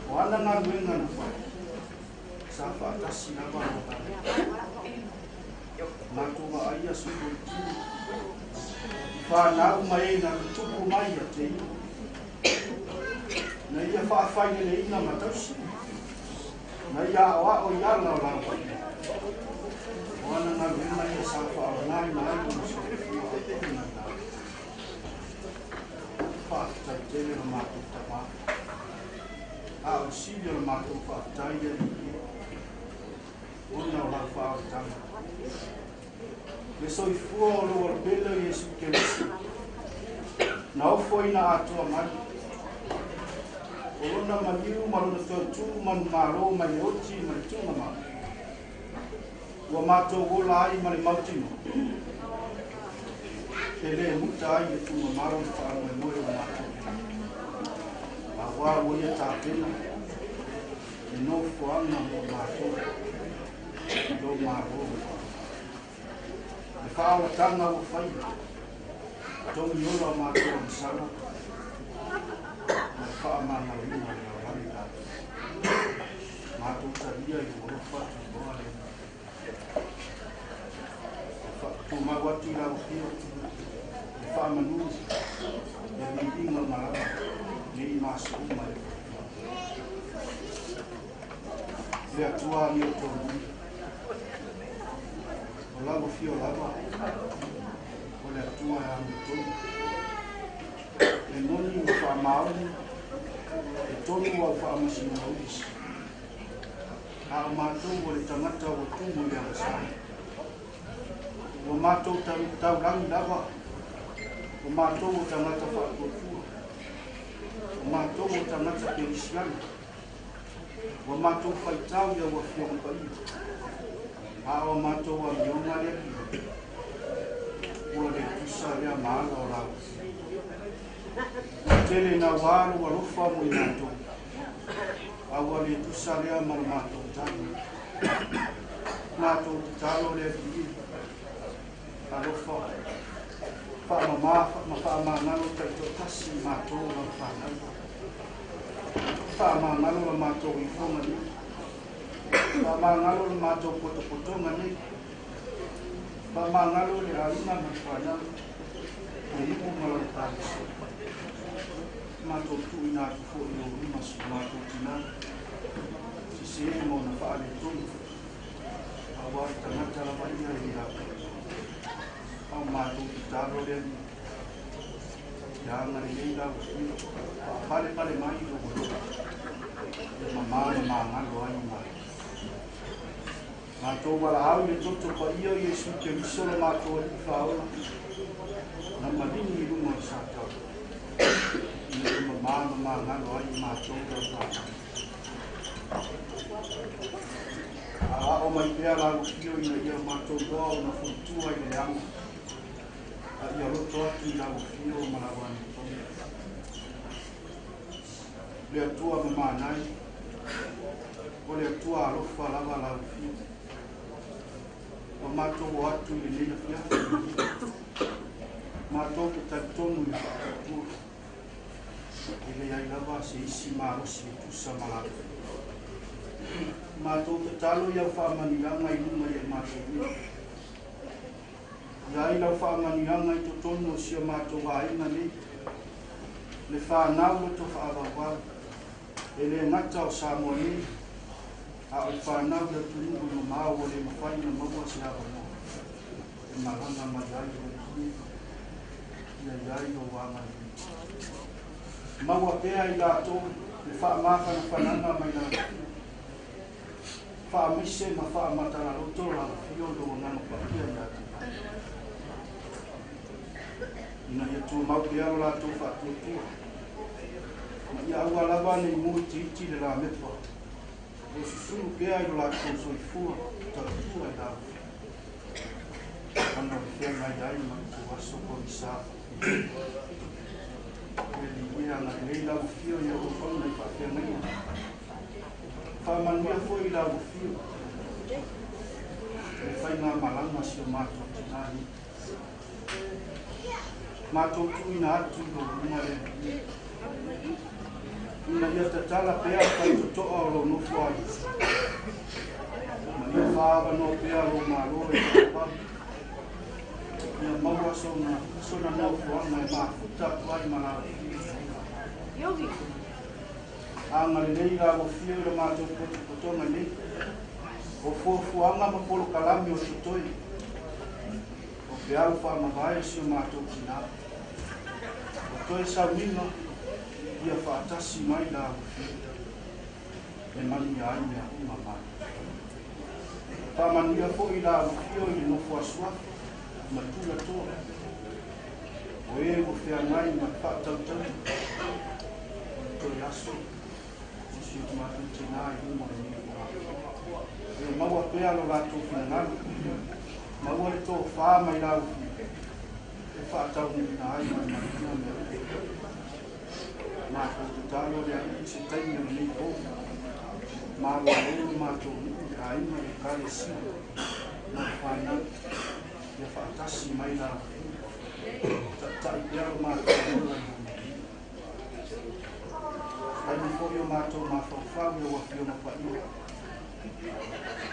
o ana galuega na fai, sa faatasi lava lau agaga. Matou vaaia soifuaitino, i fanau ma e na tutupu mai ia te ia. Na ia faafaileleina ma tausi. Na ia aoao i ala o lau paia. O ana galuega ia sa faaogaina ai lona soifua auauna i lau. Faafetai tele lo matou tamā. A o le sili o le matou faafetai le Alii e, ona o lau faaolataga. Le soifua o lou alopele o Iesu Keriso, na ofoina atoa mai. O lona maliu ma lona toe tū manumalo mai le oti ma le tugamau. Ua matou ola ai ma le mautinoa. E lē muta ai le tugamalo le faamoemoe o matou. Auā ua ia tapena le nofoaga mo matou i lou Malo. Le faaolataga ua faia, togi ola o matou agasala ma le faamagaloina o le lalolagi atoa. Matou talia i lou alofa tunoa le tumau atu i lau afio le faamanu le viiga ma lava nei ma aso uma e le Atua amiotonu. O lau afio lava o le Atua e amiotonu. Le moni ma faamaoni e tonu au faamasinoga ulisi. A o matou o le tagata ua tumu i le agasala. Ua matou taulagi lava, o matou o tagata faatuatua. O matou o tagata kerisiano. Ua matou faitau i au afioga paia. A o matou amioga le Alii, ua le tusa lea ma ala o lau afio. Ua tele nauā lou alofa mo i matou. A ua le tusa lea ma le matou tali. Matou tatalo le Alii e, alofa, faamamā ma faamagalo taitoatasi i matou lau fanau. Faamagalo la matou ifoga nei. Faamagalo le matou potopotoga nei. Faamagalo le aiga ma le fanau, le nuu ma lau Ekalesia. Matou tuuina atu foi i ou lima si o matou tinā, sesē ma ona faaletonu, auā le tagata lava ia e le atoa. A o matou tatalo le Alii, ia agalelei lau afio, faapalepale mai i lou alofa, ia mamā ma magalo ai matou. Matou valaau i le toto paia o Iesu Keriso lo matou Alii Faaola, na maligi i luga o le satau, ina ia mamā ma magalo ai matou lau fanau. A ao mai pea lau afio ina ia matou iloa ona fulitua i le leaga, a ia loto atu i lau afio ma lau amiotonu. Le Atua mamanai, o le Atua alofa lava lau afio. Ua matou o atu i lenei afiafi, matou te talitonu i le faatuatua. E leai lava se isi malosi e tusa ma lau. Matou tatalo i au faamanuiaga i luga i a matou nei. Ia ai lau faamanuiaga i totonu o si o matou aiga nei, le fanau loto faavauvau, e le gata o Samoa nei, a o le fanau i atunuu e mamao ua le mafai ona maua se avanoa e malaga mai ai le Alii e, ia i ai lou agalelei. Maua pea i latou le faamafanafanaga mai lau afio. Faamaise ma faamatalaloto lau afio i lou agaga paia ia te latou. Ina ia tumau pea lo latou faatuatua, ma ia aua lava nei muitiiti le lamepa, o susulu pea i lo latou soifua tautua i lau afio. Ona o le feagai ai ma le tou aso pogisa. Le Alii e, agalelei lau afio i au auauna i faafeagaiga. Faamanuia foi i lau afio le faigamalaga si o matou tinā nei. Matou tuuina atu i lou lima le Alii, ina ia tatala pea faitotoa o lou nofo ai, ma ia faaavanoa pea lou Malo e faapau, ia maua sona nofoaga e mafuta atu ai ma lau afio. Agalelei i lau Afio i le matou potopotoga nei, o fuafuaga ma polokalame o totoe, o feau faamavae o si o matou tinā. O toe sauniga, ia faatasi mai lau Afio, e manuia ai mea uma mai. Faamanuia foi lau Afio i le nofo a suafa ma tulatoa, o e ua feagai ma le faatautauga o le toe aso o si o matou tinā i luma o lenei fogafono. Ia maua pea lo latou finagalo, maua le tofā mai lau Afio, e faataunuuina ai ma le manuia mea uma. Matou tatalo le Alii i se taimi o lenei po, malolo le matou nuu, le aiga, le ekalesia ma le fanau, ia faatasi mai lau Afio, taitai pea lo matou ola i lou manuia. Taimi foi o matou mafaufau i lau Afioga Paia,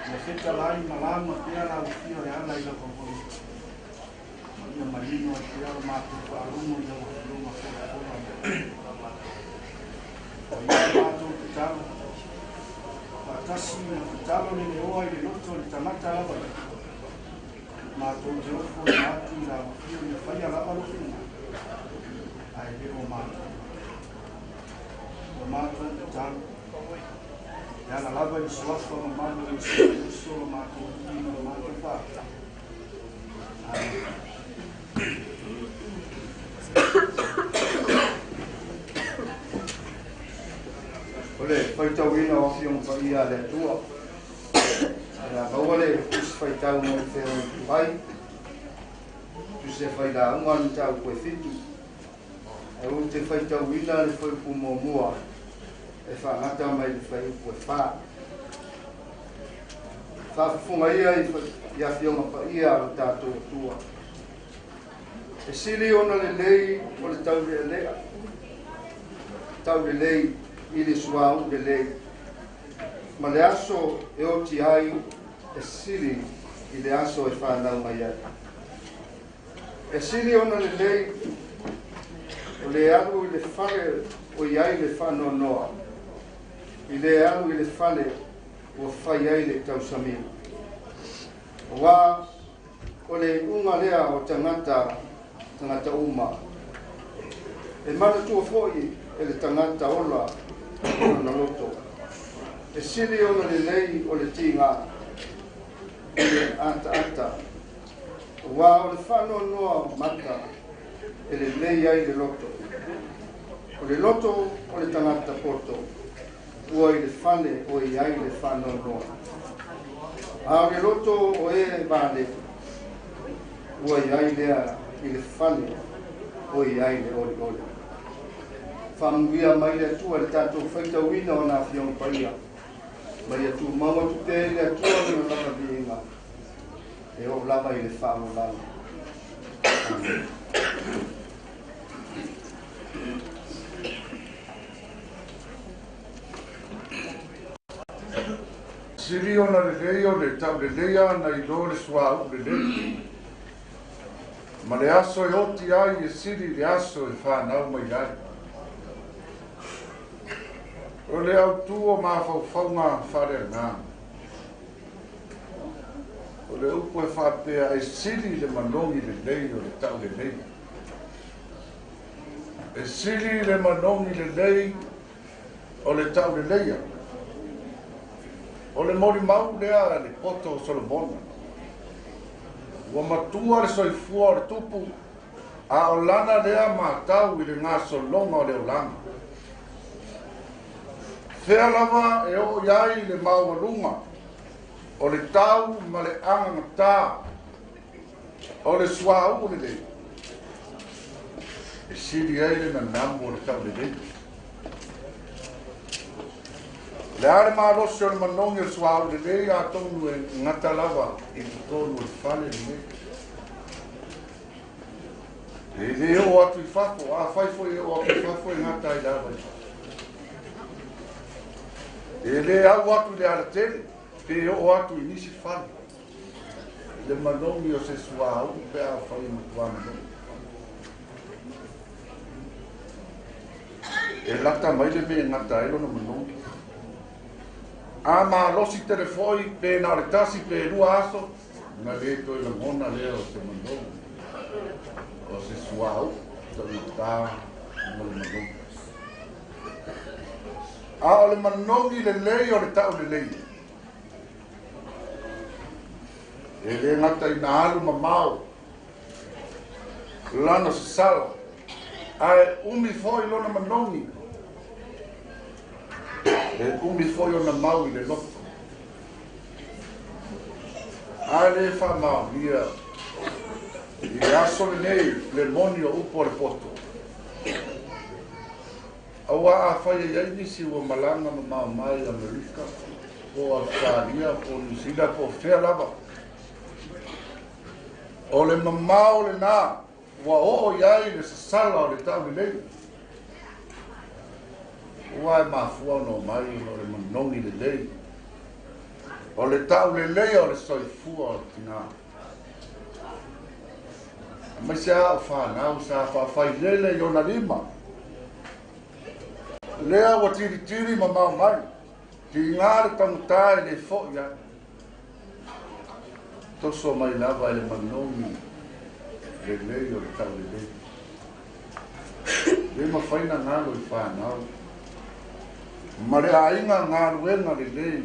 ia fetalai ma lauga pea lau Afio e ala i lau auauna, ma ia manino ai pea lo matou faalogo i lau Afioga folafola mai. O ia le matou tatalo, faatasi ma tatalo le leoa i le loto o le tagata lava ia, matou te ofoina atu i lau Afio ia faia lava lou finagalo, ae le o matou. O matou tatalo, e ala lava i le suafa mamalu o Iesu Keriso lo matou Alii ma lo matou Faafetai. Amene. O le faitauina o Afioga Paia a le Atua. O le a maua le tusi faitau mo le feagaiga tuai, tusi e failauga le mataupu e 7. Ae ou te faitauina le fuaiupu muamua e faagata mai le fuaiupu e 4. Faafofoga ia i Afioga Paia a lo tatou Atua. E sili ona lelei o le taulealea, taulelei i le suauu lelei, ma le aso e oti ai e sili i le aso e whanau mai ai. E sili ona lelei o le alu i le fale o i ai le whaanoanoa, i le alu i le fale ua fai ai le tausamiga. Ua o le unga lea o tagata, tagata uma. E manatua foi e le tagata ola o lona loto. E sili ona lelei o le tiga i le ataata. Ua o le whaanoanoa mata e lelei ai le loto. O le loto o le tagata poto, ua i le fale o i ai le whaanoanoa. A o le loto o e vale, ua i ai lea i le fale o i ai le oli oli. Whaamuia mai le Atua le tātou faitauina o nā Afioga Paia. Mai atu mau atu pea i le Atua lona lava viiga. E oo lava i le faaolala. Amen. Sili ona lelei o le taulelei ana i lo le suauu lelei. Ma le aso e oti ai e sili i le aso e whanau mai ai. O le autū o mafaufauga faaleagaga. O le upu e faapea e sili le manogi lelei o le taulelei. E sili le manogi lelei o le tauleleia. O le molimau lea le poto o Solomona. Ua matua le soifua o le tupu, a o lana lea matau i le gasologa o le olaga. Fea lava e oo i ai le maualuga o le tau ma le agagatā o le suauu lelei, e sili ai le nanamu o le taulelei. Le a le malosi o le manogi o le suauu lelei atonu e gata lava i totonu o le fale lenei. E le oo atu i fafo, afai foi e oo atu i fafo e gata ai lava i fafo. E le au atu i le alatele, pe oo atu i nisi fale. Le manogi o se suauu pe afai e matua manogi. E lata mai le mea e gata ai lona manogi. A malosi tele foi pe na o le tasi pe lua aso, na lē toe lagona lea o se manogi o se suauu taugata ma le manogi. A o le manogi lelei o le taulelei e lē gata ina alu mamao lana sasala, ae umi foi lona manogi, e umi foi ona mau i le loto. Ae lē faamaonia i le aso lenei le moni o upu o le poto. Auā afai e iai nisi ua malaga mamao mai Amerika po o Ausetalia po o Niusila po o fea lava, o le mamao lenā ua oo i ai le sasala o le taulelei. Ua e mafua ona omai ona o le manogi lelei o le tauleleia o le soifua o le tinā, aemaise a o fanau sa faafailele i ona lima lea ua tilitili mamao mai, tigā le taugata e lē fo'i ai, toso mai lava e le manogi lelei o le taulelei. Lē mafai na galo i fanau ma le aiga galuega lelei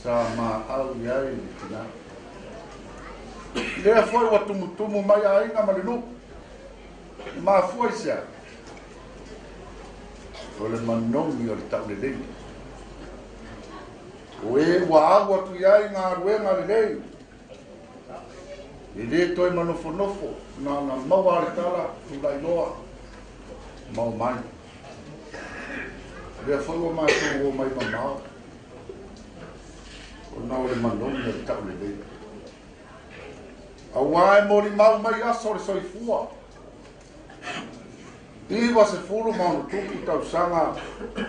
sa maau i ai le tinā. Lea foi ua tumutumu mai aiga ma le nuu, e mafua i se a? O le manogi o le taulelei. O e ua au atu i ai galuega lelei, e lē toe manofonofo, na ona maua a le tala tulai loa ma omai. Lea foi ua matou omai mamao ona o le manogi o le taulelei. Auā e molimau mai aso o le soifua, 96 tausaga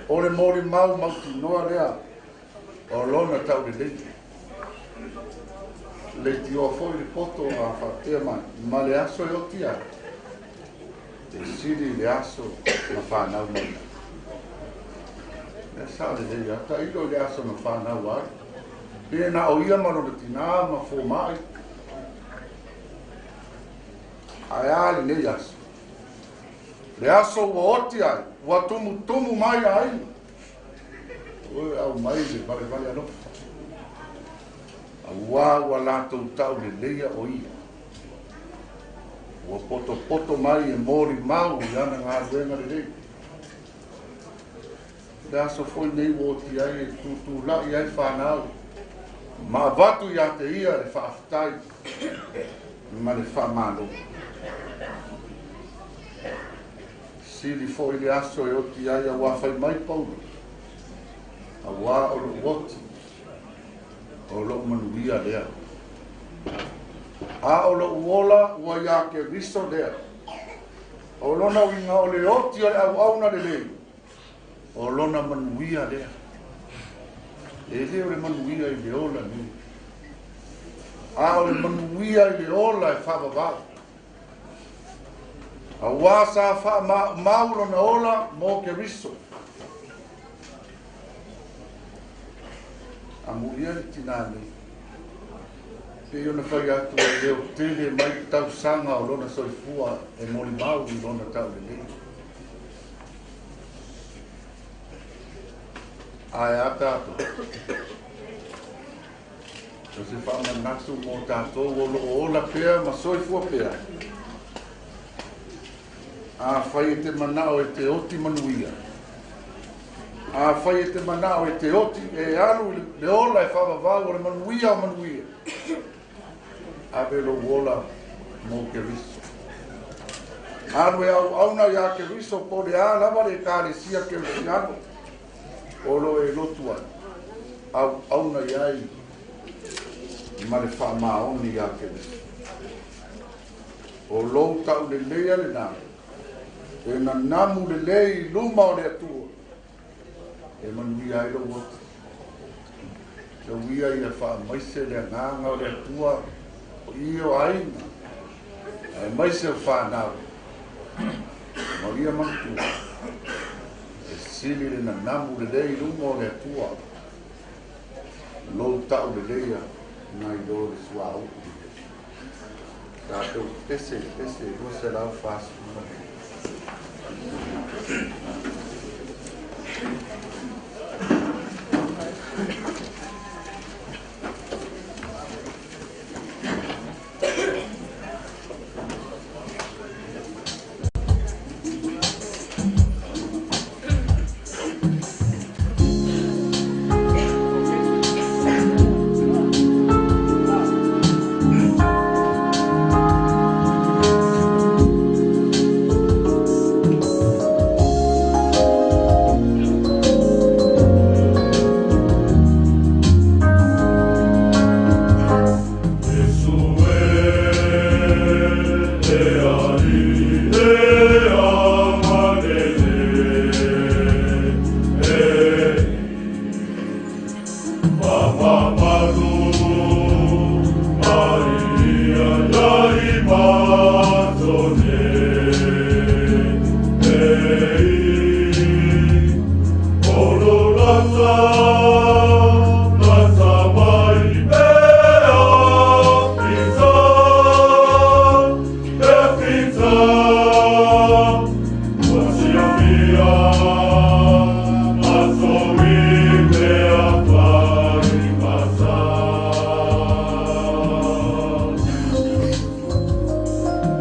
o le molimau mautinoa lea o lona taulelei. Leitioa foi le poto a faapea mai, ma le aso e oti ai, e sili i le aso na fanau mai ai. Mea sao lelei a tailo i le aso na fanau ai, pe na o ia ma lona tinā ma foma'i. Ae a lenei aso, le aso ua oti ai, ua tumutumu mai aiga, oe aumai le valevale alofa, auā ua latou tauleleia o ia, ua potopoto mai e molimau i ana galuega lelei. Le aso foi nei ua oti ai e tutula'i ai fanau ma avatu iā te ia le faafetai ma le faamalo. Sili foi le aso e oti ai, auā fai mai Paulo, auā o lo'u oti o lo'u manuia lea, a o lo'u ola ua iā Keriso lea. O lona uiga o le oti o le auauna lelei o lona manuia lea. E lē o le manuia i le ola nei, a o le manuia i le ola e faavavau, auā sa faamaumau lona ola mo Keriso. Amulia le tinā nei, pei ona fai atu e leo tele mai tausaga o lona soifua e molimau i lona taulelei. Ae a tatou? O se faamanatu mo tatou o loo ola pea ma soifua pea. Afai e te manao e te oti manuia, afai e te manao e te oti e alu i le ola e faavavau o le manuia o manuia, ave lou ola mo Keriso. Alu e auauna iā Keriso po o le a lava le Ekalesia Kerisiano o loo e lotu ai, auauna i ai ma le faamaoni iā Keriso. O lou tauleleia lenā e nanamu lelei i luma o le Atua e manuia ai lou oti. Tau ia ia faamaise le agaga o le Atua o i o aiga aemaise o fanau. Ma o ia manatua, e sili le nanamu lelei i luga o le Atua, lou ta'u leleia nai lo le suauu lelei. Tatou pese i le pese 245.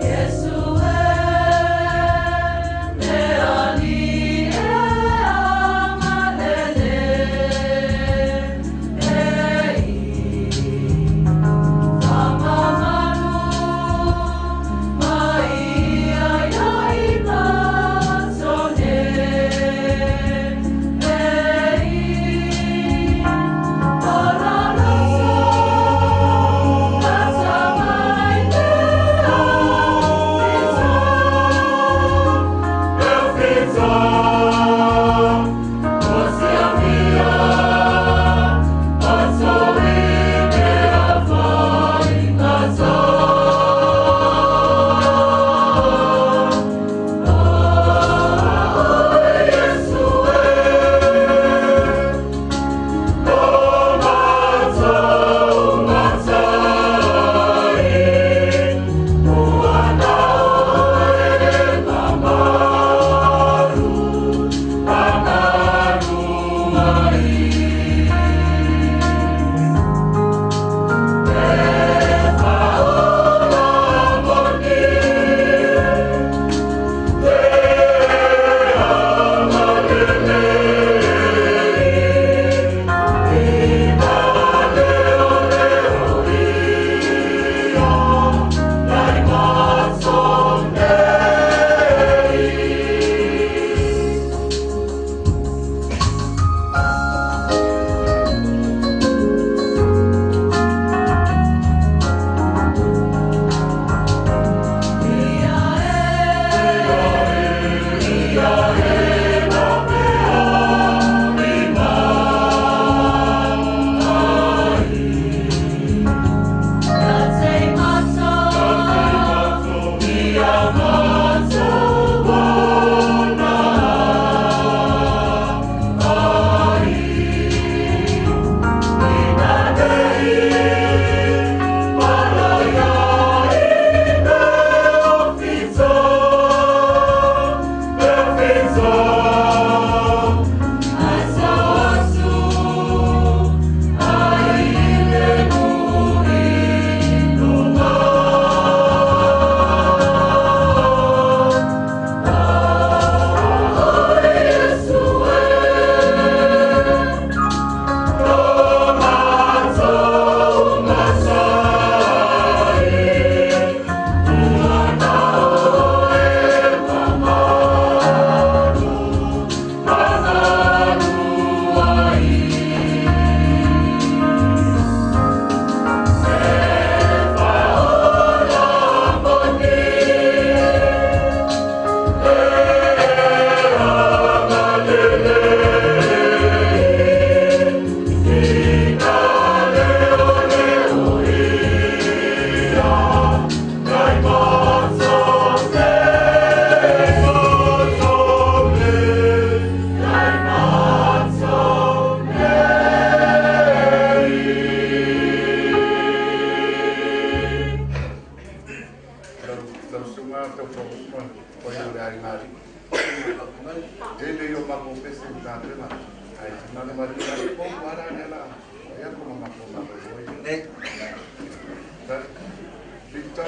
Yesu e le ali e amalele. Ai na le mari la po wala le la ya ko ma ko ma ko Ne. Victor.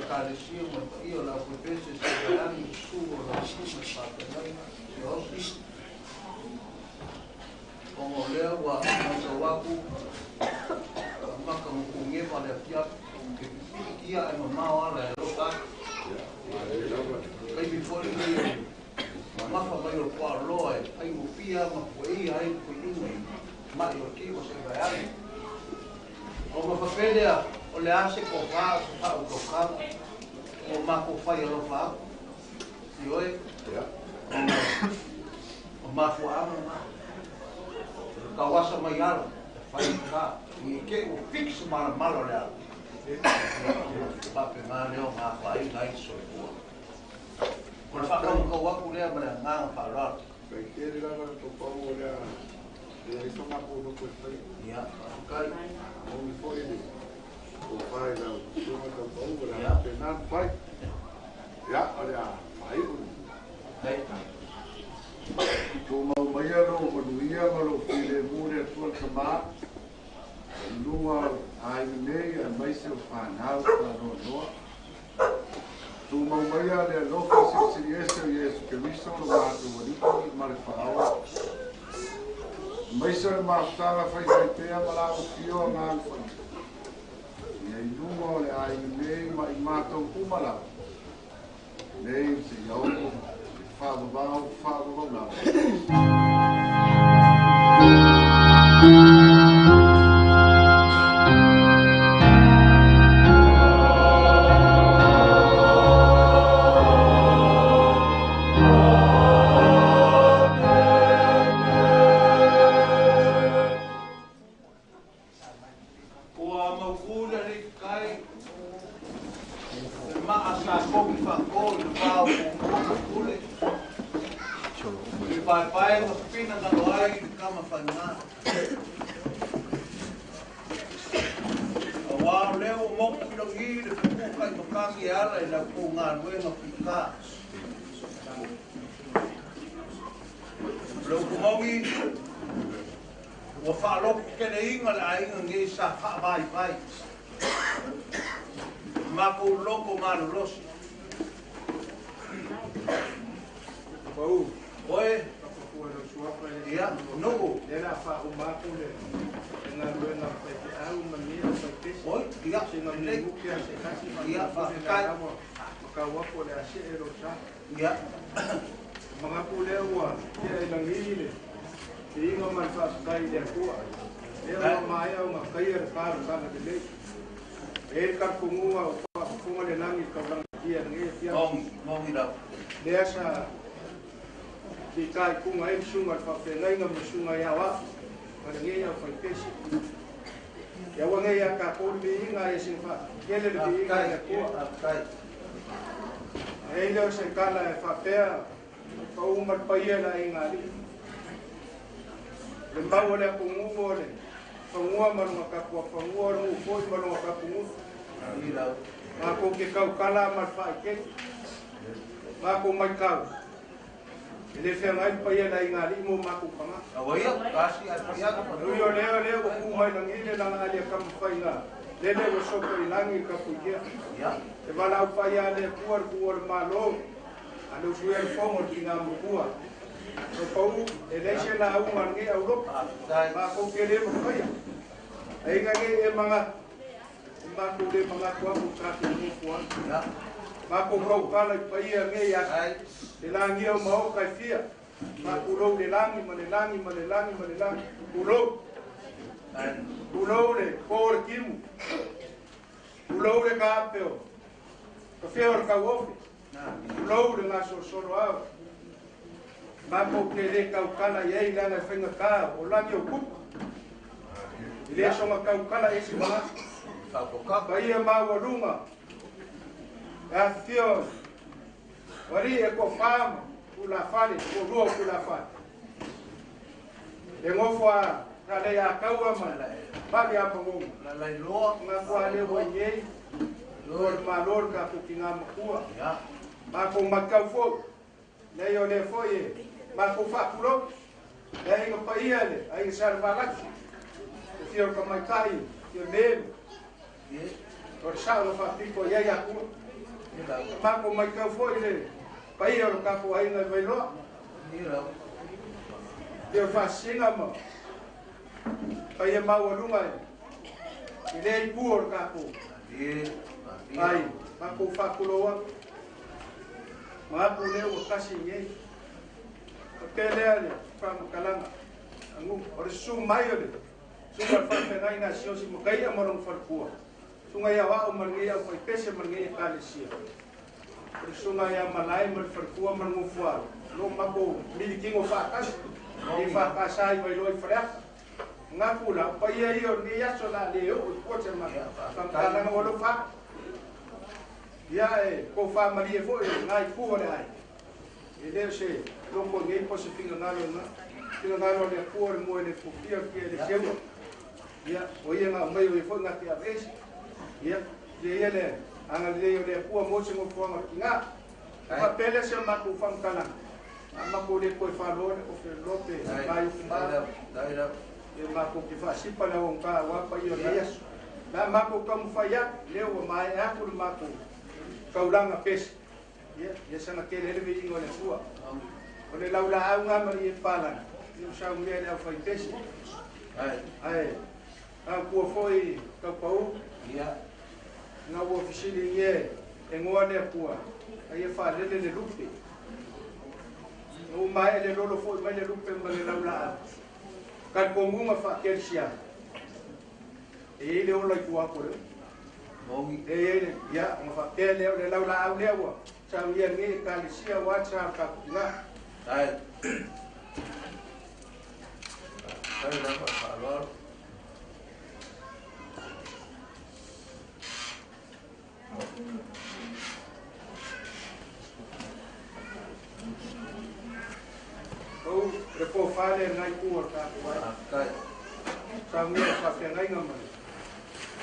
ekalesia ma le paia o le aufaipese sevaeani susu o lau susuga i le faafeagaiga Siaosi ona o lea ua matau atu faamata gofugema le afiafi ke pipii ae mamao ala e alofa atu taimi foʻi lenei mamafa mai o le puaaloa e faigofia ma pueia ai le puiuga i maʻi o le kino seʻi vaeane o mafapelea o le a se kofā o se faautaukaga ua matou fai alofa atu ioe o mafuaaga na tauasa mai ala e fai ka i ke ua fix malamala o le ala faapena lea o gafaaiga ai le soifua o le faakaukau atu lea ma le agaga faaaloalo. Faitele lava le taupau o lea e leai so matou nofo e faia. Ia, faafetai. Moni foi le tofa i lau susuga taupau o le a faapena ona fai. Ia, o le a faaiu. Tumau maia lou manuia ma lou filemu le Atua le Tamā i luga o aiga nei aemaise o fanau faanoanoa. Tumau maia le alofa silisili ese o Iesu Keriso lo matou Alii ma le Faaola. Aemaise o le mafutaga faifaipea ma la afio Agaga Paia. Ia i luga o le aiga nei ma i matou uma lava. Nei seia oo i le faavavau faavavau lava. Ua mautū le alii tatai le maa sa kogi faatō i le va o Tumua ma Pule i le paepae ma finagalo ai le tama faigā auā o lea ua motu i lagī le fepukaʻi matagi e ala i le autou galuega fitā. O le upu moni ua faalototeleiga le aiga nei sa faavaivai matou loto malolosi. Pau. Oe. Ia, nuu. Lea o le a faauma atu le galuega faifeau ma lenei aufaipese. Oi, ia, Sina lelei. minuti a se tasi Ia, faafetai. faafetai. Ma kau atu o le a see lou sa. Ia. Manatu lea ua tea i lagi le viiga ma le faafetai i le Atua. Lea ua maea ona faia le talosaga lelei. E i ai le talitonuga o faafofoga le lagi i le taulagatia i lenei afiafi. Moni lava. Lea sa fitaituga ai le susuga i le faafeagaiga ma le susuga ia Aoao ma lenei aufaipese. Ia aua nei ia tatou le viiga ae sina faatele le viiga i le Atua. E i ai lea o se tala e faapea pau ma le paia i le aiga alii. Le mau o le atunuu o le fanua ma lona tapuafanua o le nuu foi ma lona tapunuu. Matou te tautala ma le faaitele. Matou maitau. E le feagai le paia i le aiga alii mo matou tagata. Ui o lea o lea ua ku mai lagi le lagaali a Tamafaiga lele ua sopo i lagi i le tapuitea. E valaau paia a le Atua le tuua o le Malo a le usuia le fono o le tinā matua. O pau e leai se lauga a lenei aulotu. Matou te le mafaia. Aiga nei e manatu. E matou le manatu atu tatou nofo ai. Matou tautala i paia nei aso. Le lagia o maoka e fia. Faatulou le lagi ma le lagi ma le lagi ma le lagi. Tulou. Tulou le po o le timu. Tulou le kaape o ka fea o le tauofe. Tulou le gasolosolo ao. Matou te le tautala i ai leaga e faigatā o lagi o tupu. I le asoga tautala e isi tagata. Paia maualuga e afifio o alii e toafā ma tulafale, toalua o tulafale. Le nofo a Saleiataua ma Mali a Magogo. Gafoa lea ua i ai o le Malo le tatou tinā matua. Matou matau foi, leai o lea foi e matou faatulou. Le aiga paia le aiga Salevalasi, le fia o le tamaitai, fia melu. O le sao na faapito i ai Atua. Mako mai kau foi le paia o le tatou aiga i Vailoa. Ia faasisiga ma paia maualuga i lea itu o le tatou ai matou faatulou atu ma atu lea ua tasi i nei. Faapea lea le faamatalaga agu o le susu mai o le susuga le faafeagaiga a Siaosi Mataia ma lona faletua, susuga ia Aoao ma lenei aufaipese ma lenei Ekalesia, o le susuga ia Malae ma le faletua ma le nofoalo, o lo o matou milikino faatasi i faatasa i Vailoa i Faleata. Manatu la, o paia ia o lenei aso o le a le oo i tua se faamatalaga ua alofa atu. Ia e tofa malie foi lena itu o le aiga, e le o se loko nei po o se finagalo lena. Finagalo o le Atua o le moe le fufia o le tia le seua. Ia, o ia na aumai o ia foi na te aveese. Ia, ia ia le agalelei o le Atua mo se nofoaga o le tiga. Faapea lea se matou faamatalaga, a matou le toe faaloa le ofe lope mai o fuma. E matou te faasipa le auaugata aua paia o lenei aso. La matou taumafai atu, lea ua maea atu le matou taulaga pese. Ia, ia saga tele ai le viiga o le Atua. O le laulaau ngā ma le palani, ia o saunia le au pese. Ae, a kua foi taupau, ngā ua fisili nge e ngoa le Atua, ai e whaalele le lupe. No mai le lolo foi mai le lupe ma le laulaau. Ka kongunga whaakelisia. E i le ola i tua ko le. E i le, ia, nga whaapea leo le laulaau lea ua. Saunia nge kalisia wa sa ka nga. Ai. Ai lava faaaloalo. Pau le po fale ngai ku o ka ku ai. Kai. Saunia whaafeagaiga ma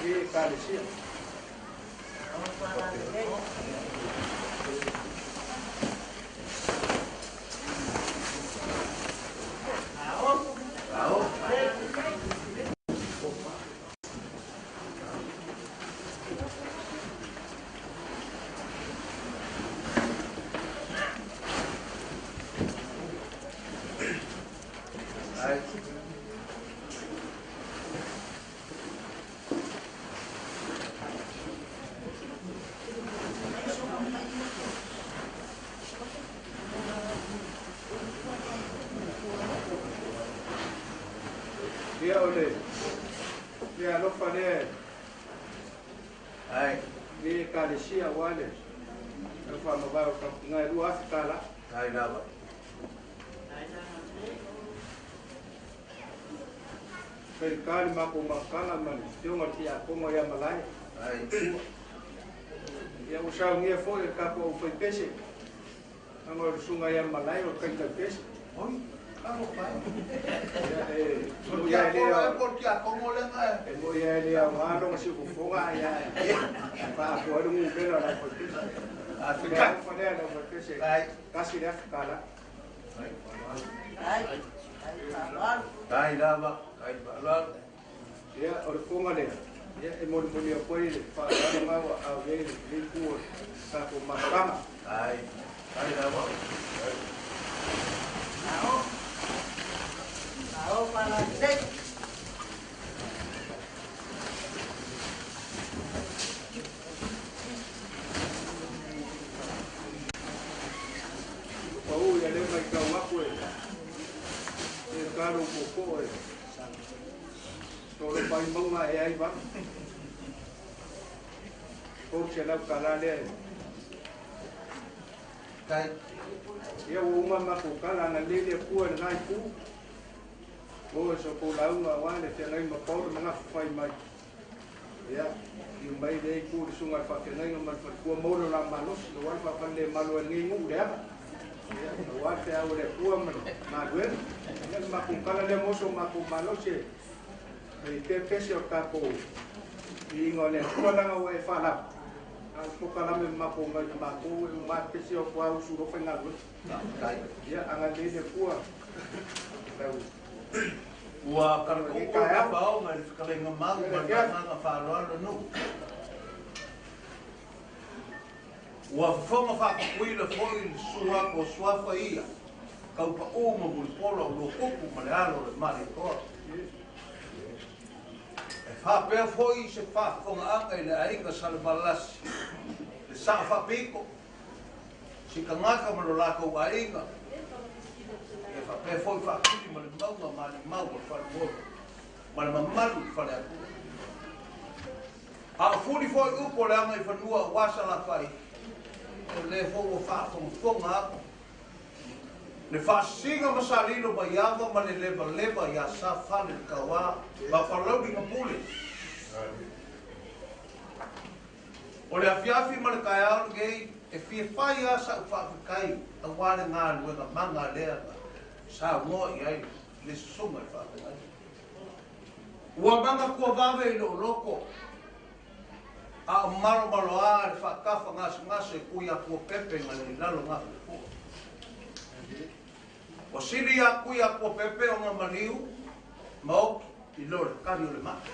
le ekalesia. Ai. Ia o le le alofa lea Ai. le ekalesia ua le faamavae o tapuga e 2000 tala. Ai lava. Kai kali makou makana ma le fioga le tiakono ia Malae. Ai. Ia ua saugia foi le tatou aufaipese. Aga o le susuga ia Malae o le taitaipese. Oi. Alo pai. Ia e O mo ia e tiakono le e po tiakono le nga. E mo ia e le aoga lona siufofoga ia e faaatoa ai le gupela o le aufaipese. A Le fika. alofa lea le aufaipese. Ai. Tasi le afe tala. Ai, ai faaaloalo. Ai lava. Ai faaaloalo. Ia o le foga lea. Ia e molimoli atu ai le faaaloalo ma ua ave ai le itu o le tatou mafutaga. Ai. Ai lava. Ao. Ao faalalelei. Pau ia le mai tau atu e e kalo popo e tolo pai maunga e ai va. O se lau kala lea. Kai. Ia ua uma matou kala na lele pua le ngai pu. O so ko launga wa le feagai ma Paulo ma ngafufai mai. Ia, i mai le ku le susuga le faafeagaiga ma le faletua maua la malosi, aua le faafalele malo e lenei nuu le aga. Ia, aua le feau o le Atua ma le galuega. Ia le matou kala lea mo so matou malosi e e pepese o tatou iiga o le Atua laga ua e faalava. A o pokalame matou mai matou e uma pese o kua usu lo faigaluega. Kai. Ia, agalelei le Atua. Lau Ua kalakuu le tafaoga i le fetalaiga mau ma le agaga faaaloalo nuu. Ua fofoga faapupuila foi le susu atu o suafa ia, Taupaū ma Mulipola o Luakupu ma le alo o le Malietoa. E faapea foi se faafofogaaga i le aiga Salevalasi, le Sao Faapito, Sikagata ma lo latou aiga, ia faapea foi Faatili ma le Mauga ma Alimau o le Falemoe ma le mamalu i le Faleatua. A o fuli foi upu o le agaifanua aua Salafai, o lea foi ua faafogafoga atu le faasisiga ma Salilo Maiava ma le levaleva ia Safale le Tauā ma Palauli na pule. O le afiafi ma le taeao lenei e fia fai lava sa'u faafetai aua le galuega maga lea na saunoa i ai le susuga i le faafeagaiga. Ua manatua vave i lo'u loto a o malomaloā le faatafa gasegase kui Atua Pepe na le i lalo gafuafua. Ua sili iā kui Atua Pepe ona maliu ma oti i lo le kali o le ma'i.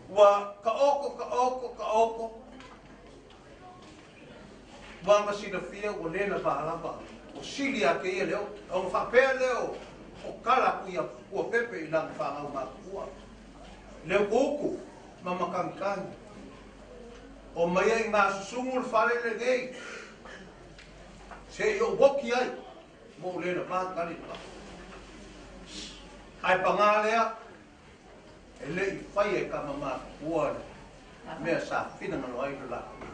Ua taoto taoto taoto ua gasilafia ua le lavā lava ua sili ake ia le oti ona faapea lea o tala kui Atua Pepe i lana fanau matutua le utuutu ma matagitagi o mai ai gasusugu le fale lenei se'i ou oti ai mo ou le lavā tali le ma'i ae pagā lea e le'i faia e tama matutua le mea sa finagalo ai lo latou.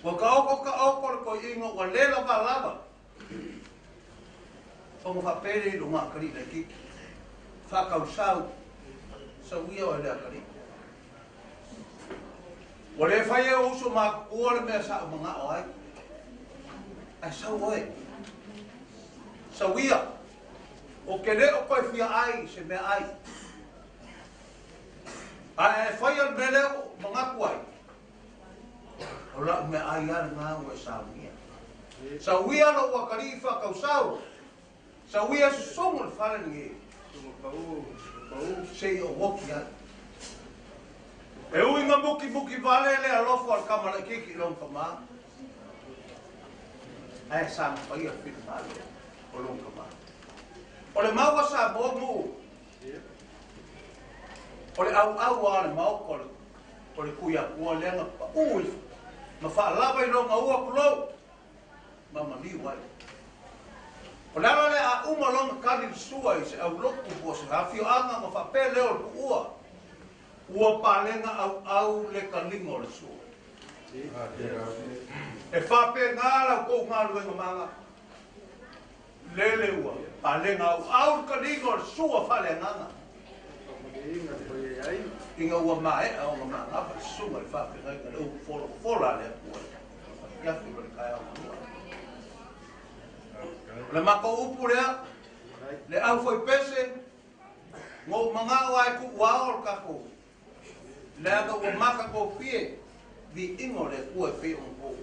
Ua taoto taoto le toeaina ua le lavā lava ona faapea lea i lona atalii laitiiti faatausau sauia oe le atalii. Ua le faia e ou uso matutua le mea sa ou mana'o ai ae sau oe sauia o ke lē o toe fia ai se mea ai ae e faia le mea lea ua ou manatu ai o la'u mea ai lava lenā ua e saunia. Sauia lou atalii faatausau sauia susugu le fale lenei se'i ou oti ai. E ui ga mukimuki vale le alofa o le tama laitiiti i lona tamā ae saga faia le finagalo o lona tamā. O le mau a Samoa Mu'u o le ʻauʻau a le maota o le Tuiatua lea na paʻū i ma faalava i lona ua pulou ma maliu ai. O le ala lea a uma lona kali le sua i se aulotu po o se afioaga ma faapea lea o le puʻua ua palega ʻauʻau le kaliga o le sua. E faapena la outou galuega maga lele ua palega ʻauʻau le kaliga o le sua faaleagaga ina ua mae'a ona magava le susuga i le faafeagaiga le upu folafola a le Atua i afiafi ma le taeao malua. O le matou upu lea le au foi pese na ou mana'o lava e tu'u ao le tatou leaga ua matagofie viiga o le Atua e pei ona tou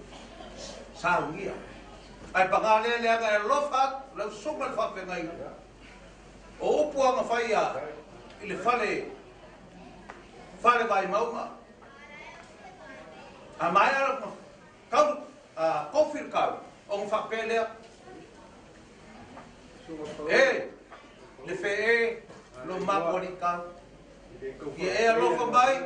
saunia. Ae pagā lea leaga e alofa atu lau susuga i le faafeagaiga o upu aga faia i le fale fale vaimauga a maea kau kofi le kau ona faapea lea e le feē lo matou alii kau ia e alofa mai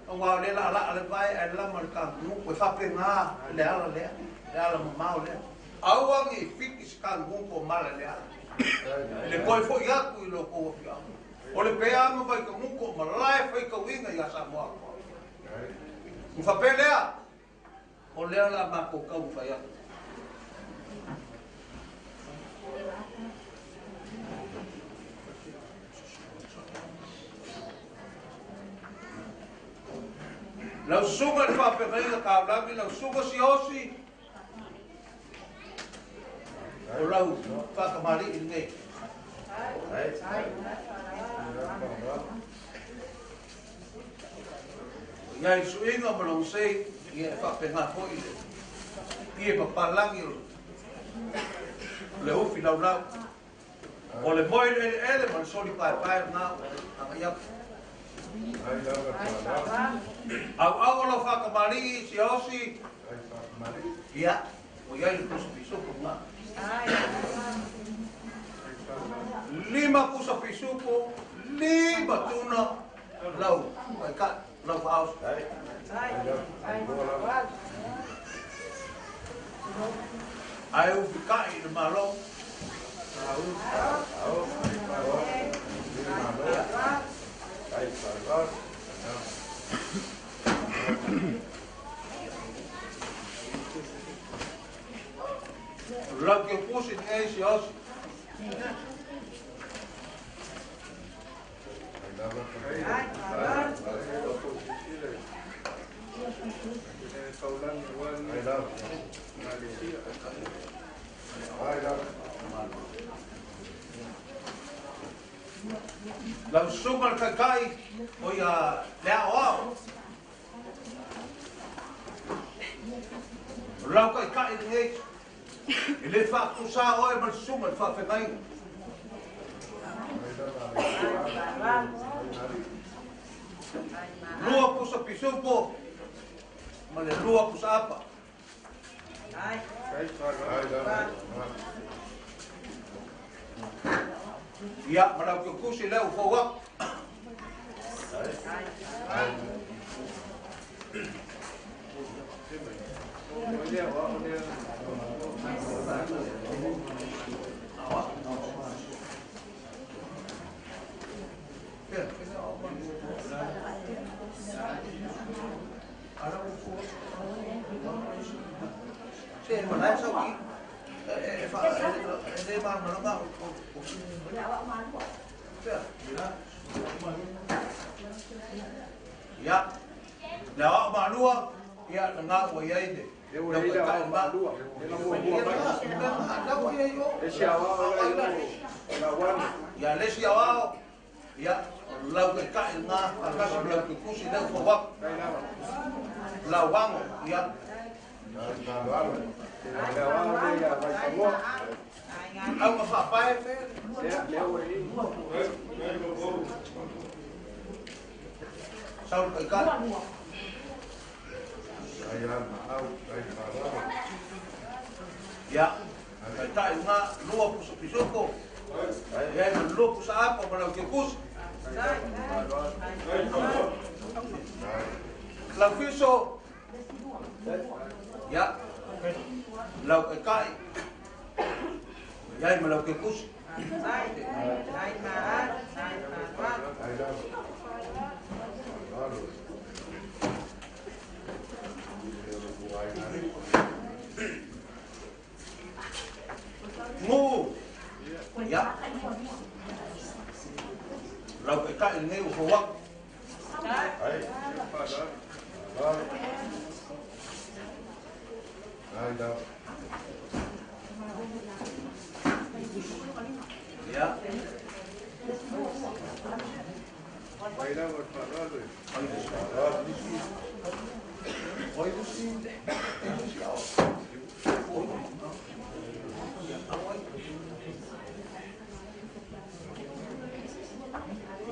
auā o lea laalaa le vae ae lama le kagugupu e faapegā le ala lea le ala mamao lea aua ne i fiki se kagugupu o mala i le ala i le toe fo'i atu i lo tou afioaga. O le pea ma vaikagutu o malae faitauina iā Samoa atoa ona faapea lea o lea o le a matou taumafai atu. Lau susuga i le faafeagaiga taulagi, lau susuga Siaosi, o lau faatamalii lenei. O i ai suiga ma lona sei, ia e faapena foi le pie papalagi o le ufi laulau. O le moe i le eleele ma le soli paepae lenā ua agai atu. Au au o lau whakamalii si osi. Ia, o iai le pusa pisupo ngā. 5 pusa pisupo, 5 tuna lau, lau whaos. Ai upikai i le malo. Lau ke pusi ni si osi. Lau sunga le kaikai o ia le ao ao. Lau kaikai le hei. E le whakusa oe ma le sunga le whawhengainga. 2 pusa pisupo ma le 2 pusa apa. Ia, ma lau kukusi leu fau aku. Ia, le ao malua, ia na ngā ua iai te. Ia lesi au ao, ia lau kai kai ngā, kasi lau kai kusi lau fawak. Lau wango, ia. Au ma whaapae. Sau kai kai. Ia, kai tai ngā 2 pusa pisoko. Ia ma 2 pusa apa ma lau ke kusi. Lau fiso. Ia, lau kai kai. Ia ma lau ke kusi. Ngū. Ia. Lau kai kai nei u fawak.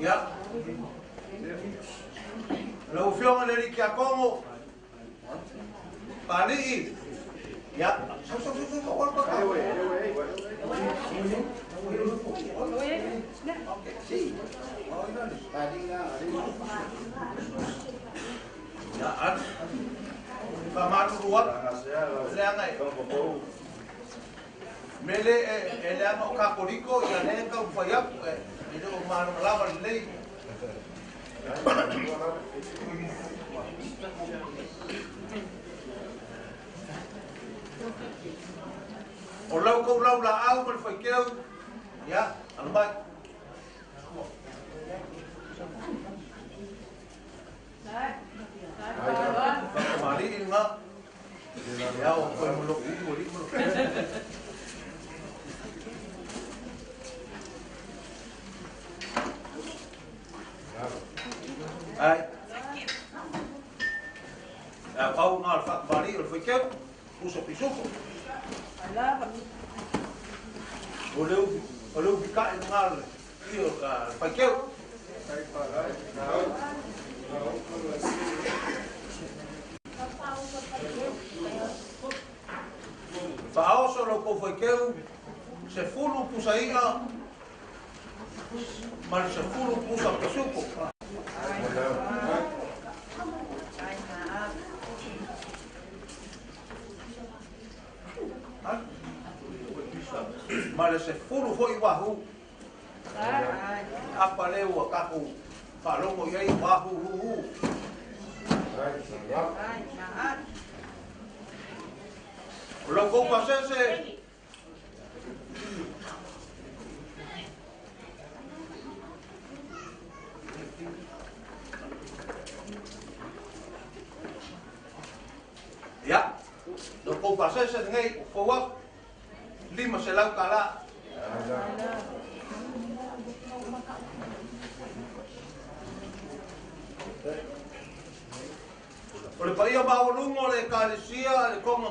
Ia. Ia. Lau fionga le ki a kongo. Pali'i. Ia. Sau sau sau sau wala pa. Ya, an. Whamarurua. Leanga e. Mele e leanga o kakoriko ia le ka uwhai aku e. E leo mānamalama lelei. O lau kou lau la au ma le whaikeu. Ia, anu mai. Whakamari i ngā. Ia o koe mo loko uru o li mo loko. Ai. Au ngā le whakamari o le whaikeu. Pusa pisuko. O leu pika'i ngā le whaikeu. lau kou faikeu, 10 pusa ia, ma le 10 pusa pisupo. Ma le 10 foi wahu. Apa le ua kakou whalongo iai wahu hu hu. O lau kou pasese ia, lau kou pasese nei o fau 500 kala. O le paia maolungo le ekalesia le konga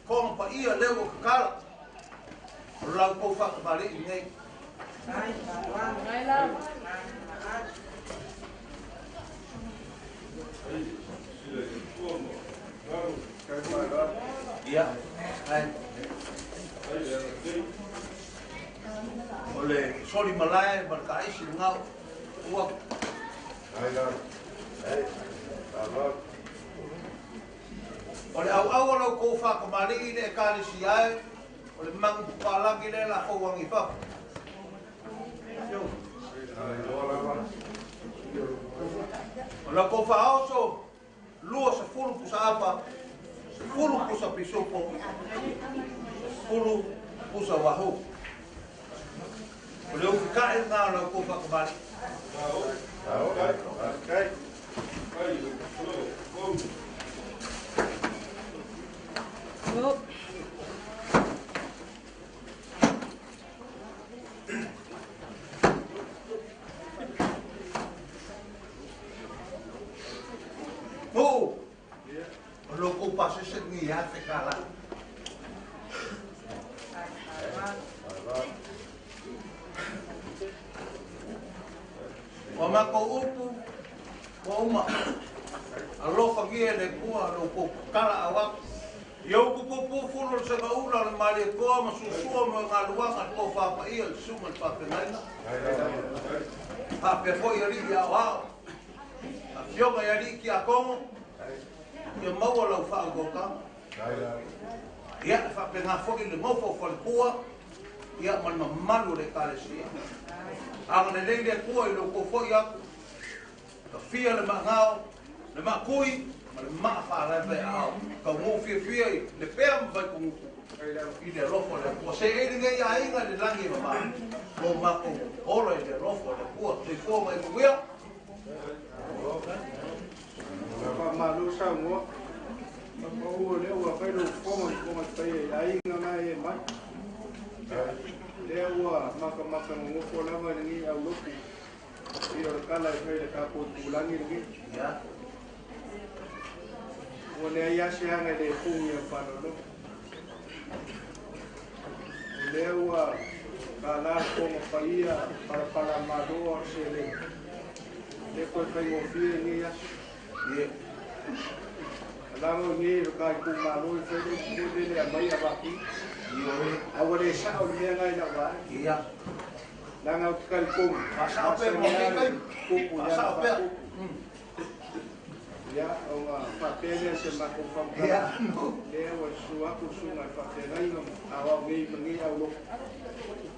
konga paia leo o kakala. O lau kou whakamalii nei. Ia, ai. O le soli malae ma le kaisi le ngau. Ua. O le au au o lau kou whakamalii le ekalesia e, o le mangu palangi le la kou wangi whapu. O lau kou whaoso, 20 pusa apa, 10 pusa pisupo, 10 pusa wahu. O le ufikae ngā o lau kou whakamali. Oh, o lau kou pasese ni ate kala. O mako upu, o uma. Alofa gia le kua, lo kou kala awak. Iau kupupu fulu le senga ula le malie koa ma susua ma ngā luanga le kou whapaia le suma le whapengaina. Hapea foi ali i ao ao. A fioga i ali ki a kongo, ia maua lau whaakokanga. Ia le whapenga foi le ngofo o whalikua, ia ma le mamalu le ekalesia. Anga le lei le kua i lo kou foi aku, ka fia le maangao, le maakui, ma le maa whaalaepe ao. Ka ngō fia fia i le pea mwai konguku. I le alofa le kua. Se e ringe ia inga le langi e mama. Mō mako ola i le alofa le kua. Te fua mai kuia. Wha malu sa ngoa. Wha ua lea ua whai lo fonga fonga pai e ainga ngai e mai. Lea ua maka maka ngofo lava lengi au loku. I o le kala e whai le kapo tulangi lengi. Ya. O lea ia se hanga le pungi o whanolo. O lea ua ka la konga paia para para maloa o se le. Le koe whai ngofie ngi aso. Ye. Alanga ngi ro kai ku malo i whai le ku le a mai a waki. Ioe. A wale sa o mea ngai na wai. Ia. Langa o te kari konga. Masa o pea mo ngi kai. Kupu ia Masa o pea. Ia, o ngā whapele se mako whamkara. Ia. Lea wa suaku sunga i whapelainga a wau ngei mangi au loko.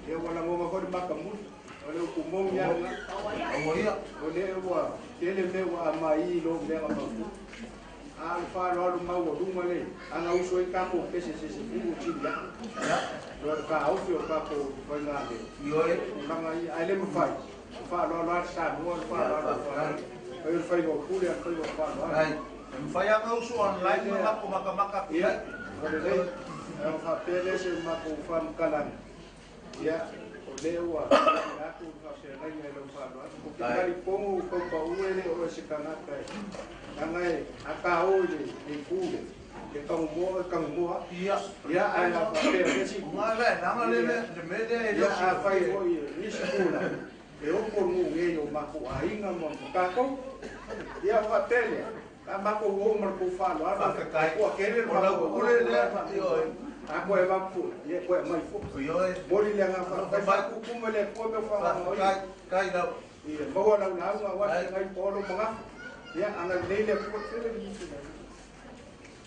Lea wa langonga hori makamuli. O leo kumongi au ngā. Au ia. O lea wa tele mea wa a mai i lo mea ngā mafu. A le whālo alu mau o lunga le. Anga uso e kako pese se se fiu chini ya. Ia. Loa ka aufi o kako whai ngā le. Ioe. O langa i ai le mwhai. Whālo alu alu sa mua, whālo alu whālo. Ai o whai ngō pule, ai whai ngō whālo. Ai, mwhai anga uso online ma mako maka maka. Ia, o le lei, au whapele se mako whamkalani. Ia, o lea ua, aku whapelainga i lau whālo. Ko ki kari pongo kaupa uele o e se kanaka e. Nanga e, a ka o i le pule. E kangumoa, e kangumoa. Ia. Ia, ai la whapele si. Ngā le, nanga le le, le me le e Ia, a whai hoi e, nisi pula. E opo ngu ngei o mako ainga mo kako. Ia whapele. Ka mako o mar ko whālo. Whakakai. Kua kere O lau mako pule le, ioe. A koe vapu ia koe mai fo. Moli le nga fa fa ku ku me le ko me fa Kai kai lau. Ia maua lau lauga aua feagai paolo ma gafa. Ia agalelei le Atua tele lisi.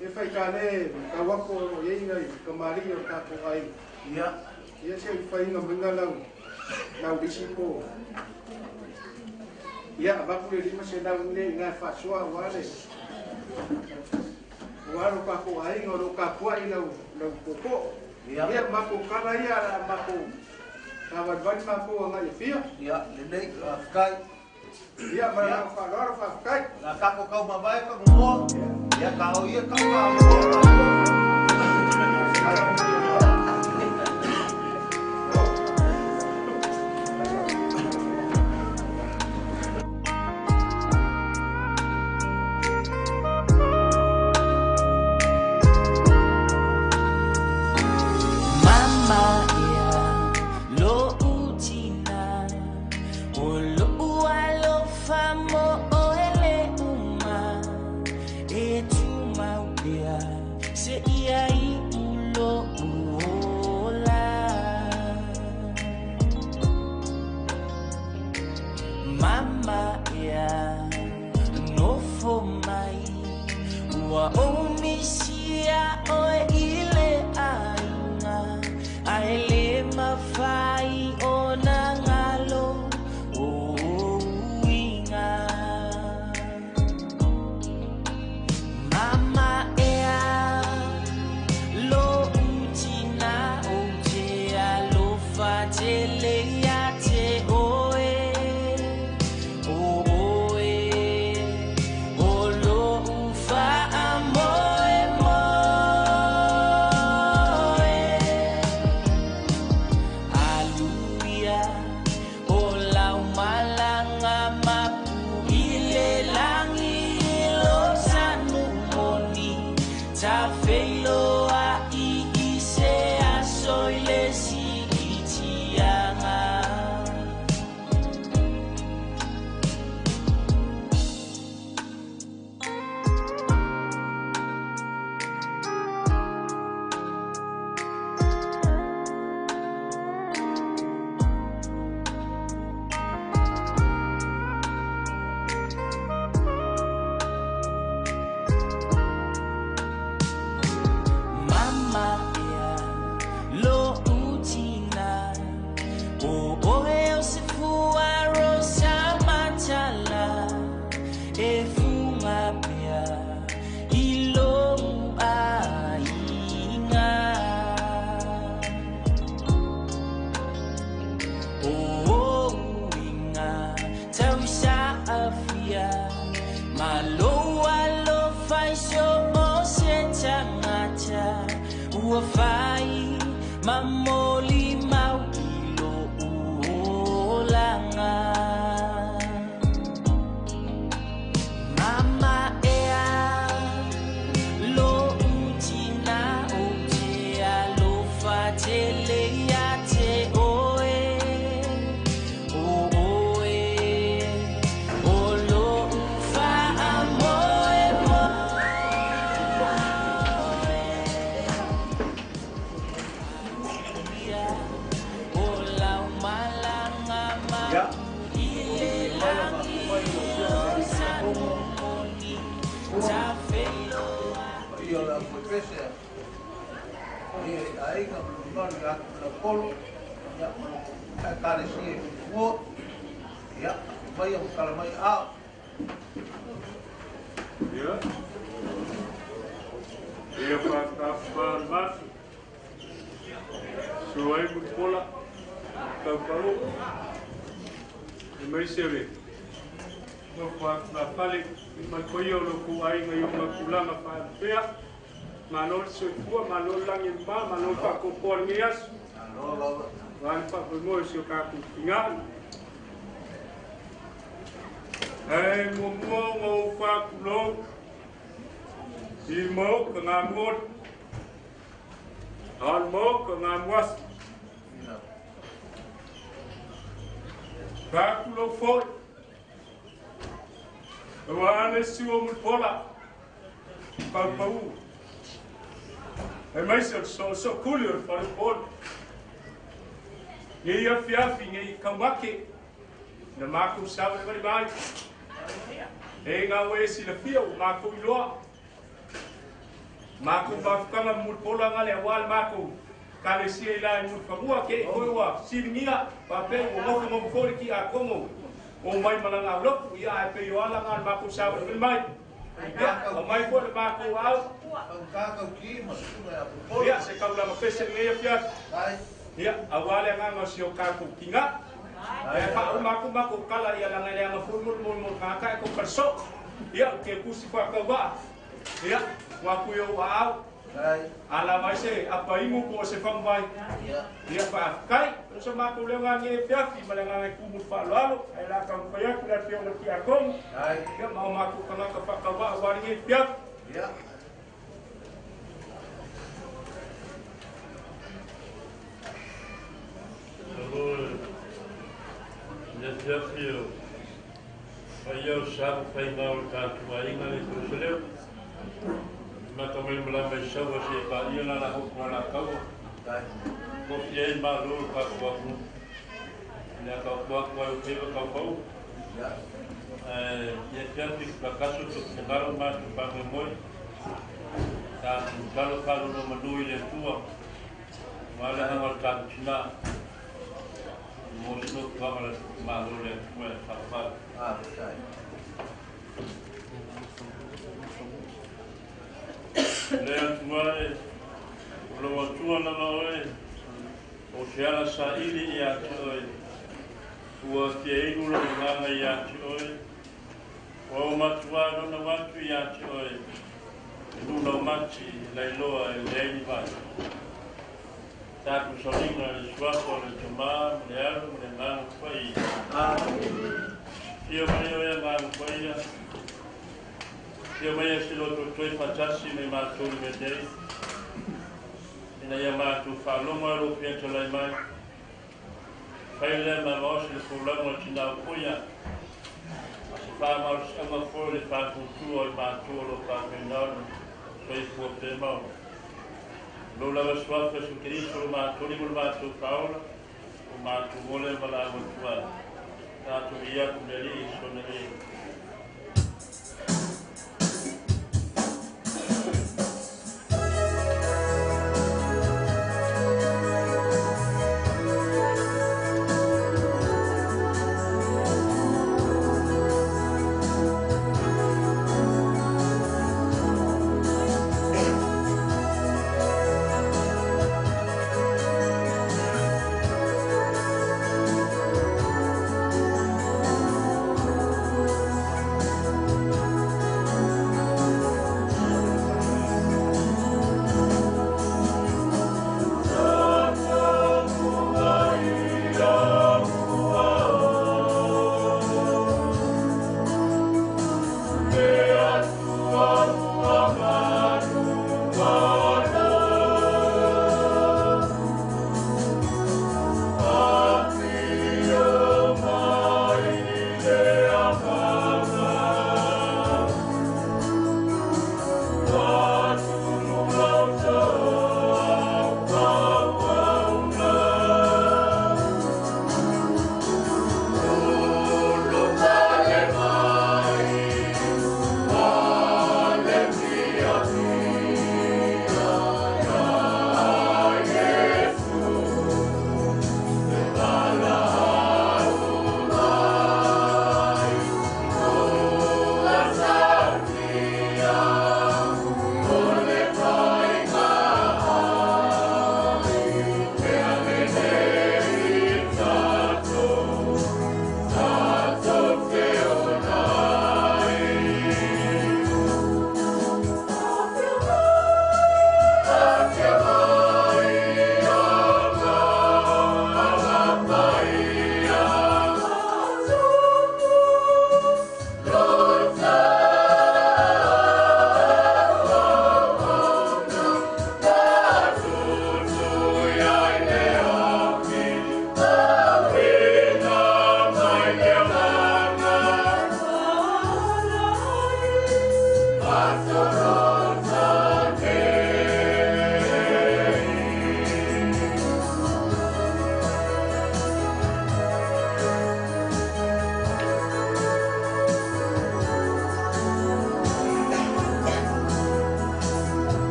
E fai ka le tau aku o iai nai kamali'i o tatou aiga. Ia. Ia se i faiga maiga lau lau lisi po. Ia avatu le 500 nei ina e faasoa aua le aua lo tatou aiga o loo tapuai lau lau popo. Ia matou tala ia o le a matou savalivali matou agai Apia. Ia, lelei, faafetai. Ia ma le agaga faaaloalo faafetai. La tatou tau mavae fagumoa. Ia ta o ia tau faamoa. Mama ia lo'u tina O lo'u alofa mo oe le uma E tumau pea seia iʻu lo'u ola Mama ia nofo mai Ua ou misia oe i le aiga Ae le mafai ona galo o ou uiga Mama ea lo'u tina Ou te alofa tele ia te oe O oe o lo'u faamoemoe Aluia o lau malaga mapu i le lagi lo sanu moni Tafeiloai i se aso i le siitiaga. Mama ea lo'u tina O oe o se fua rosa matala E fuga pea i lou aiga O ou uiga tausaafia Ma lou alofa i so o se tagata Ua fai ma molimau i lo'u olaga Mama ea lo'u tina Ou te alofa tele ia te oe O oe o lo'u faamoemoe O lau malaga mapu i le lagi o sanu moni Tafeiloai Ia o le aufuaipese ia i aiga ma le mamalu ia Atu Polo, ia ma le Ekalesia i Mulifanua, ia maia ma tala mai aao. Ia. Ia whakawha Suai Mulipola, Taupalo, e mai se le. No wha pale, i mai koia o lo ku aiga i o makulanga whaapea. Malo le soifua, malo le lagi e ma, malo le faakopoa lenei aso. Aua le faamoemoe o si o tatou figā. Ae muamua ona ou faatulou i le maota gamuoli, a o le maota gamuasi. Faatulou foi, aua le susu o Mulipola, paupau. E mai se o soosokuli o le falepolo. Ngei afiafi ngei kaumake na mākou savalivali mai. E ngā oe silafia ua mākou iloa. Mākou mafukanga mulipola nga le auā le mākou kalesia i la i Mulifanua ke i koe ua siligia faapea ua gofogofu foi le kiakogo o mai malaga aulotu ia ae pei o ala ga le mākou savalivali mai. Ia aumai foi le mākou aau. Ia se kaulaga pese lenei afiafi. Ia auā le agaga o si o kākou tiga. E faauma atu matou tala ia laga leaga foi molimoli tagata e tou falesoo. Ia ou te tusi faatauvaa. Ia ua atu i ou aau. Ala mai se apaimu po o se faguvai. Ia faafetai. O so matou leo gagi e fiafi ma le agaga e tumu i le faaaloalo. Ae o le a taumafai atu le afioga i le Tiakono. Ia ma o matou tagata faatauvaa aua lenei afiafi. Malo le afiafi o paia o sa ma faiga o le tatou aiga le Toeseleo. Amata mai le malama i Saua seia paia la la hopu Alataua. Tofia ai malo le tatou atunuu. I le ata atu ai o faiva taufau. Ae i afiafi pakaso to finagalo ma matou faamoemoe. Tatou talo faanonomanu i le Atua. Aua le agaga o le tatou tinā. Mo se nofoaga le Malo le Atua e faafale. Le Atua e, o lou Atua lava oe, o se ala saili ia te oe. Ua fia inu lou agaga ia te oe, ua ou matua naunau atu ia te oe, e nunau mati e lailoa e leai ni vai. Tatou sauniga i le suafa o le Tama ma le Alo ma le Agaga Paia. Afio mai oe Agaga Paia, afio mai e se loto toe faatasi ma i matou i le mea nei, ina ia matou faalogo i lou featalai mai. Fai lea ma maosi le folauga o tinā o koia, a se faamalosiaga foi o le faatuatua o i matou o lo o faapena ona soifua pea mau. Lou lava suafa Iesu Keriso lo matou lima lo matou faaola, o matou ola e valaau atu ai. Tatou viia atu le Alii i sona viiga.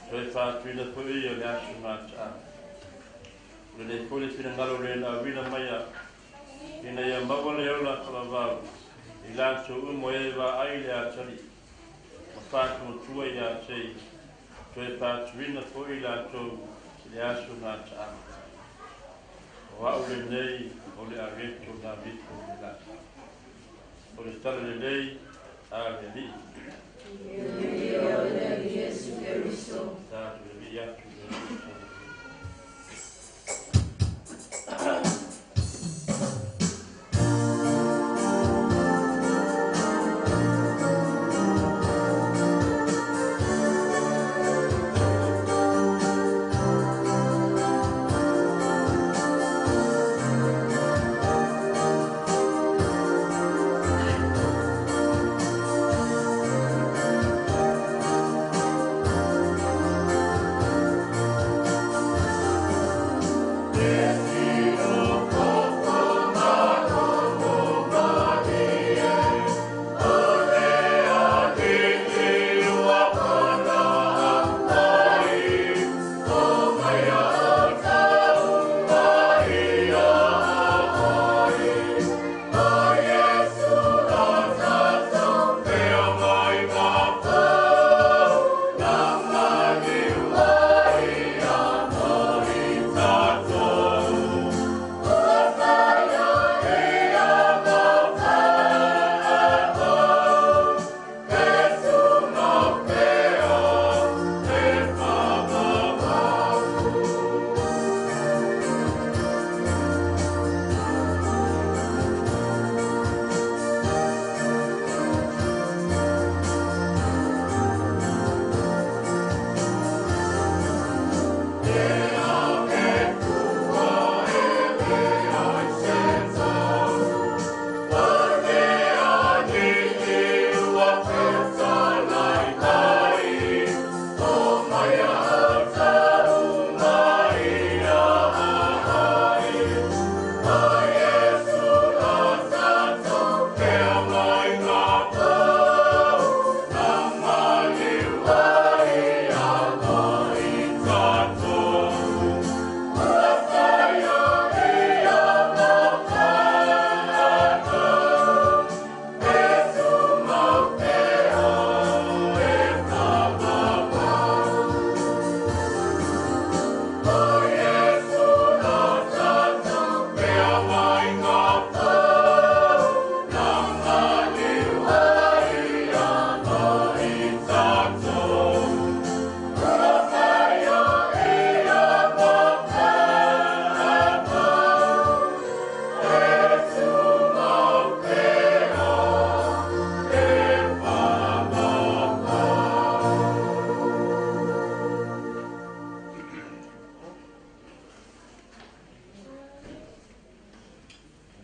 Toe faatuina foi ia o le aso gataa. O lenei foi le finagalo o le na auina mai au, ina ia maua le ola faavavau i latou uma e vaai le atalii ma faatuatua ia te ia, toe faatuina foi latou i le aso gataaga. O au lenei o le areto na alu ifo i le lagi. O le tala lelei a le Alii. Viia oe le Alii Iesu Keriso. Tatou vivii atu i le Alii o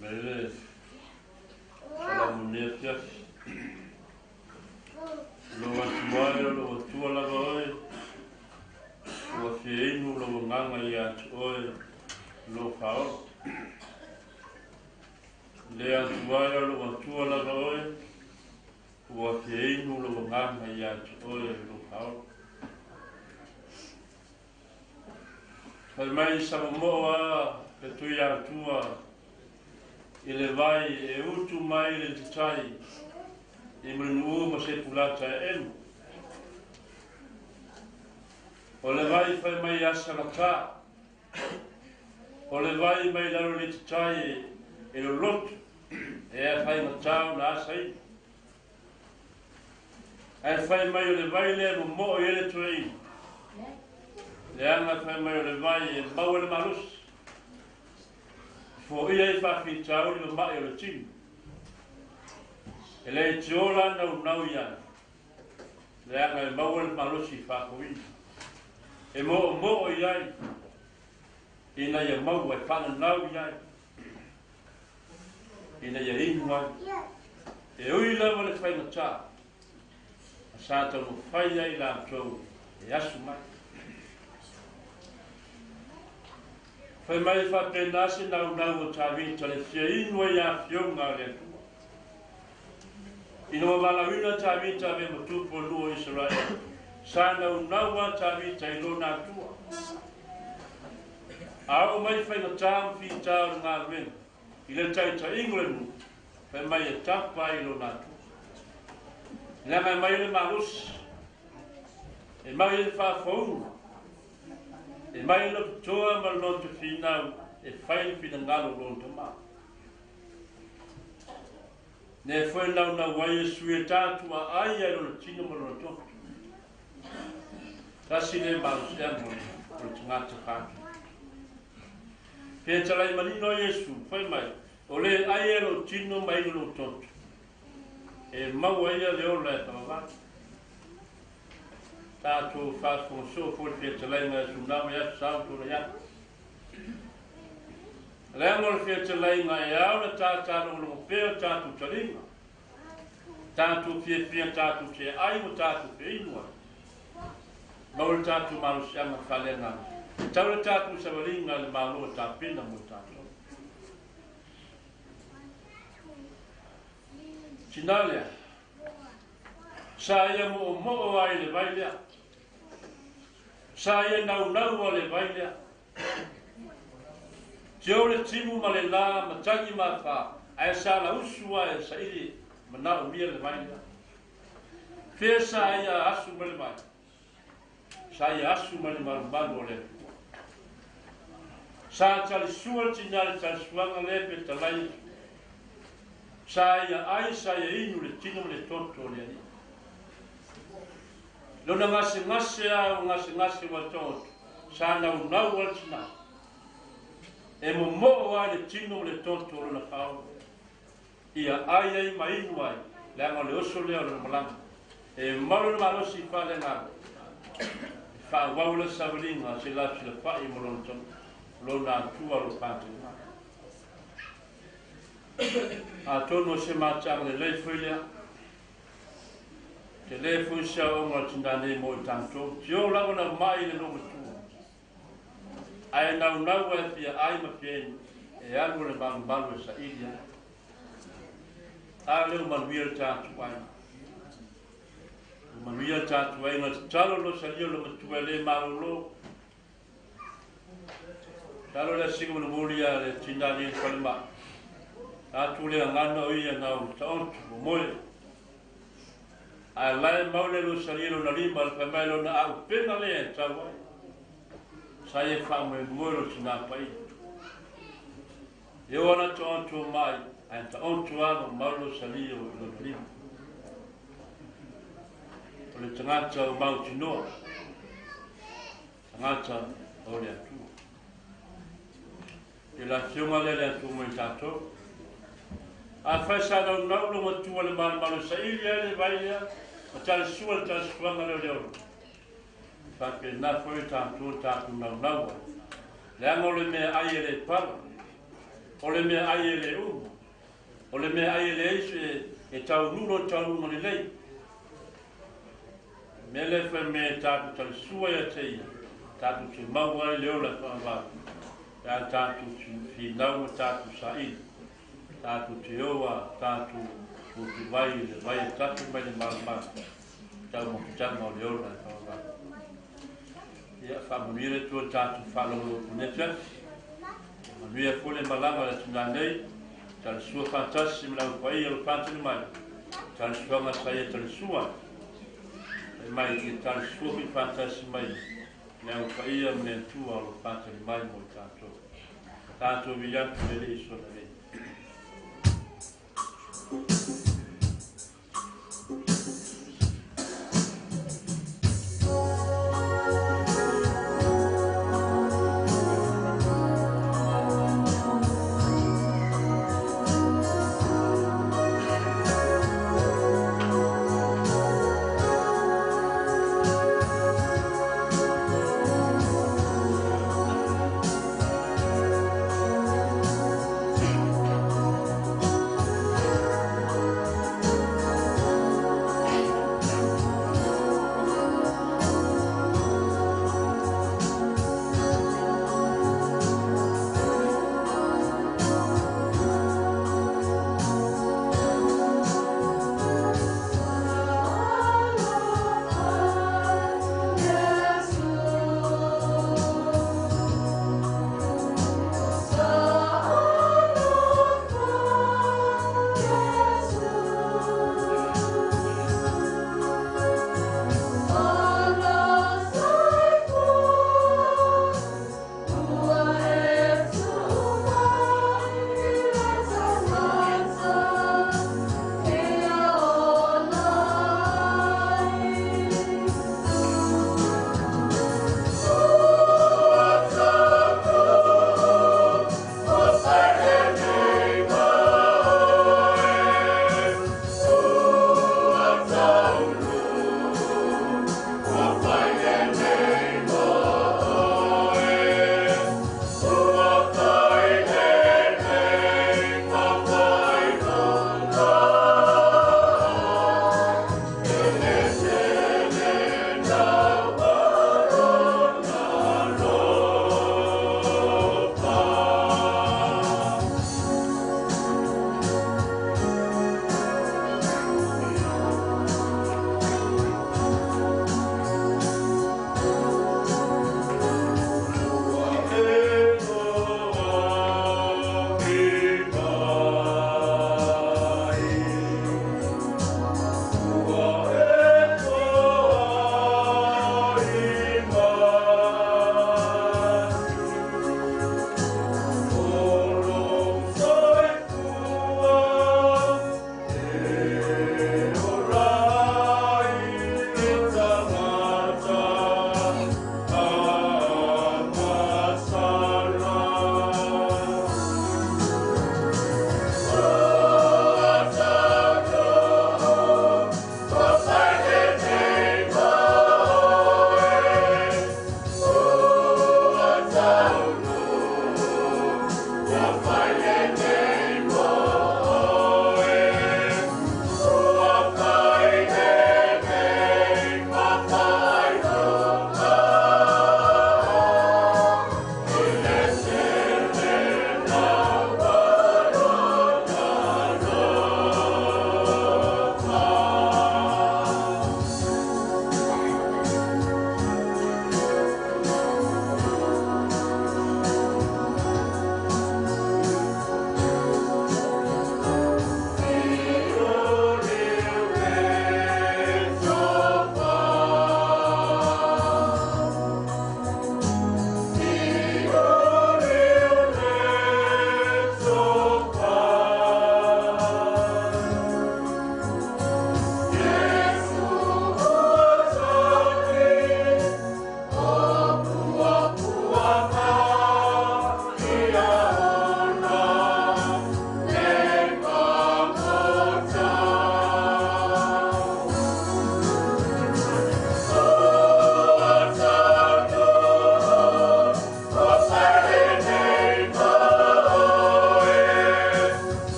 Mai le salamu i lenei afiafi. Lou atuai o lou Atua lava oe, ua fia inu lou agaga ia te oe lou faaola. Le atuai o lou Atua lava oe, ua fia inu lou agaga ia te oe lou faaola. Fai mai sa momoo a le Tuiatua i le vai e utu mai le titai i Mulinuu ma Sepulata e emu. O le vai fai mai asa lata, o le vai mai lalo le titai e lolotu, e a fai matau na asa i. Ae fai mai o le vai lea momoo i ele toe inu. Leaga fai mai o le vai e maua le malosi. Foia i faafitauli ma ma'i o le tino. E le tiola naunau ia. Leaga e maua le malosi i faafoina. E moomoo i ai. Ina ia maua e faananau i ai. Ina ia inu ai. E ui lava le faigatā. A sa taumafai ai latou e asu mai. Fai mai faapena se naunau o Tavita le fia inu ai afioga a le Atua. Ina ua valaauina Tavita avea ma tupu o nuu o Isaraele, Sa naunau a Tavita i lona Atua. A oo mai faigata ma fita o le galuega i le taitaiga o le nuu, fai mai e tapa ai i lona Atua. Leaga e mai ai le malosi, e mai ai le faafouga, e mai ai le lototoa ma le loto finau e fai le finagalo o lona Tama. Ne foi naunau ai e sui e tatu a ai ai lona tino ma lona toto. Tasi le malosiaga o le tagata fatu. Pe talai manino Iesu, fai mai, o le ai e lo tino ma inu lo toto. E maua ia le ola e whakawā. Tātou whaafonso fo le fetalaiga e sunama i aso sa tona ia. Leaga o le fetalaiga e ao na tātālogologo pea o tātou taliga. Tātou fiafia tātou te ai mo tātou feinu ai. Mau le tātou malosiaga faaleagaga. E tau le tātou savaliga le Malo e tapena mo tātou. Tinā lea. Sa ia mo'omo'o ai le vai lea. Sa ia naunau a le vai lea. Tio le timu ma le la ma tagi ma fa, ae sa la usu a e saili manaomia le vai lea. Fea sa ia asu ma le vai. Sa ia asu ma le malumalu o le Atua. Sa talisua le tinā le talisuaga le pe talai. Sa ia ai sa ia inu le tino ma le toto o le Alii. Lona gasegase a o gasegase ua taoto, sa naunau a le tinā. E momoo ai le tino ma le toto o lona faaola. Ia ai ai ma inu ai, leaga o le oso lea o lona malaga. E mau lona malosi i faaleagaga. E faaauau le savaliga se lafilafa'i ma lona lona Atua o lo patele mai. Atonu o se mataaga lelei foi lea. Tele foi se aoga o le tinā nei mo i tatou. Tio lava na mai i le loomatua. Ae naunau ai fia ai ma fia inu e alu o le malumalu e saili ai. A leo manuia le tatou aiga. O manuia le tatou aiga tatalo lo salia lo matua e le malolo. Talo le asiga mulimuli a le tinā nei i le falemai. Atu le agana o ia nau taoto o moe. Ae lae mau le lo salia lona lima le fai mai lona aupega lea e tau ai. Sa ia faamoemoe lo tinā paia. E o ana taoto mai, ae taoto a ma mau lo salia o i lona lima. O le tagata o mautinoa, tagata o le Atua. I le afioga lea le Atua mo i tatou. Afai sa naunau lo matua le malumalu e saili ai le vai lea, ma talisua le talisuaga lea o le ola. E faapena foi tatou tatou naunau ai. Leaga o le meaai e le pala, o le meaai e le uma, o le meaai e leai se e taunuu lo taunuuga lelei. O le mea lea e fai mea e tatou talisua ia te ia, tatou te maua ai le ola e faavavau, pe a tatou finau ma tatou saili, tatou te o a tatou utuvai i le vai e tafe mai le malumalu, taumafataga o le ola e faavavau. Ia, faamanuia le Atua i le tatou faalogologo nei afiafi. Manuia foi le malaga o le atunā nei, talisua faatasi ma le au paia o le patele mai, talisuaga sa ia talisua ai. Fai mai ia talisua foi faatasi mai le au paia ma le Atua o lo patele mai mo i tatou. Tatou vili atu le Alii sona nei.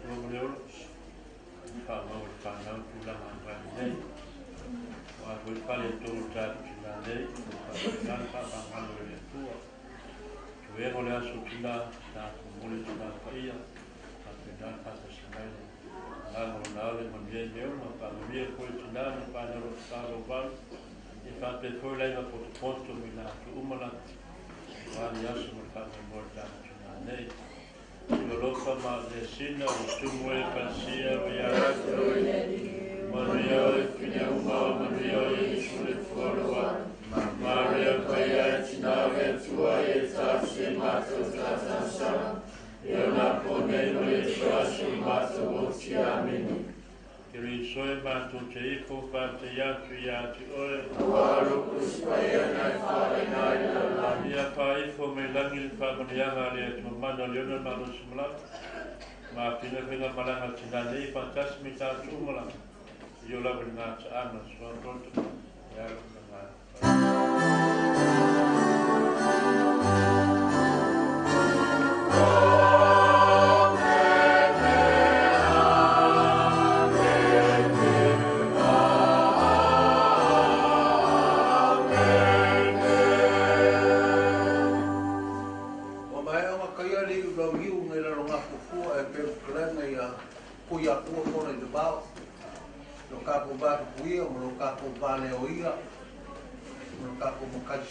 soifua ma le ola. Faamau le fanau tulaga mai nei. Ua foi pale e tolu tatou tina nei, faapena le faamagalo e le Atua. Tuega o le aso tina, tatou momoli tina paia, faapena le faatasi mai le agaga o lona ao le manuia i mea uma, faamanuia foi tina ma fanau o tatalo valu, e faapea foi laiga potopoto ma i latou uma lava, aua le aso ma le faamoemoe o le tatou tina nei. Alofa ma le sina o tumu e pasia o ia atu Manuia o e uma o manuia o e sule fualoa. Maria paia e tina o e tua e tasi e matou tata E o na pone no e tuasu matou o ti amini. Keriso e matou te ifo pa te atu ia te oe. Ua lukus paia nai whare nai la. Ia pa ifo me langi le whakamaniaga le atua mana le ona malo simalama. Ma pina whina malanga tina nei whatasi me tātu umala. I o lava le ngā taanga sua toto. Ia alo na ngā.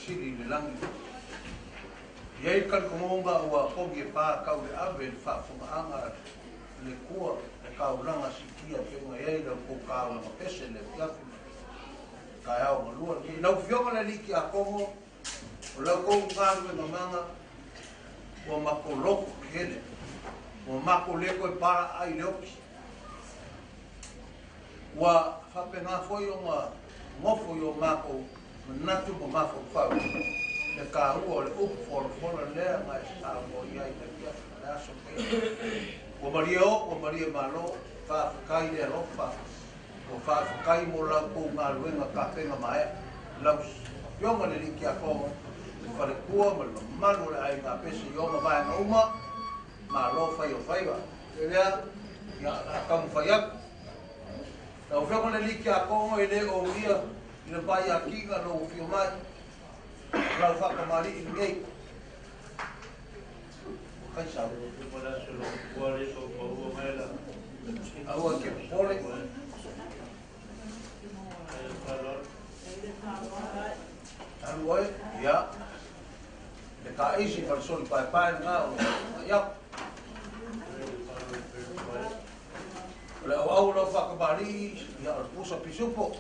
Sili le langi. Iai kalikomonga ua kogi e pā kau le ave le whaafongaanga le kua le kaulanga sikia penga iai lau kou kaulanga pese le fiafi ka ao malua. I lau fioga le liki a kongo o lau kou ngalu e ngamanga ua mako loko kele ua mako leko e para ai le oki. Ua whapenga foi o ngā ngofo i o mako manatu ma mafau le kāua o le upu folafola lea ngai sa mo iai le fiafi le aso pea. Ua maria o, ua maria malo, whaafekai le alofa, ua whaafekai mo lau kou ngā luenga ka penga maea, lau fioga le liki a kongo, le whalekua ma le mamalu o le ai ngā pese i oma vaenga uma, malo whai o whaiwa. E lea, ia a kamu whai aku. Lau fioga le liki a kongo e le o ia, i le pai a kinga no fio mai, lau whakamari i ngei. Kai sau. Aua ke pole. Alu oe, ia. Le ka isi whalasoli pai pai ngā o ia. O le au au lau whakamari, ia o le pusa pisupo.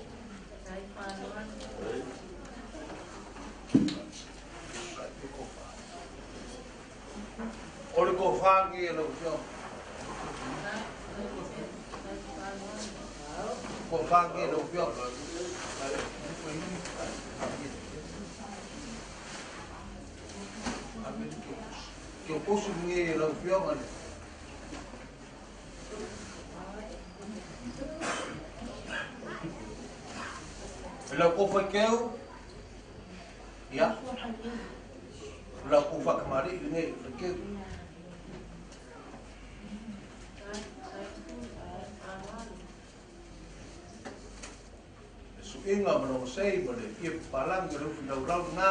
O le kōwhangi e lau fio. Kōwhangi e lau fio. Kio kosu nge e lau fio ngane. E lau kōwhai keu. Ia. Lau kōwhakamari i nge e keu. Suinga ma lo sei ma le fia palangi o le ufi lau lau ngā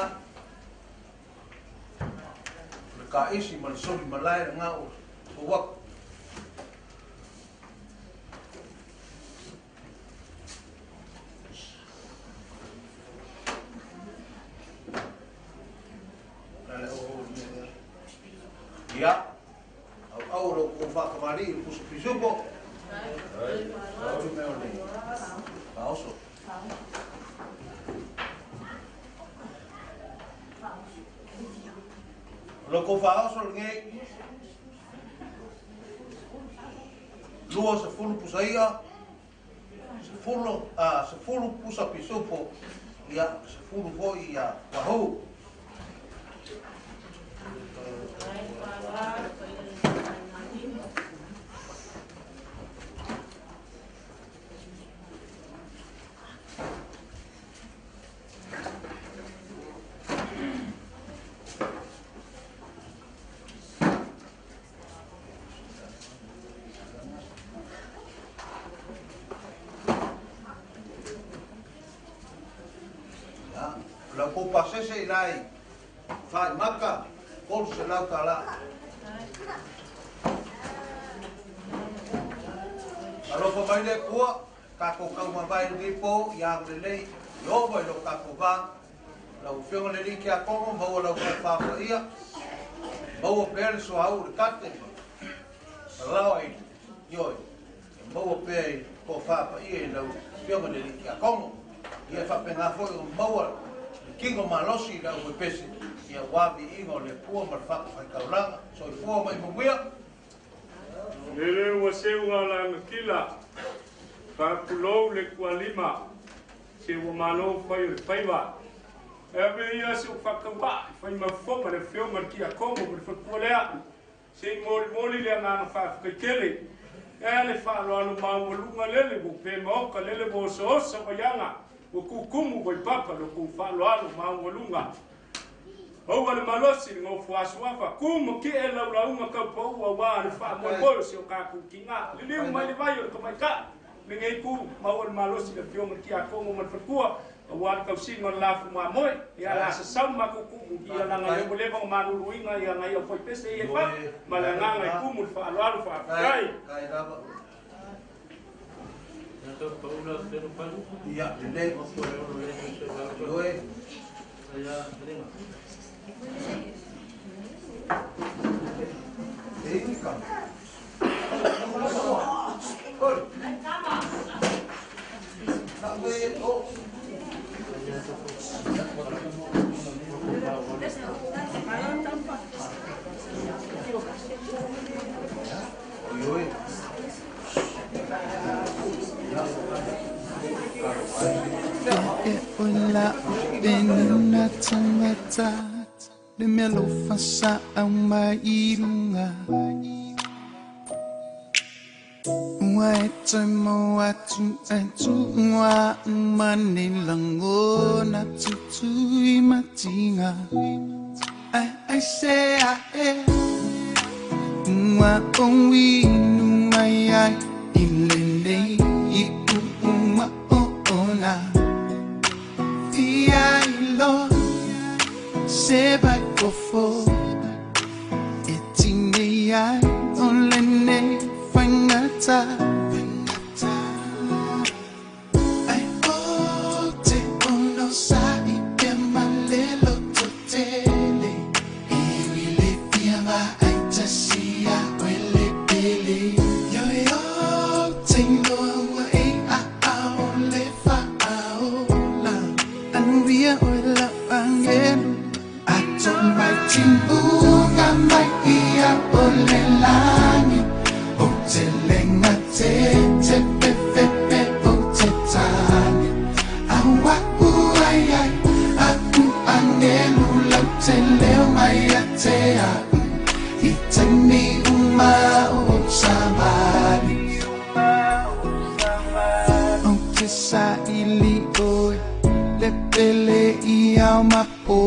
le ka isi ma le soli malae ngā o waku. La le o o ia au au ro ko whakamari i pusa pisupo. Au mea o le paoso. Lo ko whaoso le ngei lua se fulu pusa ia se fulu pusa pisupo ia se fulu foi ia wahou. Lau kou pasese i lai whai maka, 300 tāla. Alofa mai le kua, kako kau mawai ni po, i ang le lei, i ova i lo kako vā. Lau whionga le li kia kongo, maua lau kau whāwha ia, maua pēr le soa au le kate, malawa i ioi, maua pēr i ko whāwha ia i lau whionga le li kia kongo. Ia e whapenga foi o maua, le kingo malosi i lau wepese, ia wapi ingo le pua ma le whaka whaikaulanga, so i fua mai munguia. Lele ua seu ala ngakila, whapulou le kualima, se ua malo whai o le whaiwa. E awe ia se o whakawa, whai mafoma le whionga le kia kongo ma le whakua lea, se i moli moli le angana whaafakaitele. E le whaaloalo maua lunga lele, mo pe maoka lele mo osa osa waianga, mo kukumu wai papa lo ku whaaloalo maua lunga. Oua le malosi le ngofu asuafa, kumu ki e laulaunga kau paua wā le wha moe moe o se o kāku ki ngā. Liliu mai le vai o le kamaika, le ngei ku maua le malosi le whionga ki a kongo ma le whakua, a wā le kausinga o le lafu mua moe, ia la sa sau makukumu, ia langa le mo lewa manuluinga, ia ngai au whaipese i e wha, ma le nganga i kumu le whaaloalo whaafukai. Kai rapa. Ia, le le. Ioe. E ka. Oi. Na we o. Oi. E ola benina tangata le melo fasa au mai lunga ua e te mo atu e tu ua mani langona tutu i matinga ai ai se a e ua o inu mai ai i le nei i uma o ona fia i lo se vai fofo e tine ai o le nei whaingata ai o te ono sa i te malelo to tele e wile fia ma ai tasia o le pele yo yo te loa ua e a a o le fa a o la anuia o la angelu ato mai timbunga mai ia o le lani o te lenga te te pe pe pe o te tani aua u ai ai a u angelu lau te leo mai a te a i te mi uma o sabali o te sa ili oi le pele i au mapo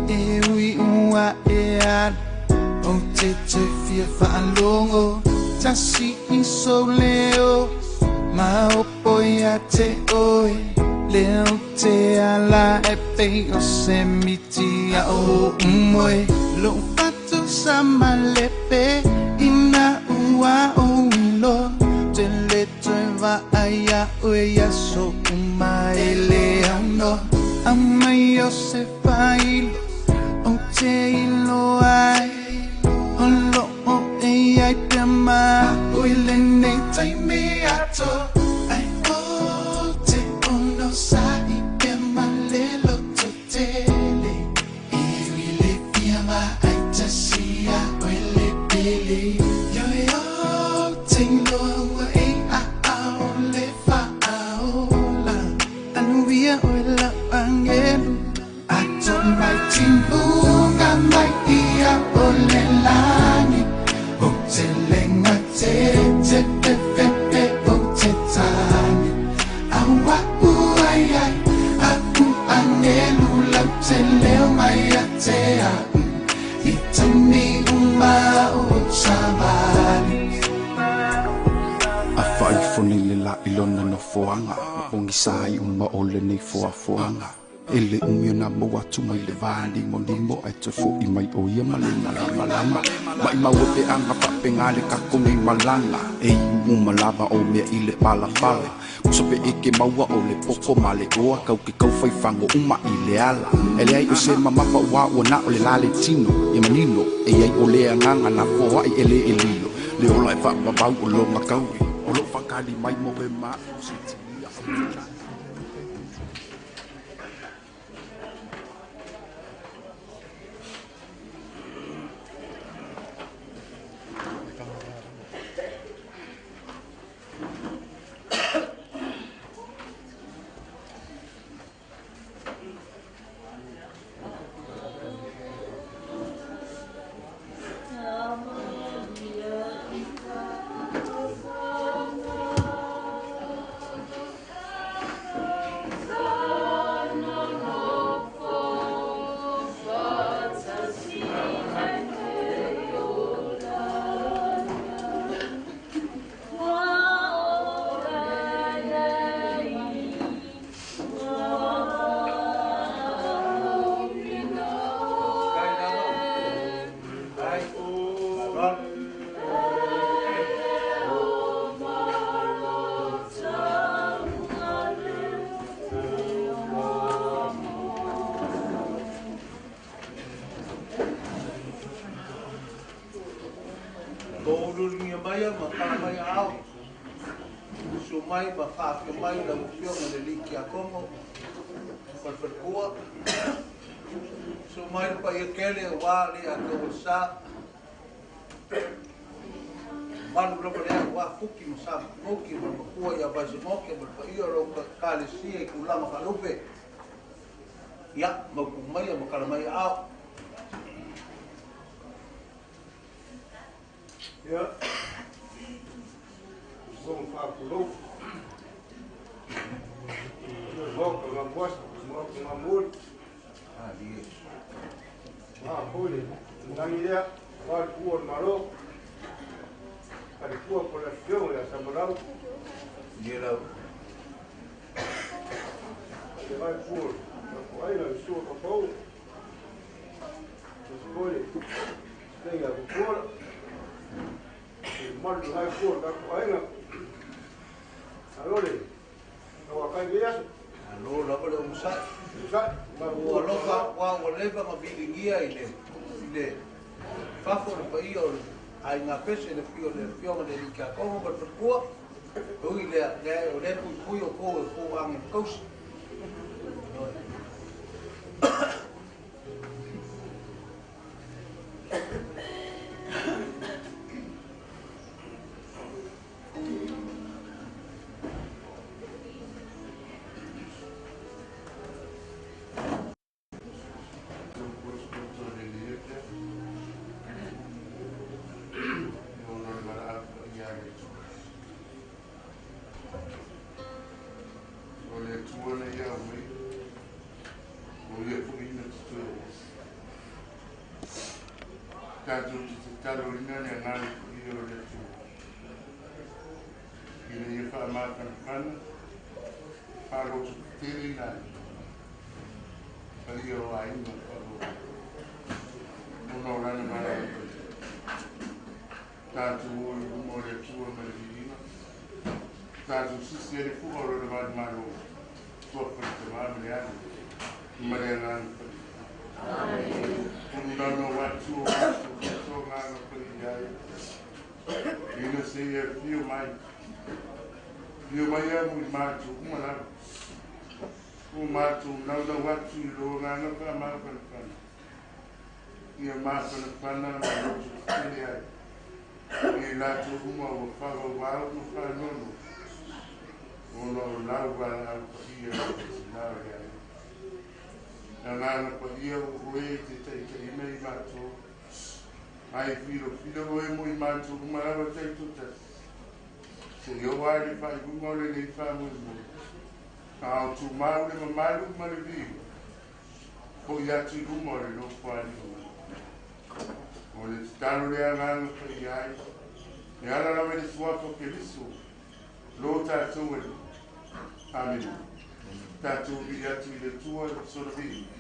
e ui ua e al o te te fia whaalongo tasi i so leo ma opo ia te oi leo te ala e pe o se miti a o umoe lo fatu sa malepe ina ua o ilo te le te va aia o ia so uma ele ano amai o se failo o te ilo ai o lo o e ai pe ma o ile nei tai me ato ai o te ono sa i pe malelo to tele e wile fia ma ai tasia o ile pele yo yo te loa ua e a a o le fa a o la anuia o la angelu ato mai timbunga mai ia o le lani o te lenga te te pe pe pe o te tani aua u ai ai a u angelu lau te leo mai a te a i te mi uma o sabali. A whaifo nei le la ilona no foanga, o pongisa ai uma o le nei foafoanga. E le umi ona maua atu mai le valimonimo ae toe fo'i mai o ia ma le malamalama. Maʻimau e peaga faapega le tatou nei malaga e iu uma lava o mea i le palapala. Kusa pe eke maua o le poto ma le oa kau ke kau faifago uma i le ala. E leai o se mamafa ua ua na o le la le tino ia manino e iai o le agaga na foaʻi e lē e lilo le ola e faavavau o loga taui o loo faakali mai mo e maʻu sitilia. Mai ma whaafia mai lau afioga le alii Kiakogo ma le falekua. Susu mai le paia kele auā le atoa o le sa. Malu lava lea auā Fuki ma Sa Moki ma le makua ia Vaisemoke ma le paia o lau ekalesia i tulaga faalupe. Ia, maupū maia ma tala mai aao. Ia, usoga faapulou. Maoka gamuasa, maoka gamuli. A foi le lagi lea, ua le pua o le Malo. Falekua po le afioga ia Samalau. Ia lau. Le vai pua o le tapuaiga le sua kapau. Isi foi le faiga a Tutuola. Le mamalu le vai pua o le tapuaiga. Alo le tauakai lenei aso. Alo lava le ogasai. Ogasai. Ua alofa ua ua leva ona viligia i le i le fafo le paia o le aiga pese le afio le afioga le alii Kiakogo ma le falekua. Ui lea leai o lea puipui o kou e kou agelu tausi. O le Atua nei auai, o ia foi na te toe tatou te tataloina le agaga paia o le Atua, ina ia faamafanafana, faalototetele ai paia o aiga faaoo, ona o lana valaau paia. Tatou o i luma o le Atua ma le viiga, tatou sisi ai le fua o lona vale malo, suafa le Tamā ma le Alii ma le Agaga Paia. Ulu naunau atu o matou soso agaga paia ai, ina se ia afio mai, afio mai a mo i matou uma lava, ua matou naunau atu i lo agaga faamafanafana, ia mafanafana ma loto tetele ai, i latou uma ua faavauvau ma faanono, ona o lau valaau paia i le tina o le aiga. Le agaga paia o oe e te taitaiina i matou, ae filofilo oe mo i matou uma lava taitoatasi, seia oo lava i le faaiuga o lenei faamoemoe, a o tumau le mamalu ma le viiga, fo'i atu i luma o le nofoalii o Lagi. O le tatalo le agaga paia ai, e ala lava i le suafa o Keriso, lo tatou Alii. Amene. Tatou vili atu i le Atua sona viiga.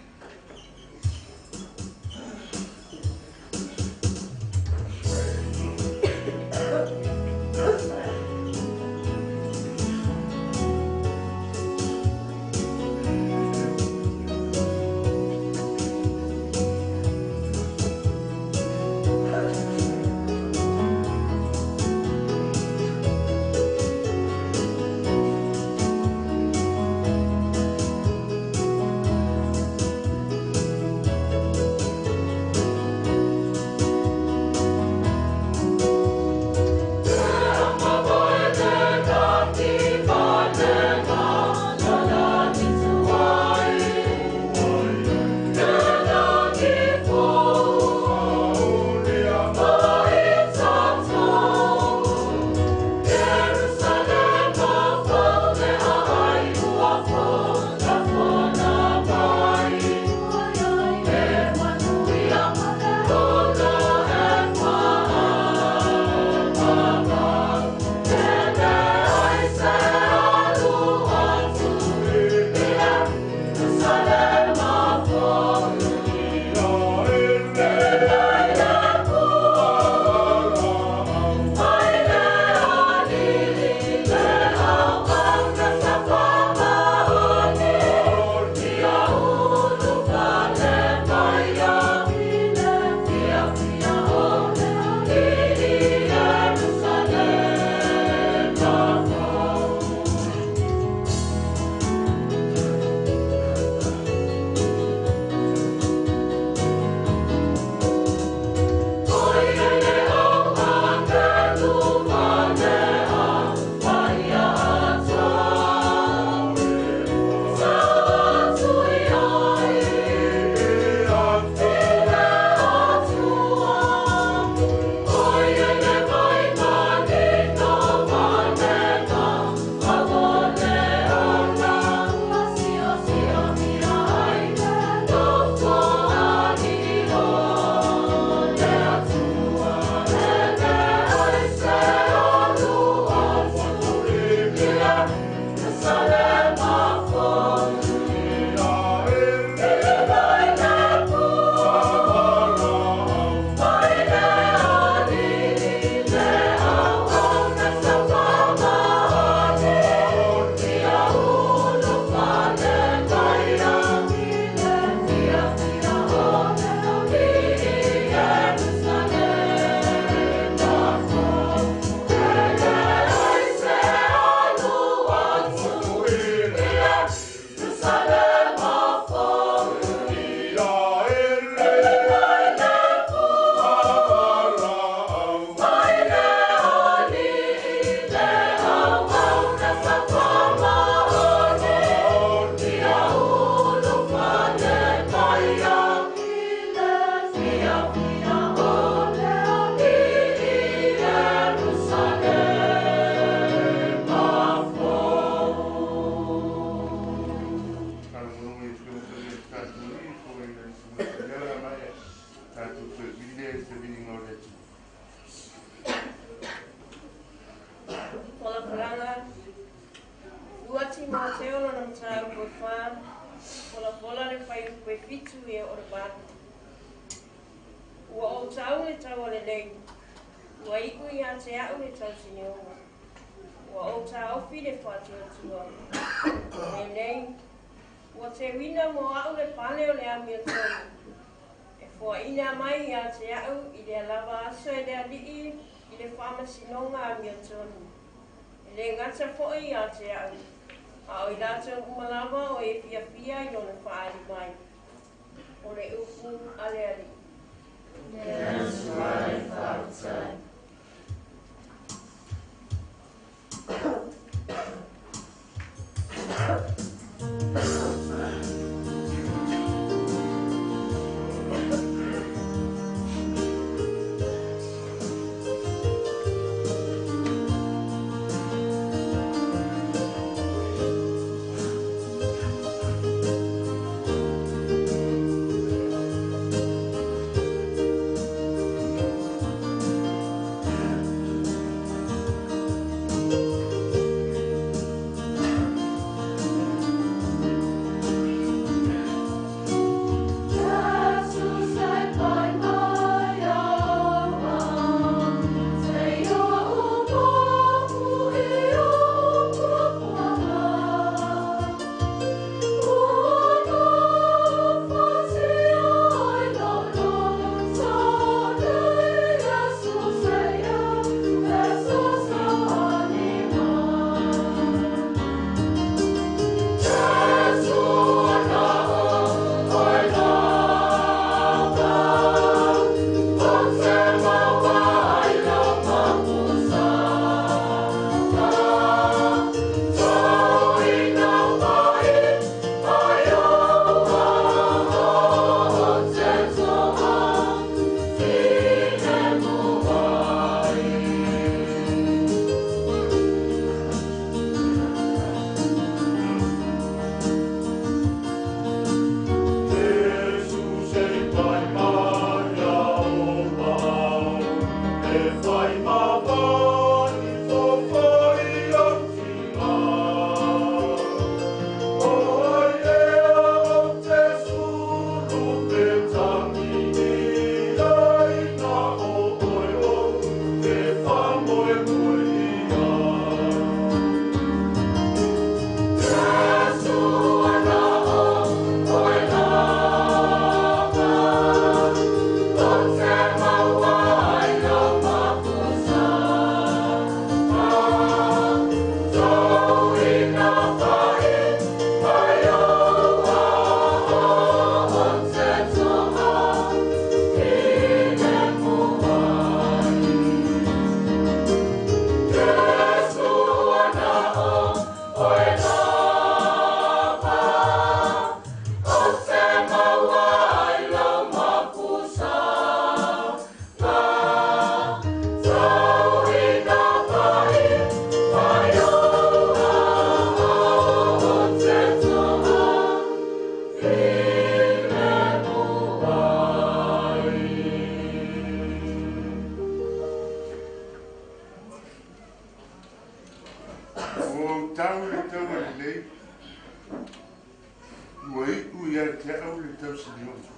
Ua iʻu ia te a'u le tausinioga.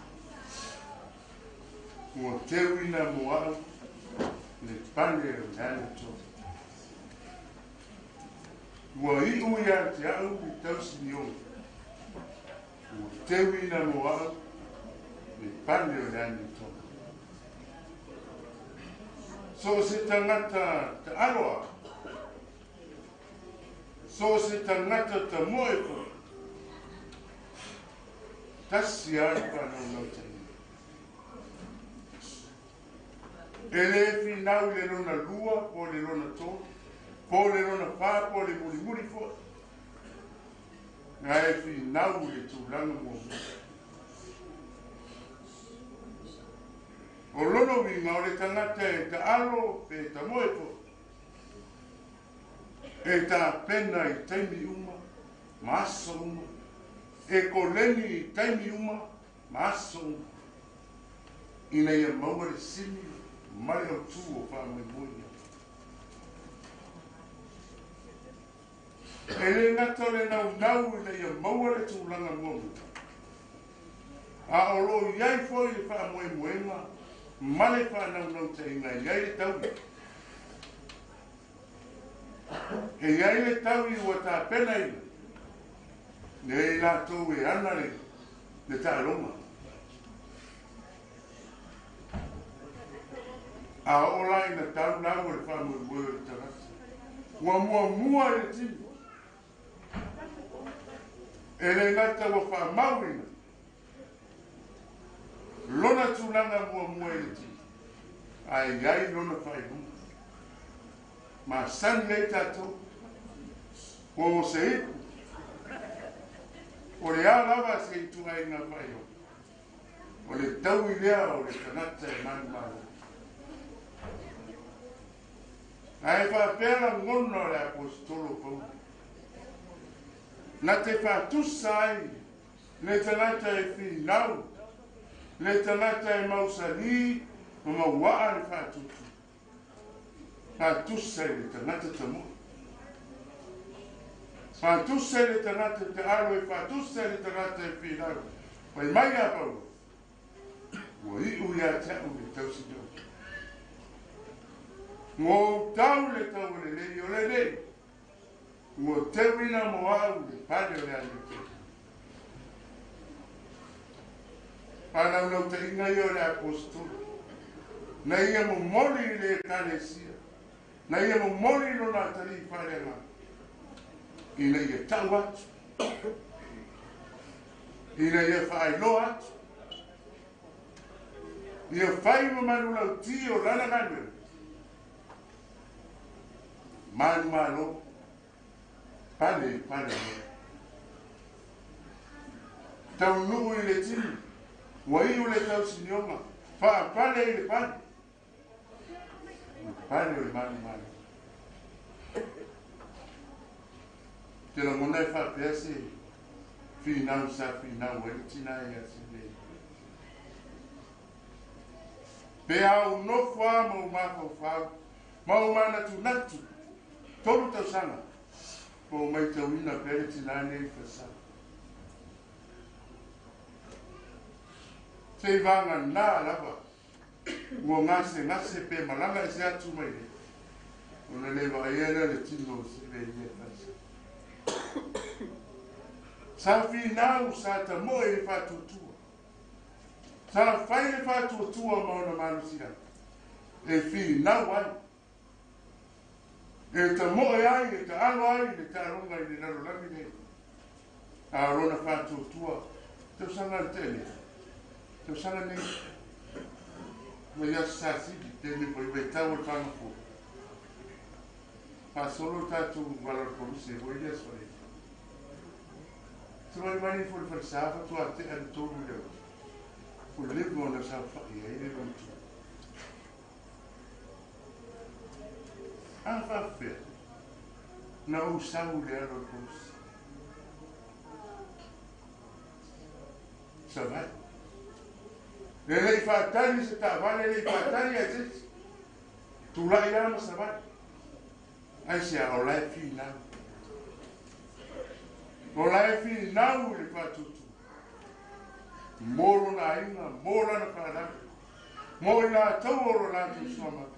Ua teuina mo a'u le pale o le aniotonu. Ua iʻu ia te a'u le tausinioga. Ua teuina mo a'u le pale o le aniotonu. So o se tagata taʻalo a, so o se tagata tamoe foʻi, tasi a le faanaunautai. E lē finau i le lona lua po o le lona tolu po o le lona fā po o le mulimuli foʻi, ae finau i le tulaga muamua. O lona uiga o le tagata e taʻalo pe tamoe foʻi e tapena i taimi uma ma aso uma, e koleni i taimi uma ma aso uma, ina ia maua le sini ma le autū o faamoemoe i ai. E lē gata o le naunau ina ia maua le tulaga muamua, a o loo i ai foʻi le faamoemoega ma le faanaunautai i ai le taui. E i ai le taui ua tapena ina nei latou e ana le taaloga. A oo la ina tau lau o le faamoemoe o le tagata ua muamua i le tino, e lē gata ua faamauina lona tulaga muamua i le tino, ae iai lona faailuga masani ai tatou po o se ipu o le a lava se ituaiga faailoga o le taui lea o le tagata e manumalo. Ae faapea lagona o le aposetolo Paulo na te faatusa ai le tagata e finau, le tagata e mausali ma mauaa le faatutu, faatusa i le tagata tamoe, faatusa i le tagata taalo, e faatusa i le tagata e finau. Fai mai a Paulo, ua iʻu ia te a'u le tausinioga, ua ou tau le taualelei o lenei, ua teuina mo a'u le pale o le aniotonu. Faanaunautai ia o le aposetolo na ia momoli i le ekalesia, na ia momoli i lona atalii faaleagaga ina ia tau atu, ina ia faailoa atu, ia fai ma manulauti o lana galuega manumalo pale i pale mai taunuu i le tino. Ua iu le tausinioga, faapale i le pale, pale o le manumalo. Te lagona e faapea se finau sa finau ai le tina ia se pe au nofo a ma ou mafaufau ma ou manatunatu 3 tausaga po o maitauina pea le tinā nei falesa. Sei vaganā lava ua gasegase pe malaga ese atu mai le ona le vaaia lea le tino o Sevelia falesa. Sa finau sa tamoe i le faatuatua, sa fai le faatuatua ma ona malosiaga e finau ai, e tamoe ai, e taalo ai le taaloga i le lalolagi nei. A o lona faatuatua tausaga le tele tausaga nei mai aso sasili taimi foi vaitau o le fagafua faasolo tatou vala o le poluse foi le aso le savaivai foi le falesa fatoa tea le 3 leo ua leva ona saofai ai le lotu. A faapea na ou sau le alo o le poluse savai e lei faatali se taavale, e lei faatali ai sesi tulai a ma savai ai se a o la e finau, o la e finau i le faatutu. Mo lona aiga, mo lana fanau, mo i latou o lo latou suamaga.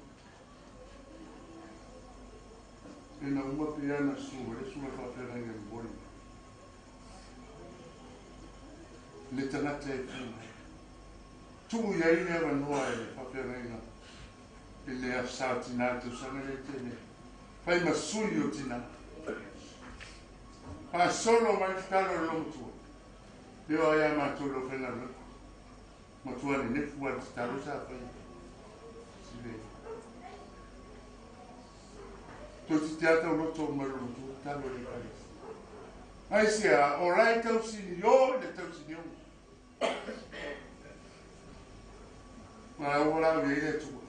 Ina uma pe ana su le suga faafeagaiga e momoli mai. Le tagata e tu mai. Tuu i ai le avanoa e le faafeagaiga i le Aso Sa o Tinā i le tausaga lea e tele. Fai ma sui o tinā. Faasolo mai le tatalo a le Loomatua. E oo lava ia matou i le aufaigaluega. Matua nenefu lava i le tatalo sa faia. Sile. Toeitiiti lava tauloto mai le Loomatua tatalo i le Ekalesia. Aisea, o la e tausinio i le tausinioga. Ma ua laau i ai le Atua.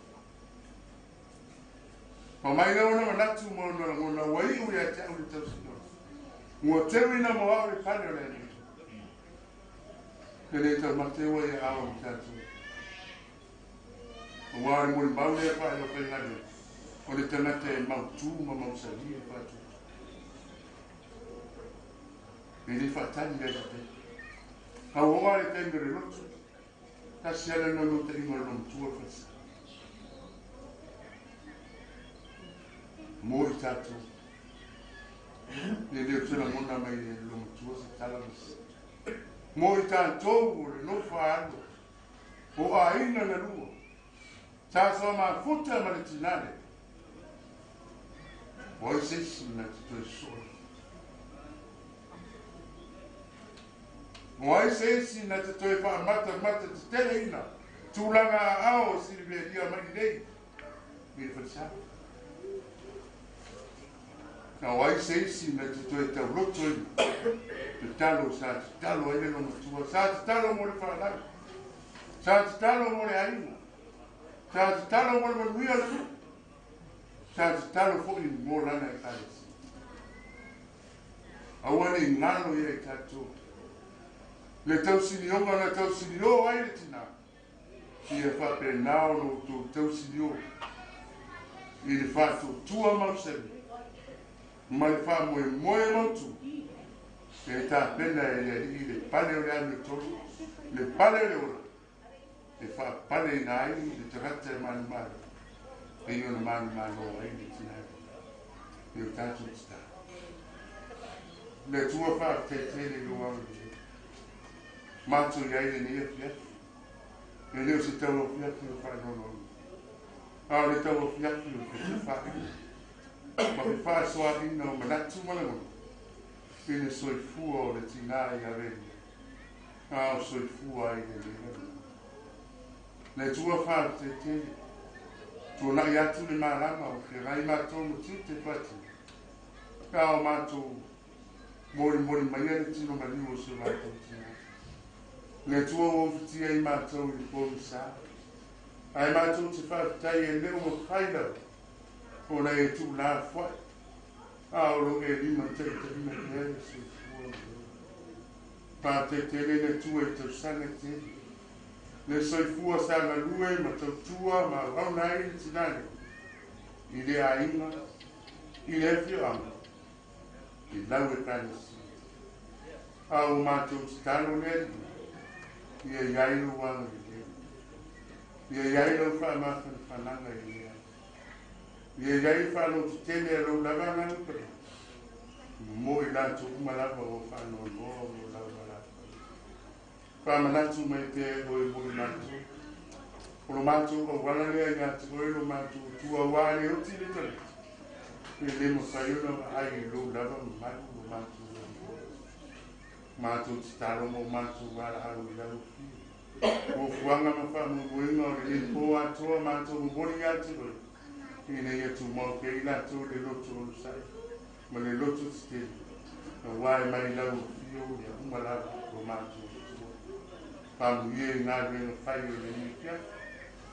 Ma mai lea ona manatu ma ona lagona ua iu ia te au le tausinioga. Ua teuina mo au le pane o le Alii. E le taumate ua ia ao ma tatou. Aua o le molimau lea faailoafaigaluega, o le tagata e mautu ma mausali le faatutu. E le faatali la i se taimi. Tauoga le taimi o le lotu, tasi lava le naunautaiga o le loomatua le falesa. Mo i tatou. E le o se lagona mai le loomatua se tala ma se. Mo i tatou o le nofo a alo, o aiga na lua, sa soamafuta ma le tinā lea. O ai se isi na te toe sosoo ai? O ai se isi na te toe faamatamata teteleina tulaga aao o Silivelia mai nei i le falesa? Na o ai se isi na te toe taulotoina tatalo sa tatalo ai le loomatua, sa tatalo mo le fanau, sa tatalo mo le aiga, sa tatalo mo le manuia o le nuu, sa tatalo foi mo lana Ekalesia? Aua ne i galo ia i tatou le tausinioga na tausinio ai le tinā, ia faapena ona outou tausinio i le faatuatua mausali ma le faamoemoe mautu e tapena e le Alii le pale o le amiotonu, le pale o le ola, e faapaleina ai le tagata e manumalo, pei ona manumalo ai le tinā i o tatou tatalo. Le Atua faafetai tele i lou agalelei. Matou i ai lenei afiafi. E le o se tau afiafi o faanoanoaga, a o le tau afiafi o fetufaaiga ma fefaasoaaiga o manatu ma lagona i le soifua o le tinā ia Velia, a o soifua ai lenei lalolagi. Le Atua faafetai tele. Tuanai atu le malama o feagai matou ma tiute faatino, pe a o matou molimoli maia le tino maliu o si o latou tinā. Le Atua ua ufitia ai matou i le pogisa, ae matou te faafetai e le o mafai lava ona e tuulafoai, a o lo e limataitaiina pea le soifua ma le ola. Faafetai tele le Atua i tausaga tele, le soifua sa galue ma tautua ma auauna ai le tinā nei i le aiga, i le afioaga, i lau Ekalesia. A ua matou tatalo le Alii, ia i ai lou agalelei, ia i ai lau faamafanafanaga i lenei aso, ia i ai le faalototele a lou lava Agaga Paia, mo i latou uma lava ua faanoanoa o lo lau alafaia. Faamanatu mai pea e oe mo i matou. O lo matou auala lea ia te oe lo matou Atua, aua a le oti le tagata, e le mafai ona vaai i lou lava mamalu lo matou Atua. Matou tatalo ma o matou valaau i lau afio. Fuafuaga ma faamoemoega o lenei po atoa matou momoli ia te oe, ina ia tumau pea i latou le loto onosai ma le loto tetele, aua e mai lau afio mea uma lava lo matou Atua. Faamanuia i galuega fai o lenei afiafi.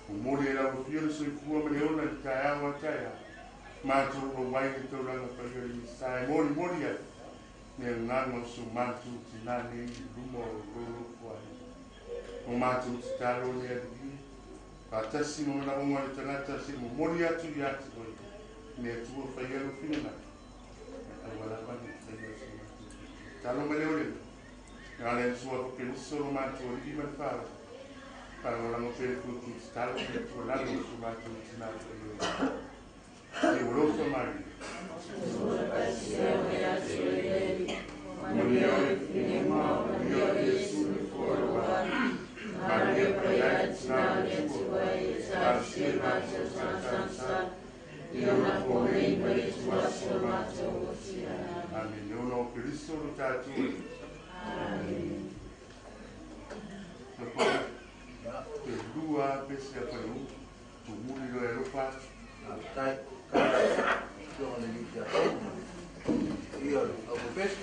Momoli e lau afio le soifua ma le ola i le taeao a taeao. Matou auai i le taulaga paia o le Minisita e molimoli ai le agaga o so matou tinā nei i luma o lou alofa ai. O matou tatalo le Alii e, faatasi ma manaoga o le tagata se i momoli atu ia te oe, le Atua faia lou finagalo, ae aua lava ne i faia so matou tatalo ma le olelo. Ala le suafa Keriso lo matou Alii ma le Fala. Faalagolago pea le tutu tatalo ma le tuualalo i so matou tinā paia. E ua alofa Maria. Manuia oe Manuia Iesu le fua o le alu. Maria paia e tinā o le Atua, talosia i matou tagata sa, ia ona po nei ma le itu aso o matou oti. Amene. Ona o Keriso lo tatou Alii. Amene. Pe lua pese a whare tumuli loe alofa atu. Faafetai. Kai afioga i le alii tiakono ma le paia o le aufaipesu.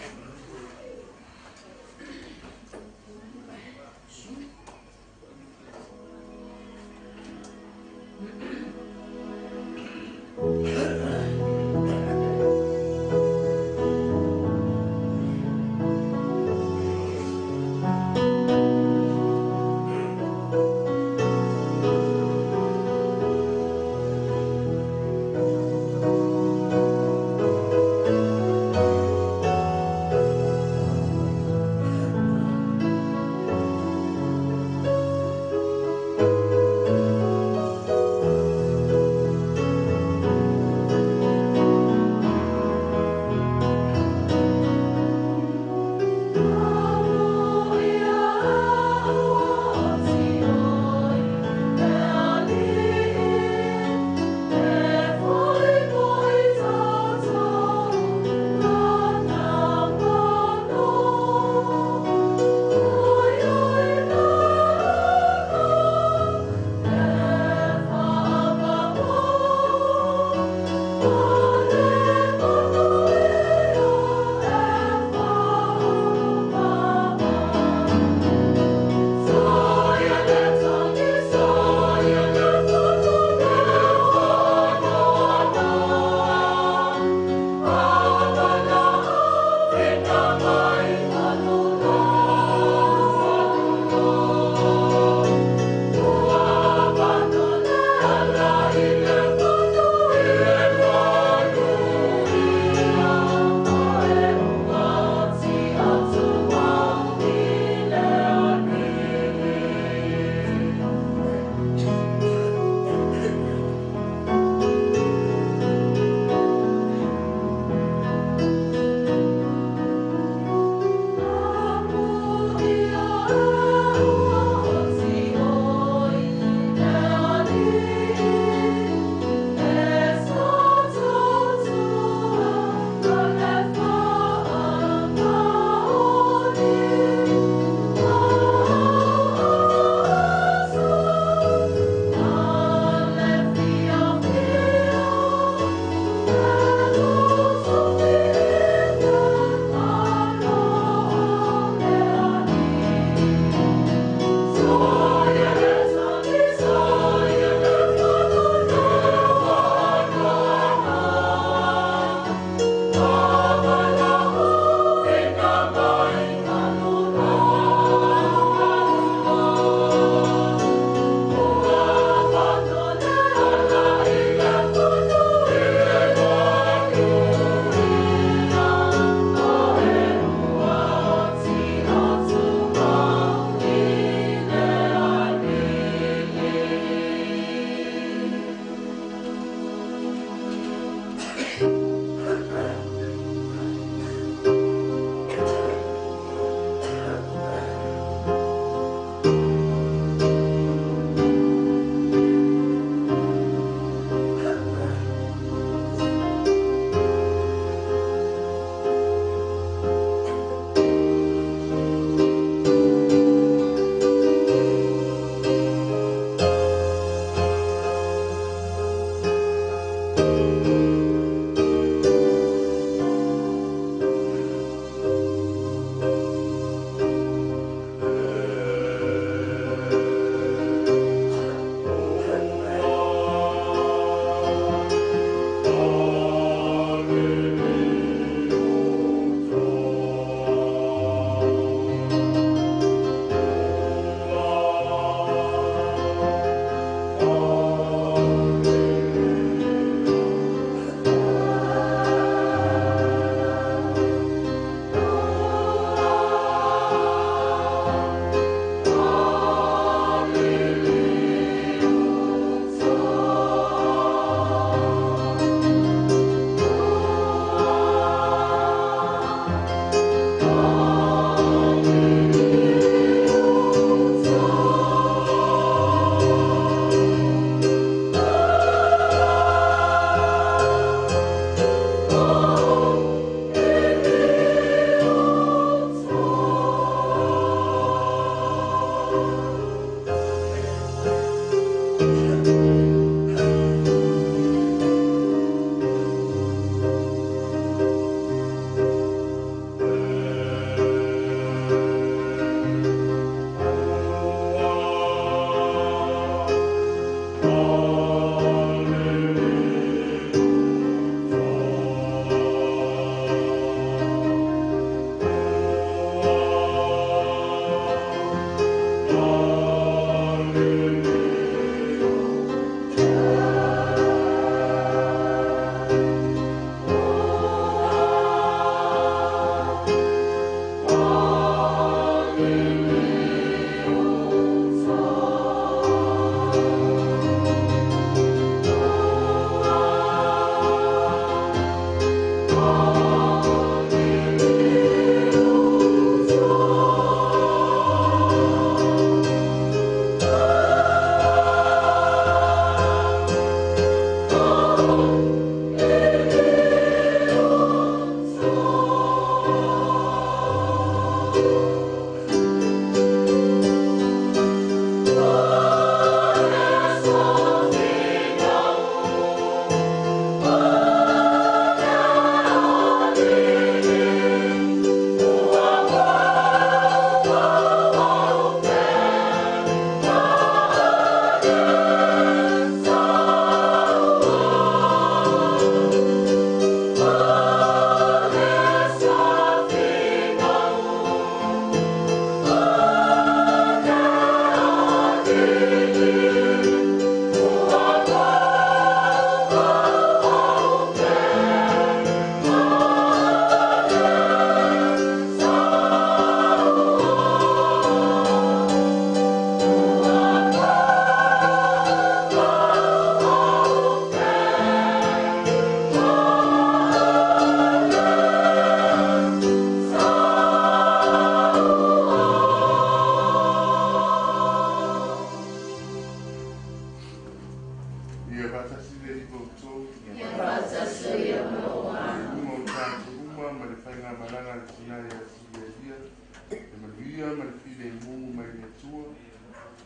manuia ma le filemu mai le Atua.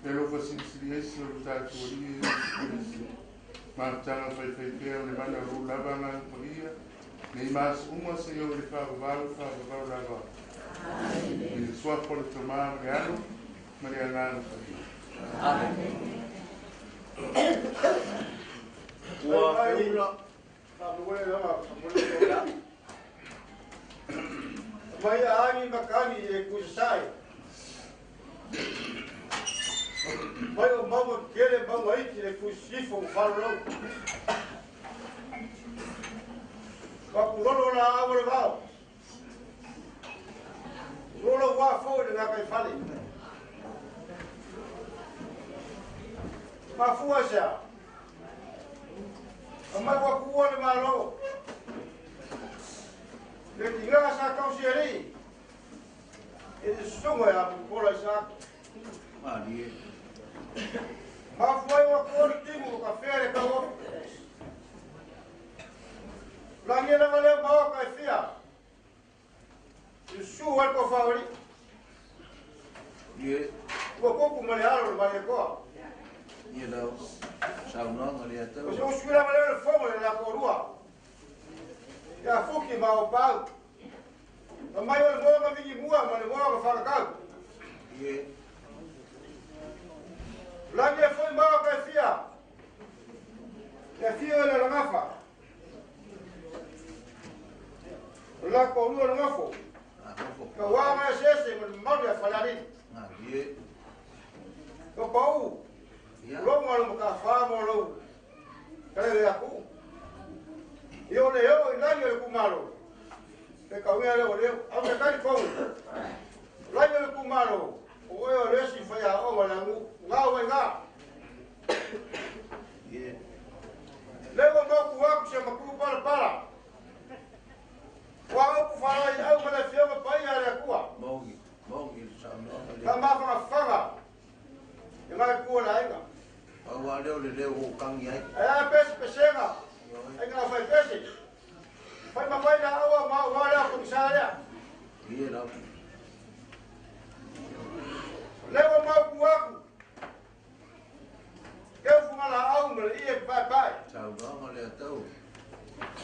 Le alofa silisili ese o le tatou Alii Iesu Keriso. Mafutaga faifaipea o le mana o lou lava Agaga Paia, nei ma aso uma seia oo i le faavavau faavavau lava. I le suafa o le Tamā ma le Alo ma le Agaga Paia. Amene. Ua feula Mai a agi makagi e kusai. Mai o maua kele maua iti le kusifo o falolou. Pakulolo la awa le vao. Lolo wa fo le ngaka i fale. Mafua sea. Amai wa kuua le malo. Le tiga sa kausi alii. E te susuga e apupola i sa atu. Malie. Mafua ai ua kuua le timu o ka fea le kauofu. Lagi e lava lea maoka e fia. I susu ai ko whaori. Ie. Ua koku ma le alo le malekoa. Ie lau. Saunoaga le atau. O se usu lava lea le fongo le la korua. Ia fuki ma o pau. Na mai o le moa ka vingi mua ma le moa ka whakakau. Ie. Lagi e foi maoka e fia. Ia fia o le langafa. O la korua le ngofo. Ka wanga e sese ma le malu ia whalealini. Ie. Ka pau. Longa lo maka wha mo lou. Ka le aku. I o le o i lagi o le kumalo. Te kauia le o leo. Au me kari kou. Lagi o le kumalo. O oe o le si whai a o la ngu. Ngā wai ngā. Ie. Lewa mau ku aku se maku pala pala. Wa opu whalai au ma le whionga pai a le akua. Maungi. Maungi le saunoaga le. Ka mawhanga whanga. E ngai kua le ainga. Pau a leo le leo o kangi ai. E a pesi pesenga. Ai ngā whai pesi. Whai mawai la aua ma wa lea kongisa lea. Ie lau. Lewa mau ku aku. Keu funga la au ma le ie pai pai. Saunoaga le atau.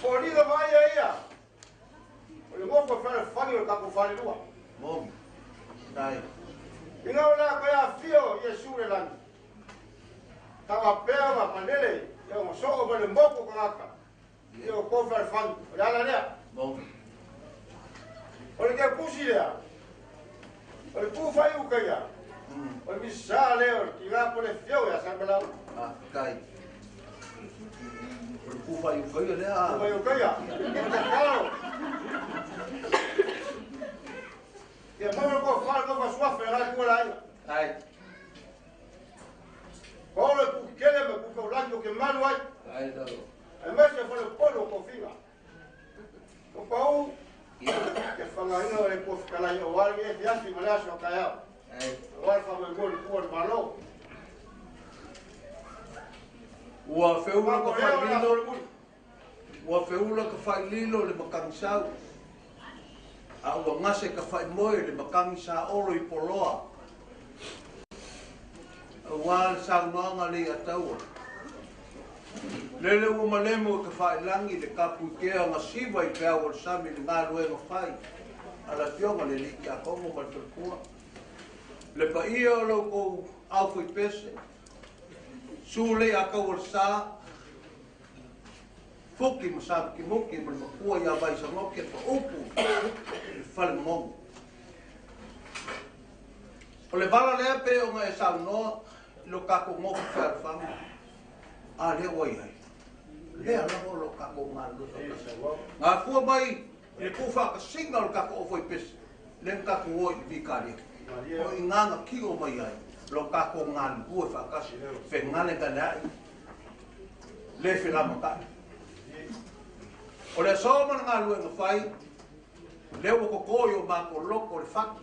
Foliga vai ia ia. O le ngofo whare whangi o kako whare lua. Maungi. Tai. I ngau la koe a fio i e sure langi. Tawa pea ma manele ia o soo ma le moko kangaka. Ia o ko whare whangi. O le ala lea. Maungi. O le keu kusi lea. O le pūwhai uka ia. O le misa lea o le tinga po le fio ia sa melau. Ah, kai. O le pūwhai uka ia lea. Pūwhai uka ia. Ke takalo. Ia maua ko whare ko wasuafe rai kua la ia. Ai. Ko olo ku kele me ku kaulaki o ke malu ai. Ai tau. E mese whare polo ko whiga. Ko pau. Ke whangainga o le kua whakalai o wale e fiafi ma le aso o kai au. Ai. O wale whamwe mo le kua le malo. Ua feula ka whaililo. Ua feula ka whaililo le makangisau. A ua ngase ka whaimoe le makangisa olo i poloa. Ua le saunoaga le ataua. Lele ua malemo i ka whailangi le kapu i kea ngā siwa i peau o le sami le ngā luenga whai. A la fionga le liki a kongo ma le whalekua. Le paia o lau kou au fui pese. Su le a kau o le sa. Fuki ma sa ki muki ma le makua ia vai sa ngoke pa upu le whale mongo. O le vala lea pe o ngai saunoa lo kako ngoko whea A lea wai ai. Lea lava o lo kako ngā lua. Ngā fua mai le kuwha ka singa o le kako o foi pese. Le kako oi i vikaria. O i ngānga ki o mai ai. Lo kako ngā lua whakasi. Whe ngane ka ai. Le whira makai. O le aso mana ngā lua ngā whai. Lea wako koi o mako loko le whaki.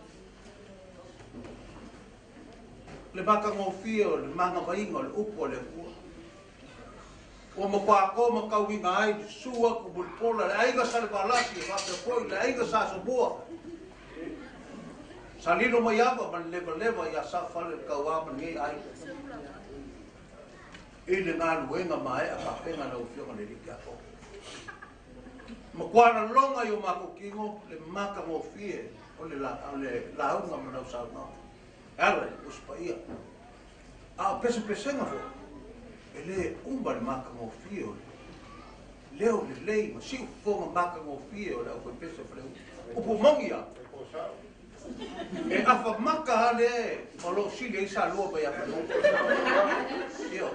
Le maka ngōwhia o le manga vainga o le upu o le kua. O ma ko ma kauinga ai le sua ku bulpola le aiga sa le valasi e wapea poi le aiga sa soboa. Sa lilo mai ava ma le levaleva ia Saufale le tauā ma lenei aiga i le galuega maea tapena lau Afioga i le Alii Tiakono. Matua laloga i o matou tino le matagofie o le lauga ma lau saunoaga e ala i le Tusi Paia. A o pesepesega foi, e le uma le matagofie o le leo lelei ma siufofoga matagofie o le aufaipese o Faleu. Upu moni a, e afa maka a le o loo sili ai Salua mai ia Faleu. Io.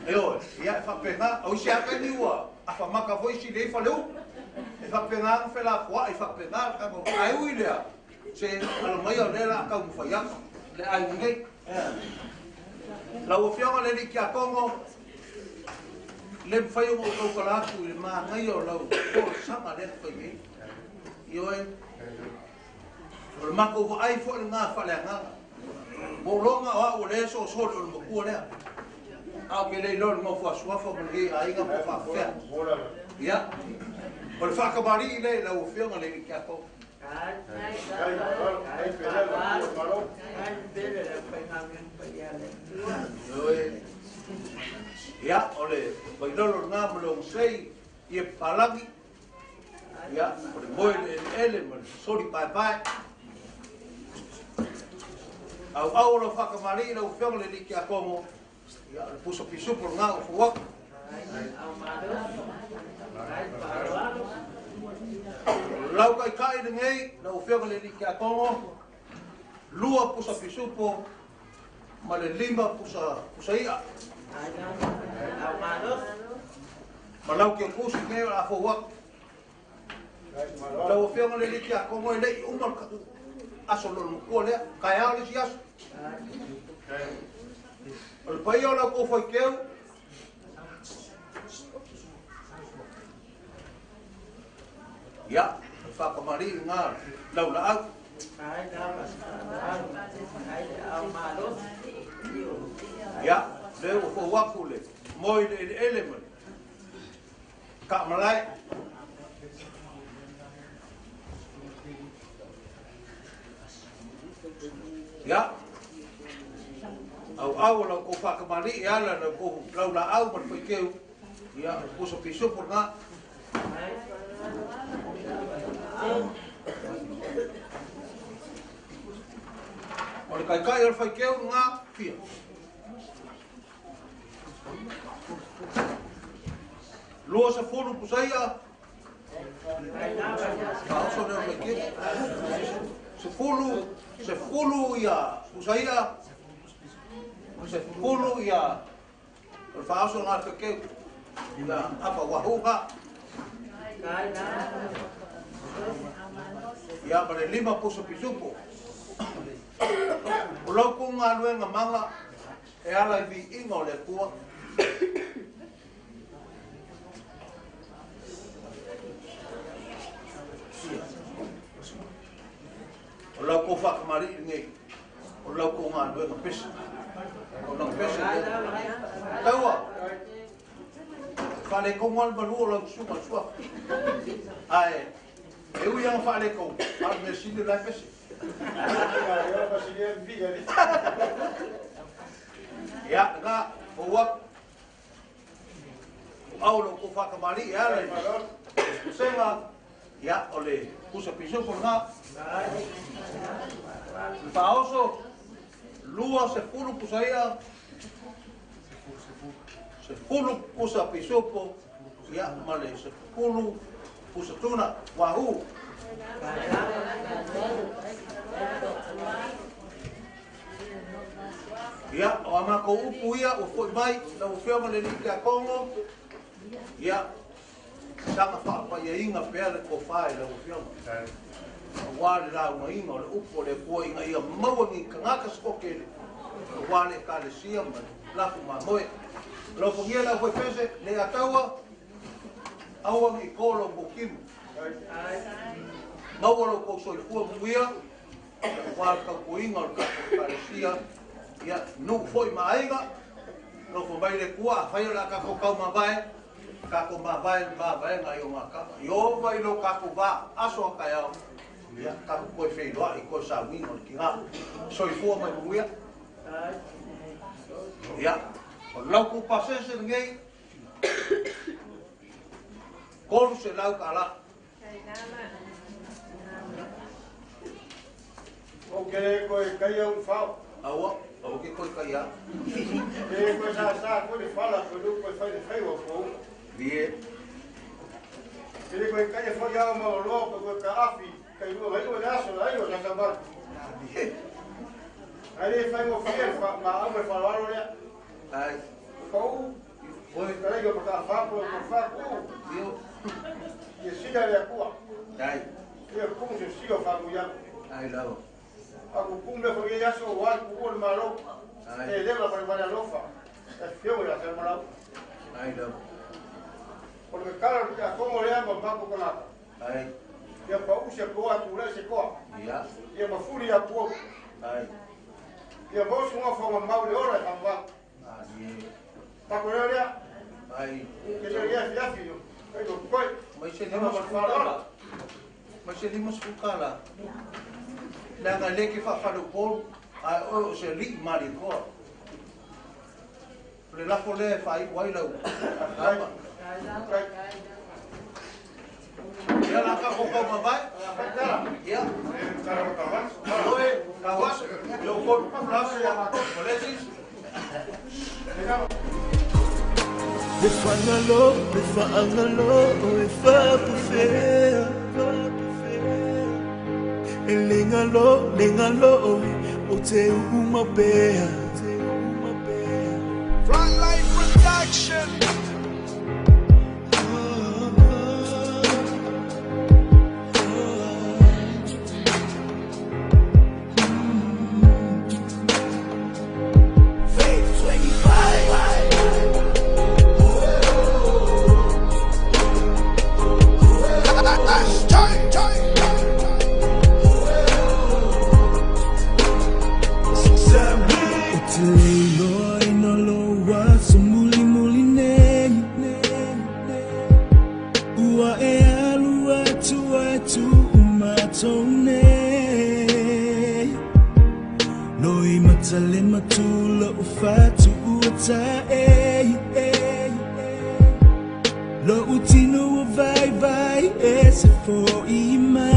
E oe, ia e faapena, o isi a taimi ua afa maka foi sili ai Faleu. E faapena na felafoai, faapena le tatou, ae ui lea, se ala mai o lea la a taumafai atu le aiga nei. Lau Afioga i le Alii Tiakono, le mafai ona ou tautala atu i le manaia o lau folasaga lea na fai nei. Ioe, o le matou vaai foi lena faaleagaga. Ua ou loga o au o lea e soosoo le matua lea. A ou te le iloa le nofo a suafa ma lenei aiga po o faapefea. Ia, o le faatamalii lea i lau Afioga i le Alii Tiakono. Ia, o le vailolo lena ma le ogasei i e papalagi. Ia, o le moe le eleele ma le soli paepae. Auau o lau faatamalii lau Afioga i le Alii Tiakono. Ia, o le pusa pisupo lena o fou atu. O lau taitai lenei, lau Afioga i le Alii Tiakono, 2 pusa pisupo ma le 5 pusa ia. Ma lau keukusi nei o le a fou atu. Lau Afioga i le Alii Tiakono e le'i uma le aso lolo matua lea, taeao le isi aso. O le paia o lau kou faiteu, ia, o le faatamalii lena lau laau. Ia, lea ua fou atu le moe i le eleele ma le kaamalae. Ia, auau o lau kou faatamalii e ala lau kou lau laau ma le faiteu. Ia, o le pusa pisupo lena. O le taitai o le faiteu lena, fia. 20 pusa ia. Faaoso lea o le faiteu. 10 ia pusa ia. 10 ia o le faaoso lena o le faiteu. Ia, apa wahuga. Ia, ma le 5 pusa pisupo. O lau kou galuega maga e ala i viiga o le Atua. O lau kou faatamalii lenei, o lau kou galuega pese. O lau pese lea. Taua, faaletonu lava le malu o lau susuga i le suafa. Ae, e ui lava faaletonu, a o le mea sili o la e pese. Ia, lena, fou atu. O au lau kou faatamalii e ala i pesega, ia, o le pusa pisupo lena. Le faaoso, 20 pusa ia, 10 pusa pisupo, ia, ma le 10 pusa tuna, wahoo. Ia, o a matou upu ia, ua fo'i mai, lau Afioga i le Alii Tiakono, ia, saga faapaiaiga pea le tofa i lau Afioga. Auā le laugaina o le upu o le Atua ina ia maua ni tagata se toatele, auā le Ekalesia ma le lafu mamoe. Alofagia le aufaipese, le ataua, aua nei to lou mautino. Maua lou tou soifua manuia, auā le tautuaina o le tatou Ekalesia, ia, nuu foi ma aiga, alofa mai le Atua, afai o le a tatou taumavae, tatou mavae le mavaega i o gataga. I ova i lo tatou va, aso a taeao, Ia, tatou toe feiloai i toe sauiga o le tigā. Soifua ma ia manuia. Ia, o le lautou pasese lenei, $300. O ke le koe kai au fao. Aua, aua ke koe kai au. Ke koe sa sa koe le fala koe lu koe fai le fai o ko. Ie. Ke le koe kai e fai au ma loa koe koe ka afi kai lua ngai o le aso ai o sa sa ba. Ie. Ai le fai mo fai fa ma au me fa lalo lea. Ai. Pau. Oi. Ka le ko ka fa ko ko fa ku. Io. Ie sila le akua. Ai. Ia kumu se sio fa mu ya. Ai lava. Aku kumu le fai aso wa ku o le malo. Ai. E le la fai vale alofa. E fio la sa malo. Ai lava. O le kala ka kongo le amba ma ko kana. Ai. Ia pa u se ko atu le se ko. Ia. Ia mafuri ya ku. Ai. Ia mo su ngo fa ma le ora fa ma. Ai. Ta ko le ya. Ai. Ke le ya fi fi yo. Kai ko koi. Mai se lima sefulu. Mai se $50. Leaga lē ke faafaleupolu ae oe o se ali'i malikoa. O le lafo lea e faai'u ai lau ama. Ia la ka ko mavae. Ia. Oe, tauaso. Lou kolu lafo Blessings. Le fagalo, le faagalo, e faapefea. E le galo, o te u'u mapea. Frontline Production. Faith 25. O te leiloa ina loa so muli muli nei. Ua e alu atu atu umatou nei. Noi matale matula o fatu ua tae. Lo utino o vai vai e se foi mai.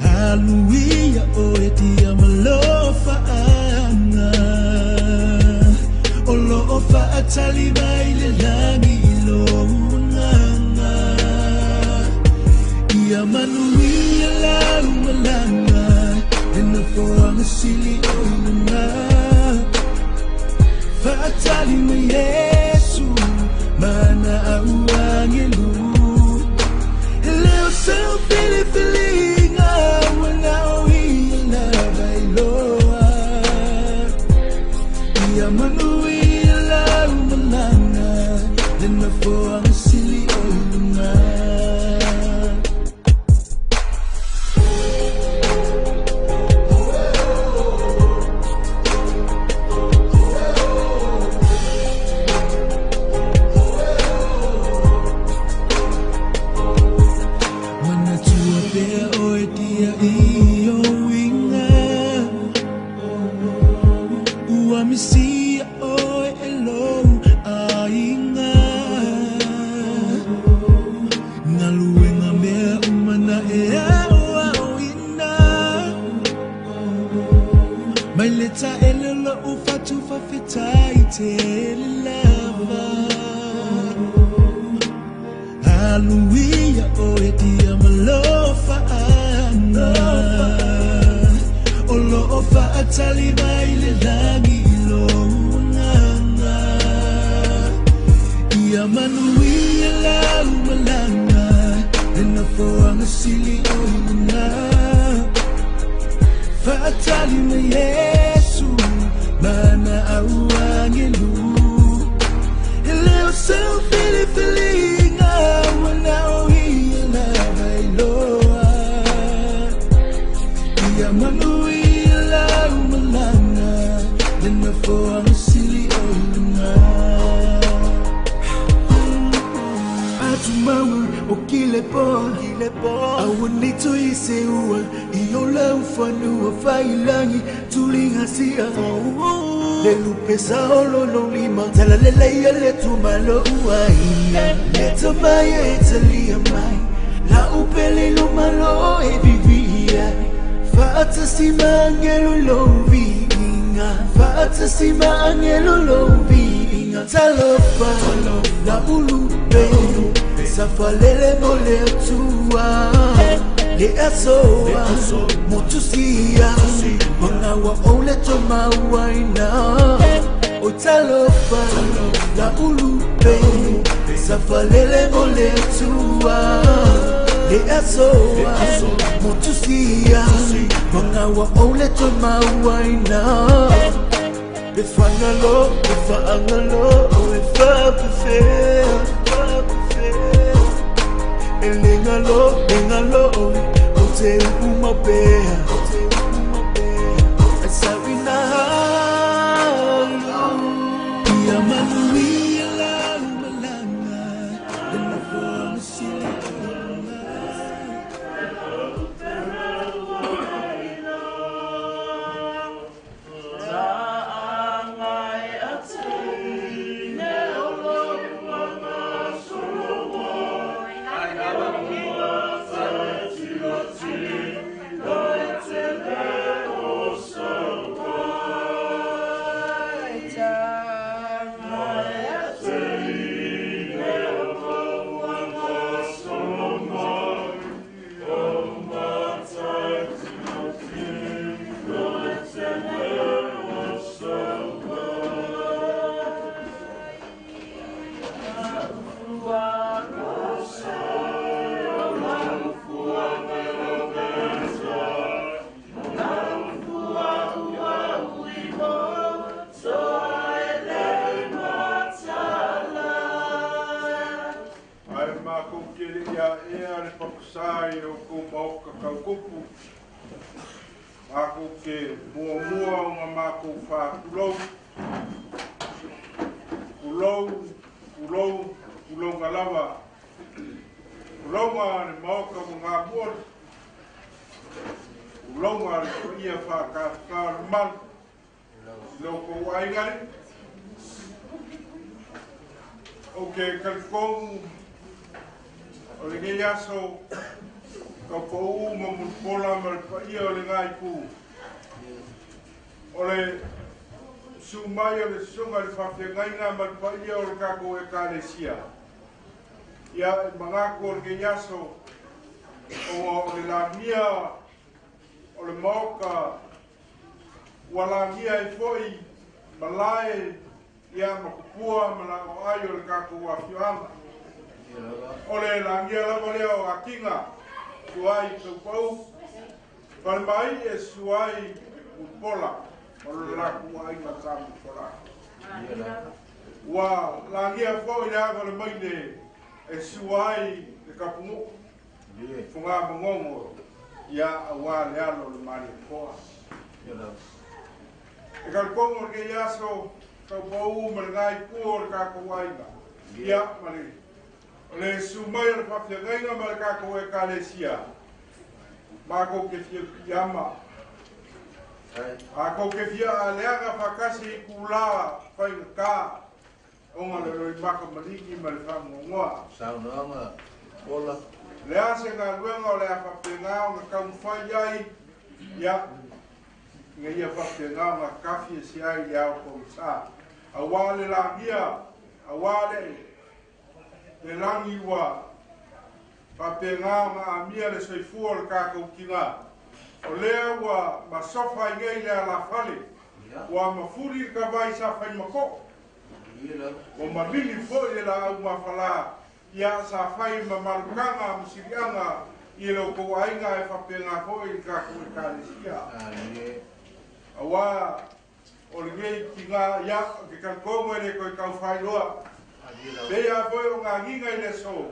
Hallelujah, o e tia malofa anga. O lo o faatali mai le langi i lo unganga. Ia manuia lau malanga, le nofoaga sili o i luga. Faatali mai Iesu, mana au agelu. E le o seu filifiliga, ua nao ia lava iloa. Ia manuia lau malaga, le nofoaga sili o i luga. Manatua pea oe tia i o uiga. Ua misia oe e lou aiga. Galuega mea uma na e aoaoina. Mai le taele lou fatu faafetai tele lava. Hallelujah, o e tia malofa anga. O lo o faatali mai le langi i lo unganga. Ia manuia lau malaga, le nofoaga sili o i luga. Faatali mai Iesu, mana au agelu. E le o seu filifiliga, ua nao ia lava iloa. Ia manuia lau malaga, le nofoaga sili o i luga. Tumaua o kilepo Aua nei toe seua I o lau fanua failangi Tuliga sia. Le lupe sa olo lo lima Tala le leia le tumalo uaina Le tamai e talia mai La upele lo malo e vivia. Faatasi maangelo lo viinga Faatasi maangelo lo viinga Talofa la ulupe Safalele mo le atua Le asoa Motusia Mangawa o le tomauaina O talofa la ulupe Safalele mo le atua Le asoa Motusia Mangawa o le tomauaina Le fangalo, le faangalo, e fapefea E lengalo, lengalo, o te umapea E sawina halu Ia manuia lau malanga Le nofoa sili Ekalesia. Ia e mangaku o le lenei aso o o le lagia o le maoka ua lagia ai foi malae ia ma kupua ma lago ai o le kakou afioaga. O le lagia lava lea o akiga suai taupau falemai e suai mulipola o le lakou aiga sa mulipola. Ua lagia foi le aga o le maile e sua ai le kapunu'u fogā magogo ia auā le alo o le malietoa. E kalikogo o lenei aso taupau ma le gaipua o le kakou aiga ia ma le o le sumai o le faafiagaiga ma le kakou ekalesia makou ke fia piama akou ke fia aleaga faakasi i kulā faigakā ona le loi maka maligi ma le faamuamoa. Saunoaga ola. Le a se galuega o le a faapegā ona taumafai ai ia ina ia faapegā ona kafi e se ai le ao pogisa. Auā le lagia, auā le lagi ua faapegā ona amia le soifua o le kakou tigā. O lea ua masofa ai nei le alafale, ua mafuli le kavai sa faimako'o. Ua malili foi le laau mafalā ia sa fai ma malukaga ma siliaga i le outou aiga e faapegā foi i le tatou ekalesia. Auā o lenei tigā ia ke talitogo e le toe taufailoa. Peia foi o gagiga i le aso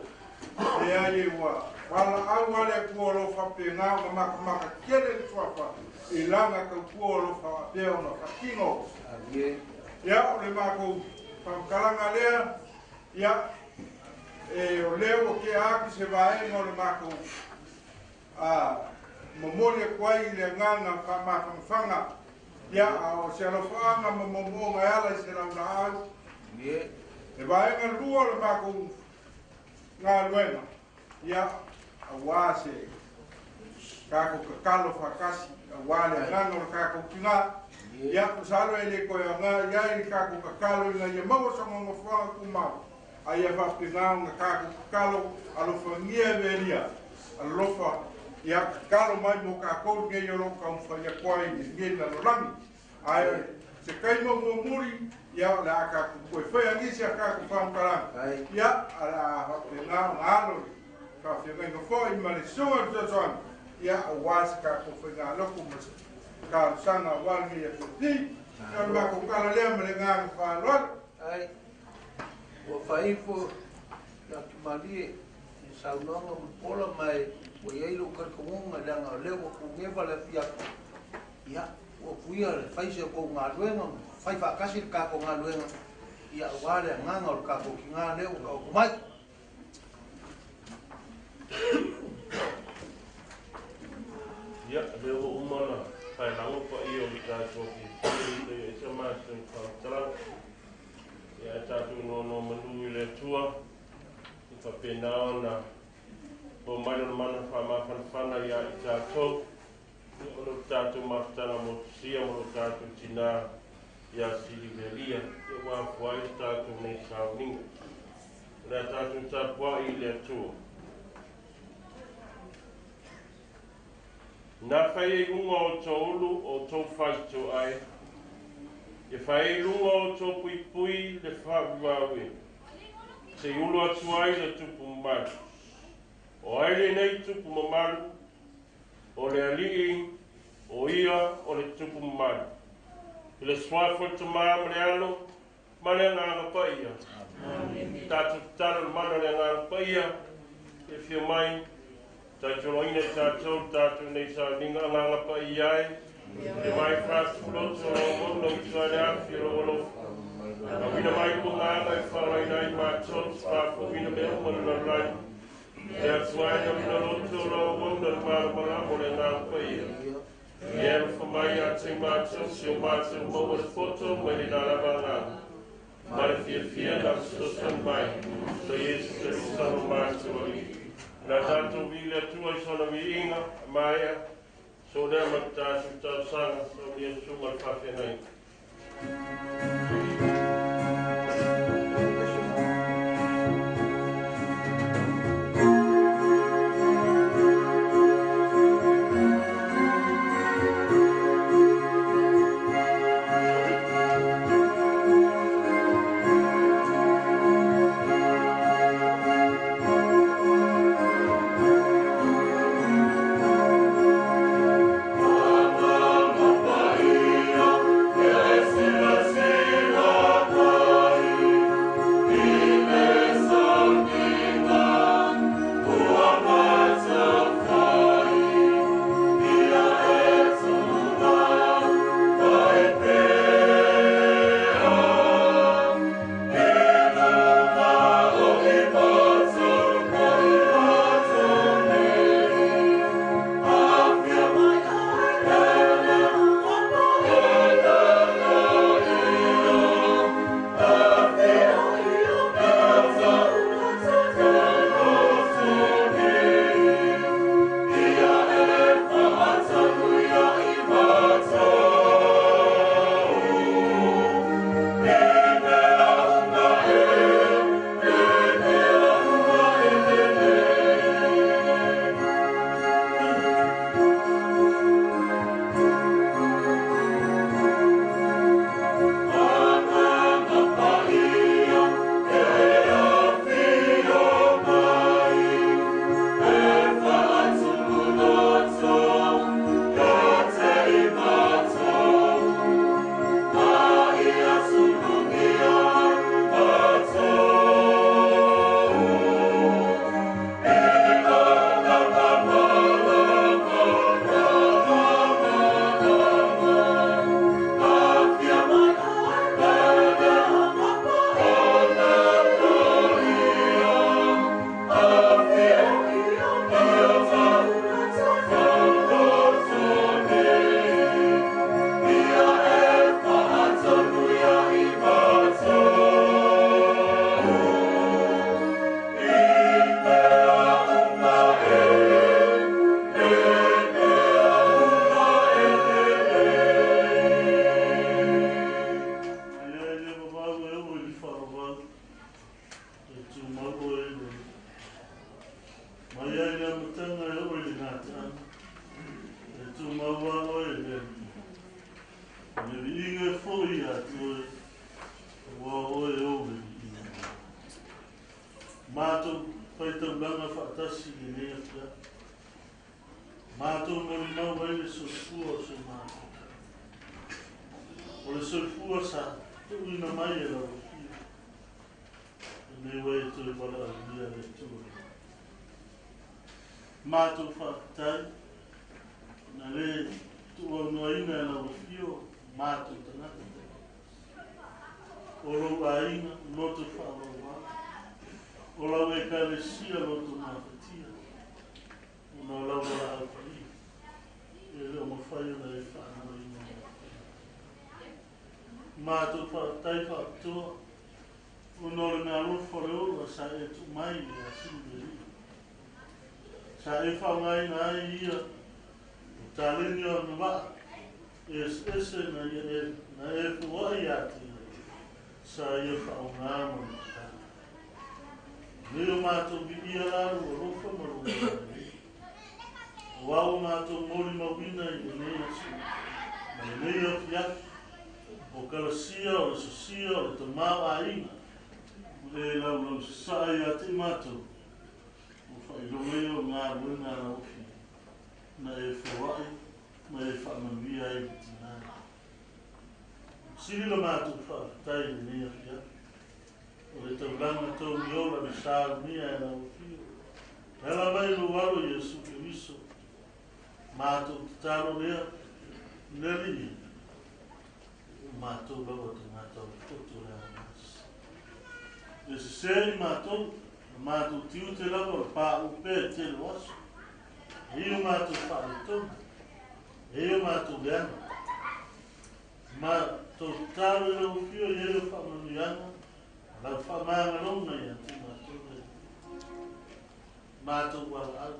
leai e ua valaau a le Atua o loo faapegā ona makamaka tele le suafa i lana tautua o loo faapea ona faatino. Ia o le matou faamatalaga lea ia E o lea ua tea atu se vaega o le matou momoli atu ai i le agaga faamafanafana, ia, a o se alofaaga ma moomooga e ala i se laulaau. Le vaega lua o le matou galuega, ia, auā se tatou tatalo faatasi auā le agaga o le tatou tinā. Ia, masalo e le toe aogā i ai le tatou tatalo ina ia maua sona nofoaga tumau, a ia faapena ona tatou tatalo alofagia e Velia alofa, ia tatalo mai mo tatou lenei o loo taumafai atu ai i lenei lalolagi. Ae se taimi o muamuli, ia, o le a tatou toe faia nisi a tatou faamatalaga, ia, o le a faapena ona alo le faafeagaiga foi ma le susuga i le fesoasoani, ia, auā se tatou faigalotu ma se talosaga auā lenei afiafi. Ia, o le matou tala lea ma le agaga faaaloalo. Ai, ua faaifo le atumalie i saunoaga Mulipola ma e ua i ai lou talitonuga leaga o lea ua kugeva le afiafi. Ia, ua puia le fai se o kou galuega ma fai faatasi le tatou galuega, ia, auā le agaga o le tatou tigā lea ua taoto mai. Ia, lea ua uma ona paelago paia o le tatou afiafia i ai sa matou faamatalaga. Ia, ae tatou nonomanu i le Atua i faapena ona po mai lona mana faamafanafana iā i tatou, ia, o lo tatou mafutaga motusia ma lo tatou tinā iā Silivelia, ia, ua afua ai le tatou nei sauniga. O le a tatou tapuai i le Atua. Na fai ai luga o tou ulu o tou faitoa e. Ia fai ai luga o tou puipui le faauimaue. Se i ulu atu ai le tupu mamalu. O ai lenei tupu mamalu? O le Alii, o ia o le tupu mamalu. I le suafa o le Tamā ma le Alo ma le Agaga Paia. Tatou tatalo le mana o le Agaga Paia e afio mai taitoloina i tatou le tatou nei sauniga. Agaga Paia e, afio mai faatupuloto o lau auauna utu ai le afi o lou alofa. Auina mai lua agaga e faalaina ai matou te faafofoina mea uma le lalolagi. Le Atua e, auina loto o lau auauna le malamalama o le Agaga Paia. Ia alofa mai ia te matou se o matou maua le poto mai le lava agaga ma le fiafia na fesoasoani mai so Iesu Keriso lo matou Alii. Na tatou vi'i le Atua i sona viiga maea so lea ma le tatou talosaga saunia susuga le faafeagaiga. Agaga Paia, e silasila. soifua sa tuuina mai e lau afio. Lenei ua e toe valaaulia le Atua. Matou faafetai, na le tuuaunoaina e lau afio matou tagata. O lou aiga, loto faavauvau. O lau ekalesia loto mafatia. Ona o lau valaau paia. E le o mafai ona e faanoaina matou faafetai faapitoa ona o le meaalofa o le ola sa e tuu mai i le asili le Alii. Sa e faaaogaina ai ia o taleni o agavaa e eseese na ia e, na e foai ia te ia sa ia faaaoga ma le tatalo. Nei o matou viia la lou alofa ma lou agalelei. Aua ua matou molimauina i lenei aso ma lenei afiafi o kalasia o le sosia o le tamaoaiga ua e laulausasaa ia te i matou ua faailoga ia o galuega a lau afioga na e foai ma e faamanuia ai le tinā. Sili la matou faafetai i lenei afiafi o le taulaga togi ola na saunia e lau afio e ala mai lou alo Iesu Keriso. Matou tatalo lea le Alii o matou lava tagata o le poto o le anogase. E sesē i matou, na matou tiute lava o le paʻu pea i tele o aso. E i o matou faaletonu, e i o matou leaga. Matou tatalo i lau afio i ai o faamanuiaga, lau faamagaloga ia te matou le matou valaau.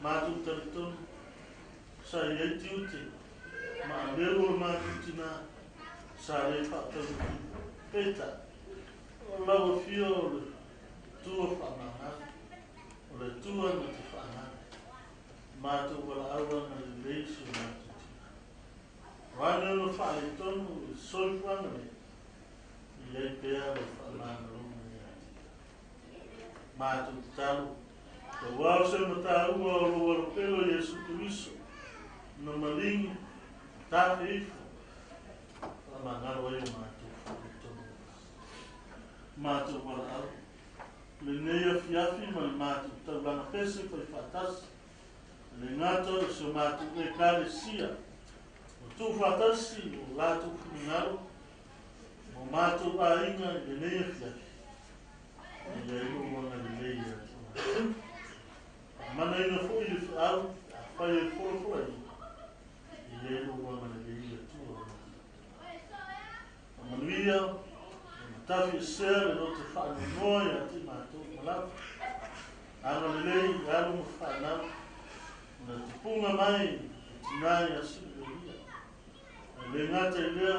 Matou talitonu, sa i ai tiute, ma aleu o le matou tinā, sa le faataunuuina. Peitai, o lau afio o le Atua faamagalo, o le Atua na te faagalo. Matou valaau agalelei si o matou tinā. O ane ona faaletonu i le soifuaga nei, i ai pea lau faamagaloga ia te ia. Matou tatalo, aua o se mataua o lou alopelo Iesu Keriso, na maligi, tafe ifo, faamagalo ai o matou faaletonu. Matou valaau, lenei afiafi ma le matou taulaga pese faifaatasi, le gata o se matou ekalesia, o tuufaatasi o latou finagalo, mo matou aiga i lenei afiafi, e i ai lou agalelei ia te matou. Faamanaina foi le feau, afai e folafolaina, e i ai lou agalelei i Atua o matou. Faamanuia, e matafiesea le loto faanoanoa ia te matou uma lava. Agalelei i alo ma fanau, na tupuga mai e tinā ia Siluvelia. Ae le gata i lea,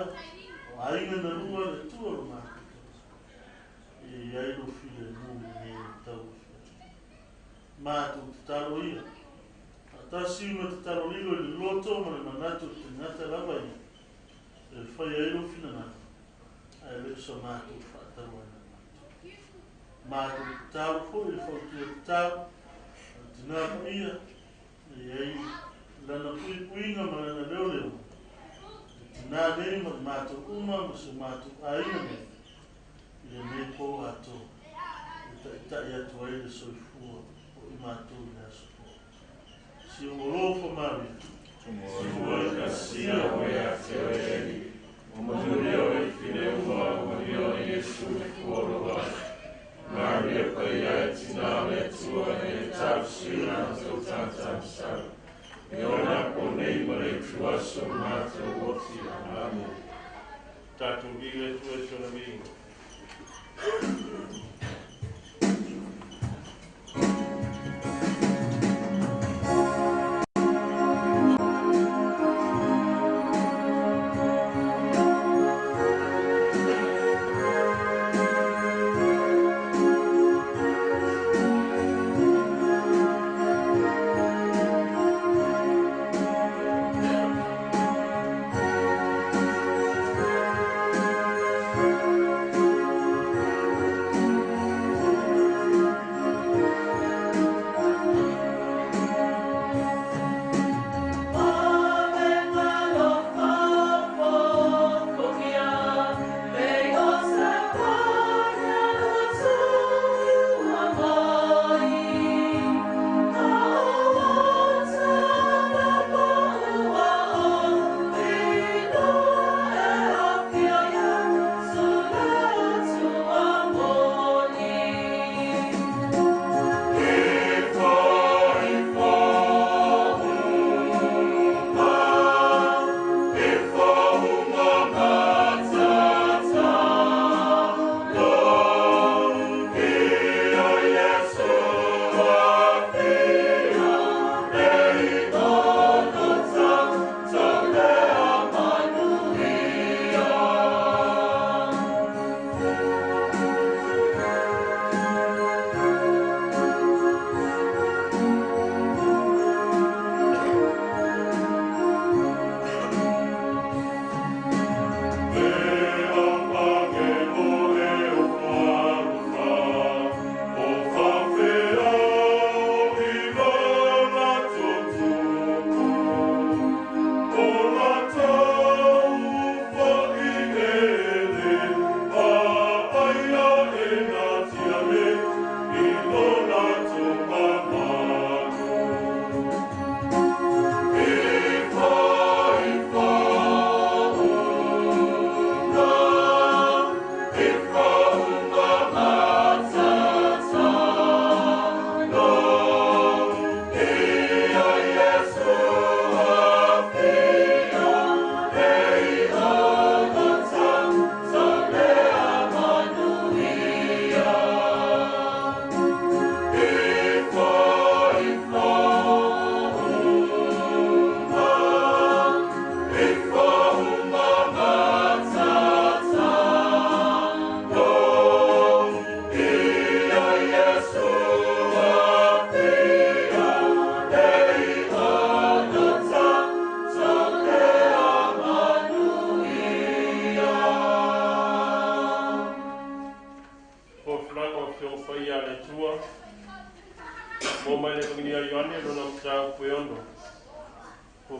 o aiga na lua le Atua o le matou tausi. E i ai lou filemu i lenei tau afiafi. Matou tatalo ia, faatasi ma tatalo lilo i le loto ma le manatu o le tagata lava ia, e fai ai lou finagalo, ae le o sa matou faatauaina matou. Matou tatalo foi le fautua tatalo, a le tinā paia, e i ai lana puipuiga ma lana leoleo, le tinā nei ma le matou uma ma se matou aiga nei, i lenei po atoa, e taitai atu ai le soifua o i matou i le aso po. Si o alofa Maria. Tumua e tausia oe ia te oe le Alii. Ua manuia oe i fine uma, ua manuia oe Iesu le fua o lou alo. Maria paia e tinā o le Atua e talosia matou tagata masalo. E ona po nei ma le ituaso o matou oti. Amene. Tatou viiga i le Atua i sona viiga.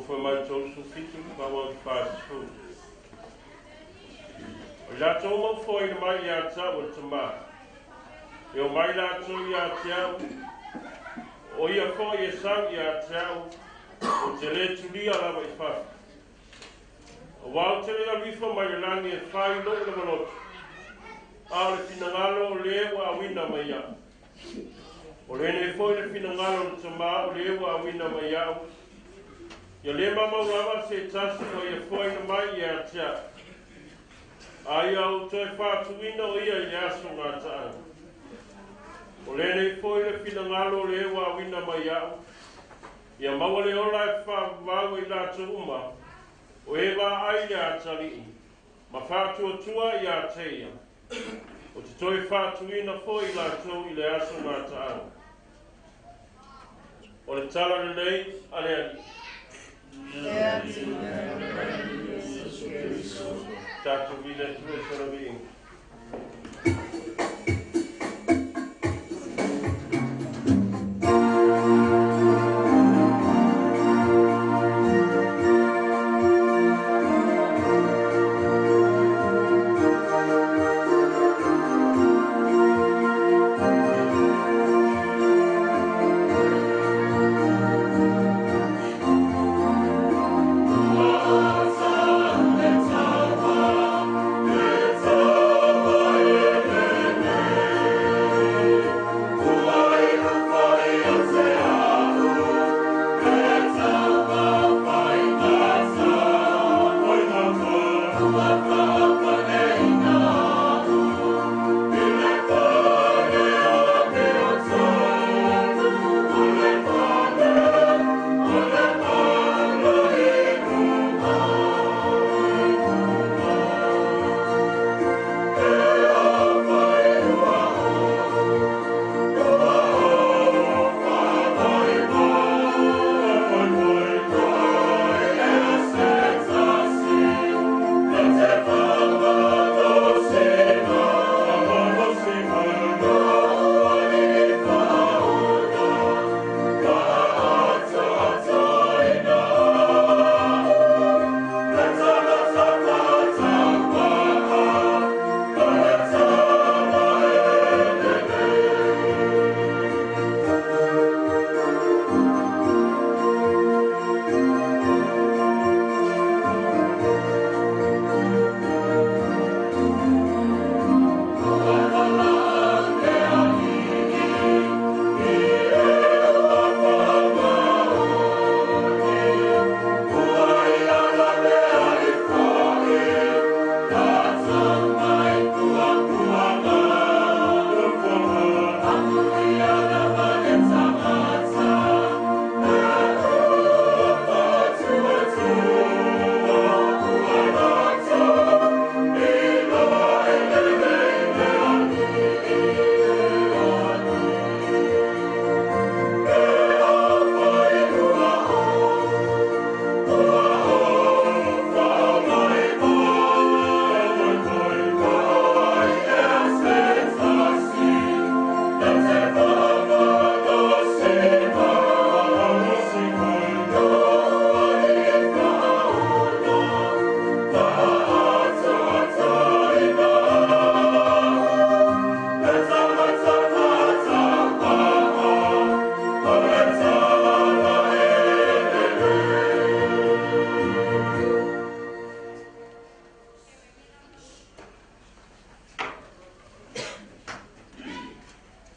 Fai Mai 37 faaauau i le 40. O i latou uma ua foaina mai ia te a'u e le Tamā, e omai latou ia te a'u, o ia fo'i e sau ia te a'u, ou te lē tulia lava i fafo. Auā ou te le alu ifo mai le lagi e fai lo'u lava loto, a o le finagalo o lē ua auina mai a'u. O lenei foi le finagalo o le Tamā o lē ua auina mai a'u, ia lē maumau lava se tasi ua ia foaina mai ia te a'u, a ia ou toe faatuina o ia i le aso gataaga. O lenei foi le finagalo o lē ua auina mai a'u, ia maua le ola e faavavau e i latou uma o e vaai i le atalii ma faatuatua ia te ia, o te toe faatuina foi i latou i le aso gataaga. O le tala lelei a le Alii. Tatou vili atu e sona viiga.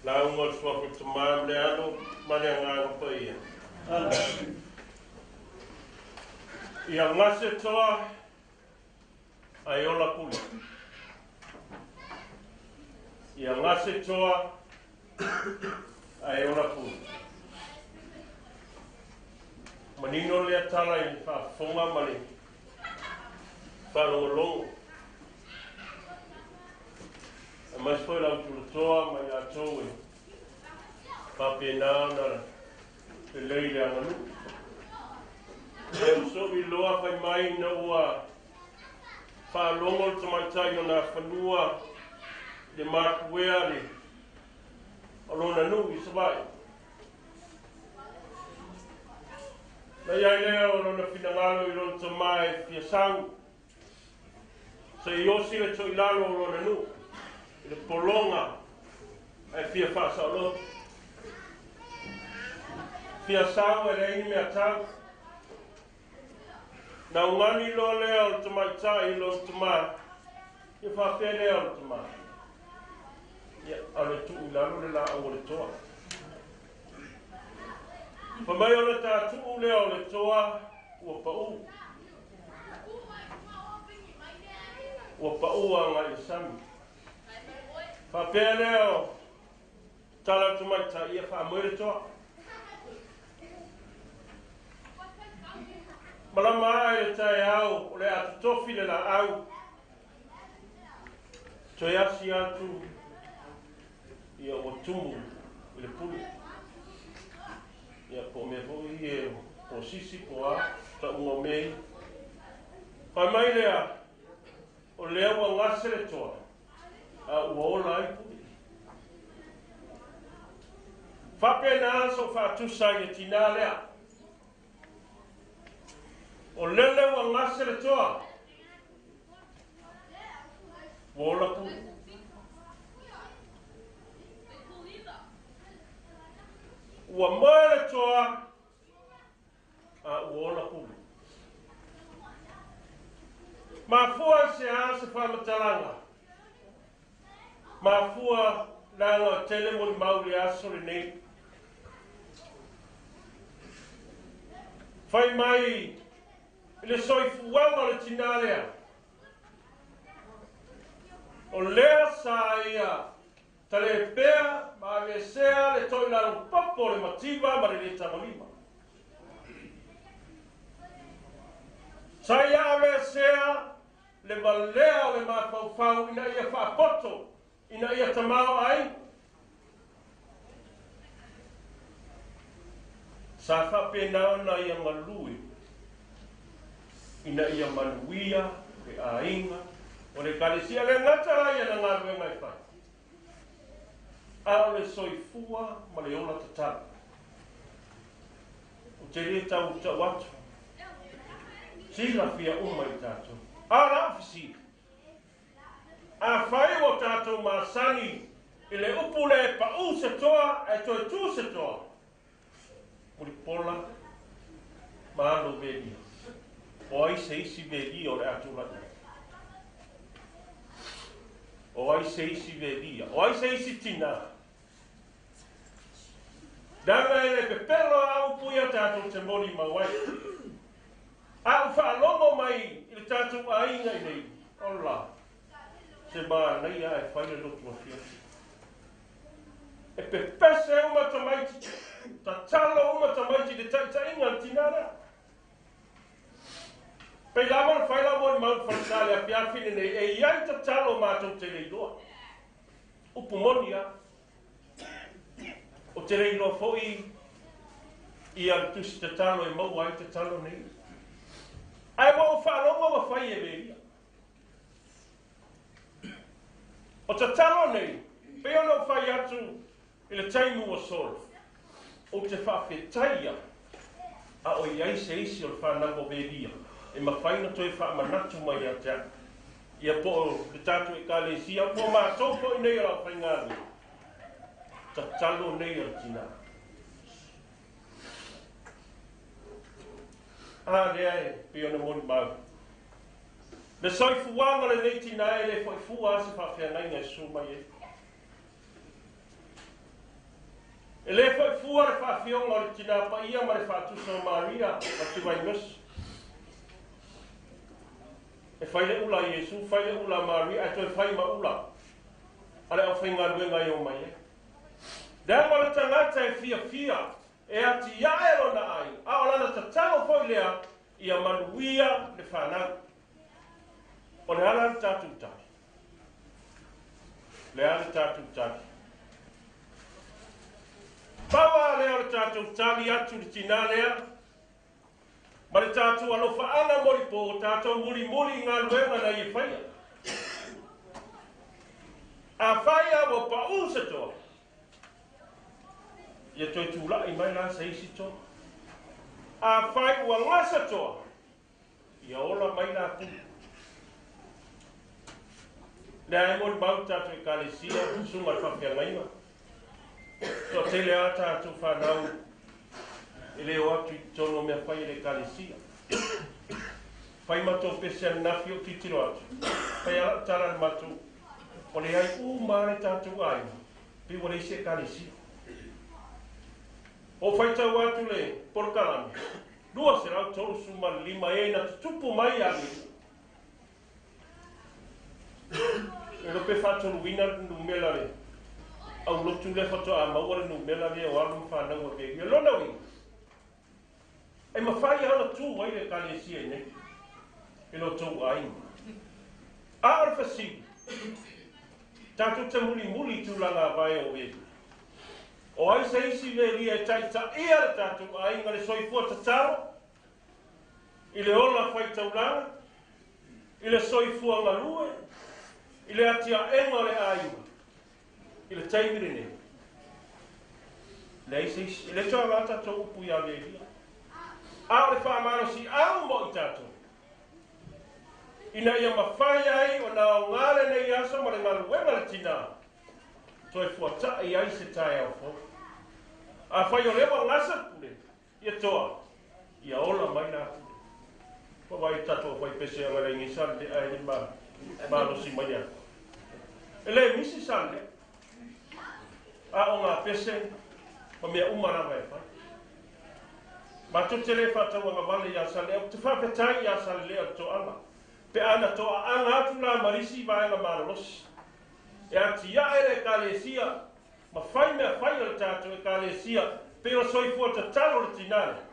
Lauga o le Suafa o le Tamā ma le Alo ma le Agaga Paia. Ia gase toa ae ola pule. Ia gase toa ae ola pule. Manino lea tala i le faafofoga ma le faalogologo. Aemaise foi lau tulatoa ma i latou e faapena ona lelei le aganuu. E usoʻi loa fai mai ina ua faalogo le tamaitai o Nafanua i le matuea le o lona nuu i Savaii. Na i ai lea o lona finagalo i lona tamā e fia sau, se i osi le toilalo o lona nuu i le pologa ae fia faasaoloto. Fia sau e leai ni mea tau. Na ugani loa lea o le tamaitai i lona tamā, ia faapea lea o le tamā, Ia, a o le tuu i lalo le laau o le toa. Fai mai o le tatuu lea o le toa ua pau. Ua pau agai i le sami. Faapea lea o tala o le tamaitai, ia faamoe le toa. Malama ae le taeao o le a totofi le laau. Toe asi atu ia ua tumu i le pulu. Ia po o mea foi ia po o sisi po o a tauga o mea ia. Fai mai lea, o lea ua gase le toa, a ua ola ai pulu. Faapena sou faatusa i le tinā lea. O lele ua gase le toa, ua ola pulu. Ua moe le toa, a ua ola pulu. Mafua i se a se faamatalaga? Mafua leaga e tele molimau i le aso lenei. Fai mai i le soifuaga o le tinā lea, o lea sa ia talepea ma aveesea le toilalo popo o le mativa ma le lē tagolima. Sa ia aveesea le valea o le mafaufau ina ia faapoto, ina ia tamaoaiga. Sa faapena ona ia galue ina ia manuia le aiga o le Ekalesia. E le gata la i ana galuega e fai, a o le soifua ma le ola tatau. Ou te le tau atu, silafia uma i tatou. A o lau fesili, afai ua tatou masani i le upu lea e pau se toa ae toe tu se toa, mulipola ma alo velia, o ai se isi velia o le a tulai mai? O ai se isi velia? O ai se isi tinā? Leaga e le pepelo a upu ia tatou te molimau ai. A ou faalogo mai i le tatou aiga i nei, ola, se manaia ae fai le lotu afiafi. E pepese uma tamaiti, tatalo uma tamaiti i le taitaiga a le tinā lea. Pei lava ona fai lau molimau i le falesa i le afiafi lenei, e i ai tatalo matou te le iloa. Upu moni lava. Ou te le iloa foi ia le tusi tatalo e maua ai tatalo nei. Ae ua ou faalogo ua fai e Velia. O tatalo nei, pei ona ou fai atu i le taimi ua sola, ou te faafetaia a o i ai se isi o le fanau o Velia e mafai ona toe faamanatu mai ia te au, ia po o le tatou Ekalesia, po o matou foi nei o le aufaigaluega, tatalo nei a le tinā. A lea e pei ona molimau. Le soifuaga o lenei tinā e le foi fua lava se faafeagaiga e susu mai ai. E le foi fua le faafioga o le Tinā Paia ma le Faatusa o Maria ma Tivainosi. E fai le ula a Iesu, fai le ula a Maria, ae toe fai ma ula a le aufaigaluega e omai ai. Leaga o le tagata e fiafia e atiae lona aiga, a o lana tatalo foi lea ia manuia le fanau. O le ala le tatou tali. Le a le tatou tali? Pau lava lea o le tatou tali atu i le tinā lea, ma le tatou alofaaga molipo, tatou mulimuli i galuega na ia faia. Afai a ua pau se toa, ia toe tulai mai la se isi toa. Afai ua gasa toa, ia ola mai la pule. Le ai mo mau tātou ekalesia, susuga le faafeagaiga. Toatele a tatou fanau e le o atu i totonu o mea fai e le ekalesia. Fai matou pese ananafi o titilo atu. Fai ala tala le matou. O le ai uma le tatou aiga. Pe ua leai se ekalesia. O faitau atu le polokalame. 235 e na tutupu mai a le. E lo pe faatoluina le numera le au lotu le faatoa maua le numera lea o alo ma fanau a velia. Lona uiga, e mafai lava ona tu ai le ekalesia i nei i lo outou aiga. A o le fesili, tatou te mulimuli i tulaga avae o velia. O ai se isi velia e taitaia le tatou aiga le soifua tatalo, i le ola faitaulaga, i le soifua galue, i le atiaega o le aiga, i le taimi lenei. Leai se isi. E le toe aoga tatou upu ia Velia. A o le faamalosiau mo i tatou, ina ia mafai ai ona aoga lenei aso ma le galuega le tinā, toe fuata'i ai se taeao fou. Afai o lea ua gasa le pule, ia toa, ia ola mai la pule. Ua vaai tatou fai pese anga le ingi sa le ae le ma malosi mai atu. E le misi sa le a o ngā pese ma mea uma lava e fai. Matou te le faatauagavale iā Salelea, ou te faafetai iā Salelea o le toaga. Pe a na toaaga atu la ma nisi vaega malolosi. E atiae le ekalesia ma fai mea fai a le tatou ekalesia pei o le soifua tatalo le tinā lea.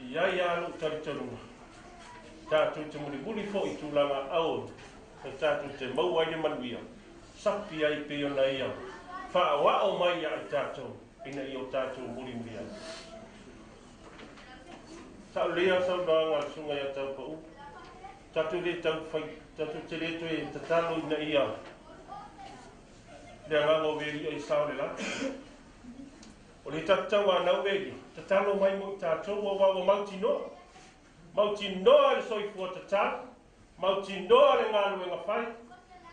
E i ai lava lou talitonuga, tatou te mulimuli foi i tulaga aoaoga e tatou te maua ai le manuia, sapi ai pei ona ia faaoao mai ia i tatou ina ia o tatou mulimuli ai. Saolelei lava saunoaga a le Susuga ia Taupau, tatou le taufai, tatou te le toe tatalo ina ia le agaga o Velia i sao le lagi. O le tatou tauanau Velia, tatalo mai mo i tatou aua ua mautinoa. Mautinoa le soifua tatalo, mautinoa le galuega fai,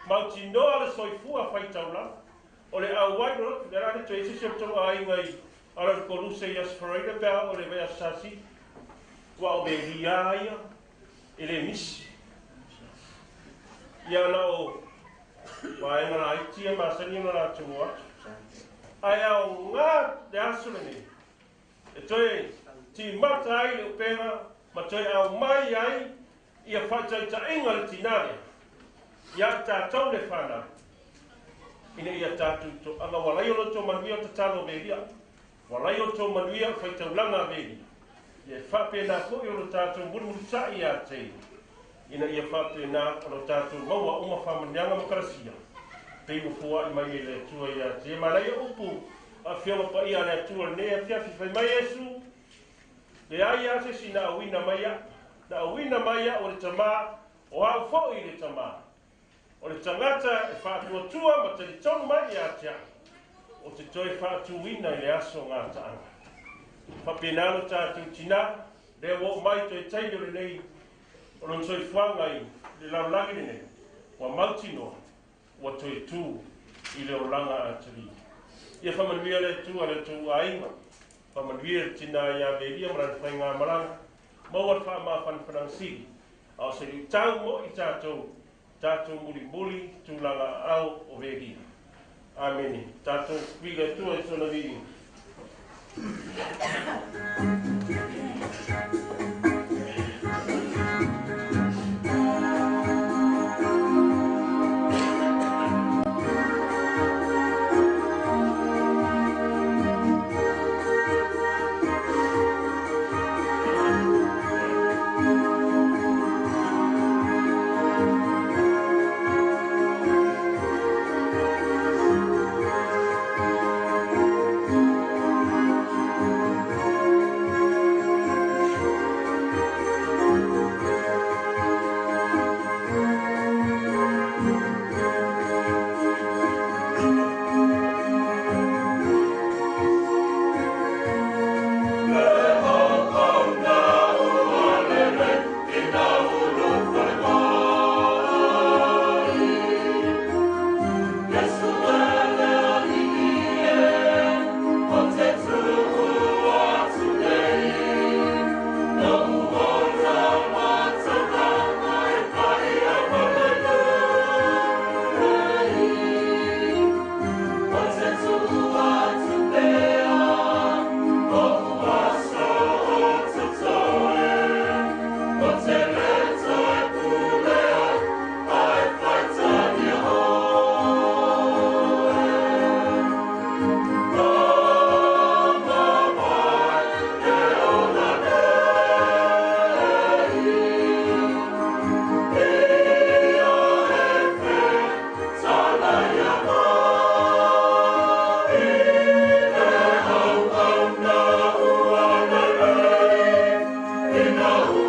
mautinoa le soifua faitaulaga. O le auai lolotu, le ala le toe isi se o tolu aiga i ala le koluse i Aso Faraile pe a o le vai Aso Sasili. Ua o Velia ia e le misi. Ia na o vaega laiti ia masani ona latou o atu. Ae aoga le aso lenei e toe timata ai le upega ma toe aumai ai ia faataitaiga le tinā lea ia i tatou le fanau ina ia tatou toaga ua lai o lo outou manuia o tatalo a Velia, ua lai o outou manuia o faitaulaga a Velia, ia e faapena foi o lo tatou mulimulita'i ia te ina ia faapena ona o tatou maua uma faamanuiaga ma kalasia pei ua foa'i mai e le Atua ia te. Manaia upu afioga paia a le Atua lenei afiafi fai mai Iesu, leai lava se isi na auina mai a'u, na auina mai a'u e le Tamā, o au fo'i i le Tamā. O le tagata e faatuatua ma talitonu mai ia te a'u, ou te toe faatūina i le aso gataaga. Faapena lo tatou tinā, lea ua oo mai toe taimi o lenei o lona soifuaga i le lalolagi lenei, ua mautinoa ua toe tū i le olaga atili. Ia faamanuia le Atua i le tou aiga, faamanuia le tinā ia Velia ma lana faigamalaga, maua le faamafanafanaga sili, a o se luitau mo i tatou, tatou mulimuli tulaga aao o Velia. Amene. Tatou ui le Atua i sona viiga. Maria,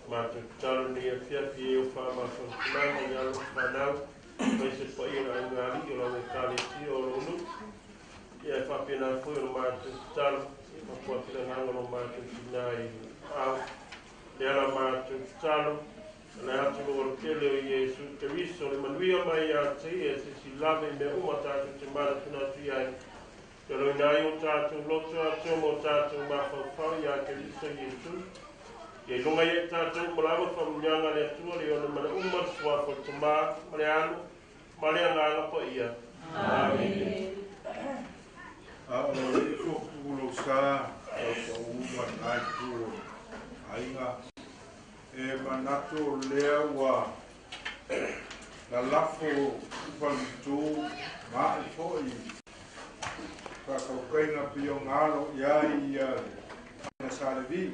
Matou tatalo i lenei afiafi e o faamafanafanaga i alo ma fanau, aemaise le paia o le aigālii o lau Ekalesia o lou nuu. Ia e faapena foi o le matou tatalo, ia faapuapi le agaga o lo matou tinā i aao. Lea la matou tatalo, le atunuu o le tele o Iesu Keriso, le manuia mai ia te ia e sisi lava i mea uma tatou te manatunatu i ai. Feoloina ai o tatou loto atoa ma o tatou mafaufau iā Keriso Iesu. Ia iloga ia i tatou uma lava faamanuiaga a le Atua le ona mana uma le Suafa o le Tamā ma le Alo ma le Agaga Paia. Amene. A o le tupu lou sa tau uma lena itu o aiga e manatu o lea ua lalafo i faletu ma ae foi faatautaiga pei ona alo i ai ia le Sa Levi,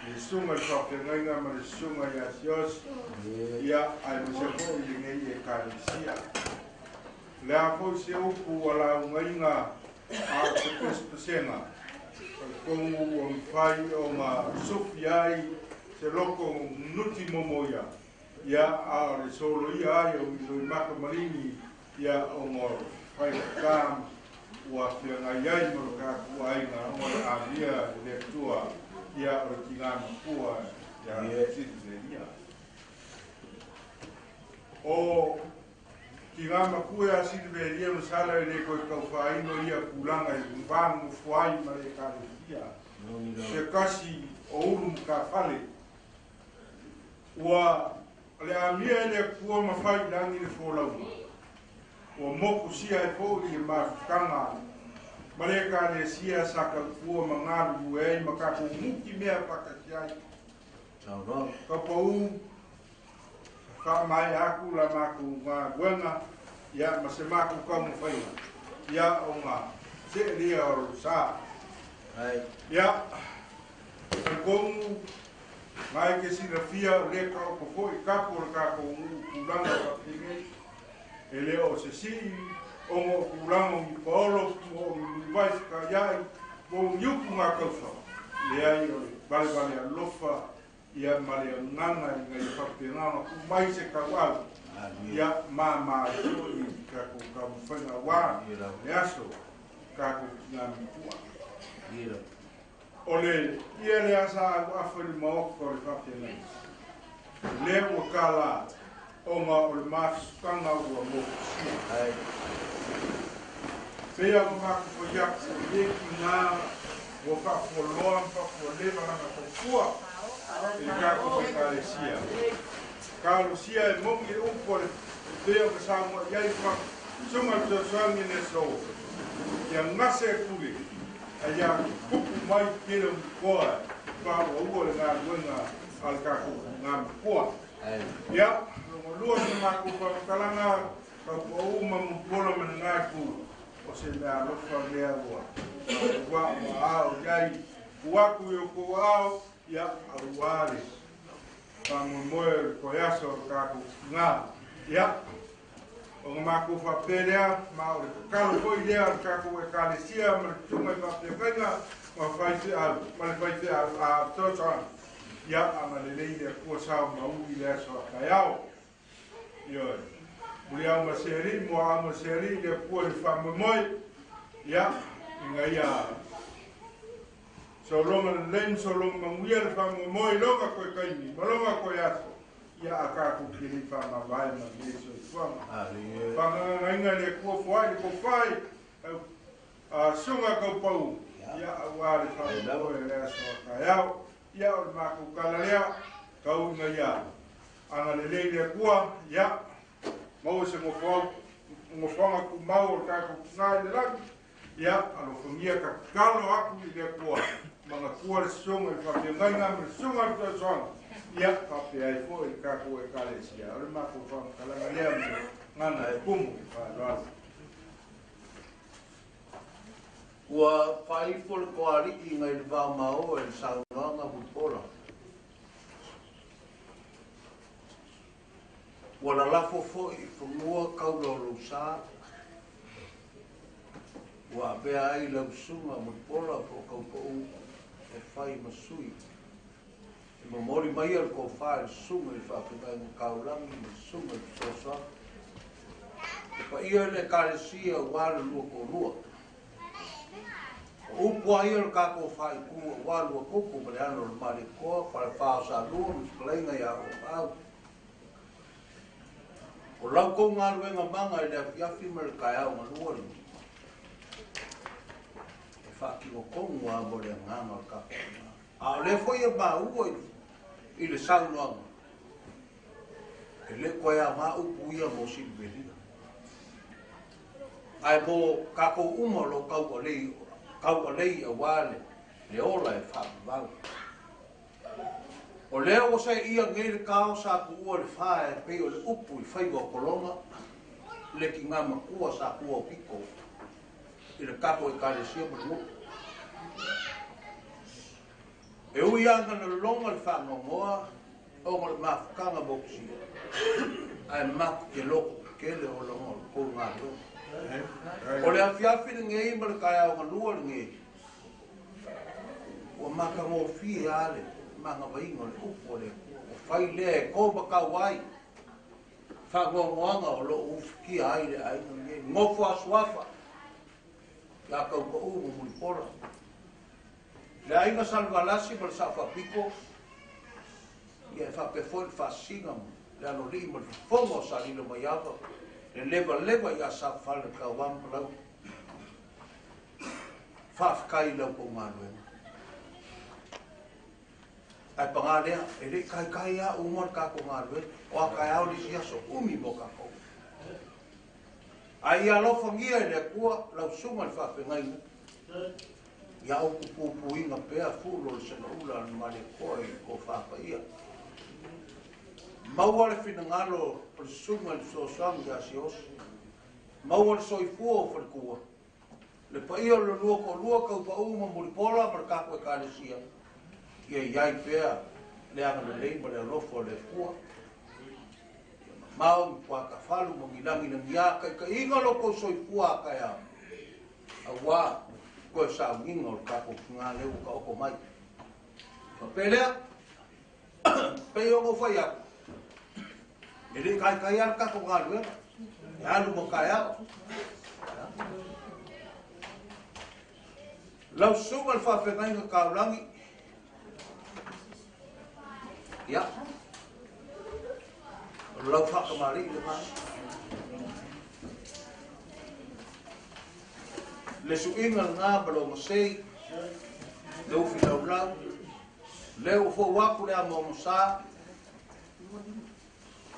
le susuga i le faafeagaiga ma le susuga ia Sios, ia aemaise foi lenei Ekalesia. O le a foi se upu ua laugaiga a o se pesepesega, talitonu ua mafai ona sufi ai se loko nuti momoia, ia a o le soloia ai o Iloimaka Maligi, ia ona o faigata ua feagai ai ma lo tatou aiga o le amia i le Atua, ia o le tigā matua ia Siliveria. O tigā matua ia Siliveria masala e le koe tauwhāino ia tulaga i vānofo ai ma le Ekalesia. Se kasi o ulu matafale ua le amia e le Atua ma fai i lagi le folauga. Ua mokusia ai foi i le mafutaga ma le Ekalesia sa tautua ma galulue ai ma tatou muti mea faatasi ai. Ka pau faamaea atu la matou galuega ia ma se matou taumafaiga ia ona seelia o lou sa. Ia, talitonu nai ke silafia o lea taoto foi tapu o le tatou nuu tulaga faapenei. E le o se sii ona o tulaga o ni paolo mo o ni muliwai fekaiai mo o ni upu ngā taufa. Leai o le valevale alofa ia ma le agaga ina ia faapena ona tuu mai se tauau ia mama ai foi i tatou taumafaiga aua le aso tatou tinā matua. O le ia lea sa auafa i le maota o le faafeagaiga, lea ua tala ona o le mafutaga ua mokusia. Pei ona matou fai atu, o lenei tinā ua faafualoa ma faafualeva lana tautua i le tatou Ekalesia. Talosia e moni le upu a le pei ona saunoa i ai Susuga le Fesoasoani i le aso, ia gase e pule, a ia tupu mai tele o mikoa e faaauaua le galuega a le tatou tigā matua. Ia, lona lua se matou faamatalaga, tautuauu ma mulipola ma lena itu, o se mea alofa lea ua ua ua ao i ai, tuu atu i outou aao, ia, auā le faamoemoe o le toe aso o le tatou tigā. Ia, ona matou faapea lea, ma o le tatalo foi lea a le tatou Ekalesia ma le susuga i faafeagaiga ma faifeau ma le faifeau a fesoasoani, ia agalelei le Atua sao ma uli i le aso a taeao. Ioe. Muliau ma se alii, muaau ma se alii, le Atua i le faamoemoe, ia, ina ia sologa lelei ma sologa manuia le faamoemoe i lona toe taimi ma lona toe aso, ia a tatou te le i faamavae ma lenei soifuaga. Faagagagaina le Atua foai le tofai, susuga taupau, ia auā le faamoemoe o le aso a taeao. Ia o le matou tala lea, tau ina ia agalelei le Atua, ia maua se nofoaga tumau o le tatou tina i le lagi, ia alofagia tatalo atu i le Atua, manatua le susuga i le faafeagaiga ma le susuga i le fesoasoani, ia faapea ai foi le tatou Ekalesia. O le matou faamatalaga lea ma le agaga e tumu i le faaaloalo. Ua faaifo le toalii nai le vaomao e le saunoaga mulipola. Ua lalafo foi i fanua taula o lou sa. Ua avea ai lau susuga mulipola po o taupou e fai ma sui. E momoli mai le tofa i le susuga i le faafeagaiga taulagi ma le susuga i le fesoasoani. Le paia i le Ekalesia aua le lua toalua. O upu lava ia o le tatou faaitu aua Luatutu ma le Alo o le Malietoa, Falefa o Salua ma le Fetalaiga ia Oaau. O lau tou galuega maga i le afiafi ma le taeao galua lenei, e faatino tonu lava mo le agaga o le tapuaiga. A o lea foi e maua i le saunoaga, e le toe aoga upu ia mo Silivelia. Ae mo tatou uma o lo o taualei aua le ola e faavavau. O lea ua seeia nei le tao sa tuua le fa e pei o le upu i faiva o Kologa, le tina matua sa tua o pito i le tatou Ekalesia ma le nuu. E ui lava ina lologa le faanoanoa ona o le mafutaga motusia, ae matou te loto tetele ona o le tou galuega. O le afiafi lenei ma le taeao galua lenei, ua matagofie lava le magavaiga o le upu a le Atua. Ua fai lea e to ma tau ai faanoanoaga o lo o ufitia ai le aiga lenei. Nofo a suafa ia Taupau ma Mulipola. Le aiga Salevalasi ma le Sao Faapito, ia e faapea foi le faasisiga ma le alolii ma le fofoga o Salilo Maiava, le levaleva ia Safale le Tauama ma Lauti. Faafetai i lau tou galuega. Ae paga lea, e le i taitai lava uma le tatou galuega, o a taeao le isi aso umi mo tatou. Ae ia alofagia e le Atua lau susuga i le faafeagaiga, ia outou puipuiga pea fulo le segaula a le Malietoa i le tofa paia. Maua le finagalo o le susuga i le fesoasoani ia Siaosi. Maua le soifua o faletua. Le paia o le lua toalua Taupau ma Mulipola ma le tatou Ekalesia, ia i ai pea le agalelei ma le alofa o le Atua. Ia mamao ni puatafalu ma ni lagilagia taitaiga lo tou soifua a taeao, aua toe sauniga o le tatou tiga lea ua taoto mai. Faapea lea, pei ona ou fai atu, e le i taitai lava le tatou galuega, e alu ma taeao. Lau susuga i le faafeagaiga taulagi, ia, o lau faatamalii lena. Le suiga lena ma lou masei, le ufi laulau, lea ua fou atu le amoamosa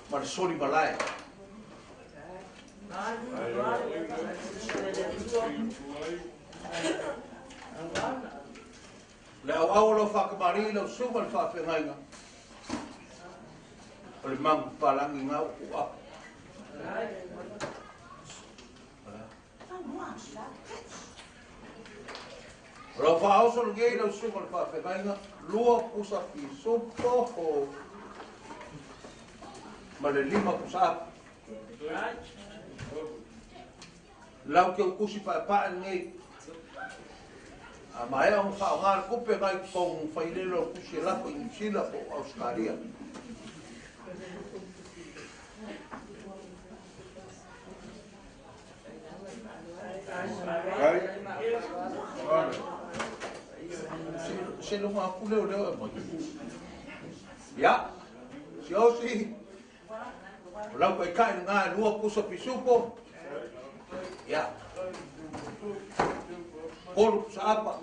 ma le soli malae. Le auau o lau faatamalii lau susuga i le faafeagaiga, o le magu papalagi na ua tuu apu. O lau faaoso lenei lau susuga i le faafeagaiga, 2 pusa pisupo ma le 5 pusa apu. Lau te utusi paepae lenei. A maea ona faaaoga le tupe nai totonu failele o tusi e lafo i Niu Sila po o Ausetalia. Se logo aku leo leo e mai. Ia, Siaosi, o lau taitai lena e 2 pusa pisupo. Ia, 3 pusa apa.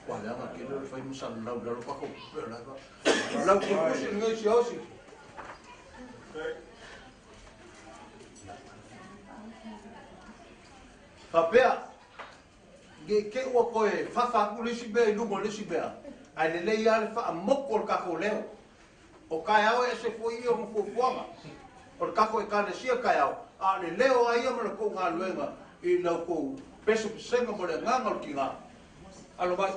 Ua leaga tele o le fai ma salalau i lalo tatou tupe o la e fa. Lau tusi lenei Siaosi. Faapea, ne i te i ua toe fafa atu le isi mea i luga o le isi mea, ae lelei lava le faamotu o le tatou leo. O taeao e ese foi ia ona fuafuaga o le tatou Ekalesia taeao, a o le leo lava ia ma le tou galuega i la outou pesepesega ma le agaga o le tiga. Alo mai.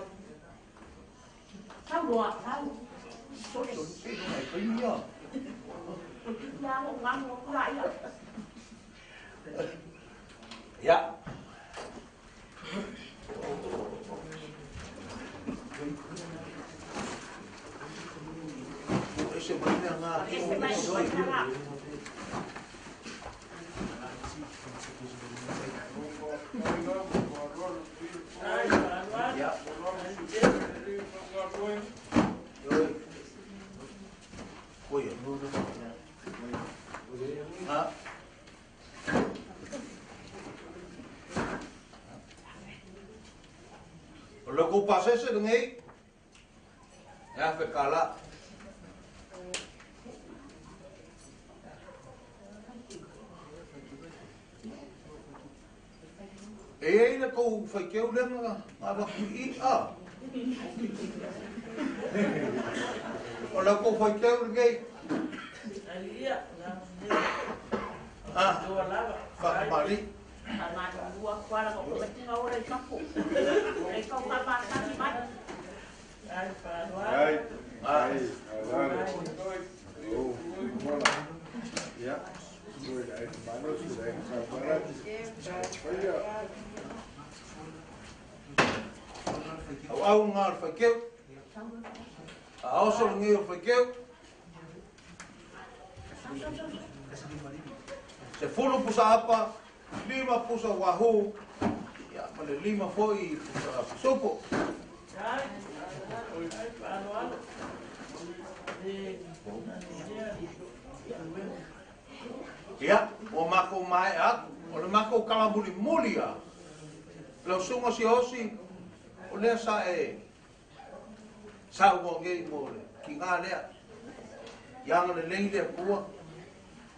Ia. O le kou pasese lenei, e afe kala. E ei le kou whaikeu lenga ngā waku i a. O le kou whaikeu lenei. Ah, whakamari. Ai, ai, oh, ya. Au au ngā o whaikeu. A oso lenei o whaikeu. Se fulu pusa apa, lima pusa wahu, ia ma le lima foi pusa pusopo. Ia, o mako mai atu, o le mako kalamuli muli a. Lau sunga si osi, o lea sa e sa ua ngei mo le ki ngā lea. Ia nga le lei lea pua.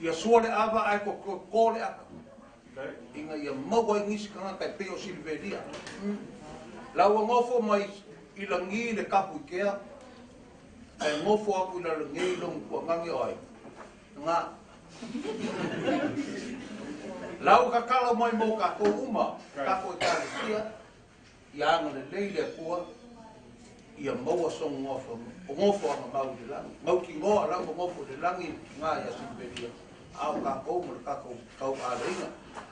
Ia sua le ava ai ko ko le aka. Inga ia maua i ngisi kanga kai peo Silveria. Lau ngofo mai i langi le kapu i kea. Ai ngofo aku i la langi long kua ngangi oi. Nga. Lau kakala mai mo ka ko uma. Kako i kalesia. Ia anga le lei le pua. Ia maua song ngofo. O ngofo anga mau le langi. Mau ki ngoa lau ngofo le langi ki ngā ia Silveria. Au kākou mo le kākou kau āleinga.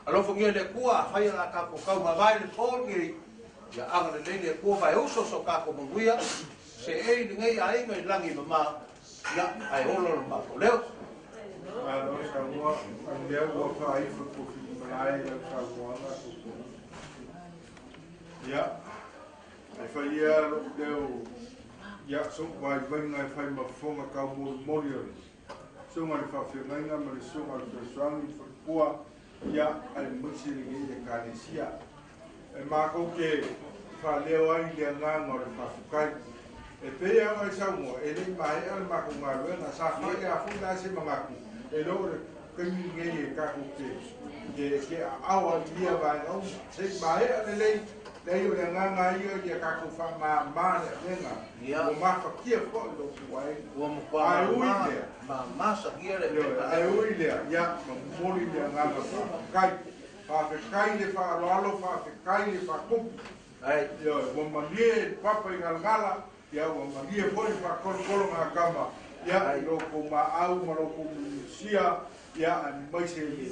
Alofa ngia le kua, a whaia la kākou kau mawai le pōngi. Ia anga le lei le kua vai uso so kākou manguia. Se ei le ngei ainga i langi mama. Ia, ai olo le mākou leo. Alo samoa, lea ua whaaifa ko whimalae lau samoanga koko. Ia, ai whaia lo leo, ia so wai wainga e whai mafonga kau mori mori ore. Songa le whawhengainga ma le songa le fesoangi whakapua, ia ai musi le ngei e kalesia. E mākou ke whaleo ai le anganga o le whawhukai. E pēia ngai saumoa, e lei mahe ale mākou ngā ruenga, sa whai a funa se mangaku. E loo le kaimi ngei e kako ke a awa i lia vaenga uma. Se mahe ale lei, lei o le anganga ia ia kako wha maa le awenga. Ua mawhakia foi lo kuai. Ua mkwa Ai ui lea. Ma masa kia le. Ai ui lea, ia, ma moli le anganga whawhakai. Whawhekai le whaaloalo, whawhekai le whakupu. Ia, ua manie papa i ngalangala, ia ua manie foi whakorokoro ngā kama. Ia, i loko maau ma loko musia, ia, ani maise le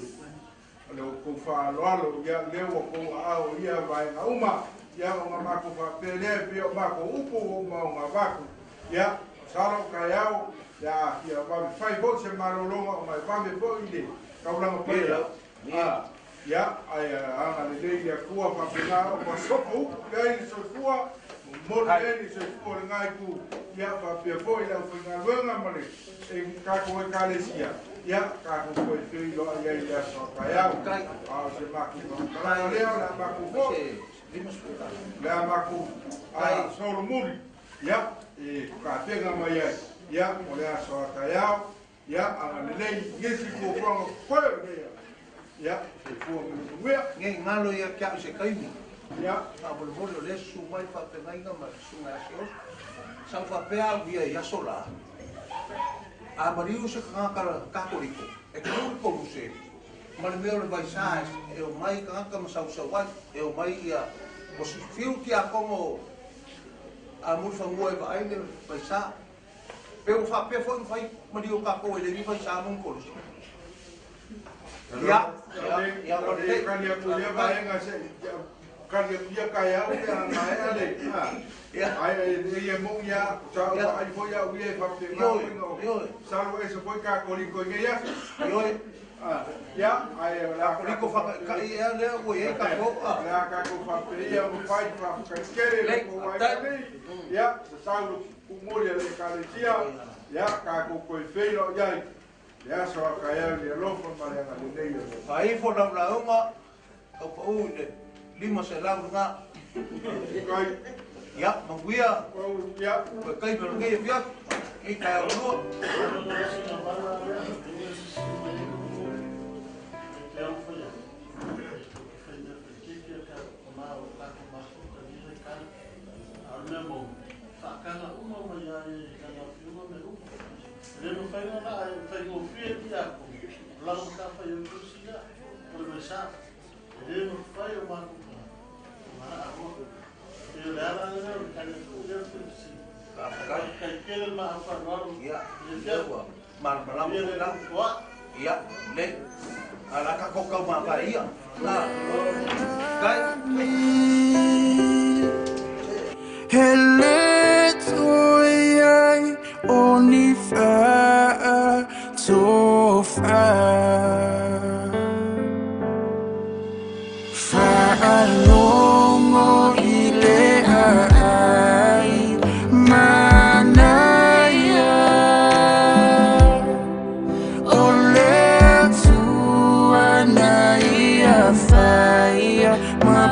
loko whaaloalo, ia, leo ua kou ao ia vaenga uma, ia, o ngā mako whapelea, pia o mako upu o ma o ngā waku. Ia, salo kai au, ia, ia wawe whai fo se marolonga o mai wawe fo i le kaulanga paia. Ia, ai anga le lei ia kua whapena o masoko upu ia i le soifua, mori e le soifua le ngai ku, ia whapea fo i lau whaingaluenga ma le e kako e kalesia. Ia, kako koe whiro ai ai le asoa kai au. A o se maku whakalanga lea o le maku fo. Le maku a solo muri. Ia, e ka mai ai. Ia, o le asoa kai au. Ia, anga le lei ngesi fuafuaga koe o lea. Ia, se fua me Ngei ngalo ia kia se kaimi. Ia. A mole mole o le su mai whapengainga ma sunga ase oso. Sau whapea au ia i aso la. A mariu se kangaka kakoriko. E kuru koru se. Ma le mea o le vaisa e o mai kangaka ma sau sau ai. E o mai ia. O si fiu ki a kongo a murwhangua e vaai le vaisa. Pe o whapea foi mwhai mariu kako e le ni vaisa mung koru se. Ia, ia, ia, ia, kali atu ia taeao pe a maea le ai e moni lava sa ou vaai foi au ia e faapena uiga o salo ese foi kakoliko i nei aso. Ioe. Ia, ae o le a Koliko whakaikai ea lea ua iai tatou O le a tatou faapeia ma fai faafetai tele le kou ai nei. Ia, sasau le pumoli a le ekalesia. Ia, tatou toe feiloai ai le aso a taeao i le alofa ma le agalelei o le Faifo lau lauga, taupau i le 500 lena. Ia, manuia. Ia. Koe taimi o lenei afiafi. I taeao lua. Ia, lea ua malamalama foi lau. Ia, lelei. A o le a tatou taumavae ia. Na. Kai. He le toe ai o ni faatofa. Faalogo i le aai manaia o le Atua na ia faia ma